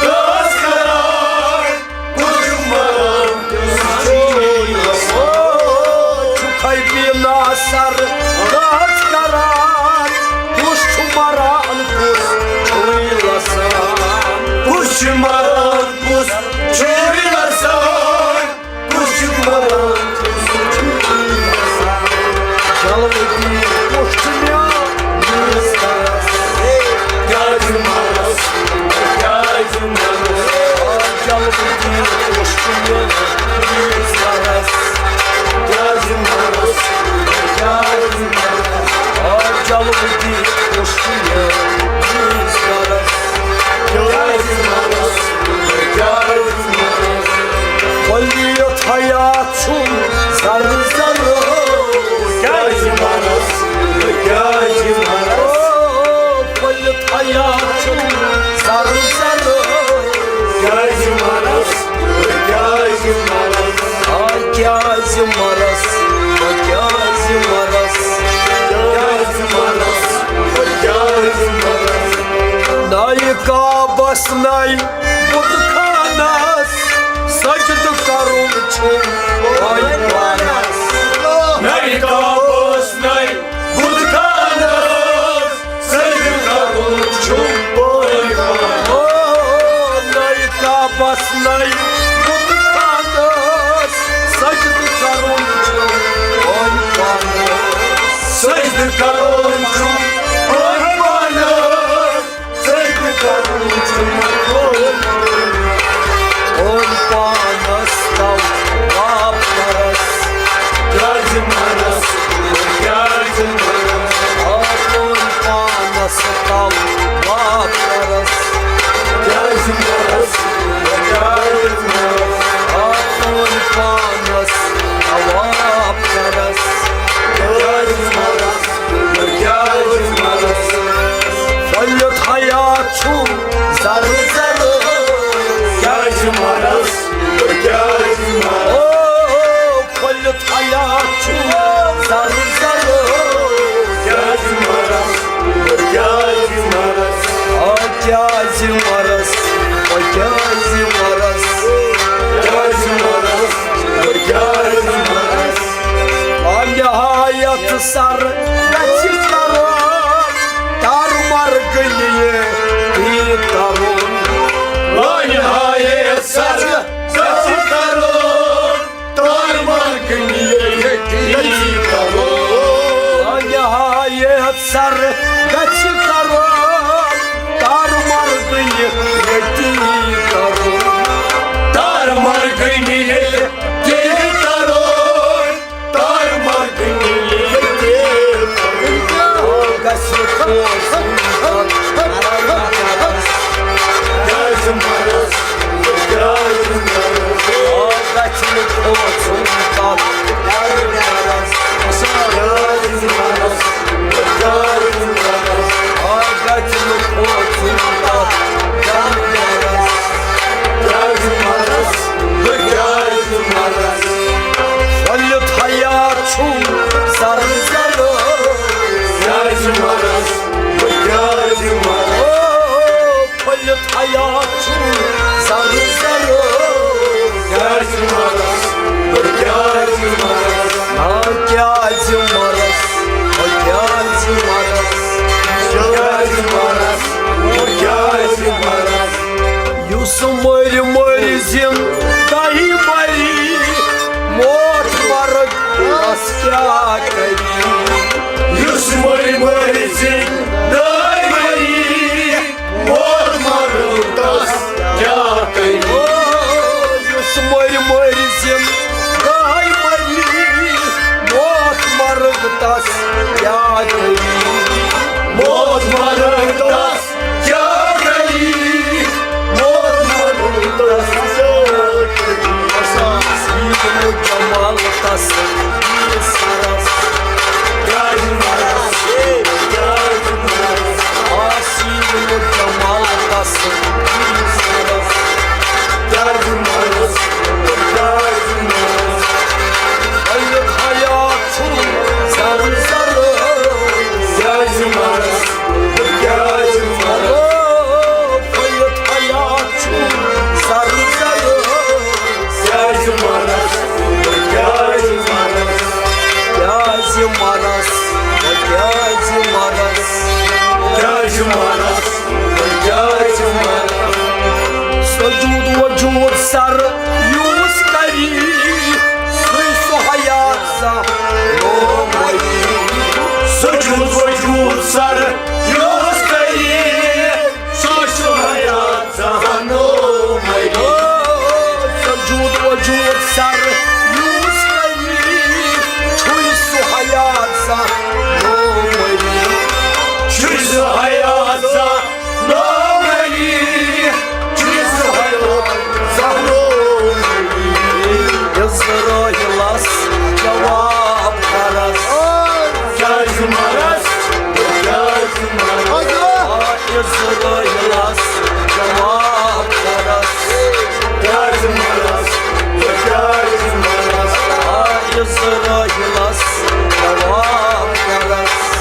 گٔژھ کران، کُس چھُ مران، کُس چھُے وسان؟ چھُکھے پیٖر ناصر گٔژھ کران، کُس چھُ مران، کُس چھُے وسان؟ کُس چھُ مران، کُس چھُے وسان؟ کُس چھُ مران، کُس چھُے وسان؟ جلوٕ دِیِو، کُس چھُ مےٚ میٛٲنِس گرس؟ کیٛازِ مرس؟ کیٛازِ مرس؟ آ، جلوٕ دِیِو، کُس چھُ مےٚ میٛٲنِس گرس؟ کیٛازِ مرس؟ کیٛازِ مرس؟ آ، جلوٕ دِیِو، کُس چھُ مےٚ میٛٲنِس گرس؟ کیٛازِ مرس؟ کیٛازِ مرس؟ پلیت حیات چھُم زر زر۔ کیٛازِ مرس؟ کیٛازِ مرس؟ او، پلیت حیات چھُم زر زر۔ کیٛازِ مرس؟ کیٛازِ مرس؟ آ، کیٛازِ مرس؟ بہٕ کیٛازِ مرس؟ کیٛازِ مرس؟ بہٕ کیٛازِ مرس؟ نایہِ کعبس، نایہِ بُت خانس، سجدٕ کرُن چھُم وۄنۍ پانس۔ سر گژھِ کرُن، تار مرگٕنہِ ییٚتی کرُن۔ تار مرگٕنہِ ییٚتی کرُن، تار مرگٕنہِ ییٚتی کرُن۔ گژھِ کھوژُن پتھ۔ کیٛازِ مرس؟ کیٛازِ مرس؟ آ، گژھِ نہٕ کھوژُن پتھ۔ کیٛازِ مرس؟ کیٛازِ مرس؟ کیٛازِ مرس؟ آ، گژھِ نہٕ کھوژُن پتھ۔ کیٛازِ مرس؟ کیٛازِ مرس؟ بہٕ کیٛازِ مرس؟ پھٔلِتھ حیات چھُم زر زر۔ کیٛازِ مرس؟ بہٕ کیٛازِ مرس؟ او، پھٔلِتھ حیات چھُم زر زر۔ کیٛازِ مرس؟ بہٕ کیٛازِ مرس؟ آ، کیٛازِ مرس؟ بہٕ کیٛازِ مرس؟ کیٛازِ مرس؟ بہٕ کیٛازِ مرس؟ یُس مٔرۍ مٔرۍ زِندَے مَری، موت مرگ تَس کیٛاہ کَری؟ یُس مٔرۍ مٔرۍ زِندَے مَری، موت مرگ تَس کیٛاہ کَری؟ او، یُس مٔرۍ مٔرۍ زِندَے مَری، موت مرگ تَس کیٛاہ کَری؟ موت مرگ تَس کیٛاہ کَری؟ موت مرگ تَس کیٛاہ کَری؟ سیٖنہٕ جمال تَس سرس۔ کیٛازِ مرس؟ کیٛازِ مرس؟ آ، سیٖنہٕ جمال تَس سرس۔ کیٛازِ مرس؟ کیٛازِ مرس؟ حیات چھُم زر زر۔ کیٛازِ مرس؟ بہٕ کیٛازِ مرس؟ او، پھٔلِتھ حیات چھُم زر زر۔ کیٛازِ مرس؟ بہٕ کیٛازِ مرس؟ کیٛازِ مرس؟ بہٕ کیٛازِ مرس؟ کیٛازِ مرس؟ بہٕ کیٛازِ مرس؟ سجود وجود سر یوٗس کری، سُے سُہ حیات زانٛہہ نوٚو مری۔ سجود وجود سر یوٗس کری، سُے سُہ حیات زانٛہہ نوٚو مری۔ سجود وجود سر یوٗس کری، چھُے سُہ حیات زانٛہہ نوٚو مری۔ چھُے سُہ حیات زانٛہہ نوٚو مری، چھُے سُہ حیات زانٛہہ نوٚو مری۔ عزرائیلس جواب کرس۔ کیٛازِ مرس؟ بہٕ کیٛازِ مرس؟ آ، عزرائیلس جواب کرس۔ کیٛازِ مرس؟ بہٕ کیٛازِ مرس؟ آ، عزرائیلس جواب کرس۔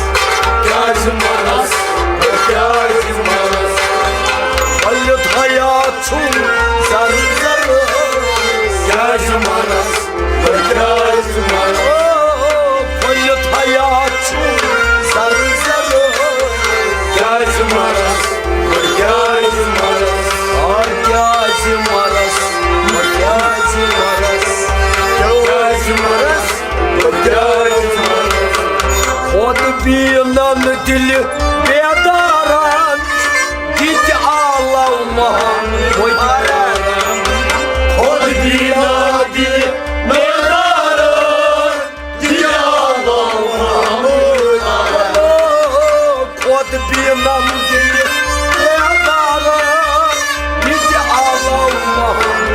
کیٛازِ مرس؟ بہٕ کیٛازِ مرس؟ پھٔلِتھ حیات چھُم زر زر۔ کیٛازِ مرس؟ بہٕ کیٛازِ مرس؟ او، پھٔلِتھ حیات چھُم زر زر۔ کیٛازِ مرس؟ بہٕ کیٛازِ مرس؟ آ، کیٛازِ مرس؟ بہٕ کیٛازِ مرس؟ کیٛازِ مرس؟ بہٕ کیٛازِ مرس؟ خۄد بیٖنن دِلہِ بیدارن، یہِ تہِ عالم محمد۔ خۄد بیٖنن دِلہِ بیدارن، یہِ تہِ عالم محمد۔ خۄد بیٖنن دِلہِ بیدارن، یہِ تہِ عالم محمد۔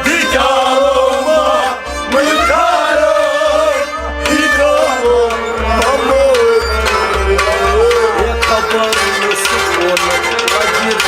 یہِ تہِ عالم محمد۔ ملکارو، ہیرو، ہمو۔ اے خبر سکون وزیر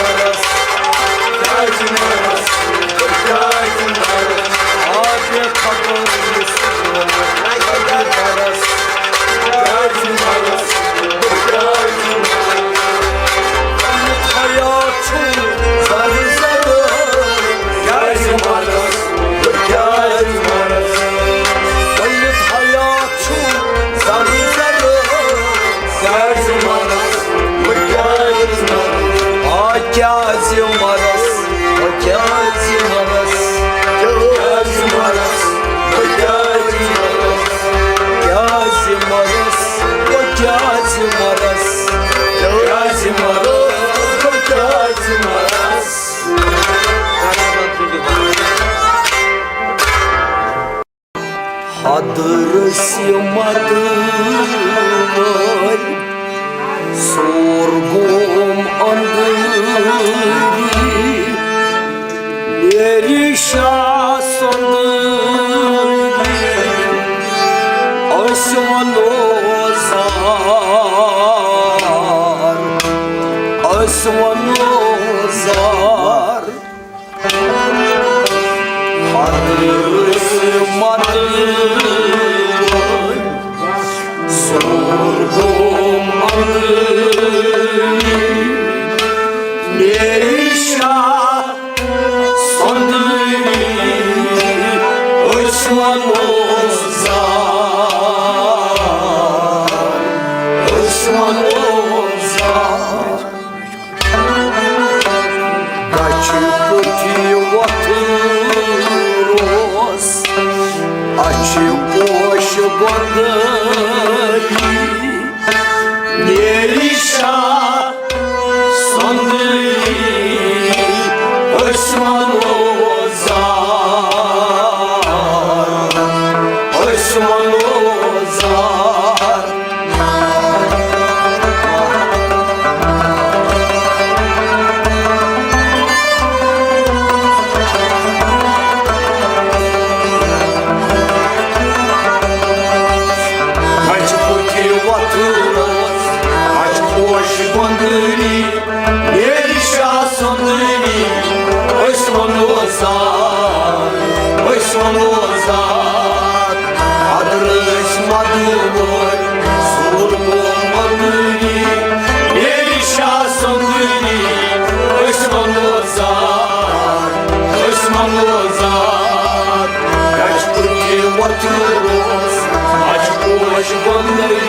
میری شاہ سندری، أسۍ وَنو زار، أسۍ وَنو زار۔ حضرت مدنی، سور گوٚو مدنی، میری شاہ سندری، أسۍ وَنو زار، أسۍ وَنو زار۔ گچھِ پُتھِ وۄتھُن اوس، اَچھِ پوش گۄندٲری، میری شاہ سندری، أسۍ وَنو زار، أسۍ وَنو زار۔ گچھِ پُتھِ وۄتھُن اوس، اَچھِ پوش گۄندٲری، میری شاہ سندری، أسۍ وَنو زار، أسۍ وَنو زار۔ حضرت مدنی، سور گوٚو مدنی، میری شاہ سندری، أسۍ وَنو زار، أسۍ وَنو زار۔ گچھِ پُتھِ وۄتھُن اوس، اَچھِ پوش گۄندٲری۔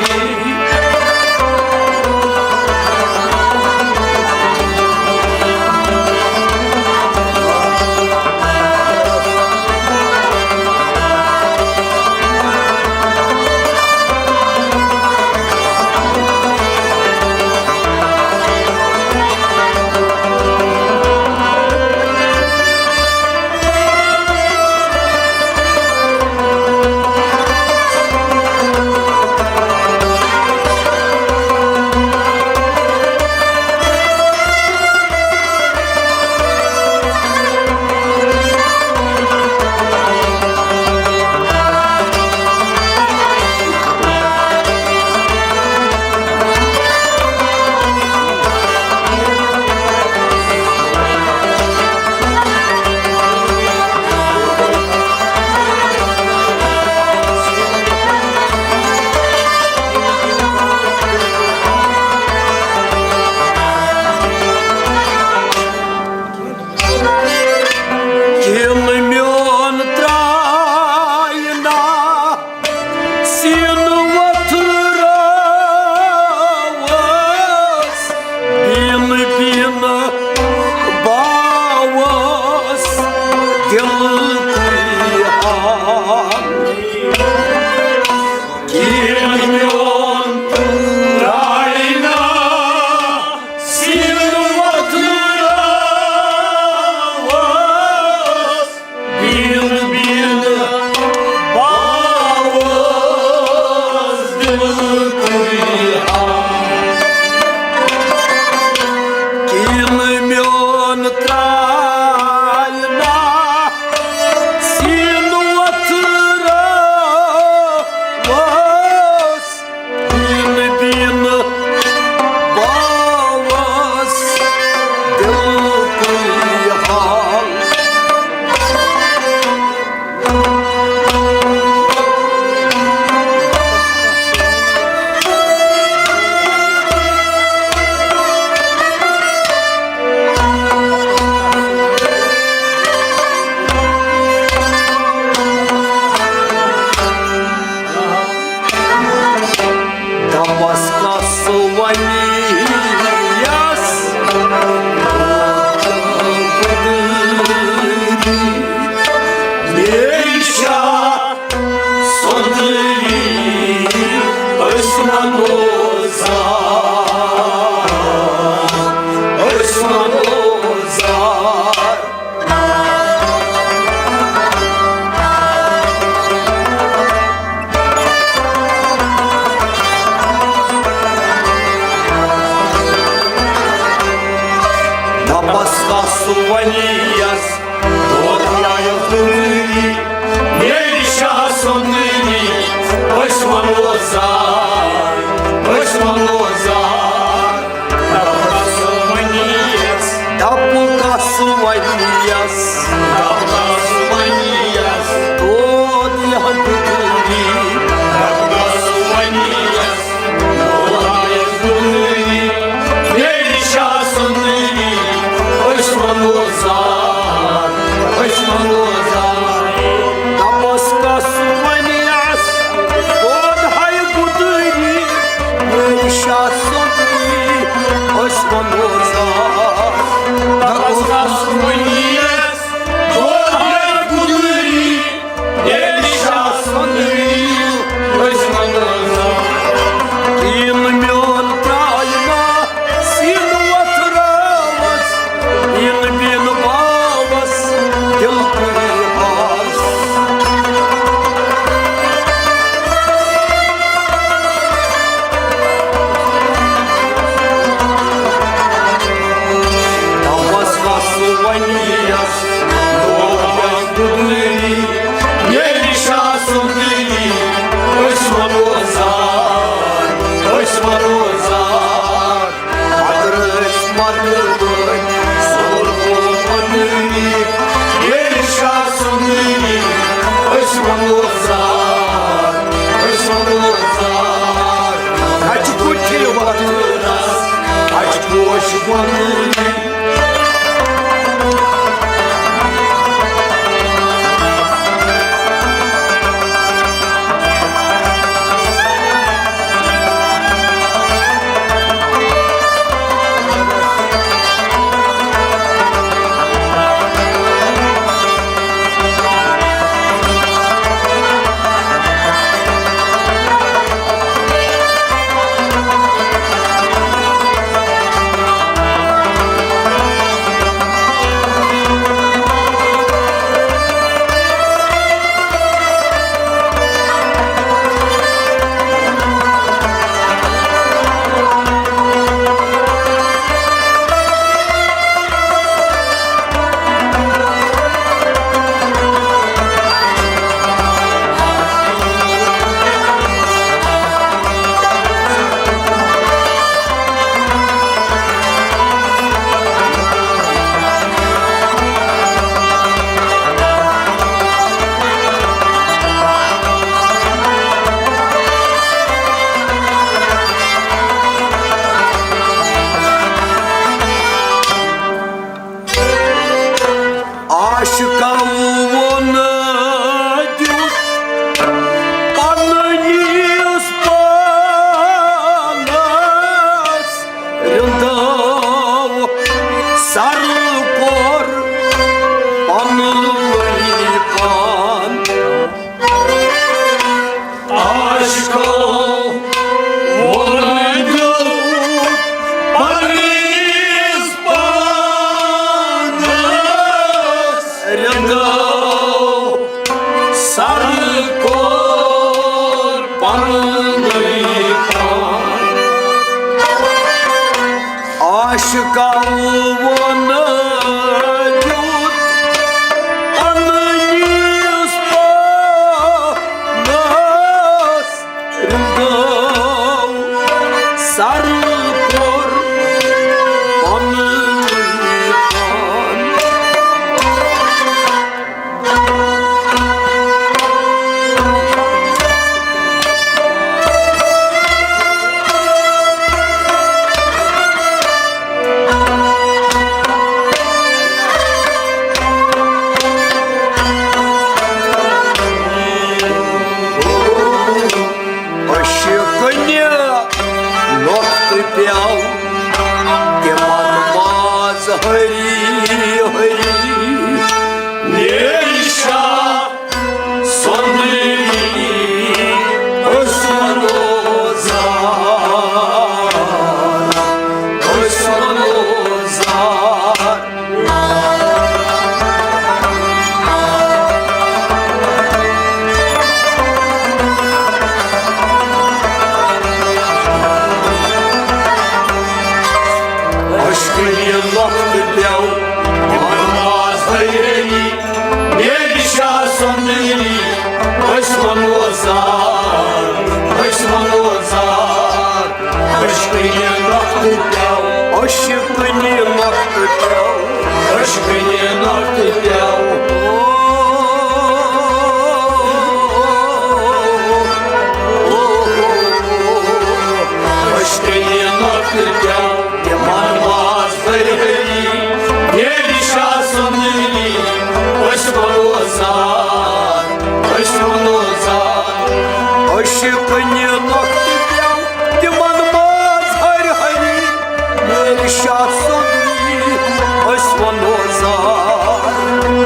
کِنہٕ میون ترٛایہِ نا سیٖنہٕ وۄتھُن رٲوَس، بیٖنہٕ بیٖنہٕ باوَس دِلہٕ کُے حال۔ کِنہٕ میون ترٛایہِ نا سیٖنہٕ وۄتھُن رٲوَس، بیٖنہٕ بیٖنہٕ باوَس دِلہٕ کُے حال۔ کِنہٕ میون ترٛایہِ نا عاشقو ووٚن دیُت پننِس پانس، رِندو سر کوٚر پننُے پان۔ عاشقو ووٚن دیُت پننِس پانس، رِندو سر کوٚر پننُے پان۔ عاشقو ووٚن دیُت پننِس پانس، رِندو سر کوٚر پننُے پان۔ عشقنہِ نۄقطہٕ پیٚو تِمن منٛز ہری ہری۔ نیرِ شاہ سۄنٛدری أسۍ وَنو زار، أسۍ وَنو زار۔ عشقنہِ نۄقطہٕ پیٚو، ماز حیرٲنی، نیرِ شاہ سۄنٛدری، أسۍ وَنو زار، أسۍ وَنو زار۔ عشقنہِ نۄقطہٕ پیٚو، عشقنہِ نۄقطہٕ پیٚو، عشقنہِ نۄقطہٕ پیٚو۔ عشقنہِ نۄقطہٕ پیٚو، تِمن ماز بٔرۍ ہری، نیرِ شاہ سۄنٛدری، أسۍ وَنو زار، أسۍ وَنو زار۔ عشقنہِ نۄقطہٕ پیٚو، تِمن ماز ہر ہری، نیرِ شاہ سۄنٛدری، أسۍ وَنو زار۔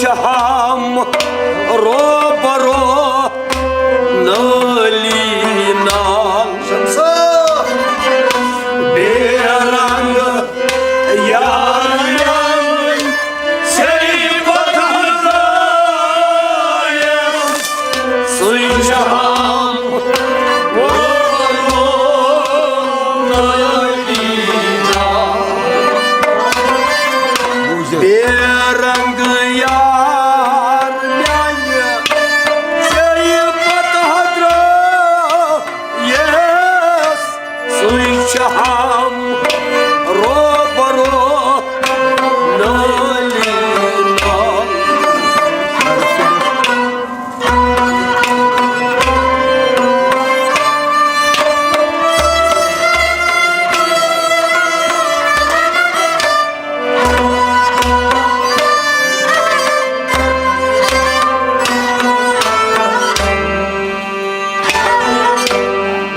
شہام روبرو نالی نال۔ بے رنگ یار یار سے پتہ درایس، سُے شہام روبرو نالی نال۔ بے رنگ یار میانہِ، ژےٚ پتہ درٛایس، سُے شہام روبرو نالی نال۔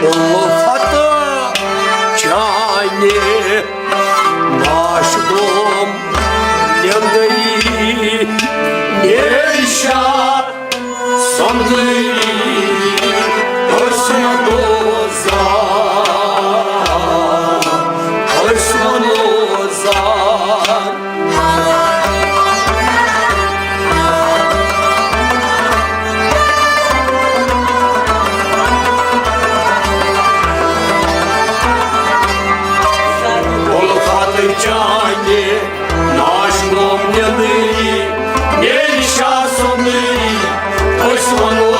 الفت چانہِ ناش گوم نیندری، میری شاہ سندری، حسن دوزار، حسن دوزار۔ الفت چانہِ ناش گوم نیندری، میری شاہ سندری، أسۍ وَنو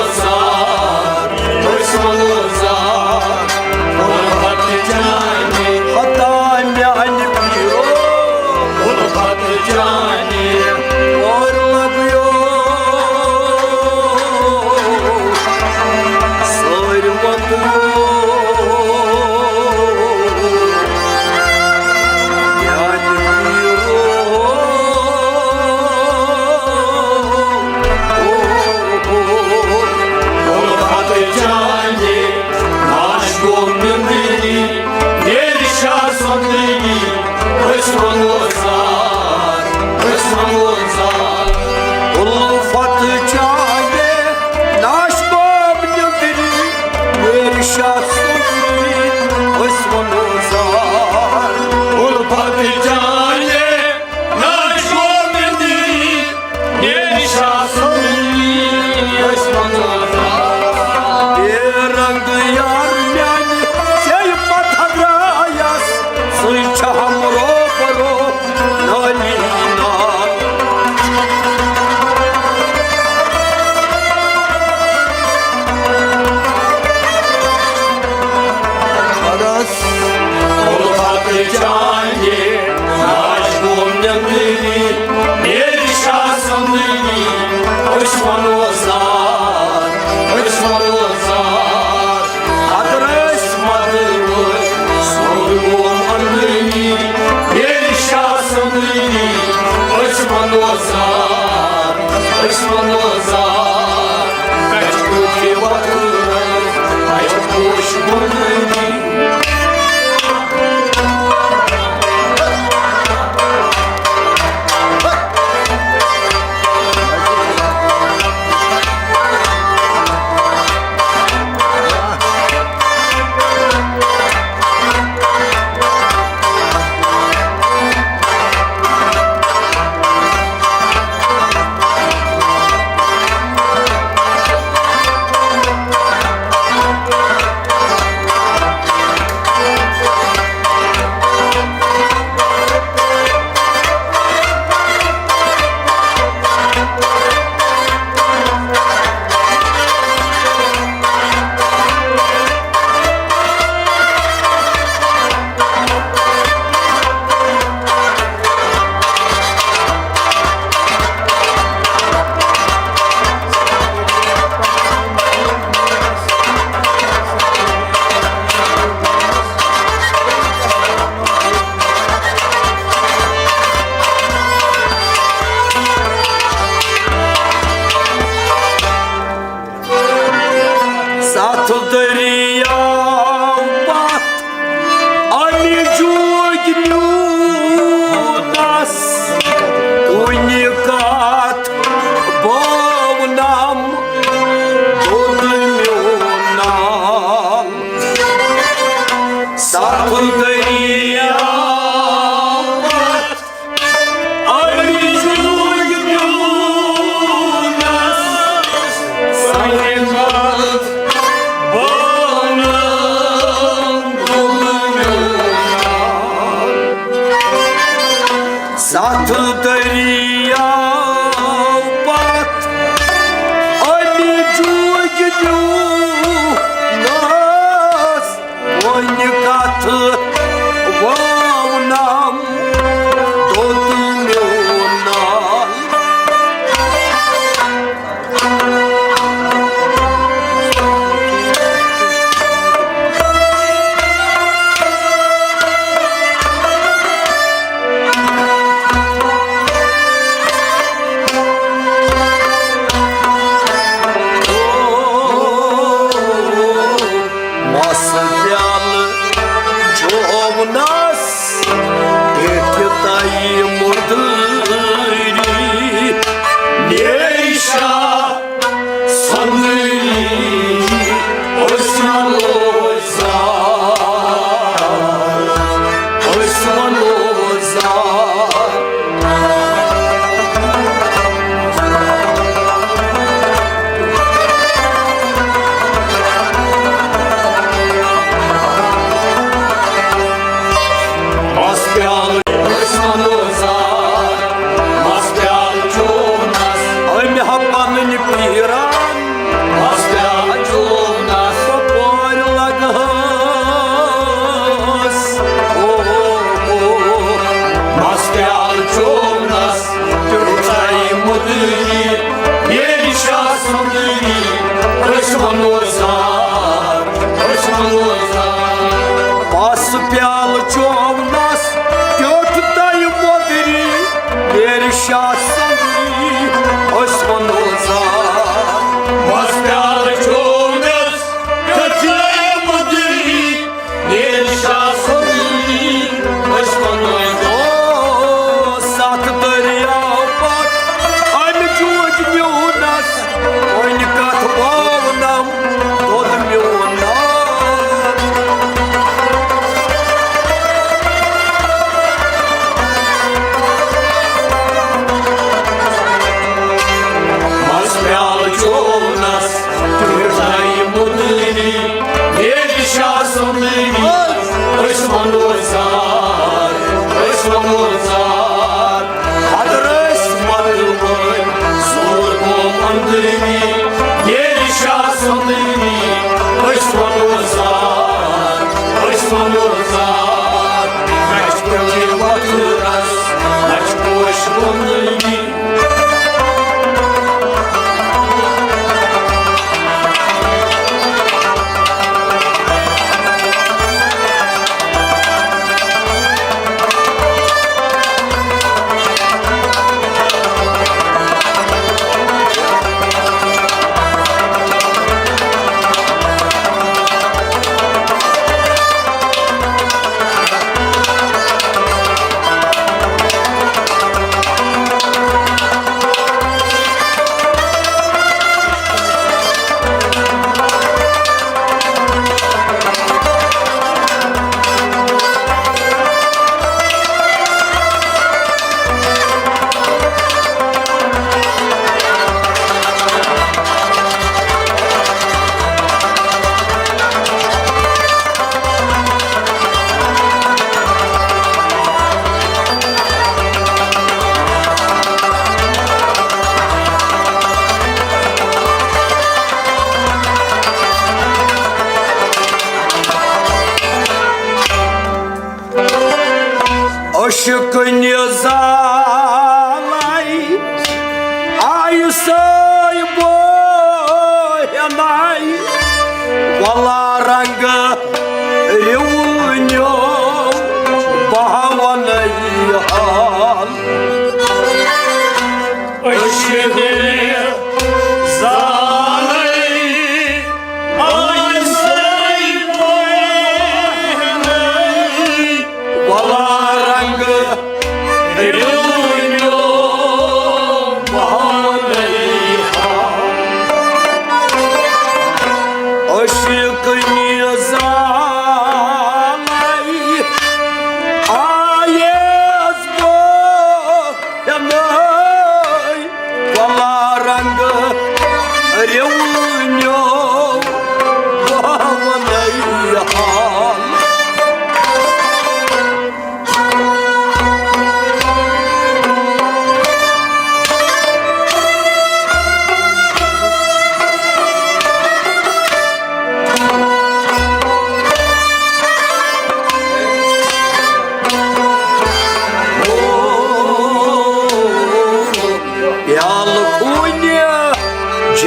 تُل دٔریاو پتھ، أمۍ جوٗ نیوٗنس سنہِ منٛز بانہٕ۔ ستھ دٔریاو پتھ، أمۍ جوٗ نیوٗنس وۄنۍ کتھ وونم، دوٚد میون نال۔ مس پیالہٕ چوونس، پیٹھِ تَیہِ مٔدٕرۍ، نیرِ شاہ سۄنٛدٕرۍ، أسۍ وَنو زار، أسۍ وَنو زار۔ مس پیالہٕ أسۍ وَنو زار، مس پیالہٕ چوونس أمۍ ہا پنٕنۍ پیٖران۔ مس پیالہٕ چوونس کپٲرۍ لگہس۔ او، او، مس پیالہٕ چوونس تیُتھ تَیہِ مٔدٕرۍ، ییٚلہِ شاہ سۄنٛدٕرۍ، أسۍ وَنو زار، أسۍ وَنو زار۔ مس پیالہٕ چوونس کیُتھ تَیہِ مٔدٕرۍ، ییٚلہِ شاہ سۄنٛدٕرۍ، أسۍ وَنو زار۔ مس پیالہٕ چوونس کیُتھ تَیہِ مٔدٕرۍ، نیرِ شاہ سۄنٛدٕرۍ، أسۍ وَنو۔ او، ستھ دٔریاو پتھ، أمۍ جوٗ نیوٗنس، وۄنۍ کتھ وونم، دوٚد میون نال۔ مس پیالہٕ چوونس تیُتھ تَیہِ مٔدٕرۍ، ییٚلہِ شاہ سۄنٛدٕرۍ، أسۍ وَنو زار، أسۍ وَنو زار۔ حضرت مطلوبن زور گوٚو أنٛدٕرۍ، ییٚلہِ شاہ سۄنٛدٕرۍ، أسۍ وَنو زار، أسۍ وَنو زار۔ نہ چھِ کُلہِ وۄتھرس، نہ چھِ پوش وۄنٛدٕرۍ۔ عشقٕنہِ زالے آیہِ سٲے بوہناے، ولا رنگ رِوٕنیو بہاونے حال۔ عشقٕنہِ زالے آیہِ سٲے بوہناے، ولا رنگ رِوٕنیو بہاونے حال۔ عشق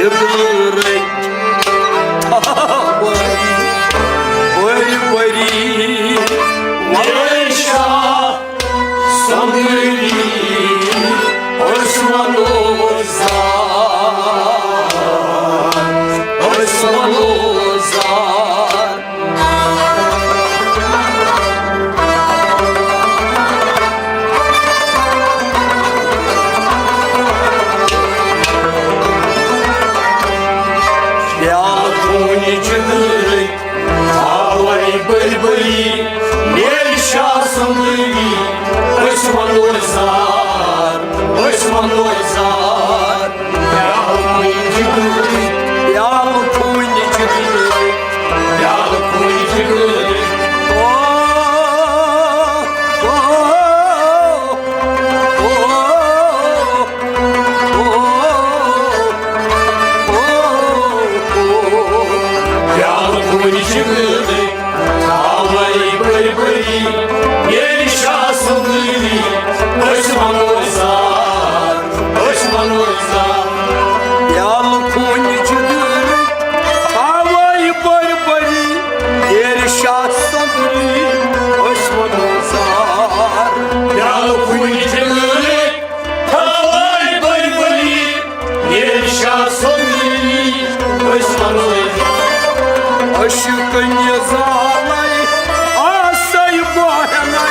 بٔرۍ بٔرۍ وۄنۍ شاہ سۄنٛدٕری، أسۍ وَنو زار، أسۍ وَنو زار۔ پیالہٕ کُنہِ جِگرٕکۍ تھاوَے بٔرۍ بٔری، میلہِ شاہ سۄنٛدٕری، أسۍ وَنو زار، أسۍ وَنو زار۔ پیالہٕ کُنہِ جِگرٕکۍ، پیالہٕ کُنہِ جِگرٕکۍ، پیالہٕ کُنہِ جِگرٕکۍ۔ او، او، او، او، او، او۔ پیالہٕ کُنہِ جِگرٕکۍ تھاوَے بٔرۍ بٔری، ییٚلہِ شاہ سۄنٛدٕری، أسۍ وَنو زار، أسۍ وَنو زار۔ پیالہٕ کُنہِ جِگرٕکۍ تھاوَے بٔرۍ بٔری، ییٚلہِ شاہ سۄنٛدٕری، أسۍ وَنو زار۔ پیالہٕ کُنہِ جِگرٕکۍ تھاوَے بٔرۍ بٔری، ییٚلہِ شاہ سۄنٛدٕری، أسۍ وَنو۔ عشقٕنۍ زالَے آسَے بہنَے،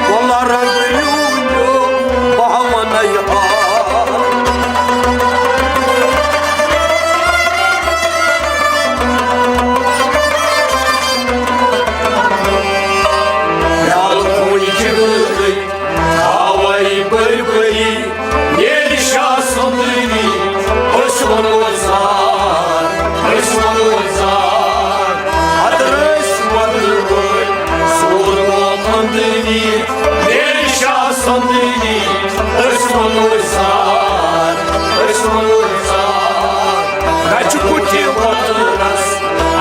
وَلہٕ رَنٛگ نیوٗ بہٕ وَنَے ہا۔ پیالہٕ کُنہِ جِگرٕکۍ تھاوَے بٔرۍ بٔری، ییٚلہِ شاہ سۄنٛدٕری، أسۍ وَنو زار، أسۍ وَنو زار۔ اَدٕ أسۍ وَنو وٲلۍ سورمو خانٛدٲنی، ییٚلہِ شاہ سۄنٛدٕری، أسۍ وَنو زار، أسۍ وَنو زار۔ کَچہِ کُٹھِ وَترَس،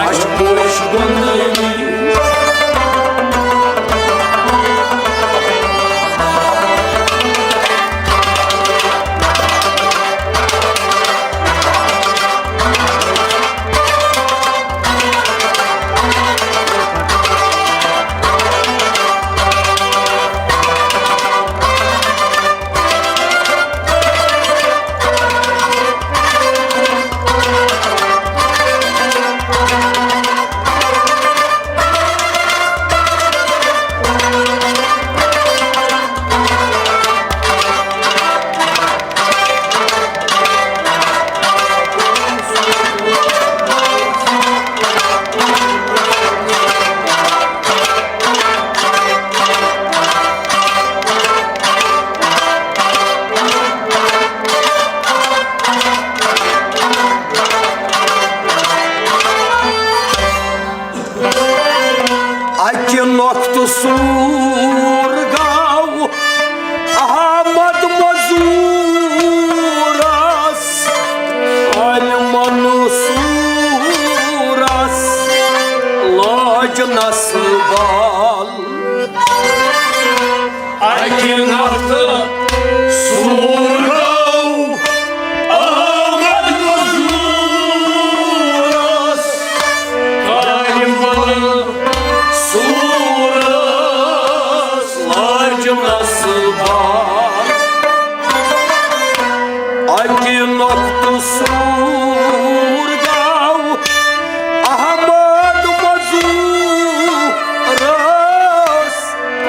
اَسہِ پوش گُنٛدٲنی۔ اَکہِ نۄقطہٕ سوٗر گوٚو احمد مزوٗرس، عالمن سوٗرس لاج نسل بال۔ اَکہِ نۄقطہٕ سوٗر گوٚو احمد مزوٗرس، عالمن سوٗرس لاج نسل بال۔ اَکہِ نۄقطہٕ سوٗر گوٚو احمد مزوٗرس،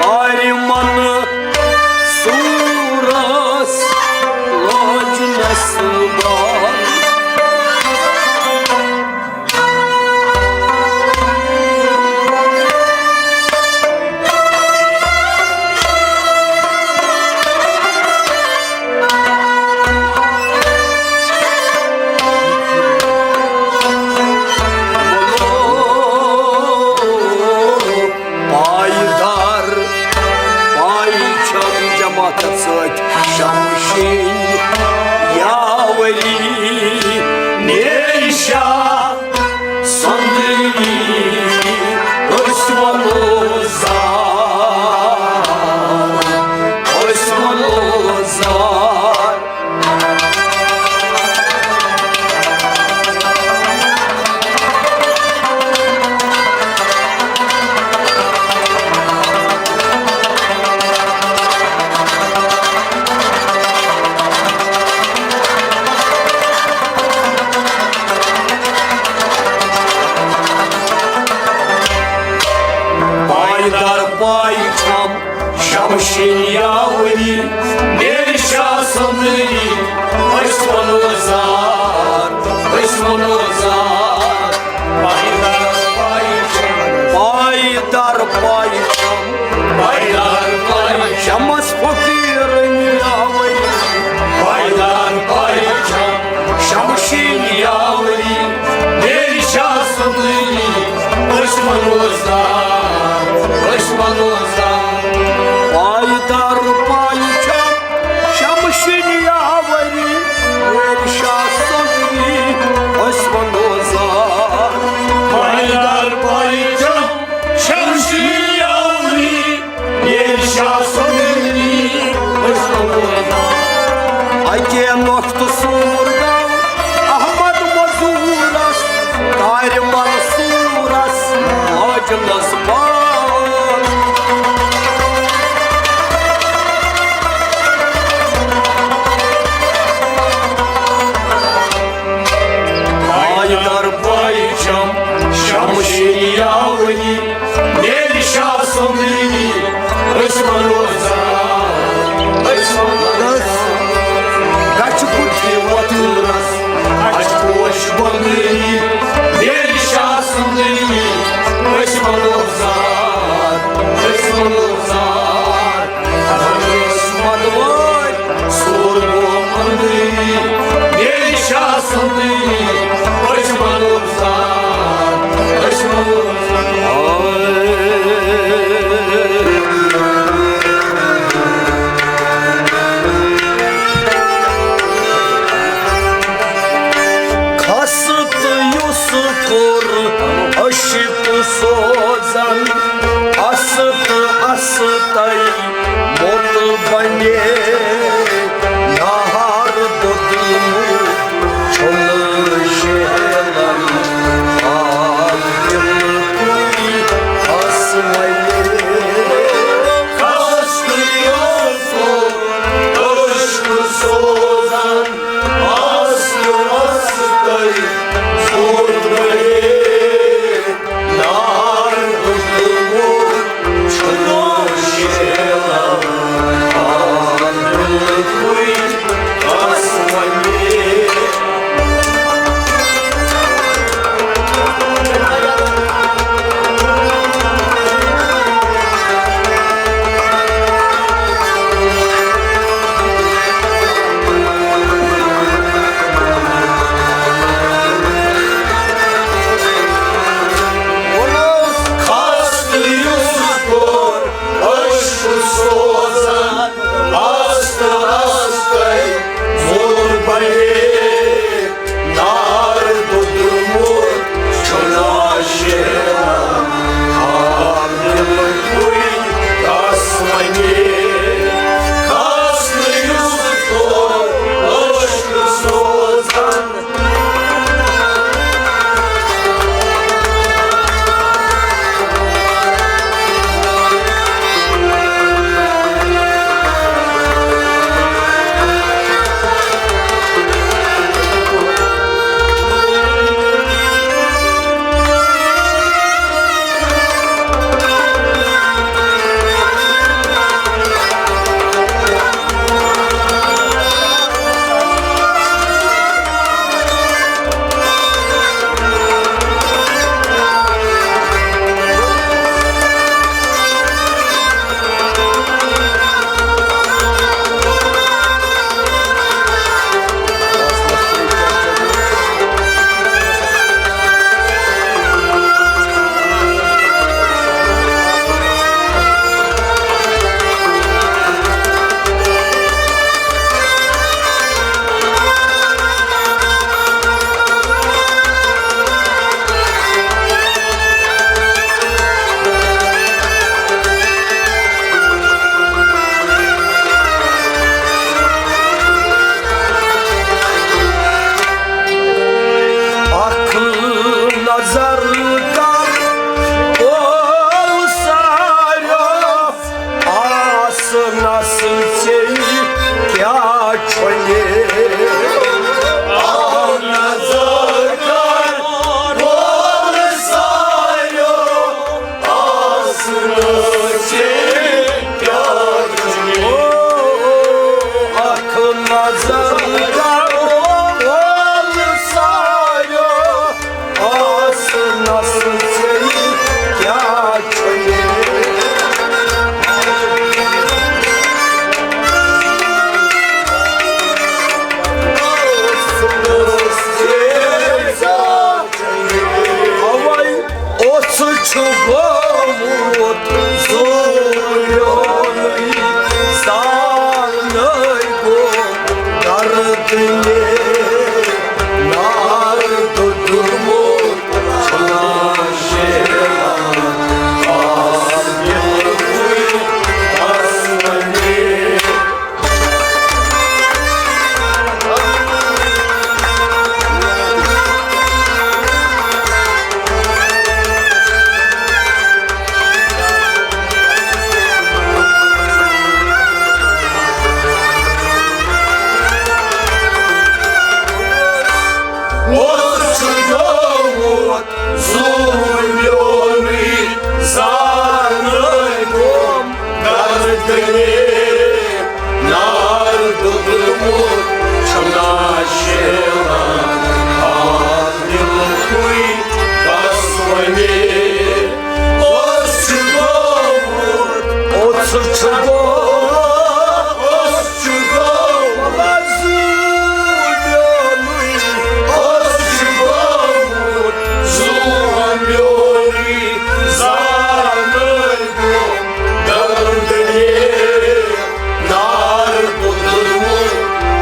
عالمن سوٗرس لاج نسل بال۔ پایدار، پاے چھم جماعتس سۭتۍ شمشین یاوری نیشا سندگی، أسۍ وَنو زار، أسۍ وَنو زار۔ پاے چھم شمشین یاوری، میرِ شاہ سندری، أسۍ ونو زار، أسۍ ونو زار۔ پایدار پاے چھم، پایدار پاے چھم، پایدار پاے چھم۔ شمس فقیرن یاوری، پایدار پاے چھم شمشین یاوری، میرِ شاہ سندری، أسۍ ونو زار، أسۍ ونو زار۔ پایدار پاے چھم شمشین یاوری، میرِ شاہ سندری، أسۍ ونو زار۔ نار دوٚدمُت چھُنا شیران، آ، دِلکُے کس وَنہِ۔ اوس چھُ گوٚمُت، اوس چھُ گوٚمُت، اوس چھُ گوٚمُت زوٗ میونُے، اوس چھُ گوٚمُت زوٗ میونُے، زانَے گوٚو دردٕے۔ نار دوٚدمُت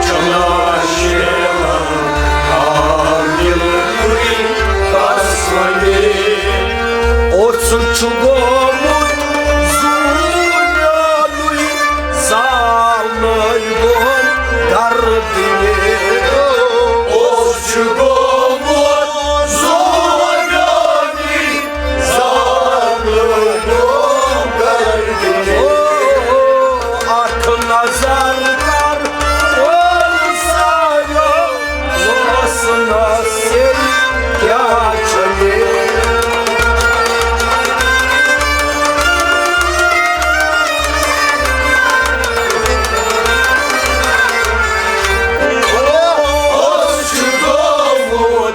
چھُنا شیران، آ، دِلکُے کس وَنہِ۔ اوس چھُ گوٚمُت زوٗ میونُے، زانَے گوٚو دردٕے۔ اوس چھُ گوٚمُت زوٗ میونُے، زانَے گوٚو دردٕے۔ اکھ نظر کر وۄنۍ سایو، وۄنۍ سُنٛد سیٚے کیٛاہ چھُ مےٚ۔ اوس چھُ گوٚمُت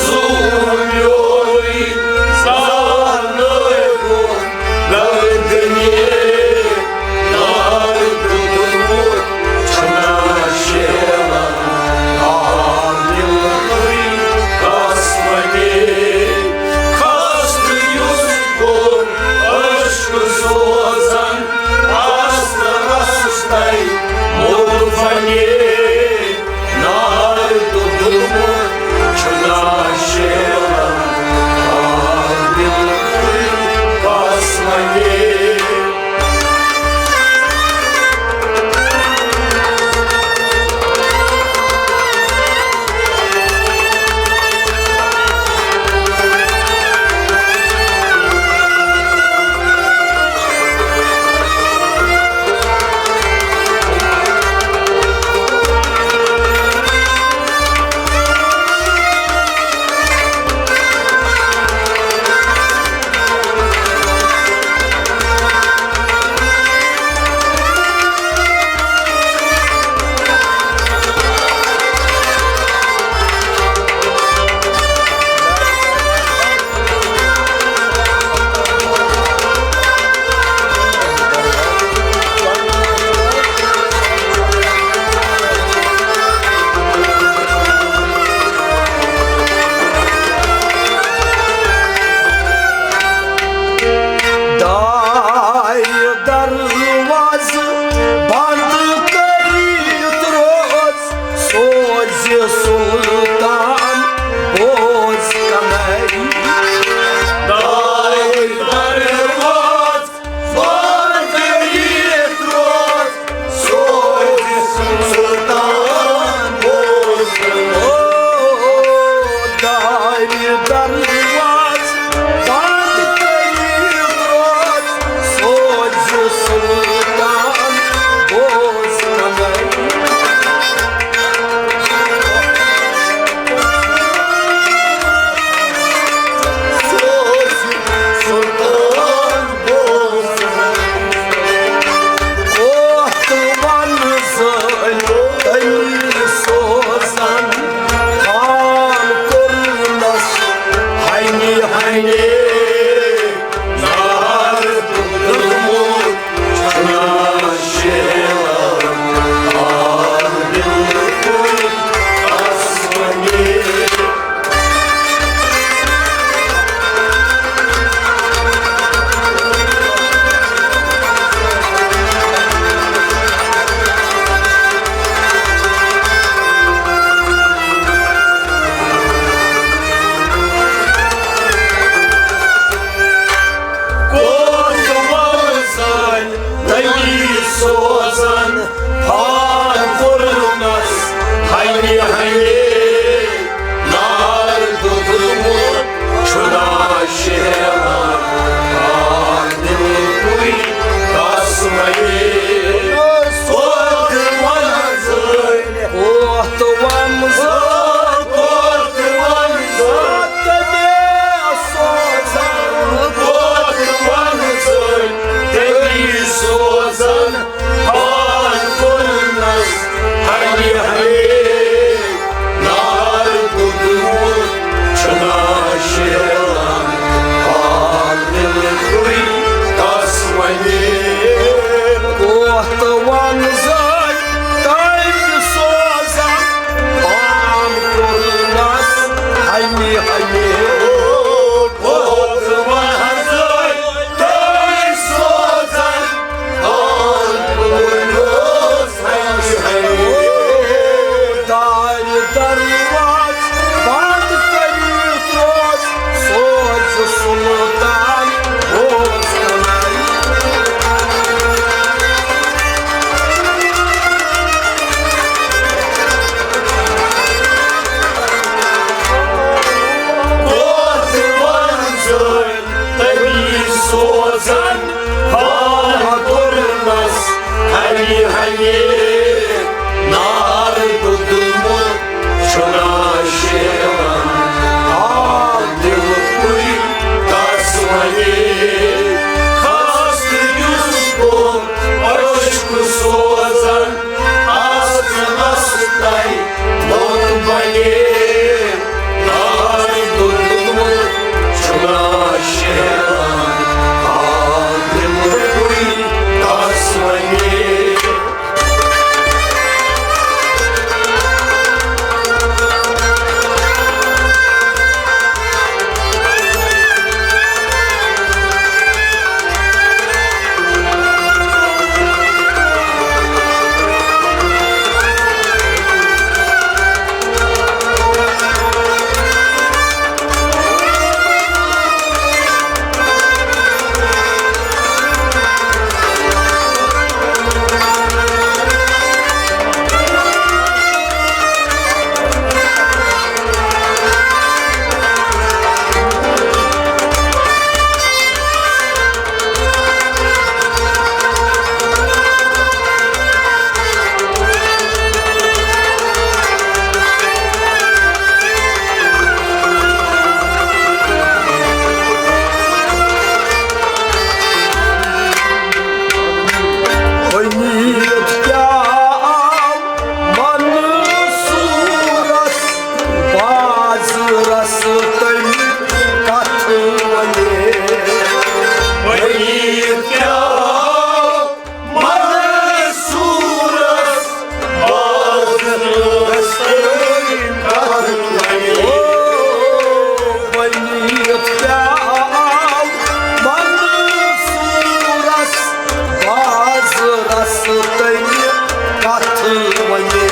زوٗ میونُے، زانَے گوٚو دردٕے۔ نار دوٚدمُت چھُنا شیران، آ، دِلکُے کس وَنہِ۔ خستہٕ یُس گوٚو عشقہٕ سوزان، آستہٕ آستَے موٚل وَنہِ۔ نار دوٚدمُت چھُنا شیران، آ، دِلکُے کس وَنہِ۔ دارِ دروازٕ بنٛد کٔرِتھ روز، سوزِ سُلطان بوز کنے۔ دارِ دروازٕ بنٛد کٔرِتھ روز، سوزِ سُلطان بوز کنے۔ دارِ دروازٕ بنٛد کٔرِتھ روز، سوزِ سُلطان بوز کنے۔ نار دوٚدمُت چھُنا شیوان، آ، دِلہٕ کُے کس ونے۔ خاص یُس گوٚو عشق سوزن، آس آس تَے موت بنے۔ نار دوٚدمُت چھُنا شیوان، آ، دِلہٕ کُے کس ونے۔ غنیت کیٛاہ آو منصوٗرس، بازرس تٔمۍ کتھ ونے۔ غنیت کیٛاہ آو منصوٗرس، بازرس تٔمۍ کتھ ونے۔ غنیت کیٛاہ آو منصوٗرس، بازرس تٔمۍ کتھ ونے۔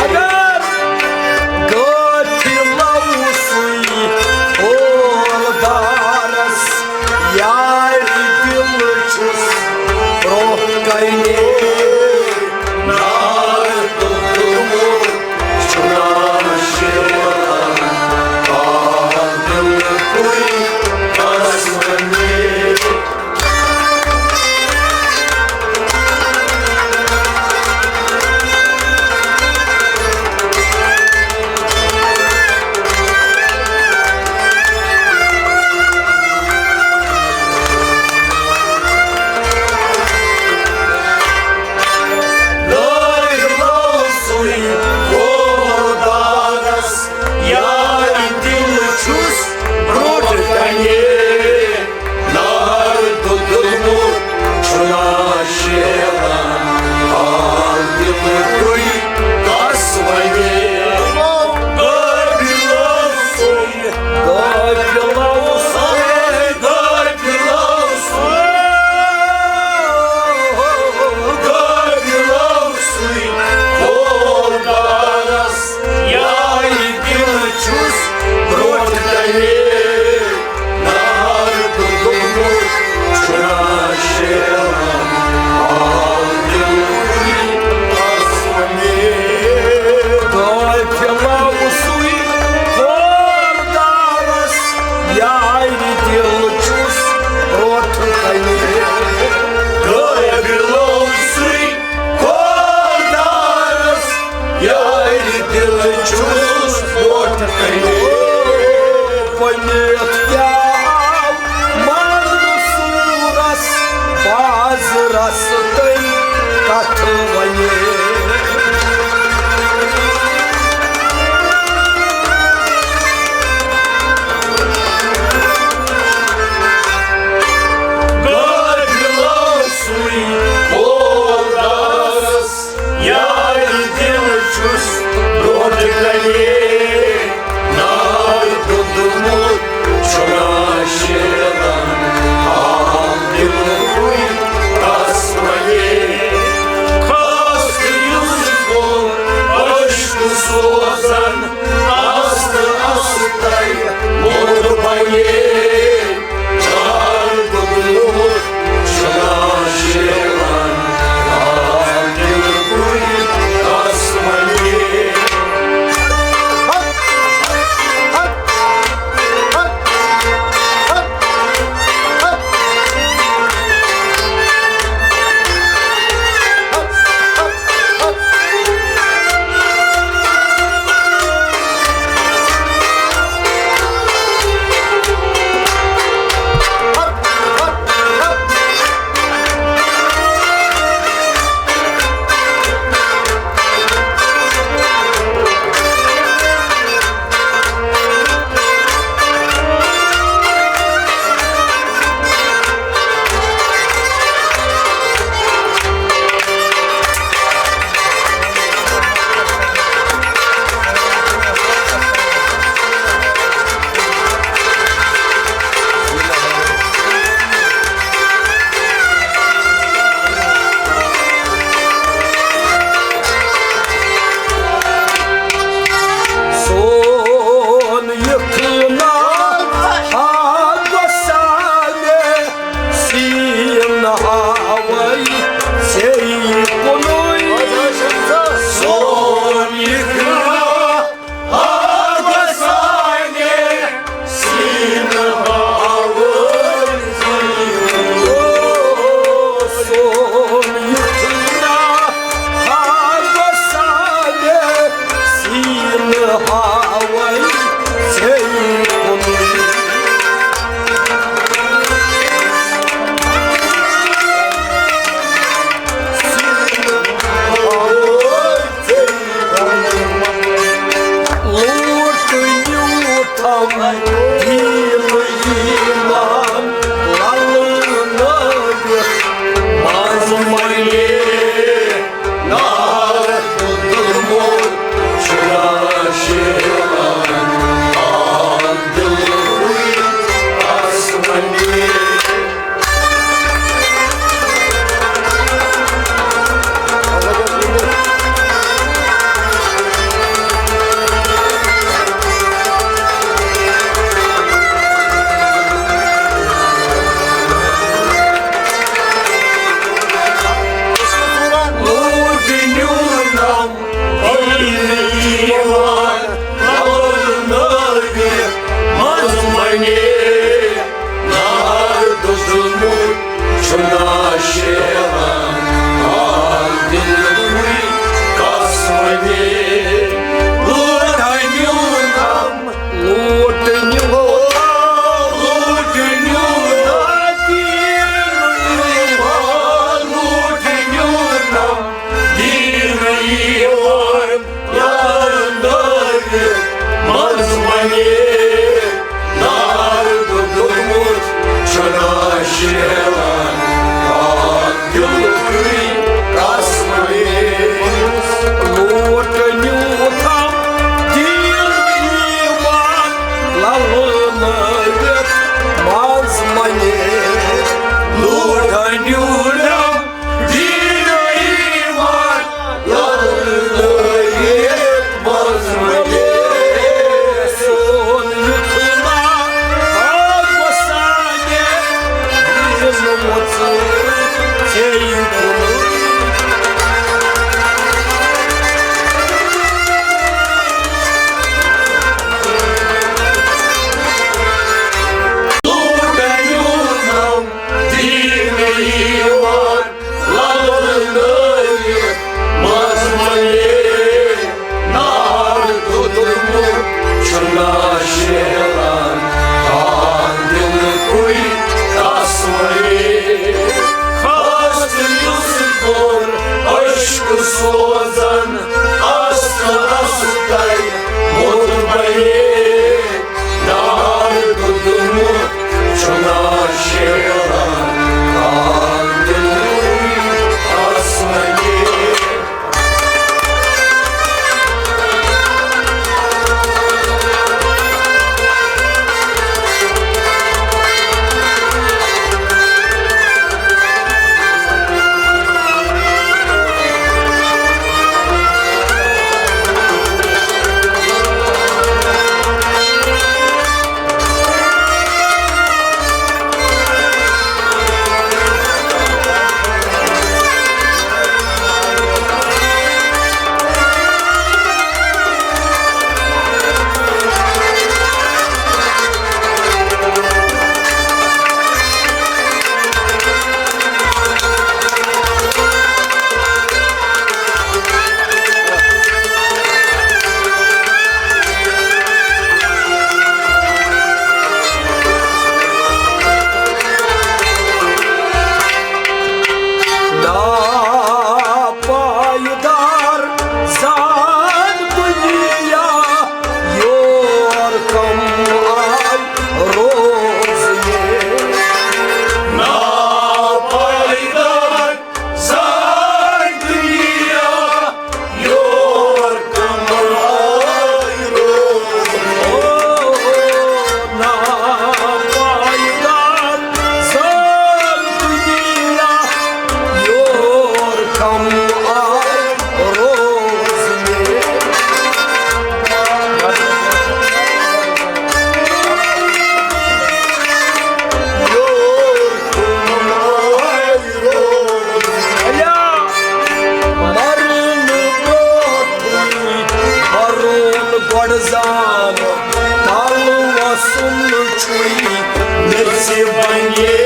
مگر غٲفِل اوسُے حوردارس، یارِ دِل چھُس برٛونٛہہ کنہِ۔ نار تہٕ دُمُر چھُنا شیوان، آ، دِل کُے کس ونے۔ غٲفِل اوسُے حوردارس، یارِ دِل چھُس برٛونٛٹھ کنہِ۔ نار تہٕ دُمُر چھُنا شیوان، آ، دِل کُے کس ونے۔ غٲفِل اوسُے، غٲفِل اوسُے، غٲفِل اوسُے، غٲفِل اوسُے حوردارس، یارِ دِل چھُس برٛونٛٹھ کنہِ۔ نار تہٕ دُمُر چھُنا شیوان، آ، دِل کُے کس ونے۔ غٲفِل اوسُے حوردارس، یارِ دِل چھُس برٛونٛٹھ کنہِ۔ غٲفِل اوسُے حوردارس، یارِ دِل چھُس برٛونٛٹھ کنہِ۔ ؤنِتھ کیٛاہ آو منصوٗرس، بازرس تٔمۍ کتھ ونے۔ غٲفِل اوسُے حوردارس، یارِ دِل چھُس برٛونٛٹھ کنہِ۔ نار دوٚدمُت چھُنا شیوان، آ، دِل کُے کس ونے۔ خاص یُس گوٚو عشق سوزن، آستہٕ آستَے موٚر بنے۔ نار دوٚدمُت چھُنا شیوان، آ، دِل کُے کس ونے۔ دیٖن ایٖمان للنٲوِتھ منٛز منے نار تُلمُت چھُ ناشیران، آ دِلٕے آسمٲنی۔ سوزن، اصل اصل تۄہہِ مُتبرے۔ نار گُدمُت چھُ ناشیران، آ دِلٕے آسمٲنی۔ ناپائیدار زان دنیا یور کم آے روزنہِ۔ ناپائیدار زان دنیا یور کم آے روزنہِ۔ ناپائیدار زان دنیا یور کم آے روزنہِ۔ یور کم آے روزنہِ۔ مرنہٕ برونٛٹھٕے پرُن گۄڈٕ زانُن، تَلہٕ وَسُن چھُے نصیٖب بنے۔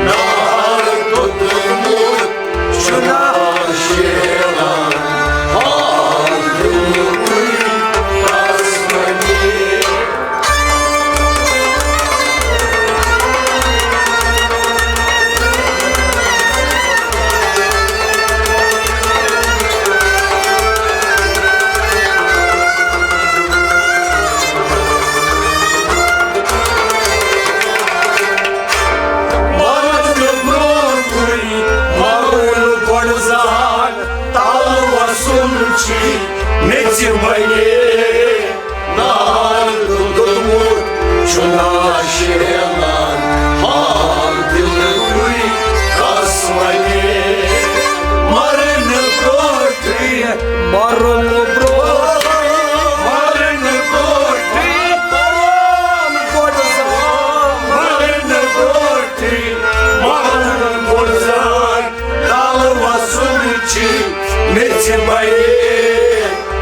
نار گوٚدمُت چھُ ناشیران، آ دِلٕے آسمٲنی۔ بنے نار دیُتمُت چھُ ناشیلان، حال دِلکُے کس ونے۔ مرنہٕ برونٛٹھٕے، مرنہٕ برونٛٹھٕے، مرنہٕ برونٛٹھٕے، مرن گۄڈٕ زان، مرنہٕ برونٛٹھٕے، مرن گۄڈٕ زان۔ تَل وَسُن چھِ میٚژِ بَنے،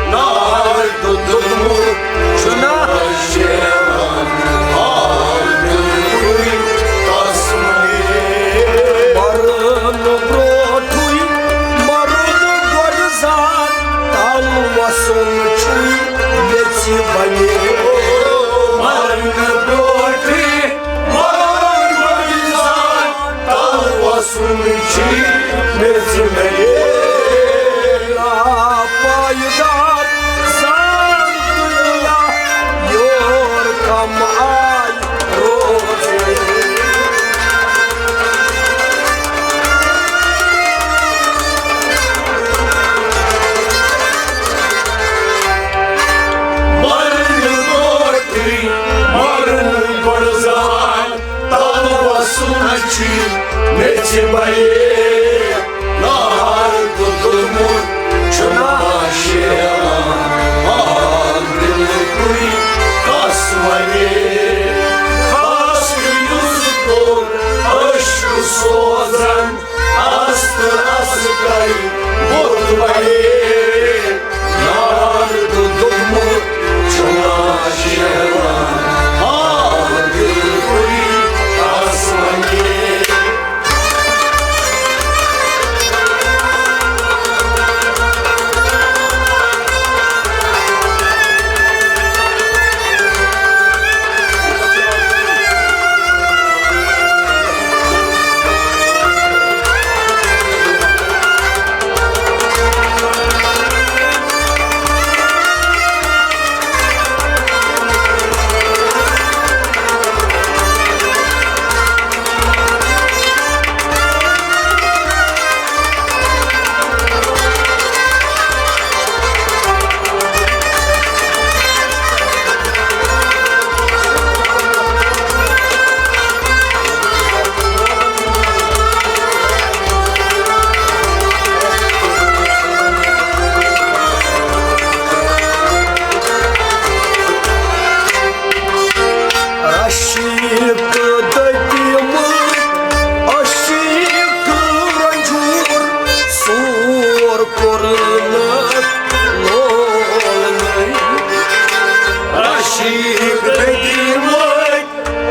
نار دیُتمُت چھُ ناشیلان، حال دِلکُے کس ونے۔ مرنہٕ برونٛٹھٕے، مرن گۄڈٕ زان، تَل وَسُن چھُ میٚژِ بَنے۔ مرنہٕ برونٛٹھٕے، مرن گۄڈٕ زان، تَل وَسُن چھُ میٚژِ بَنے۔ پایدار زان دُنیا، یور کم آے روزے۔ مرنہٕ برونٛٹھٕے، مرن گۄڈٕ زان، تَل وَسُن چھُ میٚژِ بَنے۔ نار دیُتمُت چھُ ناشیلان، حال دِلکُے کس ونے۔ خاص یُس کوٚر عشق سوزن، اَس تہٕ اَس کَرِ بُتھ بَنے۔ نار دیُتمُت چھُ ناشیلان، حال دِلکُے کس ونے۔ رشیق دٔدیمٕتۍ، عشیق رنجور، سور کوٚرنکھ لولہٕ۔ رشیق دٔدیمٕتۍ،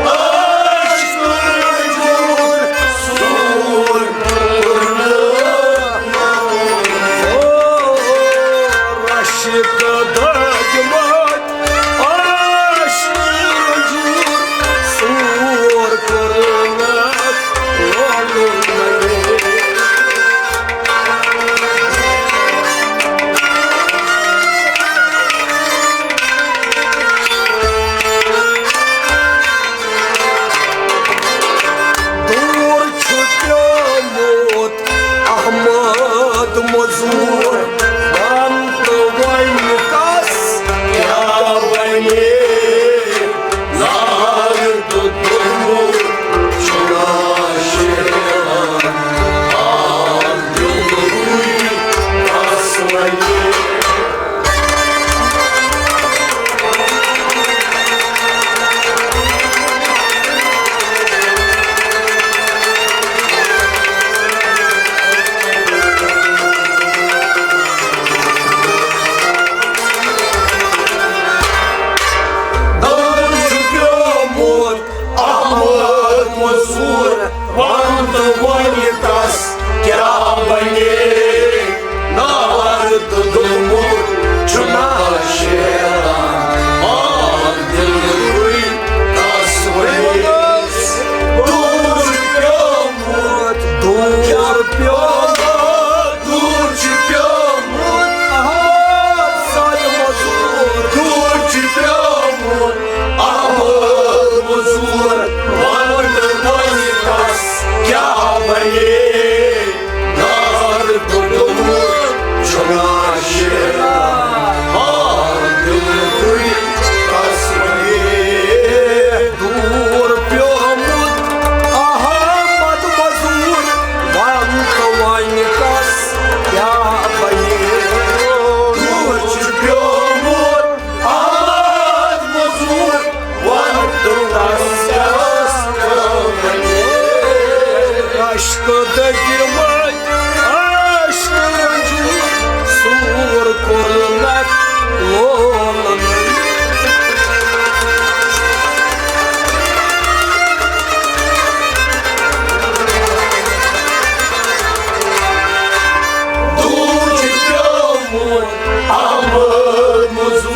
عشیق رنجور، سور کوٚرنکھ لولہٕ۔ او رشیق دٔدیمٕتۍ، عشیق رنجور، سور کوٚرنکھ لولہٕ۔ دوٗر چھُ پیومُت احمد مزور، وَن تہٕ وۄنۍ کَس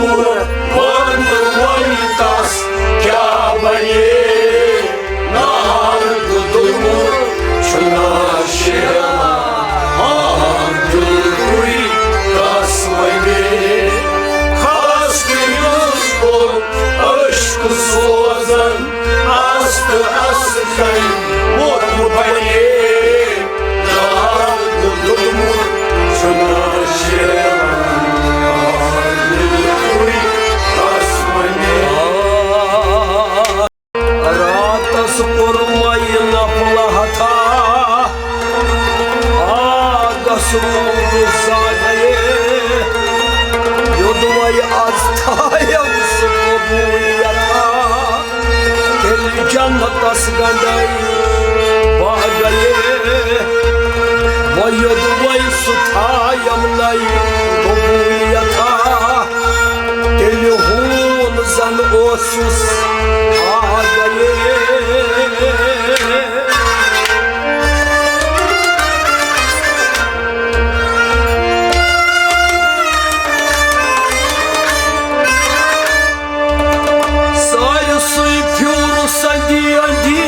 وَن وۄنۍ تَس کیٛاہ بَنے؟ نار تہٕ دُمُر چھُنہ شیران، آنٛگُل کُے کَس وَنے؟ خاص تہٕ یُس گوٚو عشق سوزن، آس تہٕ اَسہٕ کَنہِ ووٚتھ بَنے۔ راتس کوٚر مےٚ نفلہٕ ہتھا، آ گژھٕ روٗدُس زاگے، یوٚدوَے از تھایَم سُہ قبوٗلیتا۔ تیٚلہِ جنتس گنڈے باغے، وۄنۍ یوٚدوَے سُہ تھایم نَے قبوٗلیتا۔ تیٚلہِ ہوٗن زن اوسُس آگے۔ سٲرسٕے پھیوٗر سندی اندی،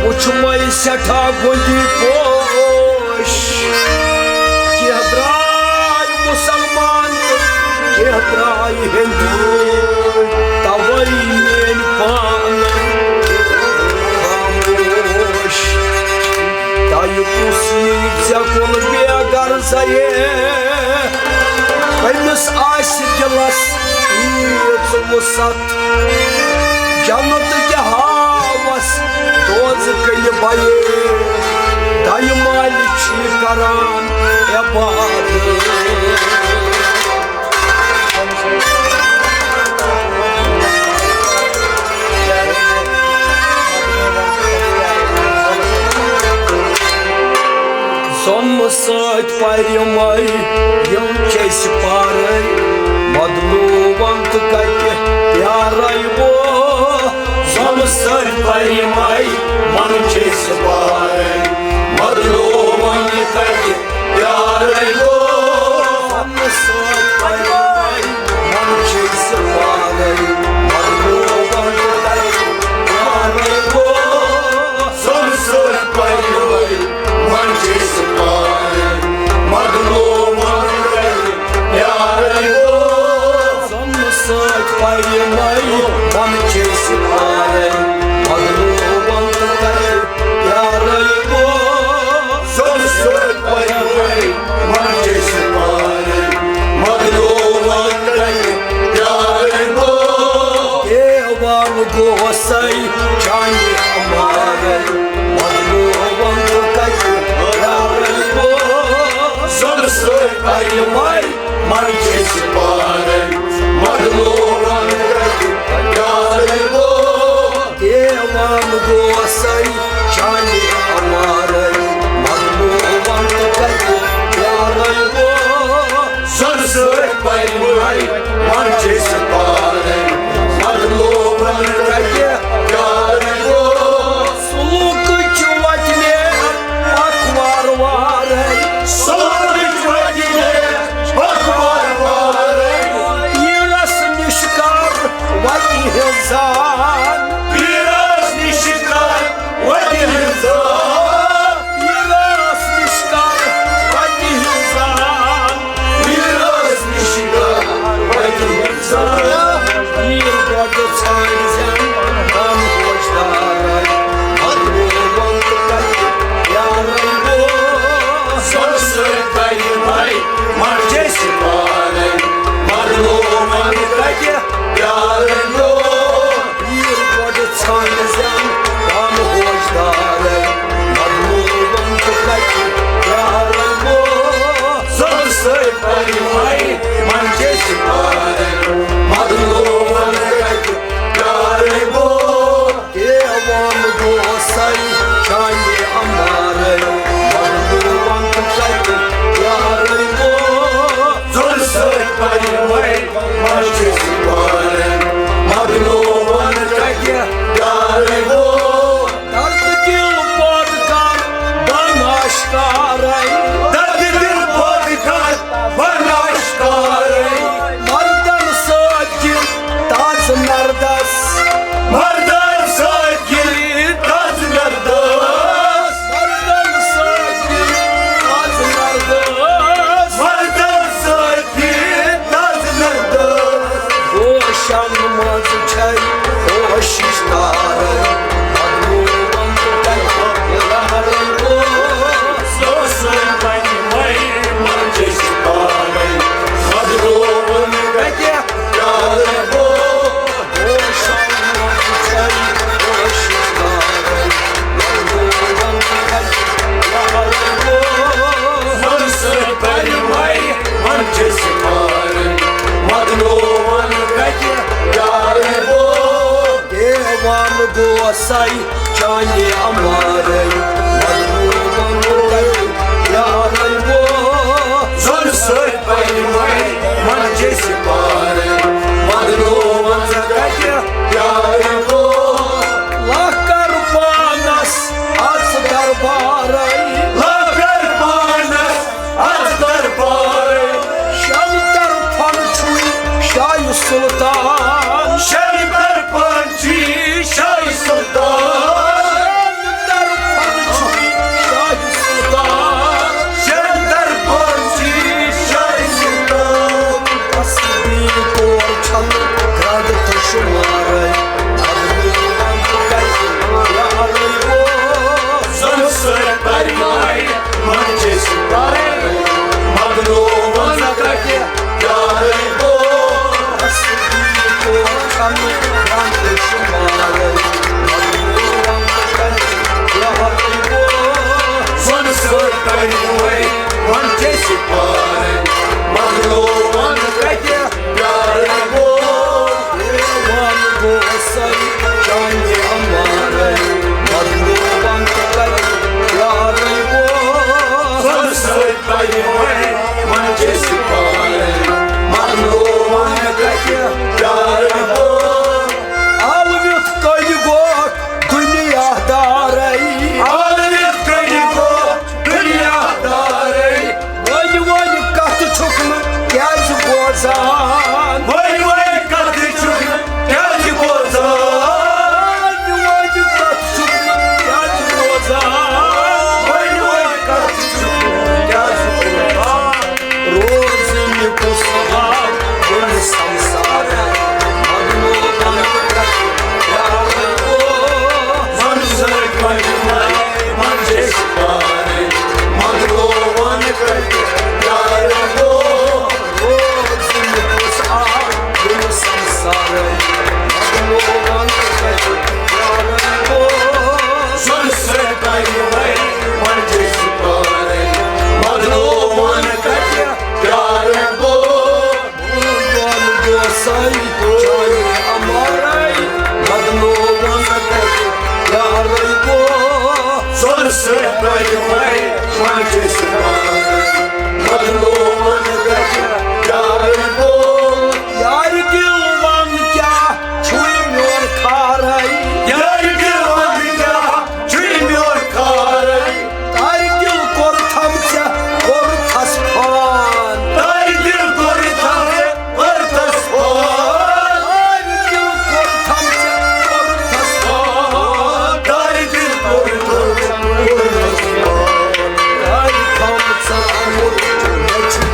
وُچھ مے سٮ۪ٹھاہ گۄندی پوش۔ کینٛہہ درٛاے مُسلمان تہٕ کینٛہہ درٛاے ہندو، توے میٲنۍ پان خاموش۔ دَیہِ کُس یی ژےٚ کُن بے غرضے؟ کٔمِس آسہِ دِلس ییٖژ وُسعت؟ جنت تہِ ہاوس، دوزخ یہِ بَیہِ، دَیہِ مالہِ چھی کران عبادت۔ زوٚمہٕ سۭتۍ پرِ مے یِم چیٚسۍ پارے، مدلوبن تہٕ کتہِ پیارے بہٕ۔ زوٚمہٕ سۭتۍ پرِ مے من چیٚسۍ پارے، مدلوبن تہٕ کتہِ پیارے بہٕ۔ زوٚمہٕ سۭتۍ پرِ مے من چیٚسۍ پارے، مدلوبن تہٕ کتہِ پیارے بہٕ۔ زوٚمہٕ سۭتۍ پرِ مے من چیٚسۍ پارے، مدلوبن تہٕ کتہِ پیارے بہٕ۔ زوٚمہٕ سۭتۍ پرِ مے من چیٚسۍ پارے، مدلوبن تہٕ کتہِ پیارے بہٕ۔ زوٚمہٕ سۭتۍ پرِ مے من چیٚسۍ پارے، مدلوبن تہٕ کتہِ پیارے بہٕ۔ دیوان گوسے چانہِ امارے، مدلوبن تہٕ کتہِ پیارے بہٕ۔ زوٚمہٕ سۭتۍ پرِ مے من چیٚسۍ پارے، مدلوبن تہٕ کتہِ پیارے بہٕ۔ دیوان گوسے چانہِ امارے، مدلوبن تہٕ کتہِ پیارے بہٕ۔ زوٚمہٕ سۭتۍ پرِ مے من چیٚسۍ پارے، مدلوبن تہٕ کتہِ پیارے بہٕ۔ سلوکٕچ وتہِ نیرِ پکھ وارٕ وارے۔ سلوکٕچ وتہِ نیرِ پکھ وارٕ وارے۔ پیٖرس نِش کر وتہِ ہٕنٛز زان۔ پیٖرس نِش کر وتہِ ہٕنٛز زان۔ پیٖرس نِش کر وتہِ ہٕنٛز زان۔ پیٖرس نِش کر وتہِ ہٕنٛز زان۔ پیٖر گۄڈٕ ژھانٛڈِ زٮ۪ن پانہٕ گوشدارے، مدلوبن تہٕ کتہِ پیارے بہٕ۔ زوٚمہٕ سۭتۍ پرِ مے من چیٚسۍ پارے، مدلوبن تہٕ کتہِ پیارے بہٕ۔ پیٖر گۄڈٕ ژھانٛڈِ زٮ۪ن پانہٕ گوشدارے، مدلوبن تہٕ کتہِ پیارے بہٕ۔ زوٚمہٕ سۭتۍ پرِ مے من چیٚسۍ پارے، مدلوبن تہٕ کتہِ پیارے بہٕ۔ دیوان گوسے چانہِ امارے، مدلوبن تہٕ کتہِ پیارے بہٕ۔ زوٚمہٕ سۭتۍ پرِ مے من چیٚسۍ پارے۔ گوسَے چانہِ اَمارَے، مظلوٗمَن کَتہِ پیارَے بہٕ۔ زُنہٕ سۭتۍ پَرِ وۄنۍ مَنجہِ سِپارَے، مظلوٗمَن کَتہِ پیارَے بہٕ۔ لَکَر پانَس اَژ دربارَے، لَکَر پانَس اَتھ دربارَے۔ شٮ۪ن طرفَن چھُے شاہِ سُلطان۔ شٮ۪ن طرفَن چھُے شاہِ سُلطان۔ شٮ۪ن طرفَن چھُے شاہِ سُلطان۔ شٮ۪ن طرفَن چھُے شاہِ سُلطان۔ تسبیح تور چھَنہٕ گرٛد تہٕ شُمارَے۔ مظلوٗمَن کَتہِ پیارَے بہٕ۔ زُنہٕ سۭتۍ پَرِ وۄنۍ مَنجہِ سِپارَے، مظلوٗمَن کَتہِ پیارَے بہٕ۔ تسبیح تور چھَنہٕ گرٛد تہٕ شُمارَے۔ مظلوٗمَن کَتہِ پیارَے بہٕ۔ زُنہٕ سۭتۍ پَرِ وۄنۍ مَنجہِ سِپارَے، مظلوٗمَن کَتہِ پیارَے بہٕ۔ دیوان گوسَے چانہِ اَمارَے، مظلوٗمَن کَتہِ پیارَے بہٕ۔ زُنہٕ سۭتۍ پَرِ وۄنۍ مَنجہِ سِپارَے، مظلوٗمَن کَتہِ پیارَے بہٕ۔ الوِتھ کٔلۍ گوکھ دُنیا دارَے۔ الوِتھ کٔلۍ گوکھ دُنیا دارَے۔ وۄنۍ وۄنۍ کتھ چھُکھ نہٕ کیازِ بوزان؟ وۄنۍ وۄنۍ کتھ چھُکھ نہٕ کیازِ بوزان؟ وۄنۍ وۄنۍ کتھ چھُکھ نہٕ کیازِ بوزان؟ وۄنۍ وۄنۍ کتھ چھُکھ نہٕ کیازِ بوزان؟ روزنہِ کُس آو وُنہِ سمسار؟ مدنو بنٛد کر پیارٕ او۔ منظر کنہِ منجے سپارے، مدنو بنٛد کر پیارٕ او۔ روزنہِ کُس آو وُنہِ سمسار؟ مدنو بنٛد کر پیارٕ او۔ زُنہٕ سۭتۍ پَرِ وۄنۍ مَنجہِ سِپارَے، مظلوٗمَن کَتہِ پیارَے بہٕ۔ مظلوٗمَن گوسَے چانہِ اَمارَے، مظلوٗمَن کَتہِ پیارَے بہٕ۔ زُنہٕ سۭتۍ پَرِ وۄنۍ مَنجہِ سِپارَے، مظلوٗمَن کَتہِ پیارَے بہٕ۔ یارِ دِل وَن کیٛاہ چھُے میون خارے؟ یارِ دِل وَن کیٛاہ چھُے میون خارے؟ تارِ دِل کوٚر تھَم ژےٚ کوٚرتھَس فون۔ تارِ دِل کوٚر تھَم ژےٚ کوٚرتھَس فون۔ تارِ دِل کوٚر تھَم ژےٚ کوٚرتھَس فون۔ تارِ دِل کوٚر تھَم ژےٚ کوٚرتھَس فون۔ تارِ تھَم ژےٚ کوٚرتھَس فون۔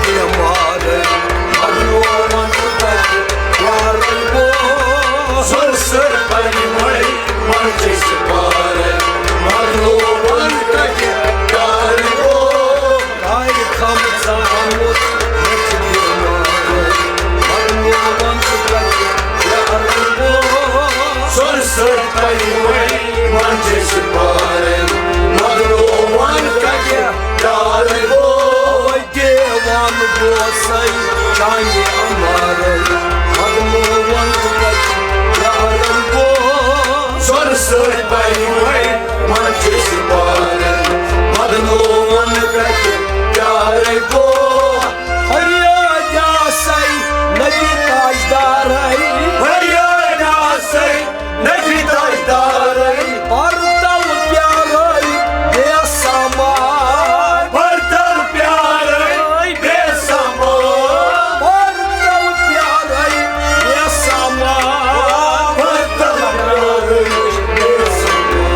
دیوان گوسَے چانہِ اَمارَے، مظلوٗمَن کَتہِ پیارَے بہٕ۔ زُنہٕ سۭتۍ پَرِ وۄنۍ مَنجہِ سِپارَے، مظلوٗمَن کَتہِ پیارَے بہٕ۔ فریاد آسَے نبی تاجدارَے، فریاد آسَے نبی تاجدارے۔ پرتل پیارے بے سامان۔ پرتل پیارے بے سامان۔ پرتل پیارے بے سامان۔ پرتل پیارے بے سامان۔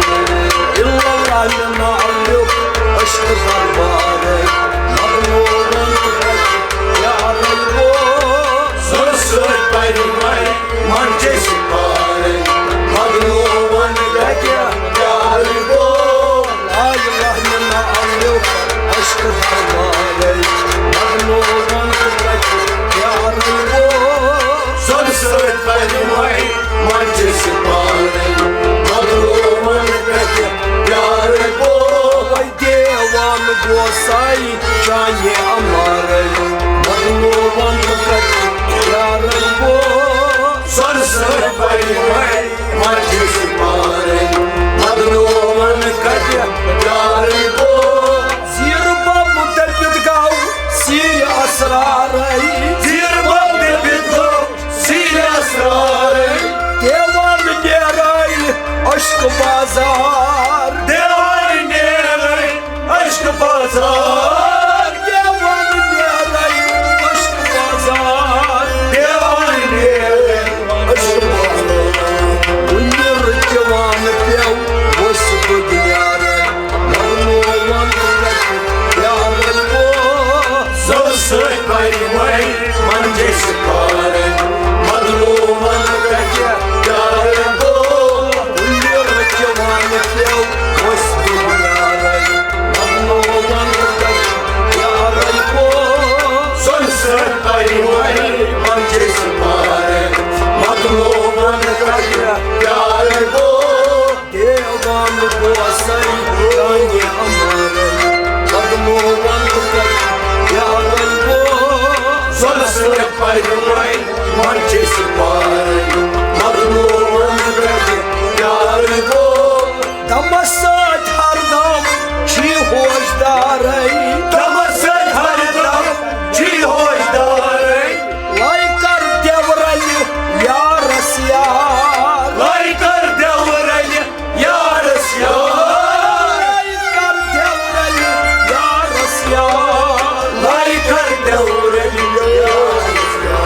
پرواے، منجہِ سپارے، مظلومن گژھِ پیارٕ گوٚو۔ دمس سۭتۍ ہردم چھی ہوشدارے۔ دمس سۭتۍ ہردم چھی ہوشدارے۔ لے کر دیورلہِ یارس یاد۔ لے کر دیورلہِ یارس یاد۔ لے کر دیورلہِ یارس یاد۔ لے کر دیورلہِ یارس یاد۔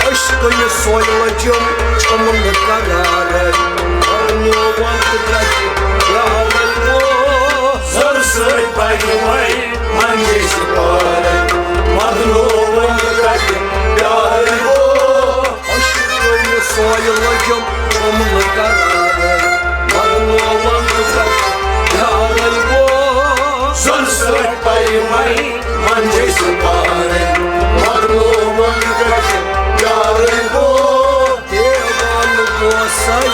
عشقٕے سۄے لٔجِم چھُم نہٕ قرارے۔ پرنووَن تہٕ کتہِ پیارے گوٚو۔ زر سۭتۍ پرواے، منجہِ سپارے، مظلومن گژھِ پیارے گوٚو۔ عشقٕے سۄے لٔجِم چھُم نہٕ قرارے۔ مظلومن گژھِ پیارے گوٚو۔ زر سۭتۍ پرواے، منجہِ سپارے، مظلومن گژھِ پیارے گوٚو۔ دیوان گوسے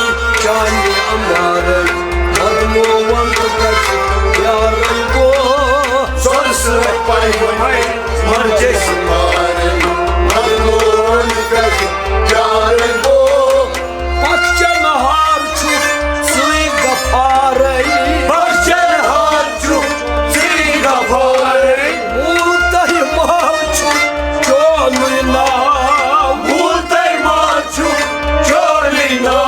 چانہِ امارے، مظلومن گژھِ پیارے گوٚو۔ زر سۭتۍ پرواے، منجہِ سپارے، مظلومن گژھِ پیارے گوٚو۔ پکھ چن ہار چھُ ژٕے غفارے۔ پکھ چن ہار چھُ ژٕے غفارے۔ موٗل تہٕ مال چھُ چونُے ناو۔ موٗل تہٕ مال چھُ چونُے ناو۔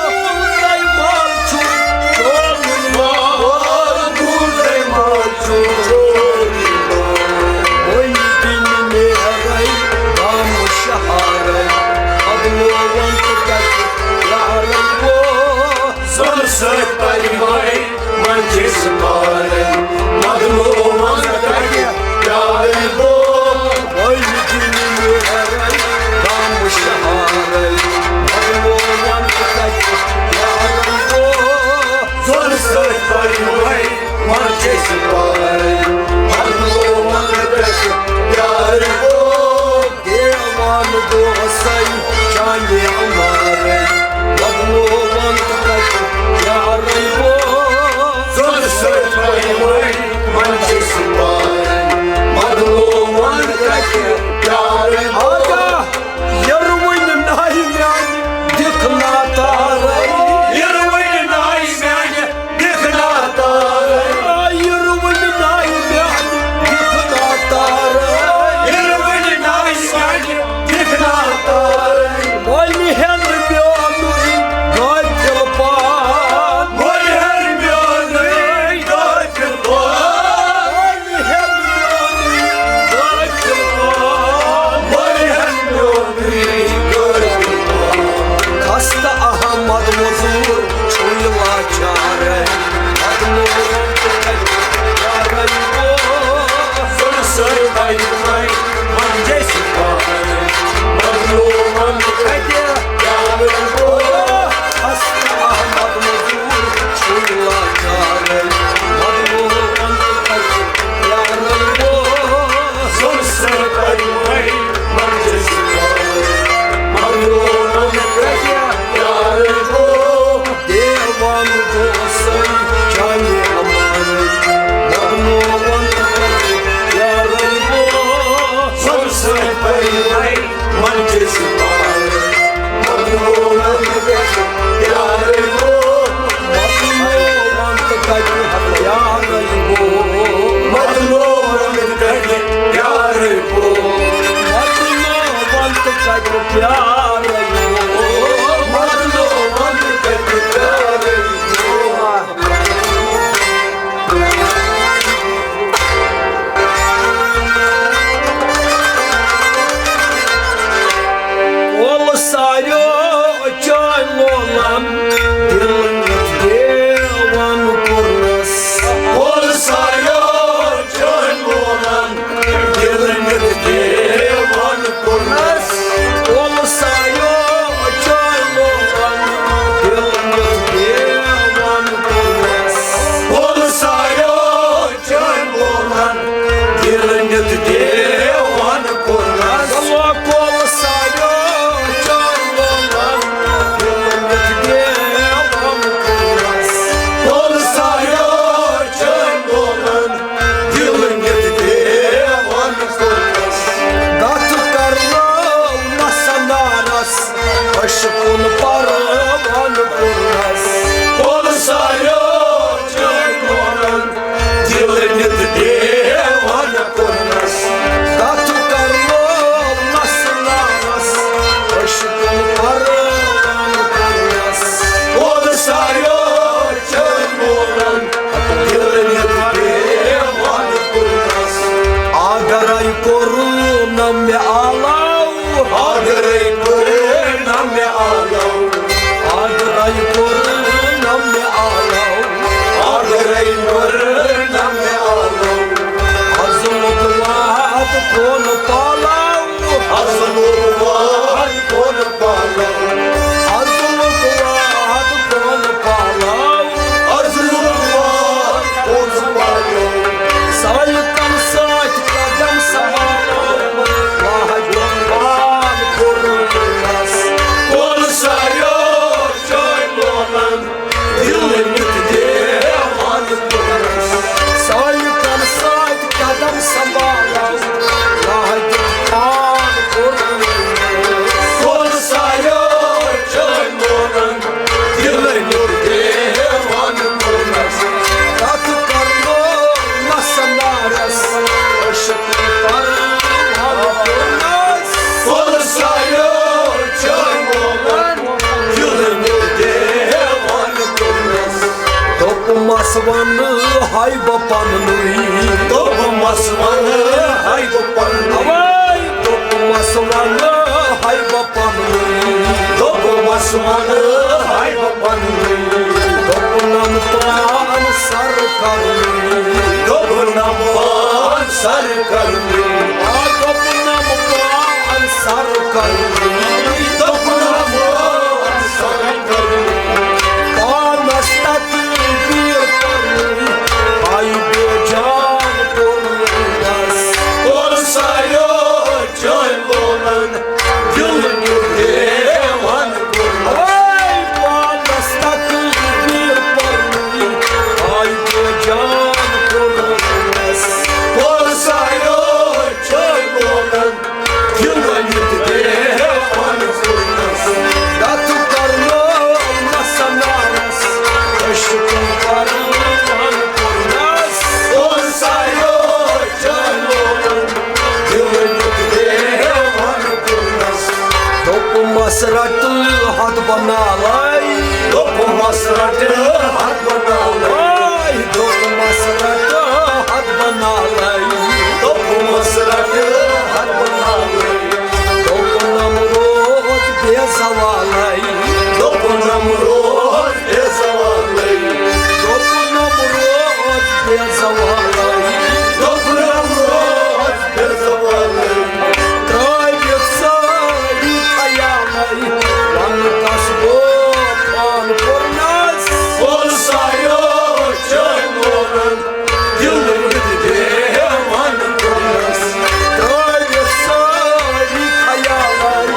موٗل تہٕ مال چھُ چونُے ناو۔ موٗل تہٕ مال چھُ چونُے ناو۔ وۄنۍ دِنۍ نیرے غم شہارے۔ بدلووَن تہٕ کتہِ پیارے گوٚو۔ زر سۭتۍ پرواے، منجہِ سپارے، مظلومن گژھِ پیارے گوٚو۔ وۄنۍ دِنۍ نیرے غم شہارے۔ بدلووَن تہٕ کتہِ پیارے گوٚو۔ زر سۭتۍ پرواے، منجہِ سپارے، مظلومن گژھِ پیارے گوٚو۔ دیوان گوسے چانہِ امارے، مظلومن تہٕ کتہِ پیارے گوٚو۔ زر سۭتۍ پرواے، منجہِ سپارے، مظلومن گژھِ پیارے گوٚو۔ آجا، یِروٕنۍ ناے میانہِ دِکھ ناتارے۔ یِروٕنۍ ناے میانہِ دِکھ ناتارے۔ آ، یِروٕنۍ ناے میانہِ دِکھ ناتارے۔ یِروٕنۍ ناے میانہِ دِکھ ناتارے۔ مۄلہِ ہٮ۪ن میونُے غٲفِل پان۔ مۄلہِ ہٮ۪ن میونُے غٲفِل پان۔ مۄلہِ ہٮ۪ن میونُے غٲفِل پان۔ مۄلہِ ہٮ۪ن میونُے غٲفِل پان۔ خستہٕ احمد مزور چھُے لاچارے، بدلووَن تہٕ کتہِ پیارے گوٚو۔ زر سۭتۍ پرواے، منجہِ سپارے، بدلووَن تہٕ کتہِ پیارے گوٚو۔ خستہٕ احمد مزور چھُے لاچارے، بدلووَن تہٕ کتہِ پیارے گوٚو۔ زر سۭتۍ پرواے، منجہِ سپارے، بدلووَن تہٕ کتہِ پیارے گوٚو۔ دیوان گوسے چانہِ امارے، بدلووَن تہٕ کتہِ پیارے گوٚو۔ زر سۭتۍ پرواے، منجہِ سپارے، بدلووَن تہٕ کتہِ پیارے گوٚو۔ بدلووَن تہٕ کتہِ پیارے گوٚو۔ بدلووَن تہٕ کتہِ پیارے گوٚو۔ بدلووَن تہٕ کتہِ پیارے گوٚو۔ بدلووَن تہٕ کتہِ پیارے گوٚو۔ کول ساریو چٲنۍ لولن دِل نِتھ دیوان کوٚرنس۔ کول ساریو چٲنۍ لولن دِل نِتھ دیوان کوٚرنس۔ کول ساریو کوٚرنم مےٚ آلو، آگرے کوٚرنم مےٚ آلو۔ ازلُک وعد کوٚن پالو، ازلُک وعد کوٚن پالو۔ ازلُک وعد کوٚن پالو، ازلُک وعد کوٚن پالو۔ سالکن سۭتۍ قدم سنبھالو، واہ جوان کوٚرنس۔ کوٚر ساریو چٲنۍ لونن، دِل نیُت دیوان کوٚرنس۔ سالکن سۭتۍ قدم سنبھالو، واہ جوان کوٚرنس۔ کوٚر ساریو چٲنۍ لونن، دِل نیُت دیوان کوٚرنس۔ کتھ کرنو نس نارس، عشق پروان کوٚرنس۔ کوٚر ساریو چٲنۍ لونن، دِل نیُت دیوان کوٚرنس۔ دوٚپمس ونہٕ ہاے بہٕ پننُے۔ دوٚپمس ونہٕ ہاے بہٕ پننُے۔ اواے۔ دوٚپمس ونہٕ ہاے بہٕ پننُے۔ دوٚپمس ونہٕ ہاے بہٕ پننُے۔ دوٚپنم پان سر کرنُے۔ دوٚپنم پان سر کرنُے۔ آ، دوٚپنم پان سر کرنُے۔ دوٚپنم پان سر کرنُے۔ پانس تقدیر پرنُے، آیہِ بے جان کوٚرنس۔ کوٚر ساریو چٲنۍ لونن، دِل نیُت دیوان کوٚرنس۔ آے پانس تقدیر پرنُے، آیہِ بے جان کوٚرنس۔ کوٚر ساریو چٲنۍ لونن، دِل نیُت دیوان کوٚرنس۔ کتھ کرنو نس نارس، عشق پروان کوٚرنس۔ کوٚر ساریو چٲنۍ لونن، دِل نیُت دیوان کوٚرنس۔ دوٚپمس رٹہٕ ہتھ بنالے۔ دوٚپمس رٹہٕ ہتھ بنالے۔ آے دوٚپمس رٹہٕ ہتھ بنالے۔ دوٚپمس رٹہٕ ہتھ بنالے۔ دوٚپنم روز بے زوالے۔ دوٚپنم روز بے زوالے۔ دوٚپنم روز بے زوالے۔ دوٚپنم روز بے زوالے۔ ترٲوِتھ سٲری خیالے، ون کس بہٕ پان کوٚرنس۔ کوٚر ساریو چٲنۍ لونن، دِل نیُت دیوان کوٚرنس۔ ترٲوِتھ سٲری خیالے،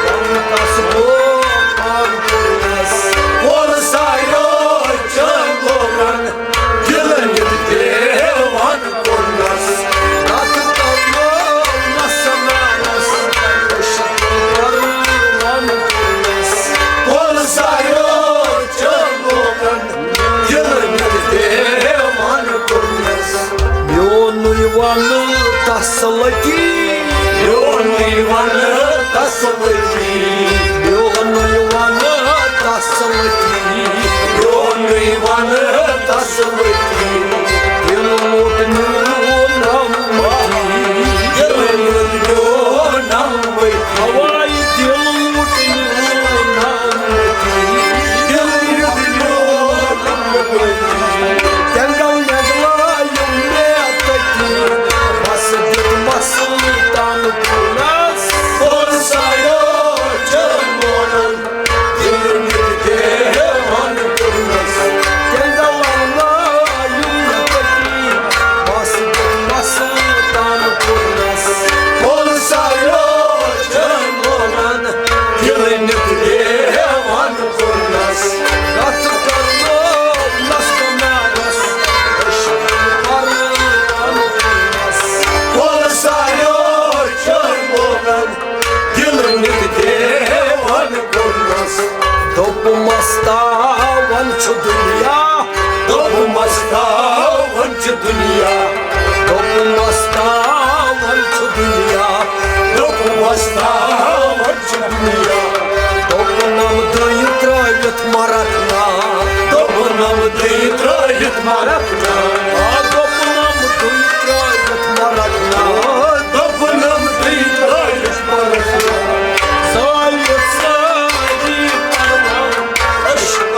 ون کس بہٕ پان کوٚرنس۔ کوٚر ساریو چٲنۍ لونن، دِل نیُت دیوان کوٚرنس۔ کتھ کرنو نس نارس، عشق پروان کوٚرنس۔ کوٚر ساریو چٲنۍ لونن، دِل نیُت دیوان کوٚرنس۔ میونُے ونہٕ تس لتی۔ میونُے ونہٕ تس لتی۔ میونُے ونہٕ تس لتی۔ میونُے ونہٕ تس لتی۔ دِل لوٚٹ میون نم متی۔ دِل لوٚٹ میون نم متی۔ اواے دِل لوٚٹ میون نم متی۔ دِل لوٚٹ میون نم متی۔ تینگل نگلایُم مےٚ تٔتی، بس دیُتمس تن کوٚرنس۔ کوٚر ساریو چٲنۍ لونن، دِل نیُت دیوان کوٚرنس۔ تینگل نگلایُم مےٚ تٔتی، بس دیُتمس تن کوٚرنس۔ کوٚر ساریو چٲنۍ لونن، دِل نیُت دیوان کوٚرنس۔ کتھ کرنو نس بنارس، عشق پروان کوٚرنس۔ کوٚر ساریو چٲنۍ لونن، دِل نیُت دیوان کوٚرنس۔ دوٚپمس تاوان چھُ دُنیا۔ دوٚپمس تاوان چھُ دُنیا۔ دوٚپمس تاوان چھُ دُنیا۔ دوٚپمس تاوان چھُ دُنیا۔ دوٚپنم دٕے ترٲوِتھ مرکھ نا۔ دوٚپنم دٕے ترٲوِتھ مرکھ نا۔ آ، دوٚپنم دٕے ترٲوِتھ مرکھ نا۔ دوٚپنم دٕے ترٲوِتھ مرکھ نا۔ زٲلِتھ سٲری پروان، عشق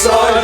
ساڑِ